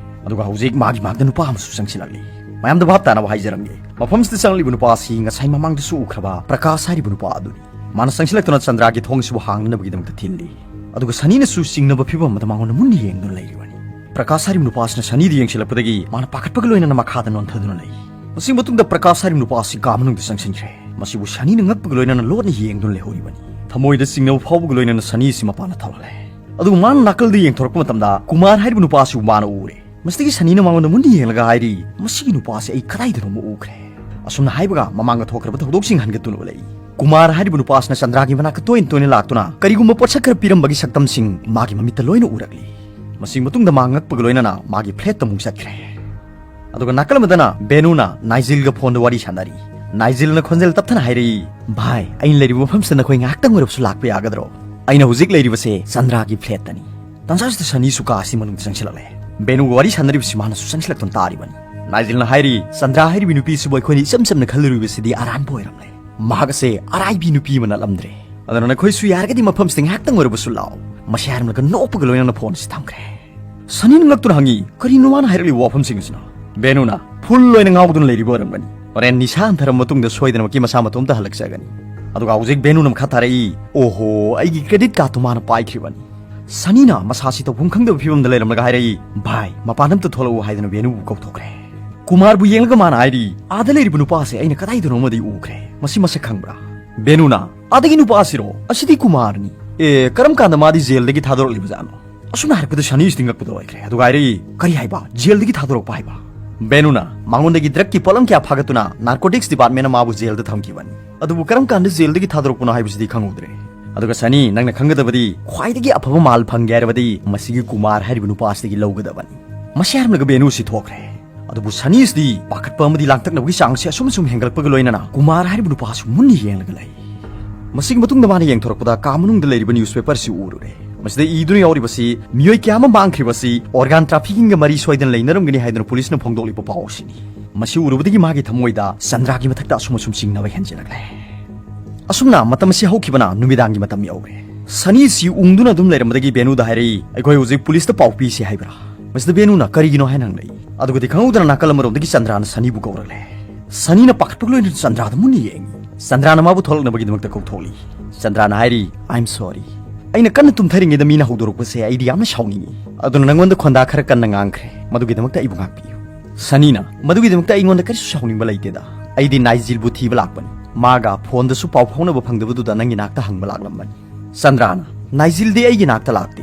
ꯑꯗꯨꯒ ꯍꯧꯖꯤꯛ ꯃꯥꯒꯤ ꯃꯥꯡꯗ ꯅꯨꯄꯥ ꯑꯃꯁꯨ ꯆꯪꯁꯤꯜꯂꯛꯂꯤ꯫ ꯃꯌꯥꯝꯗ ꯚꯥꯞ ꯇꯥꯅꯕ ꯍꯥꯏꯖꯔꯝꯒꯦ, ꯃꯐꯝꯁꯤꯗ ꯆꯪꯂꯛꯂꯤꯕ ꯅꯨꯄꯥ ꯑꯁꯤ ꯉꯁꯥꯏ ꯃꯃꯥꯡꯗꯁꯨ ꯎꯈ꯭ꯔꯕ ꯄ꯭ꯔꯀꯥꯁ ꯍꯥꯏꯔꯤꯕ ꯅꯨꯄꯥ ꯑꯗꯨꯅꯤ꯫ ꯃꯥꯅ ꯆꯪꯁꯤꯜꯂꯛꯇꯨꯅ ꯆꯟꯗ꯭ꯔꯥꯒꯤ ꯊꯣꯡꯁꯤꯕꯨ ꯍꯥꯡꯅꯅꯕꯒꯤꯗꯃꯛꯇ ꯊꯤꯜꯂꯤ꯫ ꯑꯗꯨꯒ ꯁꯅꯤꯅꯁꯨ ꯆꯤꯡꯅꯕ ꯐꯤꯕꯝ ꯑꯃꯗ ꯃꯉꯣꯟꯗ ꯃꯨꯟꯅ ꯌꯦꯡꯗꯨꯅ ꯂꯩꯔꯤꯕꯅꯤ꯫ ꯄ꯭ꯔꯀꯥꯁ ꯍꯥꯏꯔꯤꯕ ꯅꯨꯄꯥ ꯑꯁꯤꯅ ꯁꯅꯤꯗ ꯌꯦꯡꯁꯤꯜꯂꯛꯄꯗꯒꯤ ꯃꯥꯅ ꯄꯥꯈꯠꯄꯒ ꯂꯣꯏꯅꯅ ꯃꯈꯥꯗ ꯅꯣꯟꯊꯗꯨꯅ ꯂꯩ꯫ ꯃꯁꯤ ꯃꯇꯨꯡꯗ ꯄ꯭ꯔꯀꯥꯁ ꯍꯥꯏꯔꯤꯕ ꯅꯨꯄꯥ ꯑꯁꯤ ꯀꯥ ꯃꯅꯨꯡꯗ ꯆꯪꯁꯤꯟꯈ꯭ꯔꯦ꯫ ꯃꯁꯤꯕꯨ ꯁꯅꯤꯅ ꯉꯛꯄꯒ ꯂꯣꯏꯅꯅ ꯂꯣꯠꯅ ꯌꯦꯡꯗꯨꯅ ꯂꯩꯍꯧꯔꯤꯕꯅꯤ꯫ ꯊꯃꯣꯏꯗ ꯆꯤꯡꯅꯕ ꯐꯥꯎꯕꯒ ꯂꯣꯏꯅꯅ ꯁꯅꯤ ꯑꯁꯤ ꯃꯄꯥꯟꯗ ꯊꯣꯛꯍꯜꯂꯦ꯫ ꯑꯗꯨꯒ ꯃꯥꯅ ꯅꯥꯀꯜꯗ ꯌꯦꯡꯊꯣꯔꯛꯄ ꯃꯇꯝꯗ ꯀꯨꯃꯥꯔ ꯍꯥꯏꯔꯤꯕ ꯅꯨꯄꯥ ꯑꯁꯤꯕꯨ ꯃꯥꯅ ꯎꯔꯦ꯫ ꯃꯁꯤꯗꯒꯤ ꯁꯅꯤꯅ ꯃꯉꯣꯟꯗ ꯃꯨꯟꯅ ꯌꯦꯡꯂꯒ ꯍꯥꯏꯔꯤ, "ꯃꯁꯤꯒꯤ ꯅꯨꯄꯥ ꯑꯁꯤ ꯑꯩ ꯀꯗꯥꯏꯗꯅꯣꯃ ꯎꯈ꯭ꯔꯦ꯫" ꯑꯁꯨꯝꯅ ꯍꯥꯏꯕꯒ ꯃꯃꯥꯡꯗ ꯊꯣꯛꯈ꯭ꯔꯕ ꯊꯧꯗꯣꯛꯁꯤꯡ ꯍꯟꯒꯠꯇꯨꯅ ꯎꯠꯂꯛꯏ꯫ ꯀꯨꯃꯥꯔ ꯍꯥꯏꯔꯤꯕ ꯅꯨꯄꯥ ꯑꯁꯤꯅ ꯆꯟꯗ꯭ꯔꯥꯒꯤ ꯃꯅꯥꯛꯇ ꯇꯣꯏꯅ ꯇꯣꯏꯅ ꯂꯥꯛꯇꯨꯅ ꯀꯔꯤꯒꯨꯝꯕ ꯄꯣꯠꯁꯛ ꯈꯔ ꯄꯤꯔꯝꯕꯒꯤ ꯁꯛꯇꯝꯁꯤꯡ ꯃꯥꯒꯤ ꯃꯃꯤꯠꯇ ꯂꯣꯏꯅ ꯎꯔꯛꯂꯤ꯫ ꯃꯁꯤꯒꯤ ꯃꯇꯨꯡꯗ ꯃꯥ ꯉꯛꯄꯒ ꯂꯣꯏꯅꯅ ꯃꯥꯒꯤ ꯐ꯭ꯂꯦꯠꯇ ꯑꯃꯨꯛ ꯆꯠꯈ꯭ꯔꯦ꯫ ꯑꯗꯨꯒ ꯅꯥꯀꯜ ꯑꯃꯗꯅ ꯕꯦꯅꯨꯅ ꯅꯥꯏꯖꯤꯜꯒ ꯐꯣꯟꯗ ꯋꯥꯔꯤ ꯁꯥꯟꯅꯔꯤ꯫ ꯅꯥꯏꯖꯤꯜꯅ ꯈꯣꯟꯖꯦꯜ ꯇꯞꯊꯅ ꯍꯥꯏꯔꯛꯏ, "ꯚꯥꯏ, ꯑꯩꯅ ꯂꯩꯔꯤꯕ ꯃꯐꯝꯁꯤꯗ ꯅꯈꯣꯏ ꯉꯥꯏꯍꯥꯛꯇꯪ ꯑꯣꯏꯔꯕꯁꯨ ꯂꯥꯛꯄ ꯌꯥꯒꯗ꯭ꯔꯣ? ꯑꯩꯅ ꯍꯧꯖꯤꯛ ꯂꯩꯔꯤꯕꯁꯦ ꯆꯟꯗ꯭ꯔꯥꯒꯤ ꯐ꯭ꯂꯦꯠꯇꯅꯤ꯫" ꯇꯟꯖꯥꯁꯤꯗ ꯁꯅꯤꯁꯨ ꯀꯥ ꯑꯁꯤ ꯃꯅꯨꯡꯗ ꯆꯪꯁꯤꯜꯂꯛꯂꯦ꯫ ꯕꯦꯅꯨꯒ ꯋꯥꯔꯤ ꯁꯥꯟꯅꯔꯤꯕꯁꯤ ꯃꯥꯅꯁꯨ ꯆꯪꯁꯤꯜꯂꯛꯇꯨꯅ ꯇꯥꯔꯤꯕꯅꯤ꯫ ꯅꯥꯏꯖꯤꯜꯅ ꯍꯥꯏꯔꯤ, "ꯆꯟꯗ꯭ꯔꯥ ꯍꯥꯏꯔꯤꯕꯤ ꯅꯨꯄꯤꯁꯤꯕꯨ ꯑꯩꯈꯣꯏꯅ ꯏꯆꯝ ꯆꯝꯅ ꯈꯜꯂꯨꯔꯤꯕꯁꯤꯗꯤ ꯑꯔꯥꯟꯕ ꯑꯣꯏꯔꯝꯂꯦ꯫ ꯃꯍꯥꯛ ꯑꯁꯦ ꯑꯔꯥꯏꯕꯤ ꯅꯨꯄꯤ ꯑꯃ ꯅꯠꯂꯝꯗ꯭ꯔꯦ꯫ ꯑꯗꯨꯅ ꯅꯈꯣꯏꯁꯨ ꯌꯥꯔꯒꯗꯤ ꯃꯐꯝꯁꯤꯗ ꯉꯥꯏꯍꯥꯛꯇꯪ ꯑꯣꯏꯔꯕꯁꯨ ꯂꯥꯛꯑꯣ꯫" ꯃꯁꯤ ꯍꯥꯏꯔꯝꯂꯒ ꯅꯣꯛꯄꯒ ꯂꯣꯏꯅꯅ ꯐꯣꯟ ꯑꯁꯤ ꯊꯝꯈ꯭ꯔꯦ꯫ ꯁꯅꯤꯅ ꯉꯛꯇꯨꯅ ꯍꯪꯉꯤ, "ꯀꯔꯤꯅꯣ ꯃꯥꯅ ꯍꯥꯏꯔꯛꯂꯤꯕ ꯋꯥꯐꯝꯁꯤꯡ ꯑꯁꯤꯅ?" ꯕꯦꯅꯨꯅ, "ꯐꯨꯜ ꯑꯣꯏꯅ ꯉꯥꯎꯗꯨꯅ ꯂꯩꯔꯤꯕ ꯑꯣꯏꯔꯝꯒꯅꯤ꯫ ꯍꯣꯔꯦꯟ ꯅꯤꯁꯥ ꯍꯟꯊꯔꯕ ꯃꯇꯨꯡꯗ ꯁꯣꯏꯗꯅꯃꯛꯀꯤ ꯃꯁꯥ ꯃꯇꯣꯝꯇ ꯍꯜꯂꯛꯆꯒꯅꯤ꯫" ꯑꯗꯨꯒ ꯍꯧꯖꯤꯛ ꯕꯦꯅꯨꯅ ꯃꯈꯥ ꯇꯥꯔꯛꯏ, "ꯑꯣꯍꯣ, ꯑꯩꯒꯤ ꯀ꯭ꯔꯦꯗꯤꯠ ꯀꯥꯔꯗꯇꯨ ꯃꯥꯅ ꯄꯥꯏꯈ꯭ꯔꯤꯕꯅꯤ꯫" ꯁꯅꯤꯅ ꯃꯁꯥꯁꯤ ꯇꯧꯐꯝ ꯈꯪꯗꯕ ꯐꯤꯕꯝꯗ ꯂꯩꯔꯝꯂꯒ ꯍꯥꯏꯔꯛꯏ, "ꯚꯥꯏ, ꯃꯄꯥꯟꯗ ꯑꯝꯇ ꯊꯣꯛꯂꯛꯎ" ꯍꯥꯏꯗꯨꯅ ꯕꯦꯅꯨꯕꯨ ꯀꯧꯊꯣꯛꯈ꯭ꯔꯦ꯫ ꯀꯨꯃꯥꯔꯕꯨ ꯌꯦꯡꯂꯒ ꯃꯥꯅ ꯍꯥꯏꯔꯤ, "ꯑꯥꯗ ꯂꯩꯔꯤꯕ ꯅꯨꯄꯥ ꯑꯁꯦ ꯑꯩꯅ ꯀꯗꯥꯏꯗꯅꯣꯃꯗꯤ ꯎꯈ꯭ꯔꯦ꯫ ꯃꯁꯤ ꯃꯁꯛ ꯈꯪꯕ꯭ꯔꯥ?" ꯕꯦꯅꯨꯅ, "ꯑꯥꯗꯒꯤ ꯅꯨꯄꯥ ꯑꯁꯤꯔꯣ? ꯑꯁꯤꯗꯤ ꯀꯨꯃꯥꯔꯅꯤ꯫ ꯑꯦ, ꯀꯔꯝ ꯀꯥꯟꯗ ꯃꯥꯗꯤ ꯖꯦꯜꯗꯒꯤ ꯊꯥꯗꯣꯔꯛꯂꯤꯕꯖꯥꯠꯅꯣ?" ꯑꯁꯨꯝꯅ ꯍꯥꯏꯔꯛꯄꯗ ꯁꯅꯤꯁꯤꯗꯤ ꯉꯛꯄꯗ ꯑꯣꯏꯈ꯭ꯔꯦ꯫ ꯑꯗꯨꯒ ꯍꯥꯏꯔꯛꯏ, "ꯀꯔꯤ ꯍꯥꯏꯕ? ꯖꯦꯜꯗꯒꯤ ꯊꯥꯗꯣꯔꯛꯄ ꯍꯥꯏꯕ?" ꯕꯦꯅꯨꯅ, "ꯃꯉꯣꯟꯗꯒꯤ ꯗ꯭ꯔꯒꯀꯤ ꯄꯣꯠꯂꯝ ꯀꯌꯥ ꯐꯥꯒꯠꯇꯨꯅ ꯅꯥꯔꯀꯣꯇꯤꯛꯁ ꯗꯤꯄꯥꯔꯠꯃꯦꯟꯅ ꯃꯥꯕꯨ ꯖꯦꯜꯗ ꯊꯝꯈꯤꯕꯅꯤ꯫ ꯑꯗꯨꯕꯨ ꯀꯔꯝ ꯀꯥꯟꯗ ꯖꯦꯜꯗꯒꯤ ꯊꯥꯗꯣꯔꯛꯄꯅꯣ ꯍꯥꯏꯕꯁꯤꯗꯤ ꯈꯪꯍꯧꯗ꯭ꯔꯦ꯫ ꯑꯗꯨꯒ ꯁꯅꯤ, ꯅꯪꯅ ꯈꯪꯒꯗꯕꯗꯤ, ꯈ꯭ꯋꯥꯏꯗꯒꯤ ꯑꯐꯕ ꯃꯥꯜ ꯐꯪꯒꯦ ꯍꯥꯏꯔꯕꯗꯤ ꯃꯁꯤꯒꯤ ꯀꯨꯃꯥꯔ ꯍꯥꯏꯔꯤꯕ ꯅꯨꯄꯥ ꯑꯁꯤꯗꯒꯤ ꯂꯧꯒꯗꯕꯅꯤ꯫" ꯃꯁꯤ ꯍꯥꯏꯔꯝꯂꯒ ꯕꯦꯅꯨꯁꯤ ꯊꯣꯛꯈ꯭ꯔꯦ꯫ ꯑꯗꯨꯕꯨ ꯁꯅꯤꯁꯤꯗꯤ ꯄꯥꯈꯠꯄ ꯑꯃꯗꯤ ꯂꯥꯡꯇꯛꯅꯕꯒꯤ ꯆꯥꯡꯁꯦ ꯑꯁꯨꯝ ꯑꯁꯨꯝ ꯍꯦꯟꯒꯠꯂꯛꯄꯒ ꯂꯣꯏꯅꯅ ꯀꯨꯃꯥꯔ ꯍꯥꯏꯔꯤꯕ ꯅꯨꯄꯥꯁꯨ ꯃꯨꯟꯅ ꯌꯦꯡꯂꯒ ꯂꯩ꯫ ꯃꯁꯤꯒꯤ ꯃꯇꯨꯡꯗ ꯃꯥꯅ ꯌꯦꯡꯊꯣꯔꯛꯄꯗ ꯀꯥ ꯃꯅꯨꯡꯗ ꯂꯩꯔꯤꯕ ꯅ꯭ꯌꯨꯁꯄꯦꯄꯔꯁꯤ ꯎꯔꯨꯔꯦ꯫ ꯃꯁꯤꯗ ꯏꯗꯨꯅ ꯌꯥꯎꯔꯤꯕꯁꯤ ꯃꯤꯑꯣꯏ ꯀꯌꯥ ꯑꯃ ꯃꯥꯡꯈ꯭ꯔꯤꯕꯁꯤ ꯑꯣꯔꯒꯥꯟ ꯇ꯭ꯔꯥꯐꯤꯀꯤꯡꯒ ꯃꯔꯤ ꯁꯣꯏꯗꯅ ꯂꯩꯅꯔꯝꯒꯅꯤ ꯍꯥꯏꯗꯨꯅ ꯄꯨꯂꯤꯁꯅ ꯐꯣꯡꯗꯣꯛꯂꯤꯕ ꯄꯥꯎ ꯑꯁꯤꯅꯤ꯫ ꯃꯁꯤ ꯎꯔꯨꯕꯗꯒꯤ ꯃꯥꯒꯤ ꯊꯃꯣꯏꯗ ꯆꯟꯗ꯭ꯔꯥꯒꯤ ꯃꯊꯛꯇ ꯑꯁꯨꯝ ꯑꯁꯨꯝ ꯆꯤꯡꯅꯕ ꯍꯦꯟꯖꯤꯜꯂꯛꯂꯦ꯫ ꯑꯁꯨꯝꯅ ꯃꯇꯝ ꯑꯁꯤ ꯍꯧꯈꯤꯕꯅ ꯅꯨꯃꯤꯗꯥꯡꯒꯤ ꯃꯇꯝ ꯌꯧꯔꯦ꯫ ꯁꯅꯤꯁꯤ ꯎꯪꯗꯨꯅ ꯑꯗꯨꯝ ꯂꯩꯔꯝꯕꯗꯒꯤ ꯕꯦꯅꯨꯗ ꯍꯥꯏꯔꯛꯏ, "ꯑꯩꯈꯣꯏ ꯍꯧꯖꯤꯛ ꯄꯨꯂꯤꯁꯇ ꯄꯥꯎ ꯄꯤꯁꯤ ꯍꯥꯏꯕ꯭ꯔꯥ?" ꯃꯁꯤꯗ ꯕꯦꯅꯨꯅ ꯀꯔꯤꯒꯤꯅꯣ ꯍꯥꯏꯅ ꯍꯪꯂꯛꯏ꯫ ꯑꯗꯨꯒꯗꯤ ꯈꯪꯍꯧꯗꯅ ꯅꯥꯀꯜ ꯑꯃꯔꯣꯝꯗꯒꯤ ꯆꯟꯗ꯭ꯔꯥꯅ ꯁꯅꯤꯕꯨ ꯀꯧꯔꯛꯂꯦ꯫ ꯁꯅꯤꯅ ꯄꯥꯈꯠꯄꯒ ꯂꯣꯏꯅꯅ ꯆꯟꯗ꯭ꯔꯥꯗ ꯃꯨꯟꯅ ꯌꯦꯡꯉꯤ꯫ ꯆꯟꯗ꯭ꯔꯥꯅ ꯃꯥꯕꯨ ꯊꯣꯛꯂꯛꯅꯕꯒꯤꯗꯃꯛꯇ ꯀꯧꯊꯣꯛꯂꯤ꯫ ꯆꯟꯗ꯭ꯔꯥꯅ ꯍꯥꯏꯔꯤ, "ꯑꯥꯏ ꯑꯦꯝ ꯁꯣꯔꯤ꯫ ꯑꯩꯅ ꯀꯟꯅ ꯇꯨꯝꯊꯔꯤꯉꯩꯗ ꯃꯤꯅ ꯍꯧꯗꯣꯔꯛꯄꯁꯦ ꯑꯩꯗꯤ ꯌꯥꯝꯅ ꯁꯥꯎꯅꯤꯡꯉꯤ꯫ ꯑꯗꯨꯅ ꯅꯪꯉꯣꯟꯗ ꯈꯣꯟꯗꯥ ꯈꯔ ꯀꯟꯅ ꯉꯥꯡꯈ꯭ꯔꯦ꯫ ꯃꯗꯨꯒꯤꯗꯃꯛꯇ ꯑꯩꯕꯨ ꯉꯥꯛꯄꯤꯌꯨ꯫" ꯁꯅꯤꯅ, "ꯃꯗꯨꯒꯤꯗꯃꯛꯇ ꯑꯩꯉꯣꯟꯗ ꯀꯔꯤꯁꯨ ꯁꯥꯎꯅꯤꯡꯕ ꯂꯩꯇꯦꯗ꯫ ꯑꯩꯗꯤ ꯅꯥꯏꯖꯤꯜꯕꯨ ꯊꯤꯕ ꯂꯥꯛꯄꯅꯤ꯫ ꯃꯥꯒ ꯐꯣꯟꯗꯁꯨ ꯄꯥꯎ ꯐꯥꯎꯅꯕ ꯐꯪꯗꯕꯗꯨꯗ ꯅꯪꯒꯤ ꯅꯥꯛꯇ ꯍꯪꯕ ꯂꯥꯛꯂꯝꯕꯅꯤ꯫" ꯆꯟꯗ꯭ꯔꯥꯅ, "ꯅꯥꯏꯖꯤꯜꯗꯤ ꯑꯩꯒꯤ ꯅꯥꯛꯇ ꯂꯥꯛꯇꯦ꯫"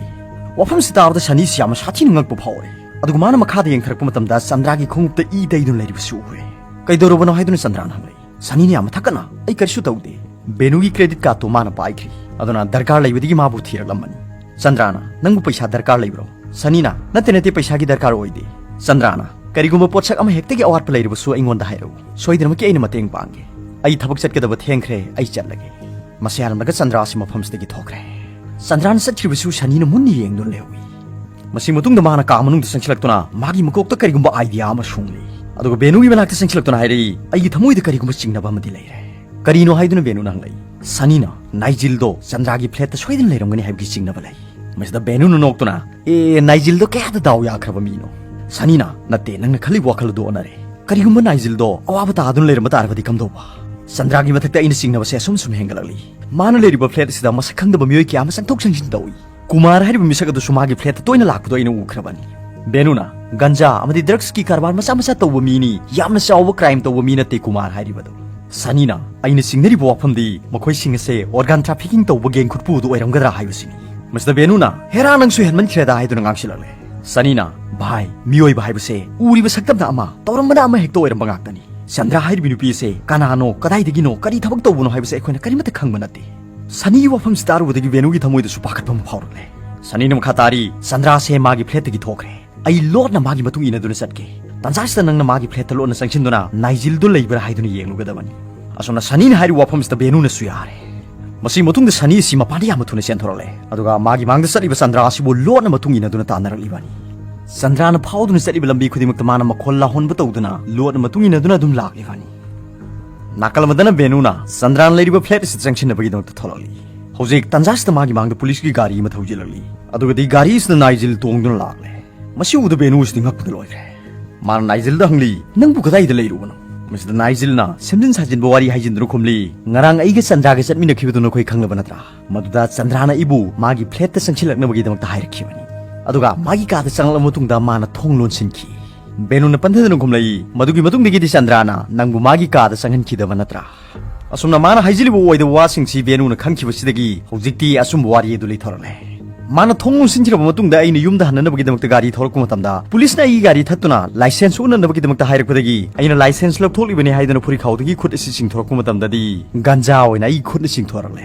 ꯋꯥꯐꯝꯁꯤ ꯇꯥꯕꯗ ꯁꯅꯤꯁꯤ ꯌꯥꯝꯅ ꯁꯥꯊꯤꯅ ꯉꯛꯄ ꯐꯥꯎꯔꯦ꯫ ꯑꯗꯨꯒ ꯃꯥꯅ ꯃꯈꯥꯗ ꯌꯦꯡꯊꯔꯛꯄ ꯃꯇꯝꯗ ꯆꯟꯗ꯭ꯔꯥꯒꯤ ꯈꯣꯡꯎꯞꯇ ꯏ ꯇꯩꯗꯨꯅ ꯂꯩꯔꯤꯕꯁꯤ ꯎꯔꯦ꯫ "ꯀꯩꯗꯧꯔꯕꯅꯣ?" ꯍꯥꯏꯗꯨꯅ ꯆꯟꯗ꯭ꯔꯥꯅ ꯍꯪꯂꯛꯏ꯫ ꯁꯅꯤꯅ ꯌꯥꯝꯅ ꯊꯛꯀꯠꯅ, "ꯑꯩ ꯀꯔꯤꯁꯨ ꯇꯧꯗꯦ꯫ ꯕꯦꯅꯨꯒꯤ ꯀ꯭ꯔꯦꯗꯤꯠ ꯀꯥꯔꯗꯇꯣ ꯃꯥꯅ ꯄꯥꯏꯈ꯭ꯔꯤ꯫ ꯑꯗꯨꯅ ꯗꯔꯀꯥꯔ ꯂꯩꯕꯗꯒꯤ ꯃꯥꯕꯨ ꯊꯤꯔꯛꯂꯝꯕꯅꯤ꯫" ꯆꯟꯗ꯭ꯔꯥꯅ, "ꯅꯪꯕꯨ ꯄꯩꯁꯥ ꯗꯔꯀꯥꯔ ꯂꯩꯕ꯭ꯔꯣ?" ꯁꯅꯤꯅ, "ꯅꯠꯇꯦ, ꯅꯠꯇꯦ, ꯄꯩꯁꯥꯒꯤ ꯗꯔꯀꯥꯔ ꯑꯣꯏꯗꯦ꯫" ꯆꯟꯗ꯭ꯔꯥꯅ, "ꯀꯔꯤꯒꯨꯝꯕ ꯄꯣꯠꯁꯛ ꯑꯃ ꯍꯦꯛꯇꯒꯤ ꯑꯋꯥꯠꯄ ꯂꯩꯔꯕꯁꯨ ꯑꯩꯉꯣꯟꯗ ꯍꯥꯏꯔꯛꯎ꯫ ꯁꯣꯏꯗꯅꯃꯛꯀꯤ ꯑꯩꯅ ꯃꯇꯦꯡ ꯄꯥꯡꯒꯦ꯫ ꯑꯩ ꯊꯕꯛ ꯆꯠꯀꯗꯕ ꯊꯦꯡꯈ꯭ꯔꯦ, ꯑꯩ ꯆꯠꯂꯒꯦ꯫" ꯃꯁꯤ ꯍꯥꯏꯔꯝꯂꯒ ꯆꯟꯗ꯭ꯔꯥ ꯑꯁꯤ ꯃꯐꯝꯁꯤꯗꯒꯤ ꯊꯣꯛꯈ꯭ꯔꯦ꯫ ꯆꯟꯗ꯭ꯔꯥꯅ ꯆꯠꯈ꯭ꯔꯤꯕꯁꯨ ꯁꯅꯤꯅ ꯃꯨꯟꯅ ꯌꯦꯡꯗꯨꯅ ꯂꯩꯍꯧꯏ꯫ ꯃꯁꯤ ꯃꯇꯨꯡꯗ ꯃꯥꯅ ꯀꯥ ꯃꯅꯨꯡꯗ ꯆꯪꯁꯤꯜꯂꯛꯇꯨꯅ ꯃꯥꯒꯤ ꯃꯀꯣꯛꯇ ꯀꯔꯤꯒꯨꯝꯕ ꯑꯥꯏꯗꯤꯌꯥ ꯑꯃ ꯁꯨꯡꯂꯤ꯫ ꯑꯗꯨꯒ ꯕꯦꯅꯨꯒꯤ ꯃꯅꯥꯛꯇ ꯆꯪꯁꯤꯜꯂꯛꯇꯨꯅ ꯍꯥꯏꯔꯛꯏ, "ꯑꯩꯒꯤ ꯊꯃꯣꯏꯗ ꯀꯔꯤꯒꯨꯝꯕ ꯆꯤꯡꯅꯕ ꯑꯃꯗꯤ ꯂꯩꯔꯦ꯫" "ꯀꯔꯤꯅꯣ?" ꯍꯥꯏꯗꯨꯅ ꯕꯦꯅꯨꯅ ꯍꯪꯂꯛꯏ꯫ "ꯁꯅꯤꯅ ꯅꯥꯏꯖꯤꯜꯗꯣ ꯆꯟꯗ꯭ꯔꯥꯒꯤ ꯐ꯭ꯂꯦꯠꯇ ꯁꯣꯏꯗꯅ ꯂꯩꯔꯝꯒꯅꯤ ꯍꯥꯏꯕꯒꯤ ꯆꯤꯡꯅꯕ ꯂꯩ꯫" ꯃꯁꯤꯗ ꯕꯦꯅꯨꯅ ꯅꯣꯛꯇꯨꯅ, "ꯑꯦ, ꯅꯥꯏꯖꯤꯜꯗꯣ ꯀꯌꯥꯗ ꯗꯥꯎ ꯌꯥꯈ꯭ꯔꯕ ꯃꯤꯅꯣ?" ꯁꯅꯤꯅ, "ꯅꯠꯇꯦ, ꯅꯪꯅ ꯈꯜꯂꯤꯕ ꯋꯥꯈꯜ ꯑꯗꯨ ꯑꯣꯟꯅꯔꯦ꯫ ꯀꯔꯤꯒꯨꯝꯕ ꯅꯥꯏꯖꯤꯜꯗꯣ ꯑꯋꯥꯕ ꯇꯥꯗꯨꯅ ꯂꯩꯔꯝꯕ ꯇꯥꯔꯕꯗꯤ ꯀꯝꯗꯧꯕ? ꯆꯟꯗ꯭ꯔꯥꯒꯤ ꯃꯊꯛꯇ ꯑꯩꯅ ꯆꯤꯡꯅꯕꯁꯦ ꯑꯁꯨꯝ ꯁꯨꯝ ꯍꯦꯟꯒꯠꯂꯛꯂꯤ꯫ ꯃꯥꯅ ꯂꯩꯔꯤꯕ ꯐ꯭ꯂꯦꯠ ꯑꯁꯤꯗ ꯃꯁꯛ ꯈꯪꯗꯕ ꯃꯤꯑꯣꯏ ꯀꯌꯥ ꯑꯃ ꯆꯪꯊꯣꯛ ꯆꯪꯁꯤꯟ ꯇꯧꯏ꯫ ꯀꯨꯃꯥꯔ ꯍꯥꯏꯔꯤꯕ ꯃꯤꯁꯛ ꯑꯗꯨꯁꯨ ꯃꯥꯒꯤ ꯐ꯭ꯂꯦꯠꯇ ꯇꯣꯏꯅ ꯂꯥꯛꯄꯗꯣ ꯑꯩꯅ ꯎꯈ꯭ꯔꯕꯅꯤ꯫" ꯕꯦꯅꯨꯅ, "ꯒꯟꯖꯥ ꯑꯃꯗꯤ ꯗ꯭ꯔꯒꯁꯀꯤ ꯀꯔꯕꯥꯔ ꯃꯆꯥ ꯃꯆꯥ ꯇꯧꯕ ꯃꯤꯅꯤ, ꯌꯥꯝꯅ ꯆꯥꯎꯕ ꯀ꯭ꯔꯥꯏꯝ ꯇꯧꯕ ꯃꯤ ꯅꯠꯇꯦ ꯀꯨꯃꯥꯔ ꯍꯥꯏꯔꯤꯕꯗꯣ꯫" ꯁꯅꯤꯅ, "ꯑꯩꯅ ꯆꯤꯡꯅꯔꯤꯕ ꯋꯥꯐꯝꯗꯤ ꯃꯈꯣꯏꯁꯤꯡ ꯑꯁꯦ ꯑꯣꯔꯒꯥꯟ ꯇ꯭ꯔꯥꯐꯤꯀꯤꯡ ꯇꯧꯕ ꯒꯦꯡ ꯈꯨꯠꯄꯨ ꯑꯗꯨ ꯑꯣꯏꯔꯝꯒꯗ꯭ꯔꯥ ꯍꯥꯏꯕꯁꯤꯅꯤ꯫" ꯃꯁꯤꯗ ꯕꯦꯅꯨꯅ, "ꯍꯦꯔꯥ, ꯅꯪꯁꯨ ꯍꯦꯟꯃꯟꯈ꯭ꯔꯦꯗ" ꯍꯥꯏꯗꯨꯅ ꯉꯥꯡꯁꯤꯜꯂꯛꯂꯦ꯫ ꯁꯅꯤꯅ, "ꯚꯥꯏ, ꯃꯤꯑꯣꯏꯕ ꯍꯥꯏꯕꯁꯦ ꯎꯔꯤꯕ ꯁꯛꯇꯝꯅ ꯑꯃ, ꯇꯧꯔꯝꯕꯅ ꯑꯃ ꯍꯦꯛꯇ ꯑꯣꯏꯔꯝꯕ ꯉꯥꯛꯇꯅꯤ꯫ ꯆꯟꯗ꯭ꯔꯥ ꯍꯥꯏꯔꯤꯕ ꯅꯨꯄꯤ ꯑꯁꯦ ꯀꯅꯥꯅꯣ, ꯀꯗꯥꯏꯗꯒꯤꯅꯣ, ꯀꯔꯤ ꯊꯕꯛ ꯇꯧꯕꯅꯣ ꯍꯥꯏꯕꯁꯦ ꯑꯩꯈꯣꯏꯅ ꯀꯔꯤꯃꯠꯇ ꯈꯪꯕ ꯅꯠꯇꯦ꯫" ꯁꯅꯤꯒꯤ ꯋꯥꯐꯝꯁꯤ ꯇꯥꯔꯨꯕꯗꯒꯤ ꯕꯦꯅꯨꯒꯤ ꯊꯃꯣꯏꯗꯁꯨ ꯄꯥꯈꯠꯄ ꯑꯃ ꯐꯥꯎꯔꯛꯂꯦ꯫ ꯁꯅꯤꯅ ꯃꯈꯥ ꯇꯥꯔꯤ, "ꯆꯟꯗ꯭ꯔꯥꯁꯦ ꯃꯥꯒꯤ ꯐ꯭ꯂꯦꯠꯇꯒꯤ ꯊꯣꯛꯈ꯭ꯔꯦ꯫ ꯑꯩ ꯂꯣꯠꯅ ꯃꯥꯒꯤ ꯃꯇꯨꯡ ꯏꯟꯅꯗꯨꯅ ꯆꯠꯀꯦ꯫ ꯇꯥꯟꯖꯥꯁꯤꯗ ꯅꯪꯅ ꯃꯥꯒꯤ flat ꯇ ꯂꯣꯟꯅ ꯆꯪꯁꯤꯟꯗꯨꯅ ꯅꯥꯏꯖꯤꯜꯗꯨ ꯂꯩꯕ꯭ꯔꯥ ꯍꯥꯏꯗꯨꯅ ꯌꯦꯡꯂꯨꯒꯗꯕꯅꯤ꯫ ꯑꯁꯨꯝꯅ ꯁꯅꯤꯅ ꯍꯥꯏꯔꯤꯕ ꯋꯥꯐꯝꯁꯤꯗ ꯕꯦꯅꯨꯅꯁꯨ ꯌꯥꯔꯦ꯫ ꯃꯁꯤ ꯃꯇꯨꯡꯗ ꯁꯅꯤ ꯑꯁꯤ ꯃꯄꯥꯟꯗ ꯌꯥꯝꯅ ꯊꯨꯅ ꯆꯦꯟꯊꯣꯔꯛꯂꯦ꯫ ꯑꯗꯨꯒ ꯃꯥꯒꯤ ꯃꯥꯡꯗ ꯆꯠꯂꯤꯕ ꯆꯟꯗ꯭ꯔꯥ ꯑꯁꯤꯕꯨ ꯂꯣꯠꯅ ꯃꯇꯨꯡ ꯏꯟꯅꯗꯨꯅ ꯇꯥꯟꯅꯔꯛꯂꯤꯕꯅꯤ꯫ ꯆꯟꯗ꯭ꯔꯥꯅ ꯐꯥꯎꯗꯨꯅ ꯆꯠꯂꯤꯕ ꯂꯝꯕꯤ ꯈꯨꯗꯤꯡꯃꯛꯇ ꯃꯥꯅ ꯃꯈꯣꯜ ꯂꯥꯍꯣꯟꯕ ꯇꯧꯗꯨꯅ ꯂꯣꯠꯅ ꯃꯇꯨꯡ ꯏꯟꯅꯗꯨꯅ ꯑꯗꯨꯝ ꯂꯥꯛꯂꯤꯕꯅꯤ꯫ ꯅꯥꯀꯜ ꯑꯃꯗꯅ ꯕꯦꯅꯨꯅ ꯆꯟꯗ꯭ꯔꯥꯅ ꯂꯩꯔꯤꯕ flat ꯑꯁꯤꯗ ꯆꯪꯁꯤꯟꯅꯕꯒꯤꯗꯃꯛꯇ ꯊꯣꯛꯂꯛꯂꯤ꯫ ꯍꯧꯖꯤꯛ ꯇꯥꯟꯖꯥꯁꯤꯗ ꯃꯥꯒꯤ ꯃꯥꯡꯗ ꯄꯨꯂꯤꯁꯀꯤ ꯒꯥꯔꯤ ꯑꯃ ꯊꯧꯖꯤꯜꯂꯛꯂꯤ꯫ ꯑꯗꯨꯒꯗꯤ ꯒꯥꯔꯤ ꯑꯁꯤꯗ ꯅꯥꯏꯖꯤꯜ ꯇꯣꯡꯗꯨꯅ ꯂꯥꯛꯂꯦ꯫ ꯃꯁꯤ ꯎꯕꯗ ꯕꯦꯅꯨ ꯑꯁꯤꯗꯤ ꯉꯛꯄꯗ ꯂꯣꯏꯈ꯭ꯔꯦ꯫ ꯃꯥꯅ ꯅꯥꯏꯖꯤꯜꯗ ꯍꯪꯂꯤ, "ꯅꯪꯕꯨ ꯀꯗꯥꯏꯗ ꯂꯩꯔꯨꯕꯅꯣ?" ꯃꯁꯤꯗ ꯅꯥꯏꯖꯤꯜꯅ ꯁꯦꯝꯖꯤꯟ ꯁꯥꯖꯤꯟꯕ ꯋꯥꯔꯤ ꯍꯥꯏꯖꯤꯟꯗꯨꯅ ꯈꯨꯝꯂꯤ, "ꯉꯔꯥꯡ ꯑꯩꯒ ꯆꯟꯗ꯭ꯔꯥꯒ ꯆꯠꯃꯤꯟꯅꯈꯤꯕꯗꯨ ꯅꯈꯣꯏ ꯈꯪꯂꯕ ꯅꯠꯇ꯭ꯔꯥ? ꯃꯗꯨꯗ ꯆꯟꯗ꯭ꯔꯥꯅ ꯑꯩꯕꯨ ꯃꯥꯒꯤ flat ꯇ ꯆꯪꯁꯤꯜꯂꯛꯅꯕꯒꯤꯗꯃꯛꯇ ꯍꯥꯏꯔꯛꯈꯤꯕꯅꯤ꯫ ꯑꯗꯨꯒ ꯃꯥꯒꯤ ꯀꯥꯗ ꯆꯪꯂꯛꯂꯕ ꯃꯇꯨꯡꯗ ꯃꯥꯅ ꯊꯣꯡ ꯂꯣꯟꯁꯤꯟꯈꯤ꯫" ꯕꯦꯅꯨꯅ ꯄꯟꯊꯗꯨꯅ ꯈꯨꯝꯂꯛꯏ, "ꯃꯗꯨꯒꯤ ꯃꯇꯨꯡꯗꯒꯤꯗꯤ ꯆꯟꯗ꯭ꯔꯥꯅ ꯅꯪꯕꯨ ꯃꯥꯒꯤ ꯀꯥꯗ ꯆꯪꯍꯟꯈꯤꯗꯕ ꯅꯠꯇ꯭ꯔꯥ?" ꯑꯁꯨꯝꯅ ꯃꯥꯅ ꯍꯥꯏꯖꯤꯜꯂꯤꯕ ꯑꯣꯏꯗꯕ ꯋꯥꯁꯤꯡꯁꯤ ꯕꯦꯅꯨꯅ ꯈꯪꯈꯤꯕꯁꯤꯗꯒꯤ ꯍꯧꯖꯤꯛꯇꯤ ꯑꯆꯨꯝꯕ ꯋꯥꯔꯤ ꯑꯗꯨ ꯂꯩꯊꯣꯔꯛꯂꯦ꯫ ꯃꯥꯅ ꯊꯣꯡ ꯂꯣꯟꯁꯤꯟꯈꯤꯔꯕ ꯃꯇꯨꯡꯗ ꯑꯩꯅ ꯌꯨꯝꯗ ꯍꯟꯅꯅꯕꯒꯤꯗꯃꯛꯇ ꯒꯥꯔꯤ ꯊꯧꯔꯛꯄ ꯃꯇꯝꯗ ꯄꯨꯂꯤꯁꯅ ꯑꯩꯒꯤ ꯒꯥꯔꯤ ꯊꯠꯇꯨꯅ ꯂꯥꯏꯁꯦꯟꯁ ꯎꯠꯅꯅꯕꯒꯤꯗꯃꯛꯇ ꯍꯥꯏꯔꯛꯄꯗꯒꯤ ꯑꯩꯅ ꯂꯥꯏꯁꯦꯟꯁ ꯂꯧꯊꯣꯛꯂꯤꯕꯅꯤ ꯍꯥꯏꯗꯨꯅ ꯐꯨꯔꯤꯈꯥꯎꯗꯒꯤ ꯈꯨꯠ ꯑꯁꯤ ꯆꯤꯡꯊꯣꯔꯛꯄ ꯃꯇꯝꯗꯗꯤ ꯒꯟꯖꯥ ꯑꯣꯏꯅ ꯑꯩꯒꯤ ꯈꯨꯠꯅ ꯆꯤꯡꯊꯣꯔꯛꯂꯦ꯫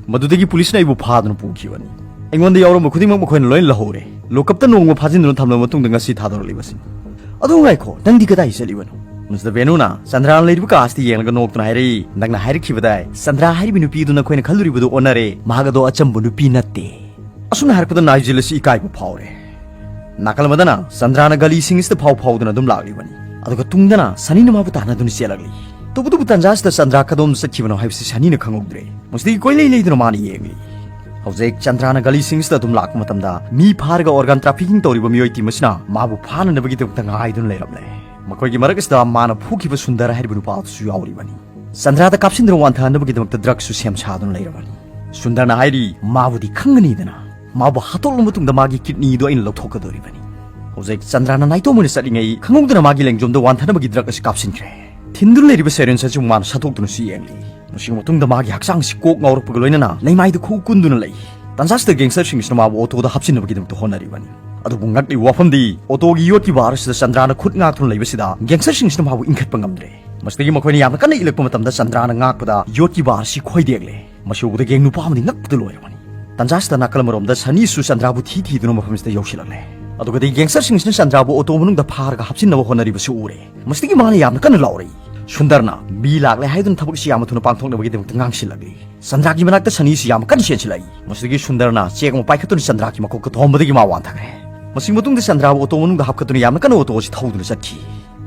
ꯃꯗꯨꯗꯒꯤ ꯄꯨꯂꯤꯁꯅ ꯑꯩꯕꯨ ꯐꯥꯗꯨꯅ ꯄꯨꯈꯤꯕꯅꯤ꯫ ꯑꯩꯉꯣꯟꯗ ꯌꯥꯎꯔꯝꯕ ꯈꯨꯗꯤꯡꯃꯛ ꯃꯈꯣꯏꯅ ꯂꯣꯏꯅ ꯂꯧꯍꯧꯔꯦ꯫ ꯂꯣꯀꯞꯇ ꯅꯣꯡꯃ ꯐꯥꯖꯤꯟꯗꯨꯅ ꯊꯝꯂꯕ ꯃꯇꯨꯡꯗ ꯉꯁꯤ ꯊꯥꯗꯣꯔꯛꯂꯤꯕꯁꯤꯅꯤ꯫ ꯑꯗꯨ ꯉꯥꯏꯈꯣ, ꯅꯪꯗꯤ ꯀꯗꯥꯏ ꯆꯠꯂꯤꯕꯅꯣ? ꯃꯁꯤꯗ ꯕꯦꯅꯨꯅ ꯆꯟꯗ꯭ꯔꯥꯅ ꯂꯩꯔꯤꯕ ꯀꯥ ꯑꯁꯤꯗ ꯌꯦꯡꯂꯒ ꯅꯣꯛꯇꯨꯅ ꯍꯥꯏꯔꯛꯏ, "ꯅꯪꯅ ꯍꯥꯏꯔꯛꯈꯤꯕꯗꯥꯏ, ꯆꯟꯗ꯭ꯔꯥ ꯍꯥꯏꯔꯤꯕ ꯅꯨꯄꯤꯗꯨ ꯅꯈꯣꯏꯅ ꯈꯜꯂꯨꯔꯤꯕꯗꯨ ꯑꯣꯟꯅꯔꯦ, ꯃꯍꯥꯛ ꯑꯗꯣ ꯑꯆꯝꯕ ꯅꯨꯄꯤ ꯅꯠꯇꯦ꯫" ꯑꯁꯨꯝꯅ ꯍꯥꯏꯔꯛꯄꯗ ꯅꯥꯏꯖꯤꯜ ꯑꯁꯤ ꯏꯀꯥꯏꯕ ꯐꯥꯎꯔꯦ꯫ ꯅꯥꯀꯜ ꯑꯃꯗꯅ ꯆꯟꯗ꯭ꯔꯥꯅ ꯒꯂꯤꯁꯤꯡ ꯑꯁꯤꯗ ꯐꯥꯎ ꯐꯥꯎꯗꯨꯅ ꯑꯗꯨꯝ ꯂꯥꯛꯂꯤꯕꯅꯤ꯫ ꯑꯗꯨꯒ ꯇꯨꯡꯗꯅ ꯁꯅꯤꯅ ꯃꯥꯕꯨ ꯇꯥꯟꯅꯗꯨꯅ ꯆꯦꯜꯂꯛꯂꯤ꯫ ꯇꯧꯕꯇꯕꯨ ꯇꯟꯖꯥꯁꯤꯗ ꯆꯟꯗ꯭ꯔꯥ ꯀꯗꯣꯝ ꯆꯠꯈꯤꯕꯅꯣ ꯍꯥꯏꯕꯁꯤ ꯁꯅꯤꯅ ꯈꯪꯍꯧꯗ꯭ꯔꯦ꯫ ꯃꯁꯤꯗꯒꯤ ꯀꯣꯏꯂꯩ ꯂꯩꯗꯨꯅ ꯃꯥꯅ ꯌꯦꯡꯂꯤ꯫ ꯍꯧꯖꯤꯛ ꯆꯟꯗ꯭ꯔꯥꯅ ꯒꯂꯤꯁꯤꯡ ꯑꯁꯤꯗ ꯑꯗꯨꯝ ꯂꯥꯛꯄ ꯃꯇꯝꯗ ꯃꯤ ꯐꯥꯔꯒ organ trafficking ꯇꯧꯔꯤꯕ ꯃꯤꯑꯣꯏ team ꯑꯁꯤꯅ ꯃꯥꯕꯨ ꯐꯥꯅꯅꯕꯒꯤꯗꯃꯛꯇ ꯉꯥꯏꯗꯨꯅ ꯂꯩꯔꯝꯂꯦ꯫ ꯃꯈꯣꯏꯒꯤ ꯃꯔꯛ ꯑꯁꯤꯗ ꯃꯥꯅ ꯐꯨꯈꯤꯕ ꯁꯨꯟꯗꯔ ꯍꯥꯏꯔꯤꯕ ꯅꯨꯄꯥ ꯑꯗꯨꯁꯨ ꯌꯥꯎꯔꯤꯕꯅꯤ꯫ ꯆꯟꯗ꯭ꯔꯥꯗ ꯀꯥꯞꯁꯤꯟꯗꯨꯅ ꯋꯥꯟꯊꯍꯟꯅꯕꯒꯤꯗꯃꯛꯇ drug ꯁꯨ ꯁꯦꯝ ꯁꯥꯗꯨꯅ ꯂꯩꯔꯕꯅꯤ꯫ ꯁꯨꯟꯗꯔꯅ ꯍꯥꯏꯔꯤ, "ꯃꯥꯕꯨꯗꯤ ꯈꯪꯒꯅꯤꯗꯅ, ꯃꯥꯕꯨ ꯍꯥꯠꯇꯣꯛꯂꯕ ꯃꯇꯨꯡꯗ ꯃꯥꯒꯤ kidney ꯗꯨ ꯑꯩꯅ ꯂꯧꯊꯣꯛꯀꯗꯧꯔꯤꯕꯅꯤ꯫" ꯍꯧꯖꯤꯛ ꯆꯟꯗ꯭ꯔꯥꯅ ꯅꯥꯏꯇꯣꯝ ꯑꯣꯏꯅ ꯆꯠꯂꯤꯉꯩ ꯈꯪꯍꯧꯗꯅ ꯃꯥꯒꯤ ꯂꯦꯡꯖꯣꯝꯗ ꯋꯥꯟꯊꯅꯕꯒꯤ drug ꯑꯁꯤ ꯀꯥꯞꯁꯤꯟꯈ꯭ꯔꯦ꯫ ꯊꯤꯟꯗꯨꯅ ꯂꯩꯔꯤꯕ syringe ꯑꯁꯤ ꯃꯥꯅ ꯁꯠꯇꯣꯛꯇꯨꯅꯁꯨ ꯌꯦꯡꯂꯤ꯫ ꯃꯁꯤꯒꯤ ꯃꯇꯨꯡꯗ ꯃꯥꯒꯤ ꯍꯛꯆꯥꯡ ꯑꯁꯤ ꯀꯣꯛ ꯉꯥꯎꯔꯛꯄꯒ ꯂꯣꯏꯅꯅ ꯂꯩꯃꯥꯏꯗ ꯈꯨꯎ ꯀꯨꯟꯗꯨꯅ ꯂꯩ꯫ ꯇꯟꯖꯥꯁꯤꯗ gangster ꯁꯤꯡ ꯑꯁꯤꯅ ꯃꯥꯕꯨ auto ꯗ ꯍꯥꯞꯆꯤꯟꯅꯕꯒꯤꯗꯃꯛꯇ ꯍꯣꯠꯅꯔꯤꯕꯅꯤ꯫ ꯑꯗꯨꯕꯨ ꯉꯛꯂꯤꯕ ꯋꯥꯐꯝꯗꯤ, auto ꯒꯤ ꯌꯣꯠꯀꯤ bar ꯑꯁꯤꯗ ꯆꯟꯗ꯭ꯔꯥꯅ ꯈꯨꯠ ꯉꯥꯛꯇꯨꯅ ꯂꯩꯕꯁꯤꯗ gangster ꯁꯤꯡ ꯑꯁꯤꯅ ꯃꯥꯕꯨ ꯏꯟꯈꯠꯄ ꯉꯝꯗ꯭ꯔꯦ꯫ ꯃꯁꯤꯗꯒꯤ ꯃꯈꯣꯏꯅ ꯌꯥꯝꯅ ꯀꯟꯅ ꯏꯜꯂꯛꯄ ꯃꯇꯝꯗ ꯆꯟꯗ꯭ꯔꯥꯅ ꯉꯥꯛꯄꯗ ꯌꯣꯠꯀꯤ bar ꯑꯁꯤ ꯈꯣꯏꯗꯦꯛꯂꯦ꯫ ꯃꯁꯤ ꯎꯕꯗ gang ꯅꯨꯄꯥ ꯑꯃꯗꯤ ꯉꯛꯄꯗ ꯂꯣꯏꯔꯕꯅꯤ꯫ ꯇꯟꯖꯥꯁꯤꯗ ꯅꯥꯀꯜ ꯑꯃꯔꯣꯝꯗ ꯁꯅꯤꯁꯨ ꯆꯟꯗ꯭ꯔꯥꯕꯨ ꯊꯤ ꯊꯤꯗꯨꯅ ꯃꯐꯝꯁꯤꯗ ꯌꯧꯁꯤꯜꯂꯛꯂꯦ꯫ ꯑꯗꯨꯒꯗꯤ ꯒꯦꯡꯁꯇꯔꯁꯤꯡꯁꯤꯅ ꯆꯟꯗ꯭ꯔꯥꯕꯨ ꯑꯣꯇꯣ ꯃꯅꯨꯡꯗ ꯐꯥꯔꯒ ꯍꯥꯞꯆꯤꯟꯅꯕ ꯍꯣꯠꯅꯔꯤꯕꯁꯨ ꯎꯔꯦ꯫ ꯃꯁꯤꯗꯒꯤ ꯃꯥꯅ ꯌꯥꯝꯅ ꯀꯟꯅ ꯂꯥꯎꯔꯛꯏ, "ꯁꯨꯟꯗꯔꯅ ꯃꯤ ꯂꯥꯛꯂꯦ ꯍꯥꯏꯗꯨꯅ ꯊꯕꯛꯁꯤ ꯌꯥꯝꯅ ꯊꯨꯅ ꯄꯥꯡꯊꯣꯛꯅꯕꯒꯤꯗꯃꯛꯇ ꯉꯥꯡꯁꯤꯜꯂꯛꯂꯤ꯫" ꯆꯟꯗ꯭ꯔꯥꯒꯤ ꯃꯅꯥꯛꯇ ꯁꯅꯤꯁꯤ ꯌꯥꯝꯅ ꯀꯟꯅ ꯆꯦꯟꯁꯤꯜꯂꯛꯏ꯫ ꯃꯁꯤꯗꯒꯤ ꯁꯨꯟꯗꯔꯅ ꯆꯦꯛ ꯑꯃ ꯄꯥꯏꯈꯠꯇꯨꯅ ꯆꯟꯗ꯭ꯔꯥꯒꯤ ꯃꯀꯣꯛꯇ ꯊꯣꯝꯕꯗꯒꯤ ꯃꯥ ꯋꯥꯟꯊꯈ꯭ꯔꯦ꯫ ꯃꯁꯤ ꯃꯇꯨꯡꯗ ꯆꯟꯗ꯭ꯔꯥꯕꯨ ꯑꯣꯇꯣ ꯃꯅꯨꯡꯗ ꯍꯥꯞꯀꯠꯇꯨꯅ ꯌꯥꯝꯅ ꯀꯟꯅ ꯑꯣꯇꯣ ꯑꯁꯤ ꯊꯧꯗꯨꯅ ꯆꯠꯈꯤ꯫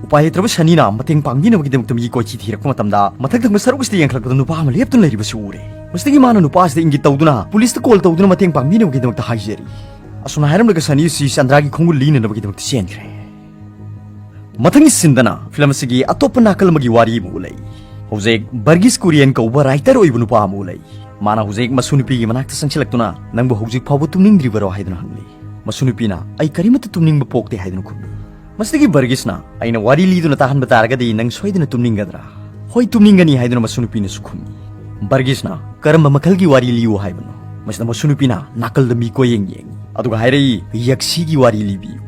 ꯎꯄꯥꯏ ꯂꯩꯇ꯭ꯔꯕ ꯁꯅꯤꯅ ꯃꯇꯦꯡ ꯄꯥꯡꯕꯤꯅꯕꯒꯤꯗꯃꯛꯇ ꯃꯤ ꯀꯣꯏꯊꯤ ꯊꯤꯔꯛꯄ ꯃꯇꯝꯗ, ꯃꯊꯛ ꯊꯪꯕ ꯁꯔꯨꯛ ꯑꯁꯤꯗ ꯌꯦꯡꯈꯠꯂꯛꯄꯗ ꯅꯨꯄꯥ ꯑꯃ ꯂꯦꯞꯇꯨꯅ ꯂꯩꯔꯤꯕꯁꯤ ꯎꯔꯦ꯫ ꯃꯁꯤꯗꯒꯤ ꯃꯥꯅ ꯅꯨꯄꯥ ꯑꯁꯤꯗ ꯏꯪꯒꯤꯠ ꯇꯧꯗꯨꯅ ꯄꯨꯂꯤꯁꯇ ꯀꯣꯜ ꯇꯧꯗꯨꯅ ꯃꯇꯦꯡ ꯄꯥꯡꯕꯤꯅꯕꯒꯤꯗꯃꯛꯇ ꯍꯥꯏꯖꯔꯤ꯫ ꯑꯁꯨꯝꯅ ꯍꯥꯏꯔꯝꯂꯒ ꯁꯅꯤ ꯑꯁꯤ ꯆꯟꯗ꯭ꯔꯥꯒꯤ ꯈꯣꯡꯒꯨꯜ ꯂꯤꯅꯅꯕꯒꯤꯗꯃꯛꯇ ꯆꯦꯟꯈ꯭ꯔꯦ꯫ ꯃꯊꯪꯒꯤ ꯁꯤꯟꯗꯅ ꯐꯤꯂꯝ ꯑꯁꯤꯒꯤ ꯑꯇꯣꯞꯄ ꯅꯥꯀꯜ ꯑꯃꯒꯤ ꯋꯥꯔꯤ ꯑꯃ ꯎꯠꯂꯛꯏ꯫ ꯍꯧꯖꯤꯛ ꯕꯔꯒꯤꯁ ꯀꯨꯔꯤꯌꯟ ꯀꯧꯕ ꯔꯥꯏꯇꯔ ꯑꯣꯏꯕ ꯅꯨꯄꯥ ꯑꯃ ꯎꯠꯂꯛꯏ꯫ ꯃꯥꯅ ꯍꯧꯖꯤꯛ ꯃꯁꯨ ꯅꯨꯄꯤꯒꯤ ꯃꯅꯥꯛꯇ ꯆꯪꯁꯤꯜꯂꯛꯇꯨꯅ, "ꯅꯪꯕꯨ ꯍꯧꯖꯤꯛ ꯐꯥꯎꯕ ꯇꯨꯝꯅꯤꯡꯗ꯭ꯔꯤꯕꯔꯣ?" ꯍꯥꯏꯗꯨꯅ ꯍꯪꯂꯤ꯫ ꯃꯁꯨ ꯅꯨꯄꯤꯅ, "ꯑꯩ ꯀꯔꯤꯃꯠꯇ ꯇꯨꯝꯅꯤꯡꯕ ꯄꯣꯛꯇꯦ" ꯍꯥꯏꯗꯨꯅ ꯈꯨꯝꯃꯤ꯫ ꯃꯁꯤꯗꯒꯤ ꯕꯔꯒꯤꯁꯅ, "ꯑꯩꯅ ꯋꯥꯔꯤ ꯂꯤꯗꯨꯅ ꯇꯥꯍꯟꯕ ꯇꯥꯔꯒꯗꯤ ꯅꯪ ꯁꯣꯏꯗꯅ ꯇꯨꯝꯅꯤꯡꯒꯗ꯭ꯔꯥ?" "ꯍꯣꯏ, ꯇꯨꯝꯅꯤꯡꯒꯅꯤ" ꯍꯥꯏꯗꯨꯅ ꯃꯁꯨ ꯅꯨꯄꯤꯅꯁꯨ ꯈꯨꯝꯃꯤ꯫ ꯕꯔꯒꯤꯁꯅ, "ꯀꯔꯝꯕ ꯃꯈꯜꯒꯤ ꯋꯥꯔꯤ ꯂꯤꯌꯨ ꯍꯥꯏꯕꯅꯣ?" ꯃꯁꯤꯗ ꯃꯁꯨ ꯅꯨꯄꯤꯅ ꯅꯥꯀꯜꯗ ꯃꯤ ꯀꯣꯏꯌꯦꯡ ꯌꯦꯡꯉꯤ, ꯑꯗꯨꯒ ꯍꯥꯏꯔꯛꯏ, "ꯌꯛꯁꯤꯒꯤ ꯋꯥꯔꯤ ꯂꯤꯕꯤꯌꯨ꯫"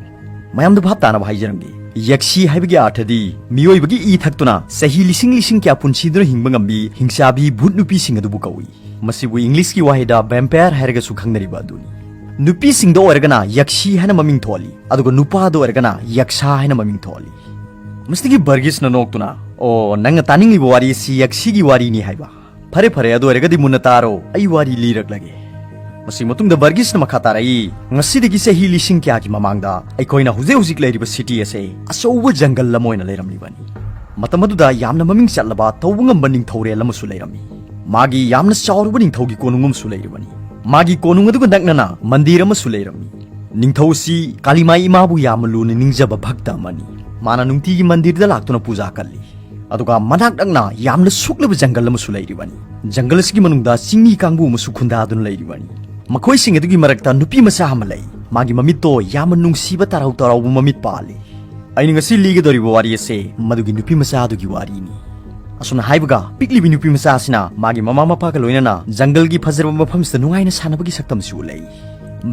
ꯃꯌꯥꯝꯗ ꯚꯥꯞ ꯇꯥꯅꯕ ꯍꯥꯏꯖꯔꯝꯒꯦ꯫ ꯌꯛꯁꯤ ꯍꯥꯏꯕꯒꯤ ꯑꯥꯔꯊꯗꯤ ꯃꯤꯑꯣꯏꯕꯒꯤ ꯏ ꯊꯛꯇꯨꯅ ꯆꯍꯤ ꯂꯤꯁꯤꯡ ꯂꯤꯁꯤꯡ ꯀꯌꯥ ꯄꯨꯟꯁꯤꯗꯨꯅ ꯍꯤꯡꯕ ꯉꯝꯕꯤ ꯍꯤꯡꯆꯥꯕꯤ ꯚꯨꯠ ꯅꯨꯄꯤꯁꯤꯡ ꯑꯗꯨꯕꯨ ꯀꯧꯏ꯫ ꯃꯁꯤꯕꯨ ꯏꯪꯂꯤꯁꯀꯤ ꯋꯥꯍꯩꯗ ꯚꯦꯝꯄꯥꯌꯔ ꯍꯥꯏꯔꯒꯁꯨ ꯈꯪꯅꯔꯤꯕ ꯑꯗꯨꯅꯤ꯫ ꯅꯨꯄꯤꯁꯤꯡꯗ ꯑꯣꯏꯔꯒꯅ ꯌꯛꯁꯤ ꯍꯥꯏꯅ ꯃꯃꯤꯡ ꯊꯣꯜꯂꯤ, ꯑꯗꯨꯒ ꯅꯨꯄꯥꯗ ꯑꯣꯏꯔꯒꯅ ꯌꯛꯁꯥ ꯍꯥꯏꯅ ꯃꯃꯤꯡ ꯊꯣꯜꯂꯤ꯫ ꯃꯁꯤꯗꯒꯤ ꯕꯔꯒꯤꯁꯅ ꯅꯣꯛꯇꯨꯅ, "ꯑꯣ, ꯅꯪꯅ ꯇꯥꯅꯤꯡꯂꯤꯕ ꯋꯥꯔꯤ ꯑꯁꯤ ꯌꯛꯁꯤꯒꯤ ꯋꯥꯔꯤꯅꯤ ꯍꯥꯏꯕ? ꯐꯔꯦ, ꯐꯔꯦ, ꯑꯗꯨ ꯑꯣꯏꯔꯒꯗꯤ ꯃꯨꯟꯅ ꯇꯥꯔꯣ, ꯑꯩ ꯋꯥꯔꯤ ꯂꯤꯔꯛꯂꯒꯦ꯫" ꯃꯁꯤ ꯃꯇꯨꯡꯗ ꯕꯔꯒꯤꯁꯅ ꯃꯈꯥ ꯇꯥꯔꯛꯏ, "ꯉꯁꯤꯗꯒꯤ ꯆꯍꯤ ꯂꯤꯁꯤꯡ ꯀꯌꯥꯒꯤ ꯃꯃꯥꯡꯗ ꯑꯩꯈꯣꯏꯅ ꯍꯧꯖꯤꯛ ꯍꯧꯖꯤꯛ ꯂꯩꯔꯤꯕ ꯁꯤꯇꯤ ꯑꯁꯦ ꯑꯆꯧꯕ ꯖꯪꯒꯜ ꯑꯃ ꯑꯣꯏꯅ ꯂꯩꯔꯝꯂꯤꯕꯅꯤ꯫ ꯃꯇꯝ ꯑꯗꯨꯗ ꯌꯥꯝꯅ ꯃꯃꯤꯡ ꯆꯠꯂꯕ ꯇꯧꯕ ꯉꯝꯕ ꯅꯤꯡꯊꯧꯔꯦꯜ ꯑꯃꯁꯨ ꯂꯩꯔꯝꯃꯤ꯫ ꯃꯥꯒꯤ ꯌꯥꯝꯅ ꯆꯥꯎꯔꯕ ꯅꯤꯡꯊꯧꯒꯤ ꯀꯣꯅꯨꯡ ꯑꯃꯁꯨ ꯂꯩꯔꯤꯕꯅꯤ꯫ ꯃꯥꯒꯤ ꯀꯣꯅꯨꯡ ꯑꯗꯨꯒ ꯅꯛꯅꯅ ꯃꯟꯗꯤꯔ ꯑꯃꯁꯨ ꯂꯩꯔꯝꯃꯤ꯫ ꯅꯤꯡꯊꯧ ꯑꯁꯤ ꯀꯥꯂꯤꯃꯥꯏ ꯏꯃꯥꯕꯨ ꯌꯥꯝꯅ ꯂꯨꯅ ꯅꯤꯡꯖꯕ ꯚꯛꯇ ꯑꯃꯅꯤ꯫ ꯃꯥꯅ ꯅꯨꯡꯇꯤꯒꯤ ꯃꯟꯗꯤꯔꯗ ꯂꯥꯛꯇꯨꯅ ꯄꯨꯖꯥ ꯀꯜꯂꯤ꯫ ꯑꯗꯨꯒ ꯃꯅꯥꯛ ꯅꯛꯅ ꯌꯥꯝꯅ ꯁꯨꯛꯂꯕ ꯖꯪꯒꯜ ꯑꯃꯁꯨ ꯂꯩꯔꯤꯕꯅꯤ꯫ ꯖꯪꯒꯜ ꯑꯁꯤꯒꯤ ꯃꯅꯨꯡꯗ ꯆꯤꯡꯃꯤ ꯀꯥꯡꯕꯨ ꯑꯃꯁꯨ ꯈꯨꯟꯗꯥꯗꯨꯅ ꯂꯩꯔꯤꯕꯅꯤ꯫ ꯃꯈꯣꯏꯁꯤꯡ ꯑꯗꯨꯒꯤ ꯃꯔꯛꯇ ꯅꯨꯄꯤ ꯃꯆꯥ ꯑꯃ ꯂꯩ꯫ ꯃꯥꯒꯤ ꯃꯃꯤꯠꯇꯣ ꯌꯥꯝꯅ ꯅꯨꯡꯁꯤꯕ ꯇꯔꯥꯎ ꯇꯔꯥꯎꯕ ꯃꯃꯤꯠ ꯄꯥꯜꯂꯤ꯫ ꯑꯩꯅ ꯉꯁꯤ ꯂꯤꯒꯗꯧꯔꯤꯕ ꯋꯥꯔꯤ ꯑꯁꯦ ꯃꯗꯨꯒꯤ ꯅꯨꯄꯤ ꯃꯆꯥ ꯑꯗꯨꯒꯤ ꯋꯥꯔꯤꯅꯤ꯫" ꯑꯁꯨꯝꯅ ꯍꯥꯏꯕꯒ ꯄꯤꯛꯂꯤꯕꯤ ꯅꯨꯄꯤ ꯃꯆꯥ ꯑꯁꯤꯅ ꯃꯥꯒꯤ ꯃꯃꯥ ꯃꯄꯥꯒ ꯂꯣꯏꯅꯅ ꯖꯪꯒꯜꯒꯤ ꯐꯖꯔꯕ ꯃꯐꯝꯁꯤꯗ ꯅꯨꯡꯉꯥꯏꯅ ꯁꯥꯟꯅꯕꯒꯤ ꯁꯛꯇꯝꯁꯨ ꯎꯠꯂꯛꯏ꯫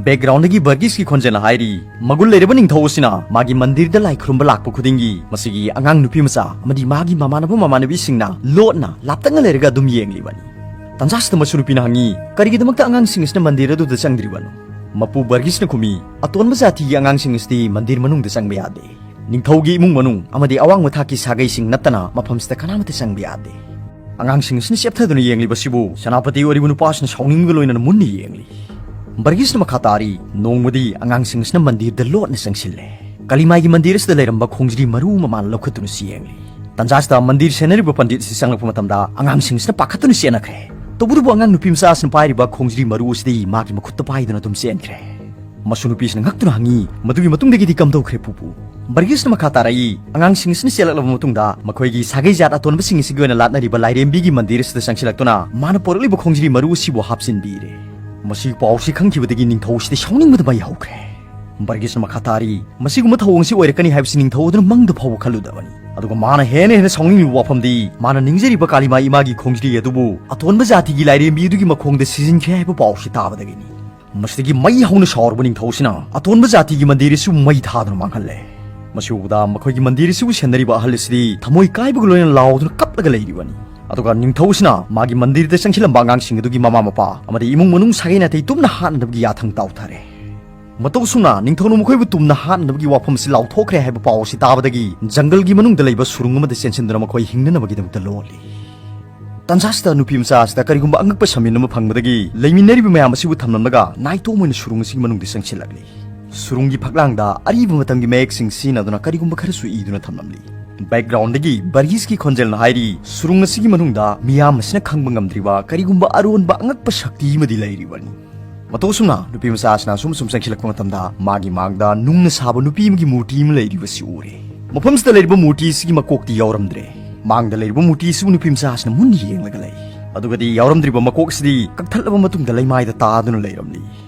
ꯕꯦꯛꯒ꯭ꯔꯥꯎꯟꯗꯒꯤ ꯕꯔꯒꯤꯁꯀꯤ ꯈꯣꯟꯖꯦꯜꯅ ꯍꯥꯏꯔꯤ, "ꯃꯒꯨꯟ ꯂꯩꯔꯕ ꯅꯤꯡꯊꯧ ꯑꯁꯤꯅ ꯃꯥꯒꯤ ꯃꯟꯗꯤꯔꯗ ꯂꯥꯏ ꯈꯨꯔꯨꯝꯕ ꯂꯥꯛꯄ ꯈꯨꯗꯤꯡꯒꯤ ꯃꯁꯤꯒꯤ ꯑꯉꯥꯡ ꯅꯨꯄꯤ ꯃꯆꯥ ꯑꯃꯗꯤ ꯃꯥꯒꯤ ꯃꯃꯥꯟꯅꯕ ꯃꯃꯥꯟꯅꯕꯤꯁꯤꯡꯅ ꯂꯣꯠꯅ ꯂꯥꯞꯇꯛꯅ ꯂꯩꯔꯒ ꯑꯗꯨꯝ ꯌꯦꯡꯂꯤꯕꯅꯤ꯫" ꯇꯟꯖꯥꯁꯤꯗ ꯃꯁꯨ ꯅꯨꯄꯤꯅ ꯍꯪꯉꯤ, "ꯀꯔꯤꯒꯤꯗꯃꯛꯇ ꯑꯉꯥꯡꯁꯤꯡ ꯑꯁꯤꯅ ꯃꯟꯗꯤꯔ ꯑꯗꯨꯗ ꯆꯪꯗ꯭ꯔꯤꯕꯅꯣ?" ꯃꯄꯨ ꯕꯔꯒꯤꯁꯅ ꯈꯨꯝꯃꯤ, "ꯑꯇꯣꯟꯕ ꯖꯥꯇꯤꯒꯤ ꯑꯉꯥꯡꯁꯤꯡ ꯑꯁꯤꯗꯤ ꯃꯟꯗꯤꯔ ꯃꯅꯨꯡꯗ ꯆꯪꯕ ꯌꯥꯗꯦ꯫ ꯅꯤꯡꯊꯧꯒꯤ ꯏꯃꯨꯡ ꯃꯅꯨꯡ ꯑꯃꯗꯤ ꯑꯋꯥꯡꯕ ꯊꯥꯛꯀꯤ ꯁꯥꯒꯩꯁꯤꯡ ꯅꯠꯇꯅ ꯃꯐꯝꯁꯤꯗ ꯀꯅꯥꯃꯠꯇ ꯆꯪꯕ ꯌꯥꯗꯦ꯫ ꯑꯉꯥꯡꯁꯤꯡ ꯑꯁꯤꯅ ꯆꯦꯞꯊꯗꯨꯅ ꯌꯦꯡꯂꯤꯕꯁꯤꯕꯨ ꯁꯦꯅꯥꯄꯇꯤ ꯑꯣꯏꯔꯤꯕ ꯅꯨꯄꯥꯁꯤꯅ ꯁꯥꯎꯅꯤꯡꯕꯒ ꯂꯣꯏꯅꯅ ꯃꯨꯟꯅ ꯌꯦꯡꯂꯤ"꯫ ꯕꯔꯒꯤꯁꯅ ꯃꯈꯥ ꯇꯥꯔꯤ, "ꯅꯣꯡꯃꯗꯤ ꯑꯉꯥꯡꯁꯤꯡ ꯑꯁꯤꯅ ꯃꯟꯗꯤꯔꯗ ꯂꯣꯠꯅ ꯆꯪꯁꯤꯜꯂꯦ꯫ ꯀꯂꯤꯃꯥꯏꯒꯤ ꯃꯟꯗꯤꯔ ꯑꯁꯤꯗ ꯂꯩꯔꯝꯕ ꯈꯣꯡꯖ꯭ꯔꯤ ꯃꯔꯨ ꯑꯃ ꯃꯥꯅ ꯂꯧꯈꯠꯇꯨꯅ ꯆꯦꯟꯂꯤ꯫ ꯇꯟꯖꯥ ꯑꯁꯤꯗ ꯃꯟꯗꯤꯔ ꯁꯦꯟꯅꯔꯤꯕ ꯄꯟꯗꯤꯠ ꯑꯁꯤ ꯆꯪꯂꯛꯄ ꯃꯇꯝꯗ ꯑꯉꯥꯡꯁꯤꯡ ꯑꯁꯤꯅ ꯄꯥꯈꯠꯇꯨꯅ ꯆꯦꯟꯅꯈ꯭ꯔꯦ꯫ ꯇꯧꯕꯇꯕꯨ ꯑꯉꯥꯡ ꯅꯨꯄꯤ ꯃꯆꯥ ꯑꯁꯤꯅ ꯄꯥꯏꯔꯤꯕ ꯈꯣꯡꯖ꯭ꯔꯤ ꯃꯔꯨ ꯑꯁꯤꯗꯤ ꯃꯥꯒꯤ ꯃꯈꯨꯠꯇ ꯄꯥꯏꯗꯨꯅ ꯑꯗꯨꯝ ꯆꯦꯟꯈ꯭ꯔꯦ꯫ ꯃꯁꯨ ꯅꯨꯄꯤꯁꯤꯅ ꯉꯛꯇꯨꯅ ꯍꯪꯉꯤ, "ꯃꯗꯨꯒꯤ ꯃꯇꯨꯡꯗꯒꯤꯗꯤ ꯀꯝꯗꯧꯈ꯭ꯔꯦ ꯄꯨꯄꯨ?" ꯕꯔꯒꯤꯁꯅ ꯃꯈꯥ ꯇꯥꯔꯛꯏ, "ꯑꯉꯥꯡꯁꯤꯡ ꯑꯁꯤꯅ ꯆꯦꯜꯂꯛꯂꯕ ꯃꯇꯨꯡꯗ ꯃꯈꯣꯏꯒꯤ ꯁꯥꯒꯩ ꯖꯥꯠ ꯑꯇꯣꯟꯕꯁꯤꯡ ꯑꯁꯤꯒꯤ ꯑꯣꯏꯅ ꯂꯥꯠꯅꯔꯤꯕ ꯂꯥꯏꯔꯦꯝꯕꯤꯒꯤ ꯃꯟꯗꯤꯔ ꯑꯁꯤꯗ ꯆꯪꯁꯤꯜꯂꯛꯇꯨꯅ ꯃꯥꯅ ꯄꯣꯔꯛꯂꯤꯕ ꯈꯣꯡꯖ꯭ꯔꯤ ꯃꯔꯨ ꯑꯁꯤꯕꯨ ꯍꯥꯞꯆꯤꯟꯕꯤꯔꯦ"꯫ ꯃꯁꯤꯒꯤ ꯄꯥꯎꯁꯤ ꯈꯪꯈꯤꯕꯗꯒꯤ ꯅꯤꯡꯊꯧ ꯑꯁꯤꯗꯤ ꯁꯥꯎꯅꯤꯡꯕꯗ ꯃꯩ ꯍꯧꯈ꯭ꯔꯦ꯫ ꯕꯔꯒꯤꯁꯅ ꯃꯈꯥ ꯇꯥꯔꯤ, "ꯃꯁꯤꯒꯨꯝꯕ ꯊꯧꯑꯣꯡ ꯑꯁꯤ ꯑꯣꯏꯔꯛꯀꯅꯤ ꯍꯥꯏꯕꯁꯤ ꯅꯤꯡꯊꯧ ꯑꯗꯨꯅ ꯃꯪꯗ ꯐꯥꯎꯕ ꯈꯜꯂꯨꯗꯕꯅꯤ꯫ ꯑꯗꯨꯒ ꯃꯥꯅ ꯍꯦꯟꯅ ꯍꯦꯟꯅ ꯁꯥꯎꯅꯤꯡꯂꯤꯕ ꯋꯥꯐꯝꯗꯤ ꯃꯥꯅ ꯅꯤꯡꯖꯔꯤꯕ ꯀꯥꯂꯤꯃꯥ ꯏꯃꯥꯒꯤ ꯈꯣꯡꯖ꯭ꯔꯤ ꯑꯗꯨꯕꯨ ꯑꯇꯣꯟꯕ ꯖꯥꯇꯤꯒꯤ ꯂꯥꯏꯔꯦꯝꯕꯤ ꯑꯗꯨꯒꯤ ꯃꯈꯣꯡꯗ ꯁꯤꯖꯤꯟꯈ꯭ꯔꯦ ꯍꯥꯏꯕ ꯄꯥꯎꯁꯤ ꯇꯥꯕꯗꯒꯤꯅꯤ꯫ ꯃꯁꯤꯗꯒꯤ ꯃꯩ ꯍꯧꯅ ꯁꯥꯎꯔꯕ ꯅꯤꯡꯊꯧꯁꯤꯅ ꯑꯇꯣꯟꯕ ꯖꯥꯇꯤꯒꯤ ꯃꯟꯗꯤꯔ ꯑꯁꯤꯕꯨ ꯃꯩ ꯊꯥꯗꯨꯅ ꯃꯥꯡꯍꯜꯂꯦ꯫ ꯃꯁꯤ ꯎꯕꯗ ꯃꯈꯣꯏꯒꯤ ꯃꯟꯗꯤꯔ ꯑꯁꯤꯕꯨ ꯁꯦꯟꯅꯔꯤꯕ ꯑꯍꯜ ꯑꯁꯤꯗꯤ ꯊꯃꯣꯏ ꯀꯥꯏꯕꯒ ꯂꯣꯏꯅꯅ ꯂꯥꯎꯗꯨꯅ ꯀꯞꯂꯒ ꯂꯩꯔꯤꯕꯅꯤ꯫ ꯑꯗꯨꯒ ꯅꯤꯡꯊꯧꯁꯤꯅ ꯃꯥꯒꯤ ꯃꯟꯗꯤꯔꯗ ꯆꯪꯁꯤꯜꯂꯝꯕ ꯑꯉꯥꯡꯁꯤꯡ ꯑꯗꯨꯒꯤ ꯃꯃꯥ ꯃꯄꯥ ꯑꯃꯗꯤ ꯏꯃꯨꯡ ꯃꯅꯨꯡ ꯁꯥꯒꯩ ꯅꯥꯇꯩ ꯇꯨꯝꯅ ꯍꯥꯠꯅꯅꯕꯒꯤ ꯌꯥꯊꯪ ꯇꯥꯎꯊꯔꯦ꯫ ꯃꯇꯧ ꯑꯁꯨꯝꯅ ꯅꯤꯡꯊꯧꯅ ꯃꯈꯣꯏꯕꯨ ꯇꯨꯝꯅ ꯍꯥꯠꯅꯅꯕꯒꯤ ꯋꯥꯐꯝ ꯑꯁꯤ ꯂꯥꯎꯊꯣꯛꯈ꯭ꯔꯦ ꯍꯥꯏꯕ ꯄꯥꯎ ꯑꯁꯤ ꯇꯥꯕꯗꯒꯤ ꯖꯪꯒꯜꯒꯤ ꯃꯅꯨꯡꯗ ꯂꯩꯕ ꯁꯨꯔꯨꯡ ꯑꯃꯗ ꯆꯦꯟꯁꯤꯟꯗꯨꯅ ꯃꯈꯣꯏ ꯍꯤꯡꯅꯅꯕꯒꯤꯗꯃꯛꯇ ꯂꯣꯜꯂꯤ꯫ ꯇꯟꯖꯥꯁꯤꯗ ꯅꯨꯄꯤ ꯃꯆꯥ ꯑꯁꯤꯗ ꯀꯔꯤꯒꯨꯝꯕ ꯑꯉꯛꯄ ꯁꯃꯤꯟ ꯑꯃ ꯐꯪꯕꯗꯒꯤ ꯂꯩꯃꯤꯟꯅꯔꯤꯕ ꯃꯌꯥꯝ ꯑꯁꯤꯕꯨ ꯊꯝꯂꯝꯂꯒ ꯅꯥꯏꯇꯣꯝ ꯑꯣꯏꯅ ꯁꯨꯔꯨꯡ ꯑꯁꯤꯒꯤ ꯃꯅꯨꯡꯗ ꯆꯪꯁꯤꯜꯂꯛꯂꯤ꯫ ꯁꯨꯔꯨꯡꯒꯤ ꯐꯛꯂꯥꯡꯗ ꯑꯔꯤꯕ ꯃꯇꯝꯒꯤ ꯃꯌꯦꯛꯁꯤꯡ ꯁꯤꯖꯤꯟꯅꯗꯨꯅ ꯀꯔꯤꯒꯨꯝꯕ ꯈꯔꯁꯨ ꯏꯗꯨꯅ ꯊꯝꯂꯝꯂꯤ꯫ ꯕꯦꯛꯒ꯭ꯔꯥꯎꯟꯗꯒꯤ ꯕꯔꯒꯤꯁꯀꯤ ꯈꯣꯟꯖꯦꯜꯅ ꯍꯥꯏꯔꯤ, "ꯁꯨꯔꯨꯡ ꯑꯁꯤꯒꯤ ꯃꯅꯨꯡꯗ ꯃꯤꯌꯥꯝ ꯑꯁꯤꯅ ꯈꯪꯕ ꯉꯝꯗ꯭ꯔꯤꯕ ꯀꯔꯤꯒꯨꯝꯕ ꯑꯔꯣꯟꯕ ꯑꯉꯛꯄ ꯁꯛꯇꯤ ꯑꯃꯗꯤ ꯂꯩꯔꯤꯕꯅꯤ"꯫ ꯃꯇꯧ ꯑꯁꯨꯝꯅ ꯅꯨꯄꯤ ꯃꯆꯥ ꯑꯁꯤꯅ ꯑꯁꯨꯝ ꯑꯁꯨꯝ ꯆꯪꯁꯤꯜꯂꯛꯄ ꯃꯇꯝꯗ ꯃꯥꯒꯤ ꯃꯥꯡꯗ ꯅꯨꯡꯅ ꯁꯥꯕ ꯅꯨꯄꯤ ꯑꯃꯒꯤ ꯃꯨꯔꯇꯤ ꯑꯃ ꯂꯩꯔꯤꯕꯁꯤ ꯎꯔꯦ꯫ ꯃꯐꯝꯁꯤꯗ ꯂꯩꯔꯤꯕ ꯃꯨꯔꯇꯤ ꯑꯁꯤꯒꯤ ꯃꯀꯣꯛꯇꯤ ꯌꯥꯎꯔꯝꯗ꯭ꯔꯦ꯫ ꯃꯥꯡꯗ ꯂꯩꯔꯤꯕ ꯃꯨꯔꯇꯤ ꯑꯁꯤꯕꯨ ꯅꯨꯄꯤ ꯃꯆꯥ ꯑꯁꯤꯅ ꯃꯨꯟꯅ ꯌꯦꯡꯂꯒ ꯂꯩ꯫ ꯑꯗꯨꯒꯗꯤ ꯌꯥꯎꯔꯝꯗ꯭ꯔꯤꯕ ꯃꯀꯣꯛ ꯑꯁꯤꯗꯤ ꯀꯛꯊꯠꯂꯕ ꯃꯇꯨꯡꯗ ꯂꯩꯃꯥꯏꯗ ꯇꯥꯗꯨꯅ ꯂꯩꯔꯝꯂꯤ꯫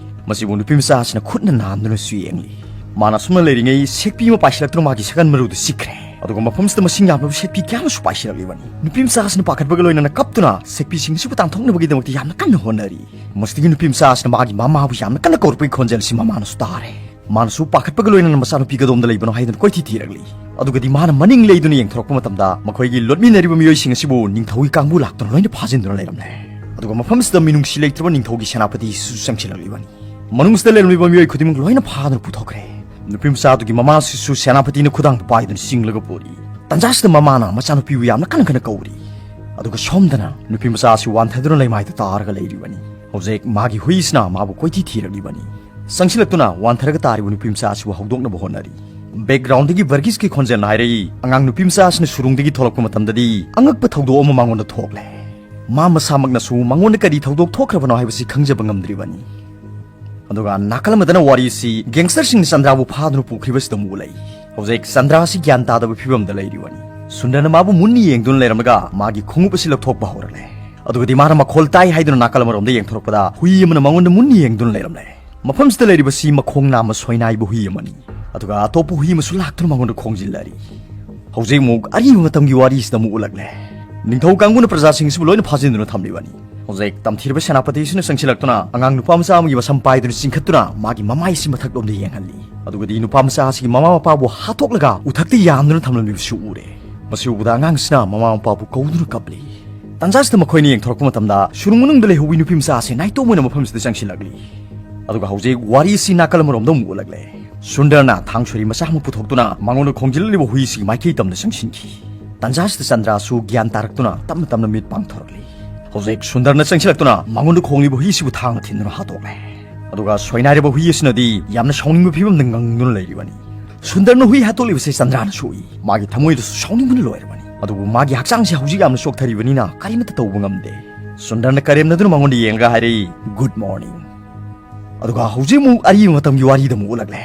ꯃꯁꯤꯕꯨ ꯅꯨꯄꯤ ꯃꯆꯥ ꯑꯁꯤꯅ ꯈꯨꯠꯅ ꯅꯥꯟꯗꯨꯅꯁꯨ ꯌꯦꯡꯂꯤ꯫ ꯃꯥꯅ ꯑꯁꯨꯝꯅ ꯂꯩꯔꯤꯉꯩ ꯁꯦꯛꯄꯤ ꯑꯃ ꯄꯥꯏꯁꯤꯜꯂꯛꯇꯨꯅ ꯃꯥꯒꯤ ꯁꯒꯟ ꯃꯔꯨꯗꯨ ꯆꯤꯛꯈ꯭ꯔꯦ꯫ ꯑꯗꯨꯒ ꯃꯐꯝꯁꯤꯗ ꯃꯁꯤꯡ ꯌꯥꯝꯂꯕ ꯁꯦꯛꯄꯤ ꯀꯌꯥ ꯑꯃꯁꯨ ꯄꯥꯏꯁꯤꯜꯂꯛꯂꯤꯕꯅꯤ꯫ ꯅꯨꯄꯤ ꯃꯆꯥ ꯑꯁꯤꯅ ꯄꯥꯈꯠꯄꯒ ꯂꯣꯏꯅꯅ ꯀꯞꯇꯨꯅ ꯁꯦꯛꯄꯤꯁꯤꯡ ꯑꯁꯤꯕꯨ ꯇꯥꯟꯊꯣꯛꯅꯕꯒꯤꯗꯃꯛꯇ ꯌꯥꯝꯅ ꯀꯟꯅ ꯍꯣꯠꯅꯔꯤ꯫ ꯃꯁꯤꯗꯒꯤ ꯅꯨꯄꯤ ꯃꯆꯥ ꯑꯁꯤꯅ ꯃꯥꯒꯤ ꯃꯃꯥꯕꯨ ꯌꯥꯝꯅ ꯀꯟꯅ ꯀꯧꯔꯛꯄꯒꯤ ꯈꯣꯟꯖꯦꯜ ꯑꯁꯤ ꯃꯃꯥꯅꯁꯨ ꯇꯥꯔꯦ꯫ ꯃꯥꯅꯁꯨ ꯄꯥꯈꯠꯄꯒ ꯂꯣꯏꯅꯅ ꯃꯆꯥꯅꯨꯄꯤ ꯀꯗꯣꯝꯗ ꯂꯩꯕꯅꯣ ꯍꯥꯏꯗꯨꯅ ꯀꯣꯏꯊꯤ ꯊꯤꯔꯛꯂꯤ꯫ ꯑꯗꯨꯒꯗꯤ ꯃꯥꯅ ꯃꯅꯤꯡ ꯂꯩꯗꯨꯅ ꯌꯦꯡꯊꯣꯔꯛꯄ ꯃꯇꯝꯗ ꯃꯈꯣꯏꯒꯤ ꯂꯣꯠꯃꯤꯟꯅꯔꯤꯕ ꯃꯤꯑꯣꯏꯁꯤꯡ ꯑꯁꯤꯕꯨ ꯅꯤꯡꯊꯧꯒꯤ ꯀꯥꯡꯕꯨ ꯂꯥꯛꯇꯨꯅ ꯂꯣꯏꯅ ꯐꯥꯖꯤꯟꯗꯨꯅ ꯂꯩꯔꯝꯂꯦ꯫ ꯑꯗꯨꯒ ꯃꯐꯝꯁꯤꯗ ꯃꯤꯅꯨꯡꯁꯤ ꯂꯩꯇ꯭ꯔꯕ ꯅꯤꯡꯊꯧꯒꯤ ꯁꯦꯅꯥꯄꯇꯤ ꯑꯁꯤꯁꯨ ꯆꯪꯁꯤꯜꯂꯛꯂꯤꯕꯅꯤ꯫ ꯃꯅꯨꯡꯁꯤꯗ ꯂꯩꯔꯝꯂꯤꯕ ꯃꯤꯑꯣꯏ ꯈꯨꯗꯤꯡꯃꯛ ꯂꯣꯏꯅ ꯐꯥꯗꯨꯅ ꯄꯨꯊꯣꯛꯈ꯭ꯔꯦ꯫ ꯅꯨꯄꯤ ꯃꯆꯥ ꯑꯗꯨꯒꯤ ꯃꯃꯥꯁꯤꯁꯨ ꯁꯦꯅꯥꯄꯇꯤꯅ ꯈꯨꯗꯥꯡꯗ ꯄꯥꯏꯗꯨꯅ ꯆꯤꯡꯂꯒ ꯄꯨꯔꯤ꯫ ꯇꯟꯖꯥꯁꯤꯗ ꯃꯃꯥꯅ ꯃꯆꯥꯅꯨꯄꯤꯕꯨ ꯌꯥꯝꯅ ꯀꯟꯅ ꯀꯟꯅ ꯀꯧꯔꯤ꯫ ꯑꯗꯨꯒ ꯁꯣꯝꯗꯅ ꯅꯨꯄꯤ ꯃꯆꯥ ꯑꯁꯤ ꯋꯥꯟꯊꯗꯨꯅ ꯂꯩꯃꯥꯏꯗ ꯇꯥꯔꯒ ꯂꯩꯔꯤꯕꯅꯤ꯫ ꯍꯧꯖꯤꯛ ꯃꯥꯒꯤ ꯍꯨꯏꯁꯤꯅ ꯃꯥꯕꯨ ꯀꯣꯏꯊꯤ ꯊꯤꯔꯛꯂꯤꯕꯅꯤ꯫ ꯆꯪꯁꯤꯜꯂꯛꯇꯨꯅ ꯋꯥꯟꯊꯔꯒ ꯇꯥꯔꯤꯕ ꯅꯨꯄꯤ ꯃꯆꯥ ꯑꯁꯤꯕꯨ ꯍꯧꯗꯣꯛꯅꯕ ꯍꯣꯠꯅꯔꯤ꯫ ꯕꯦꯛꯒ꯭ꯔꯥꯎꯟꯗꯒꯤ ꯚꯔꯒꯤꯁꯀꯤ ꯈꯣꯟꯖꯦꯜꯅ ꯍꯥꯏꯔꯛꯏ, "ꯑꯉꯥꯡ ꯅꯨꯄꯤ ꯃꯆꯥ ꯑꯁꯤꯅ ꯁꯨꯔꯨꯡꯗꯒꯤ ꯊꯣꯛꯂꯛꯄ ꯃꯇꯝꯗꯗꯤ ꯑꯉꯛꯄ ꯊꯧꯗꯣꯛ ꯑꯃ ꯃꯉꯣꯟꯗ ꯊꯣꯛꯂꯦ꯫ ꯃꯥ ꯃꯁꯥꯃꯛꯅꯁꯨ ꯃꯉꯣꯟꯗ ꯀꯔꯤ ꯊꯧꯗꯣꯛ ꯊꯣꯛꯈ꯭ꯔꯕꯅꯣ ꯍꯥꯏꯕꯁꯤ ꯈꯪꯖꯕ ꯉꯝꯗ꯭ꯔꯤꯕꯅꯤ꯫ ꯑꯗꯨꯒ ꯅꯥꯀꯜ ꯑꯃꯗꯅ ꯋꯥꯔꯤꯁꯤ ꯒꯦꯡꯁꯇꯔꯁꯤꯡꯅ ꯆꯟꯗ꯭ꯔꯥꯕꯨ ꯐꯥꯗꯨꯅ ꯄꯨꯈ꯭ꯔꯤꯕꯁꯤꯗ ꯑꯃꯨꯛ ꯎꯠꯂꯛꯏ꯫ ꯍꯧꯖꯤꯛ ꯆꯟꯗ꯭ꯔꯥ ꯑꯁꯤ ꯒ꯭ꯌꯥꯟ ꯇꯥꯗꯕ ꯐꯤꯕꯝꯗ ꯂꯩꯔꯤꯕꯅꯤ꯫ ꯁꯨꯟꯗꯔꯅ ꯃꯥꯕꯨ ꯃꯨꯟꯅ ꯌꯦꯡꯗꯨꯅ ꯂꯩꯔꯝꯂꯒ ꯃꯥꯒꯤ ꯈꯣꯡꯎꯞ ꯑꯁꯤ ꯂꯧꯊꯣꯛꯄ ꯍꯧꯔꯛꯂꯦ꯫ ꯑꯗꯨꯒꯗꯤ ꯃꯥꯅ ꯃꯈꯣꯜ ꯇꯥꯏ ꯍꯥꯏꯗꯨꯅ ꯅꯥꯀꯜ ꯑꯃꯔꯣꯝꯗ ꯌꯦꯡꯊꯣꯔꯛꯄꯗ ꯍꯨꯏ ꯑꯃꯅ ꯃꯉꯣꯟꯗ ꯃꯨꯟꯅ ꯌꯦꯡꯗꯨꯅ ꯂꯩꯔꯝꯂꯦ꯫ ꯃꯐꯝꯁꯤꯗ ꯂꯩꯔꯤꯕꯁꯤ ꯃꯈꯣꯡ ꯅꯥꯝꯃ ꯁꯣꯏꯅꯥꯏꯕ ꯍꯨꯏ ꯑꯃꯅꯤ꯫ ꯑꯗꯨꯒ ꯑꯇꯣꯞꯄ ꯍꯨꯏ ꯑꯃꯁꯨ ꯂꯥꯛꯇꯨꯅ ꯃꯉꯣꯟꯗ ꯈꯣꯡꯖꯤꯜꯂꯔꯤ꯫ ꯍꯧꯖꯤꯛ ꯑꯃꯨꯛ ꯑꯔꯤꯕ ꯃꯇꯝꯒꯤ ꯋꯥꯔꯤꯁꯤꯗ ꯑꯃꯨꯛ ꯎꯠꯂꯛꯂꯦ꯫ ꯅꯤꯡꯊꯧ ꯀꯥꯡꯕꯨꯅ ꯄ꯭ꯔꯖꯥꯁꯤꯡꯁꯤꯕꯨ ꯂꯣꯏꯅ ꯐꯥꯖꯤꯟꯗꯨꯅ ꯊꯝꯂꯤꯕꯅꯤ꯫ ꯍꯧꯖꯤꯛ ꯇꯝꯊꯤꯔꯕ ꯁꯦꯅꯥꯄꯇꯤꯁꯤꯅ ꯆꯪꯁꯤꯜꯂꯛꯇꯨꯅ ꯑꯉꯥꯡ ꯅꯨꯄꯥ ꯃꯆꯥ ꯑꯃꯒꯤ ꯃꯁꯝ ꯄꯥꯏꯗꯨꯅ ꯆꯤꯡꯈꯠꯇꯨꯅ ꯃꯥꯒꯤ ꯃꯃꯥꯏꯁꯤ ꯃꯊꯛꯂꯣꯝꯗ ꯌꯦꯡꯍꯜꯂꯤ꯫ ꯑꯗꯨꯒꯗꯤ ꯅꯨꯄꯥ ꯃꯆꯥ ꯑꯁꯤꯒꯤ ꯃꯃꯥ ꯃꯄꯥꯕꯨ ꯍꯥꯠꯇꯣꯛꯂꯒ ꯎꯊꯛꯇ ꯌꯥꯟꯗꯨꯅ ꯊꯝꯂꯝꯂꯤꯕꯁꯨ ꯎꯔꯦ꯫ ꯃꯁꯤ ꯎꯕꯗ ꯑꯉꯥꯡꯁꯤꯅ ꯃꯃꯥ ꯃꯄꯥꯕꯨ ꯀꯧꯗꯨꯅ ꯀꯞꯂꯤ꯫ ꯇꯟꯖꯥꯁꯤꯗ ꯃꯈꯣꯏꯅ ꯌꯦꯡꯊꯣꯔꯛꯄ ꯃꯇꯝꯗ ꯁꯨꯔꯨꯡ ꯃꯅꯨꯡꯗ ꯂꯩꯍꯧꯕ ꯅꯨꯄꯤ ꯃꯆꯥ ꯑꯁꯤ ꯅꯥꯏꯇꯣꯝ ꯑꯣꯏꯅ ꯃꯐꯝꯁꯤꯗ ꯆꯪꯁꯤꯜꯂꯛꯂꯤ꯫ ꯑꯗꯨꯒ ꯍꯧꯖꯤꯛ ꯋꯥꯔꯤ ꯑꯁꯤ ꯅꯥꯀꯜ ꯑꯃꯔꯣꯝꯗ ꯑꯃꯨꯛ ꯎꯠꯂꯛꯂꯦ꯫ ꯁꯨꯟꯗꯔꯅ ꯊꯥꯡ ꯁꯣꯔꯤ ꯃꯆꯥ ꯑꯃ ꯄꯨꯊꯣꯛꯇꯨꯅ ꯃꯉꯣꯟꯗ ꯈꯣꯡꯖꯤꯜꯂꯛꯂꯤꯕ ꯍꯨꯏꯁꯤꯒꯤ ꯃꯥꯏꯀꯩ ꯇꯝꯅ ꯆꯪꯁꯤꯟꯈꯤ꯫ ꯇꯟꯖꯥꯁꯤꯗ ꯆꯟꯗ꯭ꯔꯥꯁꯨ ꯒ꯭ꯌꯥꯟ ꯇꯥꯔꯛꯇꯨꯅ ꯇꯞꯅ ꯇꯞꯅ ꯃꯤꯠ ꯄꯥꯡꯊꯣꯔꯛꯂꯤ꯫ ꯍꯧꯖꯤꯛ ꯁꯨꯟꯗꯔꯅ ꯆꯪꯁꯤꯜꯂꯛꯇꯨꯅ ꯃꯉꯣꯟꯗ ꯈꯣꯡꯂꯤꯕ ꯍꯨꯏꯁꯤꯕꯨ ꯊꯥꯡꯅ ꯊꯤꯟꯗꯨꯅ ꯍꯥꯠꯇꯣꯛꯂꯦ꯫ ꯑꯗꯨꯒ ꯁꯣꯏꯅꯥꯏꯔꯕ ꯍꯨꯏ ꯑꯁꯤꯅꯗꯤ ꯌꯥꯝꯅ ꯁꯥꯎꯅꯤꯡꯕ ꯐꯤꯕꯝꯗ ꯉꯪꯗꯨꯅ ꯂꯩꯔꯤꯕꯅꯤ꯫ ꯁꯨꯟꯗꯔꯅ ꯍꯨꯏ ꯍꯥꯠꯇꯣꯛꯂꯤꯕꯁꯦ ꯆꯟꯗ꯭ꯔꯥꯅ ꯁꯣꯛꯏ꯫ ꯃꯥꯒꯤ ꯊꯃꯣꯏꯗꯁꯨ ꯁꯥꯎꯅꯤꯡꯕꯅ ꯂꯣꯏꯔꯕꯅꯤ꯫ ꯑꯗꯨꯕꯨ ꯃꯥꯒꯤ ꯍꯛꯆꯥꯡꯁꯦ ꯍꯧꯖꯤꯛ ꯌꯥꯝꯅ ꯆꯣꯛꯊꯔꯤꯕꯅꯤꯅ ꯀꯔꯤꯃꯠꯇ ꯇꯧꯕ ꯉꯝꯗꯦ꯫ ꯁꯨꯟꯗꯔꯅ ꯀꯔꯦꯝꯅꯗꯨꯅ ꯃꯉꯣꯟꯗ ꯌꯦꯡꯂꯒ ꯍꯥꯏꯔꯛꯏ, "Good morning." ꯑꯗꯨꯒ ꯍꯧꯖꯤꯛ ꯑꯃꯨꯛ ꯑꯔꯤꯕ ꯃꯇꯝꯒꯤ ꯋꯥꯔꯤꯗ ꯑꯃꯨꯛ ꯎꯠꯂꯛꯂꯦ꯫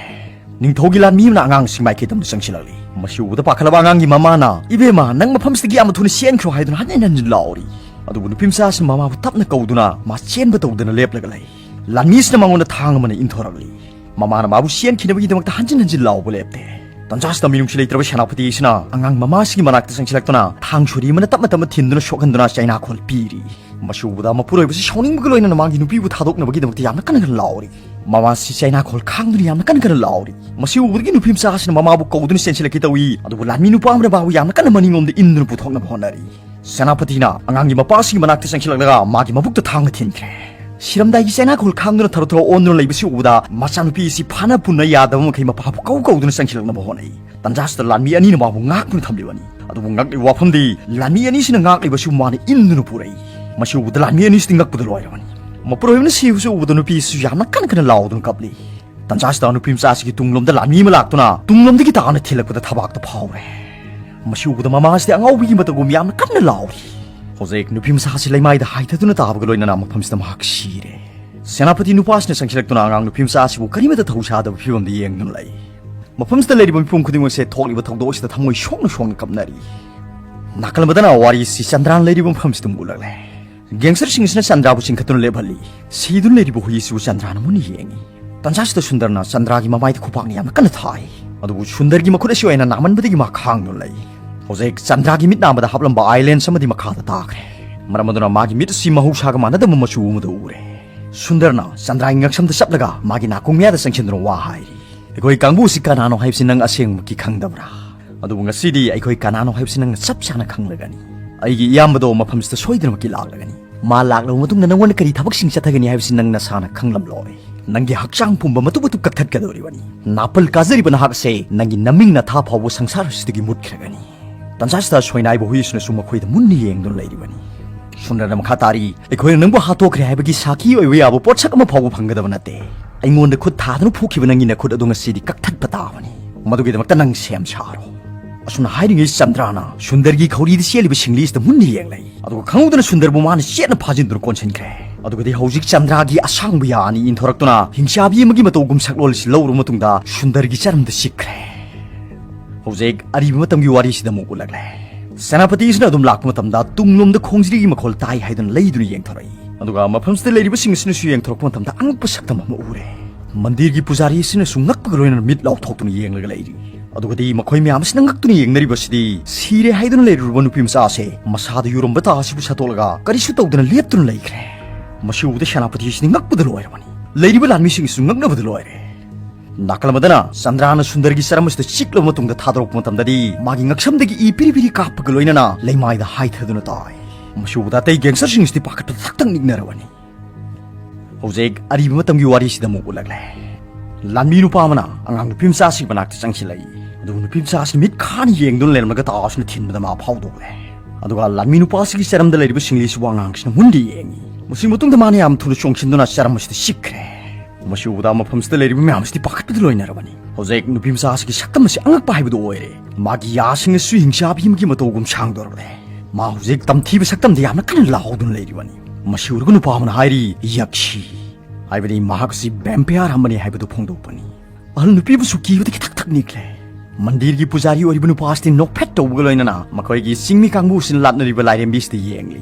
ꯅꯤꯡꯊꯧꯒꯤ ꯂꯥꯟꯃꯤ ꯑꯃꯅ ꯑꯉꯥꯡꯁꯤꯡ ꯃꯥꯏꯀꯩ ꯇꯝꯗ ꯆꯪꯁꯤꯜꯂꯛꯂꯤ꯫ ꯃꯁꯤ ꯎꯕꯗ ꯄꯥꯈꯠꯂꯕ ꯑꯉꯥꯡꯒꯤ ꯃꯃꯥꯅ, "ꯏꯕꯦꯝꯃ, ꯅꯪ ꯃꯐꯝꯁꯤꯗꯒꯤ ꯌꯥꯝꯅ ꯊꯨꯅ ꯆꯦꯟꯈ꯭ꯔꯣ" ꯍꯥꯏꯗꯨꯅ ꯍꯟꯖꯤꯟ ꯍꯟꯖꯤꯟ ꯂꯥꯎꯔꯤ꯫ ꯑꯗꯨꯕꯨ ꯅꯨꯄꯤ ꯃꯆꯥ ꯑꯁꯤꯅ ꯃꯃꯥꯕꯨ ꯇꯞꯅ ꯀꯧꯗꯨꯅ ꯃꯥ ꯆꯦꯟꯕ ꯇꯧꯗꯅ ꯂꯦꯞꯂꯒ ꯂꯩ꯫ ꯂꯥꯟꯃꯤꯁꯤꯅ ꯃꯉꯣꯟꯗ ꯊꯥꯡ ꯑꯃꯅ ꯏꯟꯊꯣꯔꯛꯂꯤ꯫ ꯃꯃꯥꯅ ꯃꯥꯕꯨ ꯆꯦꯟꯈꯤꯅꯕꯒꯤꯗꯃꯛꯇ ꯍꯟꯖꯤꯟ ꯍꯟꯖꯤꯟ ꯂꯥꯎꯕ ꯂꯦꯞꯇꯦ꯫ ꯇꯟꯖꯥꯁꯤꯗ ꯃꯤꯅꯨꯡꯁꯤ ꯂꯩꯇ꯭ꯔꯕ ꯁꯦꯅꯥꯄꯇꯤ ꯑꯁꯤꯅ ꯑꯉꯥꯡ ꯃꯃꯥꯁꯤꯒꯤ ꯃꯅꯥꯛꯇ ꯆꯪꯁꯤꯜꯂꯛꯇꯨꯅ ꯊꯥꯡ ꯁꯣꯔꯤ ꯑꯃꯅ ꯇꯞꯅ ꯇꯞꯅ ꯊꯤꯟꯗꯨꯅ ꯁꯣꯛꯍꯟꯗꯨꯅ ꯆꯩꯅꯥꯈꯣꯜ ꯄꯤꯔꯤ꯫ ꯃꯁꯤ ꯎꯕꯗ ꯃꯄꯨꯔꯣꯏꯕꯁꯤ ꯁꯥꯎꯅꯤꯡꯕꯒ ꯂꯣꯏꯅꯅ ꯃꯥꯒꯤ ꯅꯨꯄꯤꯕꯨ ꯊꯥꯗꯣꯛꯅꯕꯒꯤꯗꯃꯛꯇ ꯌꯥꯝꯅ ꯀꯟꯅ ꯀꯟꯅ ꯂꯥꯎꯔꯤ꯫ ꯃꯃꯥꯁꯤ ꯆꯩꯅꯥꯈꯣꯜ ꯈꯥꯡꯗꯨꯅ ꯌꯥꯝꯅ ꯀꯟꯅ ꯀꯟꯅ ꯂꯥꯎꯔꯤ꯫ ꯃꯁꯤ ꯎꯕꯗꯒꯤ ꯅꯨꯄꯤ ꯃꯆꯥ ꯑꯁꯤꯅ ꯃꯃꯥꯕꯨ ꯀꯧꯗꯨꯅ ꯆꯦꯟꯁꯤꯜꯂꯛꯀꯦ ꯇꯧꯏ, ꯑꯗꯨꯕꯨ ꯂꯥꯟꯃꯤ ꯅꯨꯄꯥ ꯑꯃꯅ ꯃꯥꯕꯨ ꯌꯥꯝꯅ ꯀꯟꯅ ꯃꯅꯤꯡꯂꯣꯝꯗ ꯏꯟꯗꯨꯅ ꯄꯨꯊꯣꯛꯅꯕ ꯍꯣꯠꯅꯔꯤ꯫ ꯁꯦꯅꯥꯄꯇꯤꯅ ꯑꯉꯥꯡꯒꯤ ꯃꯄꯥꯁꯤꯒꯤ ꯃꯅꯥꯛꯇ ꯆꯪꯁꯤꯜꯂꯛꯂꯒ ꯃꯥꯒꯤ ꯃꯕꯨꯛꯇ ꯊꯥꯡꯅ ꯊꯤꯟꯈ꯭ꯔꯦ꯫ ꯁꯤꯔꯝꯗꯥꯏꯒꯤ ꯆꯩꯅꯥꯈꯣꯜ ꯈꯥꯡꯗꯨꯅ ꯊꯔꯣ ꯊꯔꯣ ꯑꯣꯟꯗꯨꯅ ꯂꯩꯕꯁꯤ ꯎꯕꯗ ꯃꯆꯥꯅꯨꯄꯤ ꯑꯁꯤ ꯐꯥꯅ ꯄꯨꯟꯅ ꯌꯥꯗꯕ ꯃꯈꯩ ꯃꯄꯥꯕꯨ ꯀꯧ ꯀꯧꯗꯨꯅ ꯆꯪꯁꯤꯜꯂꯛꯅꯕ ꯍꯣꯠꯅꯩ꯫ ꯇꯟꯖꯥꯁꯤꯗ ꯂꯥꯟꯃꯤ ꯑꯅꯤꯅ ꯃꯥꯕꯨ ꯉꯥꯛꯇꯨꯅ ꯊꯝꯂꯤꯕꯅꯤ꯫ ꯑꯗꯨꯕꯨ ꯉꯛꯂꯤꯕ ꯋꯥꯐꯝꯗꯤ ꯂꯥꯟꯃꯤ ꯑꯅꯤꯁꯤꯅ ꯉꯥꯛꯂꯤꯕꯁꯤ ꯃꯥꯅ ꯏꯟꯗꯨꯅ ꯄꯨꯔꯛꯏ꯫ ꯃꯁꯤ ꯎꯕꯗ ꯂꯥꯟꯃꯤ ꯑꯅꯤꯁꯤꯗꯤ ꯉꯛꯄꯗ ꯂꯣꯏꯔꯕꯅꯤ꯫ ꯃꯄꯨꯔꯣꯏꯕꯅ ꯁꯤꯕꯁꯤ ꯎꯕꯗ ꯅꯨꯄꯤꯁꯨ ꯌꯥꯝꯅ ꯀꯟꯅ ꯀꯟꯅ ꯂꯥꯎꯗꯨꯅ ꯀꯞꯂꯤ꯫ ꯇꯟꯖꯥꯁꯤꯗ ꯅꯨꯄꯤ ꯃꯆꯥ ꯑꯁꯤꯒꯤ ꯇꯨꯡꯂꯣꯝꯗ ꯂꯥꯟꯃꯤ ꯑꯃ ꯂꯥꯛꯇꯨꯅ ꯇꯨꯡꯂꯣꯝꯗꯒꯤ ꯇꯥꯅ ꯊꯤꯜꯂꯛꯄꯗ ꯊꯕꯥꯛꯇ ꯐꯥꯎꯔꯦ꯫ ꯃꯁꯤ ꯎꯕꯗ ꯃꯃꯥ ꯑꯁꯤꯗꯤ ꯑꯉꯥꯎꯕꯤꯒꯤ ꯃꯇꯧꯒꯨꯝ ꯌꯥꯝꯅ ꯀꯟꯅ ꯂꯥꯎꯔꯤ꯫ ꯍꯧꯖꯤꯛ ꯅꯨꯄꯤ ꯃꯆꯥ ꯑꯁꯤ ꯂꯩꯃꯥꯏꯗ ꯍꯥꯏꯊꯗꯨꯅ ꯇꯥꯕꯒ ꯂꯣꯏꯅꯅ ꯃꯐꯝꯁꯤꯗ ꯃꯍꯥꯛ ꯁꯤꯔꯦ꯫ ꯁꯦꯅꯥꯄꯇꯤ ꯅꯨꯄꯥꯁꯤꯅ ꯆꯪꯁꯤꯜꯂꯛꯇꯨꯅ ꯑꯉꯥꯡ ꯅꯨꯄꯤ ꯃꯆꯥ ꯑꯁꯤꯕꯨ ꯀꯔꯤꯃꯠꯇ ꯊꯧꯁꯥꯗꯕ ꯐꯤꯕꯝꯗ ꯌꯦꯡꯗꯨꯅ ꯂꯩ꯫ ꯃꯐꯝꯁꯤꯗ ꯂꯩꯔꯤꯕ ꯃꯤꯄꯨꯝ ꯈꯨꯗꯤꯡꯃꯛꯁꯦ ꯊꯣꯛꯂꯤꯕ ꯊꯧꯗꯣꯛ ꯑꯁꯤꯗ ꯊꯃꯣꯏ ꯁꯣꯛꯅ ꯁꯣꯛꯅ ꯀꯞꯅꯔꯤ꯫ ꯅꯥꯀꯜ ꯑꯃꯗꯅ ꯋꯥꯔꯤꯁꯤ ꯆꯟꯗ꯭ꯔꯥꯅ ꯂꯩꯔꯤꯕ ꯃꯐꯝꯁꯤꯗ ꯑꯃꯨꯛ ꯎꯠꯂꯛꯂꯦ꯫ ꯒꯦꯡꯁꯇꯔꯁꯤꯡꯁꯤꯅ ꯆꯟꯗ꯭ꯔꯥꯕꯨ ꯆꯤꯡꯈꯠꯇꯨꯅ ꯂꯦꯞꯍꯜꯂꯤ꯫ ꯁꯤꯗꯨꯅ ꯂꯩꯔꯤꯕ ꯍꯨꯏ ꯑꯁꯤꯕꯨ ꯆꯟꯗ꯭ꯔꯥꯅ ꯃꯨꯟꯅ ꯌꯦꯡꯉꯤ꯫ ꯇꯟꯖꯥꯁꯤꯗ ꯁꯨꯟꯗꯔꯅ ꯆꯟꯗ꯭ꯔꯥꯒꯤ ꯃꯃꯥꯏꯗ ꯈꯨꯄꯥꯛꯅ ꯌꯥꯝꯅ ꯀꯟꯅ ꯊꯥꯏ꯫ ꯑꯗꯨꯕꯨ ꯁꯨꯟꯗꯔꯒꯤ ꯃꯈꯨꯠ ꯑꯁꯤ ꯑꯣꯏꯅ ꯅꯥꯃꯟꯕꯗꯒꯤ ꯃꯥ ꯈꯥꯡꯗꯨꯅ ꯂꯩ꯫ ꯍꯧꯖꯤꯛ ꯆꯟꯗ꯭ꯔꯥꯒꯤ ꯃꯤꯠ ꯅꯥꯝꯃꯗ ꯍꯥꯞꯂꯝꯕ ꯑꯥꯏꯂꯦꯟꯁ ꯑꯃꯗꯤ ꯃꯈꯥꯗ ꯇꯥꯈ꯭ꯔꯦ꯫ ꯃꯔꯝ ꯑꯗꯨꯅ ꯃꯥꯒꯤ ꯃꯤꯠ ꯑꯁꯤ ꯃꯍꯧꯁꯥꯒ ꯃꯥꯟꯅꯗꯕ ꯃꯆꯨ ꯑꯃꯗ ꯎꯔꯦ꯫ ꯁꯨꯟꯗꯔꯅ ꯆꯟꯗ꯭ꯔꯥꯒꯤ ꯉꯛꯁꯝꯗ ꯆꯞꯂꯒ ꯃꯥꯒꯤ ꯅꯥꯀꯣꯡ ꯃꯌꯥꯗ ꯆꯪꯁꯤꯟꯗꯨꯅ ꯋꯥ ꯍꯥꯏꯔꯤ꯫ ꯑꯩꯈꯣꯏ ꯀꯥꯡꯕꯨ ꯑꯁꯤ ꯀꯅꯥꯅꯣ ꯍꯥꯏꯕꯁꯤ ꯅꯪ ꯑꯁꯦꯡꯕꯃꯛꯀꯤ ꯈꯪꯗꯕ꯭ꯔꯥ? ꯑꯗꯨꯕꯨ ꯉꯁꯤꯗꯤ ꯑꯩꯈꯣꯏ ꯀꯅꯥꯅꯣ ꯍꯥꯏꯕꯁꯤ ꯅꯪꯅ ꯆꯞ ꯆꯥꯅ ꯈꯪꯂꯒꯅꯤ꯫ ꯑꯩꯒꯤ ꯏꯌꯥꯝꯕꯗꯣ ꯃꯐꯝꯁꯤꯗ ꯁꯣꯏꯗꯅꯃꯛꯀꯤ ꯂꯥꯛꯂꯒꯅꯤ꯫ ꯃꯥ ꯂꯥꯛꯂꯕ ꯃꯇꯨꯡꯗ ꯅꯪꯉꯣꯟꯗ ꯀꯔꯤ ꯊꯕꯛꯁꯤꯡ ꯆꯠꯊꯒꯅꯤ ꯍꯥꯏꯕꯁꯤ ꯅꯪ ꯅꯁꯥꯅ ꯈꯪꯂꯝꯂꯣꯏ꯫ ꯅꯪꯒꯤ ꯍꯛꯆꯥꯡ ꯄꯨꯝꯕ ꯃꯇꯨꯞ ꯃꯇꯨꯞ ꯀꯛꯊꯠꯀꯗꯧꯔꯤꯕꯅꯤ꯫ ꯅꯥꯄꯜ ꯀꯥꯖꯔꯤꯕ ꯅꯍꯥꯛ ꯑꯁꯦ ꯅꯪꯒꯤ ꯅꯃꯤꯡ ꯅꯊꯥ ꯐꯥꯎꯕ ꯁꯪꯁꯥꯔ ꯑꯁꯤꯗꯒꯤ ꯃꯨꯠꯈ꯭ꯔꯒꯅꯤ꯫ ꯇꯟꯖꯥꯁꯤꯗ ꯁꯣꯏꯅꯥꯏꯕ ꯍꯨꯏꯁꯤꯅꯁꯨ ꯃꯈꯣꯏꯗ ꯃꯨꯟꯅ ꯌꯦꯡꯗꯨꯅ ꯂꯩꯔꯤꯕꯅꯤ꯫ ꯁꯨꯟꯗꯔꯅ ꯃꯈꯥ ꯇꯥꯔꯤ, ꯑꯩꯈꯣꯏꯅ ꯅꯪꯕꯨ ꯍꯥꯠꯇꯣꯛꯈ꯭ꯔꯦ ꯍꯥꯏꯕꯒꯤ ꯁꯥꯈꯤ ꯑꯣꯏꯕ ꯌꯥꯕ ꯄꯣꯠꯁꯛ ꯑꯃ ꯐꯥꯎꯕ ꯐꯪꯒꯗꯕ ꯅꯠꯇꯦ꯫ ꯑꯩꯉꯣꯟꯗ ꯈꯨꯠ ꯊꯥꯗꯨꯅ ꯐꯨꯈꯤꯕ ꯅꯪꯒꯤ ꯅꯈꯨꯠ ꯑꯗꯨ ꯉꯁꯤꯗꯤ ꯀꯛꯊꯠꯄ ꯇꯥꯕꯅꯤ꯫ ꯃꯗꯨꯒꯤꯗꯃꯛꯇ ꯅꯪ ꯁꯦꯝ ꯁꯥꯔꯣ꯫ ꯑꯁꯨꯝꯅ ꯍꯥꯏꯔꯤꯉꯩ ꯆꯟꯗ꯭ꯔꯥꯅ ꯁꯨꯟꯗꯔꯒꯤ ꯈꯧꯔꯤꯗ ꯆꯦꯜꯂꯤꯕ ꯁꯤꯡꯂꯤ ꯑꯁꯤꯗ ꯃꯨꯟꯅ ꯌꯦꯡꯂꯛꯏ꯫ ꯑꯗꯨꯒ ꯈꯪꯍꯧꯗꯅ ꯁꯨꯟꯗꯔꯕꯨ ꯃꯥꯅ ꯆꯦꯠꯅ ꯐꯥꯖꯤꯟꯗꯨꯅ ꯀꯣꯟꯁꯤꯟꯈ꯭ꯔꯦ꯫ ꯑꯗꯨꯒꯗꯤ ꯍꯧꯖꯤꯛ ꯆꯟꯗ꯭ꯔꯥꯒꯤ ꯑꯁꯥꯡꯕ ꯌꯥ ꯑꯅꯤ ꯏꯟꯊꯣꯔꯛꯇꯨꯅ ꯍꯤꯡꯆꯥꯕꯤ ꯑꯃꯒꯤ ꯃꯇꯧꯒꯨꯝ ꯁꯛꯂꯣꯟ ꯑꯁꯤ ꯂꯧꯔꯕ ꯃꯇꯨꯡꯗ ꯁꯨꯟꯗꯔꯒꯤ ꯆꯔꯝꯗ ꯆꯤꯛꯈ꯭ꯔꯦ꯫ ꯍꯧꯖꯤꯛ ꯑꯔꯤꯕ ꯃꯇꯝꯒꯤ ꯋꯥꯔꯤꯁꯤꯗ ꯑꯃꯨꯛ ꯎꯠꯂꯛꯂꯦ꯫ ꯁꯦꯅꯥꯄꯇꯤꯁꯤꯅ ꯑꯗꯨꯝ ꯂꯥꯛꯄ ꯃꯇꯝꯗ ꯇꯨꯡꯂꯣꯝꯗ ꯈꯣꯡꯖ꯭ꯔꯤꯒꯤ ꯃꯈꯣꯜ ꯇꯥꯏ ꯍꯥꯏꯗꯨꯅ ꯂꯩꯗꯨꯅ ꯌꯦꯡꯊꯣꯔꯛꯏ꯫ ꯑꯗꯨꯒ ꯃꯐꯝꯁꯤꯗ ꯂꯩꯔꯤꯕꯁꯤꯡ ꯑꯁꯤꯅꯁꯨ ꯌꯦꯡꯊꯣꯔꯛꯄ ꯃꯇꯝꯗ ꯑꯉꯛꯄ ꯁꯛꯇꯝ ꯑꯃ ꯎꯔꯦ꯫ ꯃꯟꯗꯤꯔꯒꯤ ꯄꯨꯖꯥꯔꯤ ꯑꯁꯤꯅꯁꯨ ꯉꯛꯄꯒ ꯂꯣꯏꯅꯅ ꯃꯤꯠ ꯂꯥꯎꯊꯣꯛꯇꯨꯅ ꯌꯦꯡꯂꯒ ꯂꯩꯔꯤ꯫ ꯑꯗꯨꯒꯗꯤ ꯃꯈꯣꯏ ꯃꯌꯥꯝ ꯑꯁꯤꯅ ꯉꯛꯇꯨꯅ ꯌꯦꯡꯅꯔꯤꯕꯁꯤꯗꯤ ꯁꯤꯔꯦ ꯍꯥꯏꯗꯨꯅ ꯂꯩꯔꯨꯔꯕ ꯅꯨꯄꯤ ꯃꯆꯥ ꯑꯁꯦ ꯃꯁꯥꯗ ꯌꯨꯔꯝꯕ ꯇꯥ ꯑꯁꯤꯕꯨ ꯁꯠꯇꯣꯛꯂꯒ ꯀꯔꯤꯁꯨ ꯇꯧꯗꯅ ꯂꯦꯞꯇꯨꯅ ꯂꯩꯈ꯭ꯔꯦ꯫ ꯃꯁꯤ ꯎꯕꯗ ꯁꯦꯅꯥꯄꯇꯤ ꯑꯁꯤꯗꯤ ꯉꯛꯄꯗ ꯂꯣꯏꯔꯕꯅꯤ꯫ ꯂꯩꯔꯤꯕ ꯂꯥꯟꯃꯤꯁꯤꯡ ꯑꯁꯤꯁꯨ ꯉꯛꯅꯕꯗ ꯂꯣꯏꯔꯦ꯫ ꯅꯥꯀꯜ ꯑꯃꯗꯅ ꯆꯟꯗ꯭ꯔꯥꯅ ꯁꯨꯟꯗꯔꯒꯤ ꯆꯔꯝ ꯑꯁꯤꯗ ꯆꯤꯛꯂꯕ ꯃꯇꯨꯡꯗ ꯊꯥꯗꯣꯔꯛꯄ ꯃꯇꯝꯗꯗꯤ ꯃꯥꯒꯤ ꯉꯛꯁꯝꯗꯒꯤ ꯏ ꯄꯤꯔꯤ ꯄꯤꯔꯤ ꯀꯥꯞꯄꯒ ꯂꯣꯏꯅꯅ ꯂꯩꯃꯥꯏꯗ ꯍꯥꯏꯊꯗꯨꯅ ꯇꯥꯏ꯫ ꯃꯁꯤ ꯎꯕꯗ ꯑꯇꯩ ꯒꯦꯡꯁꯇꯔꯁꯤꯡ ꯑꯁꯤꯗꯤ ꯄꯥꯈꯠꯄꯗ ꯊꯛ ꯊꯛ ꯅꯤꯛꯅꯔꯕꯅꯤ꯫ ꯍꯧꯖꯤꯛ ꯑꯔꯤꯕ ꯃꯇꯝꯒꯤ ꯋꯥꯔꯤꯁꯤꯗ ꯑꯃꯨꯛ ꯎꯠꯂꯛꯂꯦ꯫ ꯂꯥꯟꯃꯤ ꯅꯨꯄꯥ ꯑꯃꯅ ꯑꯉꯥꯡ ꯅꯨꯄꯤ ꯃꯆꯥꯁꯤꯒꯤ ꯃꯅꯥꯛꯇ ꯆꯪꯁꯤꯜꯂꯛꯏ꯫ ꯑꯗꯨꯕꯨ ꯅꯨꯄꯤ ꯃꯆꯥꯁꯤꯅ ꯃꯤꯠ ꯈꯥꯅ ꯌꯦꯡꯗꯨꯅ ꯂꯩꯔꯝꯂꯒ ꯇꯥꯁꯤꯅ ꯊꯤꯟꯕꯗ ꯃꯥ ꯐꯥꯎꯗꯣꯛꯂꯦ꯫ ꯑꯗꯨꯒ ꯂꯥꯟꯃꯤ ꯅꯨꯄꯥꯁꯤꯒꯤ ꯆꯔꯝꯗ ꯂꯩꯔꯤꯕ ꯁꯤꯡꯂꯤꯁꯤꯕꯨ ꯑꯉꯥꯡꯁꯤꯅ ꯃꯨꯟꯗ ꯌꯦꯡꯉꯤ꯫ ꯃꯁꯤꯒꯤ ꯃꯇꯨꯡꯗ ꯃꯥꯅ ꯌꯥꯝ ꯊꯨꯅ ꯆꯣꯡꯁꯤꯟꯗꯨꯅ ꯆꯔꯝ ꯑꯁꯤꯗ ꯆꯤꯛꯈ꯭ꯔꯦ꯫ ꯃꯁꯤ ꯎꯕꯗ ꯃꯐꯝꯁꯤꯗ ꯂꯩꯔꯤꯕ ꯃꯌꯥꯝꯁꯤꯗꯤ ꯄꯥꯈꯠꯄꯗ ꯂꯣꯏꯅꯔꯕꯅꯤ꯫ ꯍꯧꯖꯤꯛ ꯅꯨꯄꯤ ꯃꯆꯥꯁꯤꯒꯤ ꯁꯛꯇꯝ ꯑꯁꯤ ꯑꯉꯛꯄ ꯍꯥꯏꯕꯗꯨ ꯑꯣꯏꯔꯦ꯫ ꯃꯥꯒꯤ ꯌꯥꯁꯤꯡ ꯑꯁꯤꯁꯨ ꯍꯤꯡꯆꯥꯕꯤ ꯑꯃꯒꯤ ꯃꯇꯧꯒꯨꯝ ꯁꯥꯡꯗꯣꯔꯕꯅꯦ꯫ ꯃꯥ ꯍꯧꯖꯤꯛ ꯇꯝꯊꯤꯕ ꯁꯛꯇꯝꯗ ꯌꯥꯝꯅ ꯀꯟꯅ ꯂꯥꯎꯗꯨꯅ ꯂꯩꯔꯤꯕꯅꯤ꯫ ꯃꯁꯤ ꯎꯔꯒ ꯅꯨꯄꯥ ꯑꯃꯅ ꯍꯥꯏꯔꯤ, "ꯌꯛꯁꯤ", ꯍꯥꯏꯕꯗꯤ ꯃꯍꯥꯛ ꯑꯁꯤ ꯚꯦꯝꯄꯤꯌꯔ ꯑꯃꯅꯤ ꯍꯥꯏꯕꯗꯨ ꯐꯣꯡꯗꯣꯛꯄꯅꯤ꯫ ꯑꯍꯜ ꯅꯨꯄꯤꯕꯨꯁꯨ ꯀꯤꯕꯗ ꯈꯤꯇꯛ ꯊꯛ ꯅꯤꯛꯂꯦ꯫ ꯃꯟꯗꯤꯔꯒꯤ ꯄꯨꯖꯥꯔꯤ ꯑꯣꯏꯔꯤꯕ ꯅꯨꯄꯥ ꯑꯁꯤꯗꯤ ꯅꯣꯛꯐꯦꯠ ꯇꯧꯕꯒ ꯂꯣꯏꯅꯅ ꯃꯈꯣꯏꯒꯤ ꯆꯤꯡꯃꯤ ꯀꯥꯡꯕꯨꯁꯤꯅ ꯂꯥꯠꯅꯔꯤꯕ ꯂꯥꯏꯔꯦꯝꯕꯤꯁꯤꯗ ꯌꯦꯡꯂꯤ꯫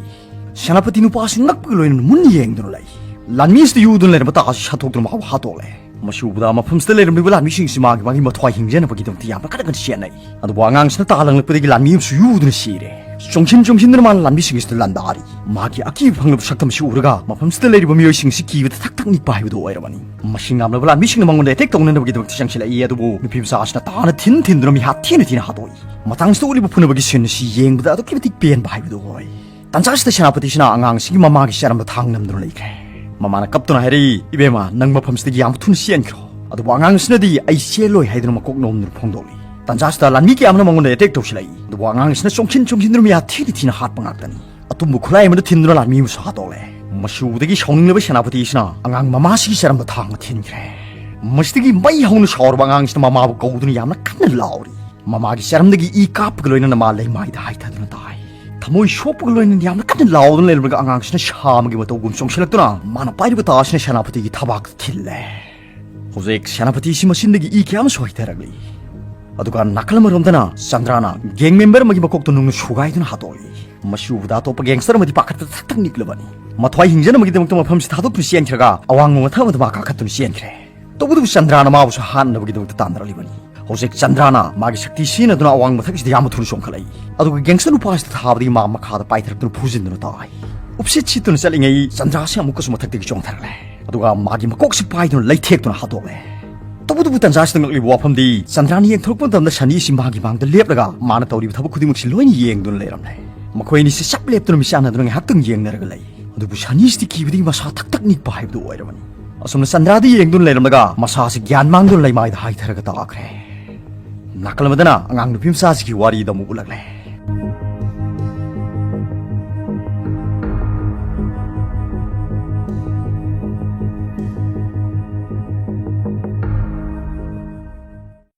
ꯁꯦꯅꯥꯄꯇꯤ ꯅꯨꯄꯥ ꯑꯁꯤ ꯉꯛꯄꯒ ꯂꯣꯏꯅꯅ ꯃꯨꯟꯅ ꯌꯦꯡꯗꯨꯅ ꯂꯩ꯫ ꯂꯥꯟꯃꯤ ꯑꯁꯤꯗ ꯌꯨꯗꯨꯅ ꯂꯩꯔꯝꯕ ꯇꯥ ꯑꯁꯤ ꯁꯠꯇꯣꯛꯇꯨꯅ ꯃꯥꯕꯨ ꯍꯥꯠꯇꯣꯛꯂꯦ꯫ ꯃꯁꯤ ꯎꯕꯗ ꯃꯐꯝꯁꯤꯗ ꯂꯩꯔꯝꯂꯤꯕ ꯂꯥꯟꯃꯤꯁꯤꯡꯁꯤ ꯃꯥꯒꯤ ꯃꯥꯒꯤ ꯃꯊ꯭ꯋꯥꯏ ꯍꯤꯡꯖꯅꯕꯒꯤꯗꯃꯛꯇ ꯌꯥꯝꯅ ꯀꯟꯅ ꯀꯟꯅ ꯆꯦꯟꯅꯩ꯫ ꯑꯗꯨꯕꯨ ꯑꯉꯥꯡꯁꯤꯅ ꯇꯥ ꯂꯪꯂꯛꯄꯗꯒꯤ ꯂꯥꯟꯃꯤ ꯑꯃꯁꯨ ꯌꯨꯗꯨꯅ ꯁꯤꯔꯦ꯫ ꯆꯣꯡꯁꯤꯟ ꯆꯣꯡꯁꯤꯟꯗꯨꯅ ꯃꯥꯅ ꯂꯥꯟꯃꯤꯁꯤꯡ ꯑꯁꯤꯗ ꯂꯥꯟꯗꯥꯔꯤ꯫ ꯃꯥꯒꯤ ꯑꯀꯤꯕ ꯐꯪꯂꯕ ꯁꯛꯇꯝ ꯑꯁꯤ ꯎꯔꯒ ꯃꯐꯝꯁꯤꯗ ꯂꯩꯔꯤꯕ ꯃꯤꯑꯣꯏꯁꯤꯡ ꯑꯁꯤ ꯀꯤꯕꯗ ꯊꯛ ꯊꯛ ꯅꯤꯛꯄ ꯍꯥꯏꯕꯗꯨ ꯑꯣꯏꯔꯕꯅꯤ꯫ ꯃꯁꯤꯡ ꯌꯥꯝꯂꯕ ꯂꯥꯟꯃꯤꯁꯤꯡꯅ ꯃꯉꯣꯟꯗ ꯑꯦꯇꯦꯛ ꯇꯧꯅꯅꯕꯒꯤꯗꯃꯛꯇ ꯆꯪꯁꯤꯜꯂꯛꯏ, ꯑꯗꯨꯕꯨ ꯅꯨꯄꯤ ꯃꯆꯥ ꯑꯁꯤꯅ ꯇꯥꯅ ꯊꯤꯟ ꯊꯤꯟꯗꯨꯅ ꯃꯤꯍꯥꯠ ꯊꯤꯅ ꯊꯤꯅ ꯍꯥꯠꯇꯣꯛꯏ꯫ ꯃꯇꯥꯡꯁꯤꯗ ꯎꯠꯂꯤꯕ ꯐꯨꯅꯕꯒꯤ ꯁꯤꯟ ꯑꯁꯤ ꯌꯦꯡꯕꯗ ꯑꯗꯨꯛꯀꯤ ꯃꯇꯤꯛ ꯄꯦꯟꯕ ꯍꯥꯏꯕꯗꯨ ꯑꯣꯏ꯫ ꯇꯥꯟꯖꯥꯁꯤꯗ ꯁꯦꯅꯥꯄꯇꯤꯁꯤꯅ ꯑꯉꯥꯡꯁꯤꯒꯤ ꯃꯃꯥꯒꯤ ꯆꯔꯝꯗ ꯊꯥꯡ ꯅꯝꯗꯨꯅ ꯂꯩꯈ꯭ꯔꯦ꯫ ꯃꯃꯥꯅ ꯀꯞꯇꯨꯅ ꯍꯥꯏꯔꯛꯏ, "ꯏꯕꯦꯝꯃ, ꯅꯪ ꯃꯐꯝꯁꯤꯗꯒꯤ ꯌꯥꯝ ꯊꯨꯅ ꯆꯦꯟꯈ꯭ꯔꯣ"꯫ ꯑꯗꯨꯕꯨ ꯑꯉꯥꯡꯁꯤꯅꯗꯤ "ꯑꯩ ꯆꯦꯜꯂꯣꯏ" ꯍꯥꯏꯗꯨꯅ ꯃꯀꯣꯛ ꯅꯣꯝꯗꯨꯅ ꯐꯣꯡꯗꯣꯛꯂꯤ꯫ ꯇꯥꯟꯖꯥꯁꯤꯗ ꯂꯥꯟꯃꯤ ꯀꯌꯥ ꯑꯃꯅ ꯃꯉꯣꯟꯗ ꯑꯦꯇꯦꯛ ꯇꯧꯁꯤꯜꯂꯛꯏ, ꯑꯗꯨꯕꯨ ꯑꯉꯥꯡꯁꯤꯅ ꯆꯣꯡꯁꯤꯟ ꯆꯣꯡꯁꯤꯟꯗꯨꯅ ꯃꯤꯍꯥꯠ ꯊꯤꯅ ꯊꯤꯅ ꯍꯥꯠꯄ ꯉꯥꯛꯇꯅꯤ꯫ ꯑꯇꯨꯝꯕ ꯈꯨꯠꯂꯥꯏ ꯑꯃꯗ ꯊꯤꯟꯗꯨꯅ ꯂꯥꯟꯃꯤ ꯑꯃꯁꯨ ꯍꯥꯠꯇꯣꯛꯂꯦ꯫ ꯃꯁꯤ ꯎꯕꯗꯒꯤ ꯁꯥꯎꯅꯤꯡꯂꯕ ꯁꯦꯅꯥꯄꯇꯤꯁꯤꯅ ꯑꯉꯥꯡ ꯃꯃꯥꯁꯤꯒꯤ ꯆꯔꯝꯗ ꯊꯥꯡꯅ ꯊꯤꯟꯈ꯭ꯔꯦ꯫ ꯃꯁꯤꯗꯒꯤ ꯃꯩ ꯍꯧꯅ ꯁꯥꯎꯔꯕ ꯑꯉꯥꯡꯁꯤꯅ ꯃꯃꯥꯕꯨ ꯀꯧꯗꯨꯅ ꯌꯥꯝꯅ ꯀꯟꯅ ꯂꯥꯎꯔꯤ꯫ ꯃꯃꯥꯒꯤ ꯆꯔꯝꯗꯒꯤ ꯏ ꯀꯥꯞꯄꯒ ꯂꯣꯏꯅꯅ ꯃꯥ ꯂꯩꯃꯥꯏꯗ ꯍꯥꯏꯊꯗꯨꯅ ꯇꯥꯏ꯫ ꯊꯃꯣꯏ ꯁꯣꯛꯄꯒ ꯂꯣꯏꯅꯅ ꯌꯥꯝꯅ ꯀꯟꯅ ꯂꯥꯎꯗꯨꯅ ꯂꯩꯔꯝꯂꯒ ꯑꯉꯥꯡꯁꯤꯅ ꯁꯥ ꯑꯃꯒꯤ ꯃꯇꯧꯒꯨꯝ ꯆꯣꯡꯁꯤꯜꯂꯛꯇꯨꯅ ꯃꯥꯅ ꯄꯥꯏꯔꯤꯕ ꯇꯥ ꯑꯁꯤꯅ ꯁꯦꯅꯥꯄꯇꯤꯒꯤ ꯊꯕꯥꯛꯇ ꯊꯤꯜꯂꯦ꯫ ꯍꯧꯖꯤꯛ ꯁꯦꯅꯥꯄꯇꯤꯁꯤ ꯃꯆꯤꯟꯗꯒꯤ ꯏ ꯀꯌꯥ ꯑꯃꯁꯨ ꯍꯩꯊꯔꯛꯂꯤ꯫ ꯑꯗꯨꯒ ꯅꯥꯀꯜ ꯑꯃꯔꯣꯝꯗꯅ ꯆꯟꯗ꯭ꯔꯥꯅ ꯒꯦꯡ ꯃꯦꯝꯕꯔ ꯑꯃꯒꯤ ꯃꯀꯣꯛꯇ ꯅꯨꯡꯅ ꯁꯨꯒꯥꯏꯗꯨꯅ ꯍꯥꯠꯇꯣꯛꯏ꯫ ꯃꯁꯤ ꯎꯕꯗ ꯑꯇꯣꯞꯄ ꯒꯦꯡꯁꯇꯔ ꯑꯃꯗꯤ ꯄꯥꯈꯠꯇ ꯊꯛ ꯊꯛ ꯅꯤꯛꯂꯕꯅꯤ꯫ ꯃꯊ꯭ꯋꯥꯏ ꯍꯤꯡꯖꯅꯕꯒꯤꯗꯃꯛꯇ ꯃꯐꯝꯁꯤ ꯊꯥꯗꯣꯛꯇꯨꯅ ꯆꯦꯟꯈ꯭ꯔꯒ ꯑꯋꯥꯡꯕ ꯃꯊꯛ ꯑꯃꯗ ꯃꯥ ꯀꯥꯈꯠꯇꯨꯅ ꯆꯦꯟꯈ꯭ꯔꯦ꯫ ꯇꯧꯕꯇꯕꯨ ꯆꯟꯗ꯭ꯔꯥꯅ ꯃꯥꯕꯨꯁꯨ ꯍꯥꯠꯅꯕꯒꯤꯗꯃꯛꯇ ꯇꯥꯟꯅꯔꯛꯂꯤꯕꯅꯤ꯫ ꯍꯧꯖꯤꯛ ꯆꯟꯗ꯭ꯔꯥꯅ ꯃꯥꯒꯤ ꯁꯛꯇꯤ ꯁꯤꯖꯤꯟꯅꯗꯨꯅ ꯑꯋꯥꯡꯕ ꯃꯊꯛꯁꯤꯗ ꯌꯥꯝꯅ ꯊꯨꯅ ꯆꯣꯡꯈꯠꯂꯛꯏ꯫ ꯑꯗꯨꯒ ꯒꯦꯡꯁꯇꯔ ꯅꯨꯄꯥꯁꯤꯗ ꯊꯥꯕꯗꯒꯤ ꯃꯥ ꯃꯈꯥꯗ ꯄꯥꯏꯊꯔꯛꯇꯨꯅ ꯐꯨꯖꯤꯟꯗꯨꯅ ꯇꯥꯏ꯫ ꯎꯞꯁꯤꯠ ꯁꯤꯠꯇꯨꯅ ꯆꯠꯂꯤꯉꯩ ꯆꯟꯗ꯭ꯔꯥꯁꯤ ꯑꯃꯨꯛꯀꯁꯨ ꯃꯊꯛꯇꯒꯤ ꯆꯣꯡꯊꯔꯛꯂꯦ꯫ ꯑꯗꯨꯒ ꯃꯥꯒꯤ ꯃꯀꯣꯛꯁꯤ ꯄꯥꯏꯗꯨꯅ ꯂꯩꯊꯦꯛꯇꯨꯅ ꯍꯥꯠꯇꯣꯛꯂꯦ꯫ ꯇꯧꯕꯇꯕꯨ ꯇꯟꯖꯥꯁꯤꯗ ꯉꯛꯂꯤꯕ ꯋꯥꯐꯝꯗꯤ, ꯆꯟꯗ꯭ꯔꯥꯅ ꯌꯦꯡꯊꯣꯔꯛꯄ ꯃꯇꯝꯗ ꯁꯅꯤꯁꯤ ꯃꯥꯒꯤ ꯃꯥꯡꯗ ꯂꯦꯞꯂꯒ ꯃꯥꯅ ꯇꯧꯔꯤꯕ ꯊꯕꯛ ꯈꯨꯗꯤꯡꯃꯛꯁꯤ ꯂꯣꯏꯅ ꯌꯦꯡꯗꯨꯅ ꯂꯩꯔꯝꯂꯦ꯫ ꯃꯈꯣꯏ ꯑꯅꯤꯁꯤ ꯆꯞ ꯂꯦꯞꯇꯨꯅ ꯃꯤꯆꯥꯟꯅꯗꯨꯅ ꯉꯥꯏꯍꯥꯛꯇꯪ ꯌꯦꯡꯅꯔꯒ ꯂꯩ꯫ ꯑꯗꯨꯕꯨ ꯁꯅꯤꯁꯤꯗꯤ ꯀꯤꯕꯗꯒꯤ ꯃꯁꯥ ꯊꯛ ꯊꯛ ꯅꯤꯛꯄ ꯍꯥꯏꯕꯗꯨ ꯑꯣꯏꯔꯕꯅꯤ꯫ ꯑꯁꯨꯝꯅ ꯆꯟꯗ꯭ꯔꯥꯗ ꯌꯦꯡꯗꯨꯅ ꯂꯩꯔꯝꯂꯒ ꯃꯁꯥꯁꯤ ꯒ꯭ꯌꯥꯟ ꯃꯥꯡꯗꯨꯅ ꯂꯩꯃꯥꯏꯗ ꯍꯥꯏꯊꯔꯒ ꯇꯥꯈ꯭ꯔꯦ꯫ ꯅꯥꯀꯜ ꯑꯃꯗꯅ ꯑꯉꯥꯡ ꯅꯨꯄꯤ ꯃꯆꯥꯁꯤꯒꯤ ꯋꯥꯔꯤꯗ ꯑꯃꯨꯛ ꯎꯠꯂꯛꯂꯦ꯫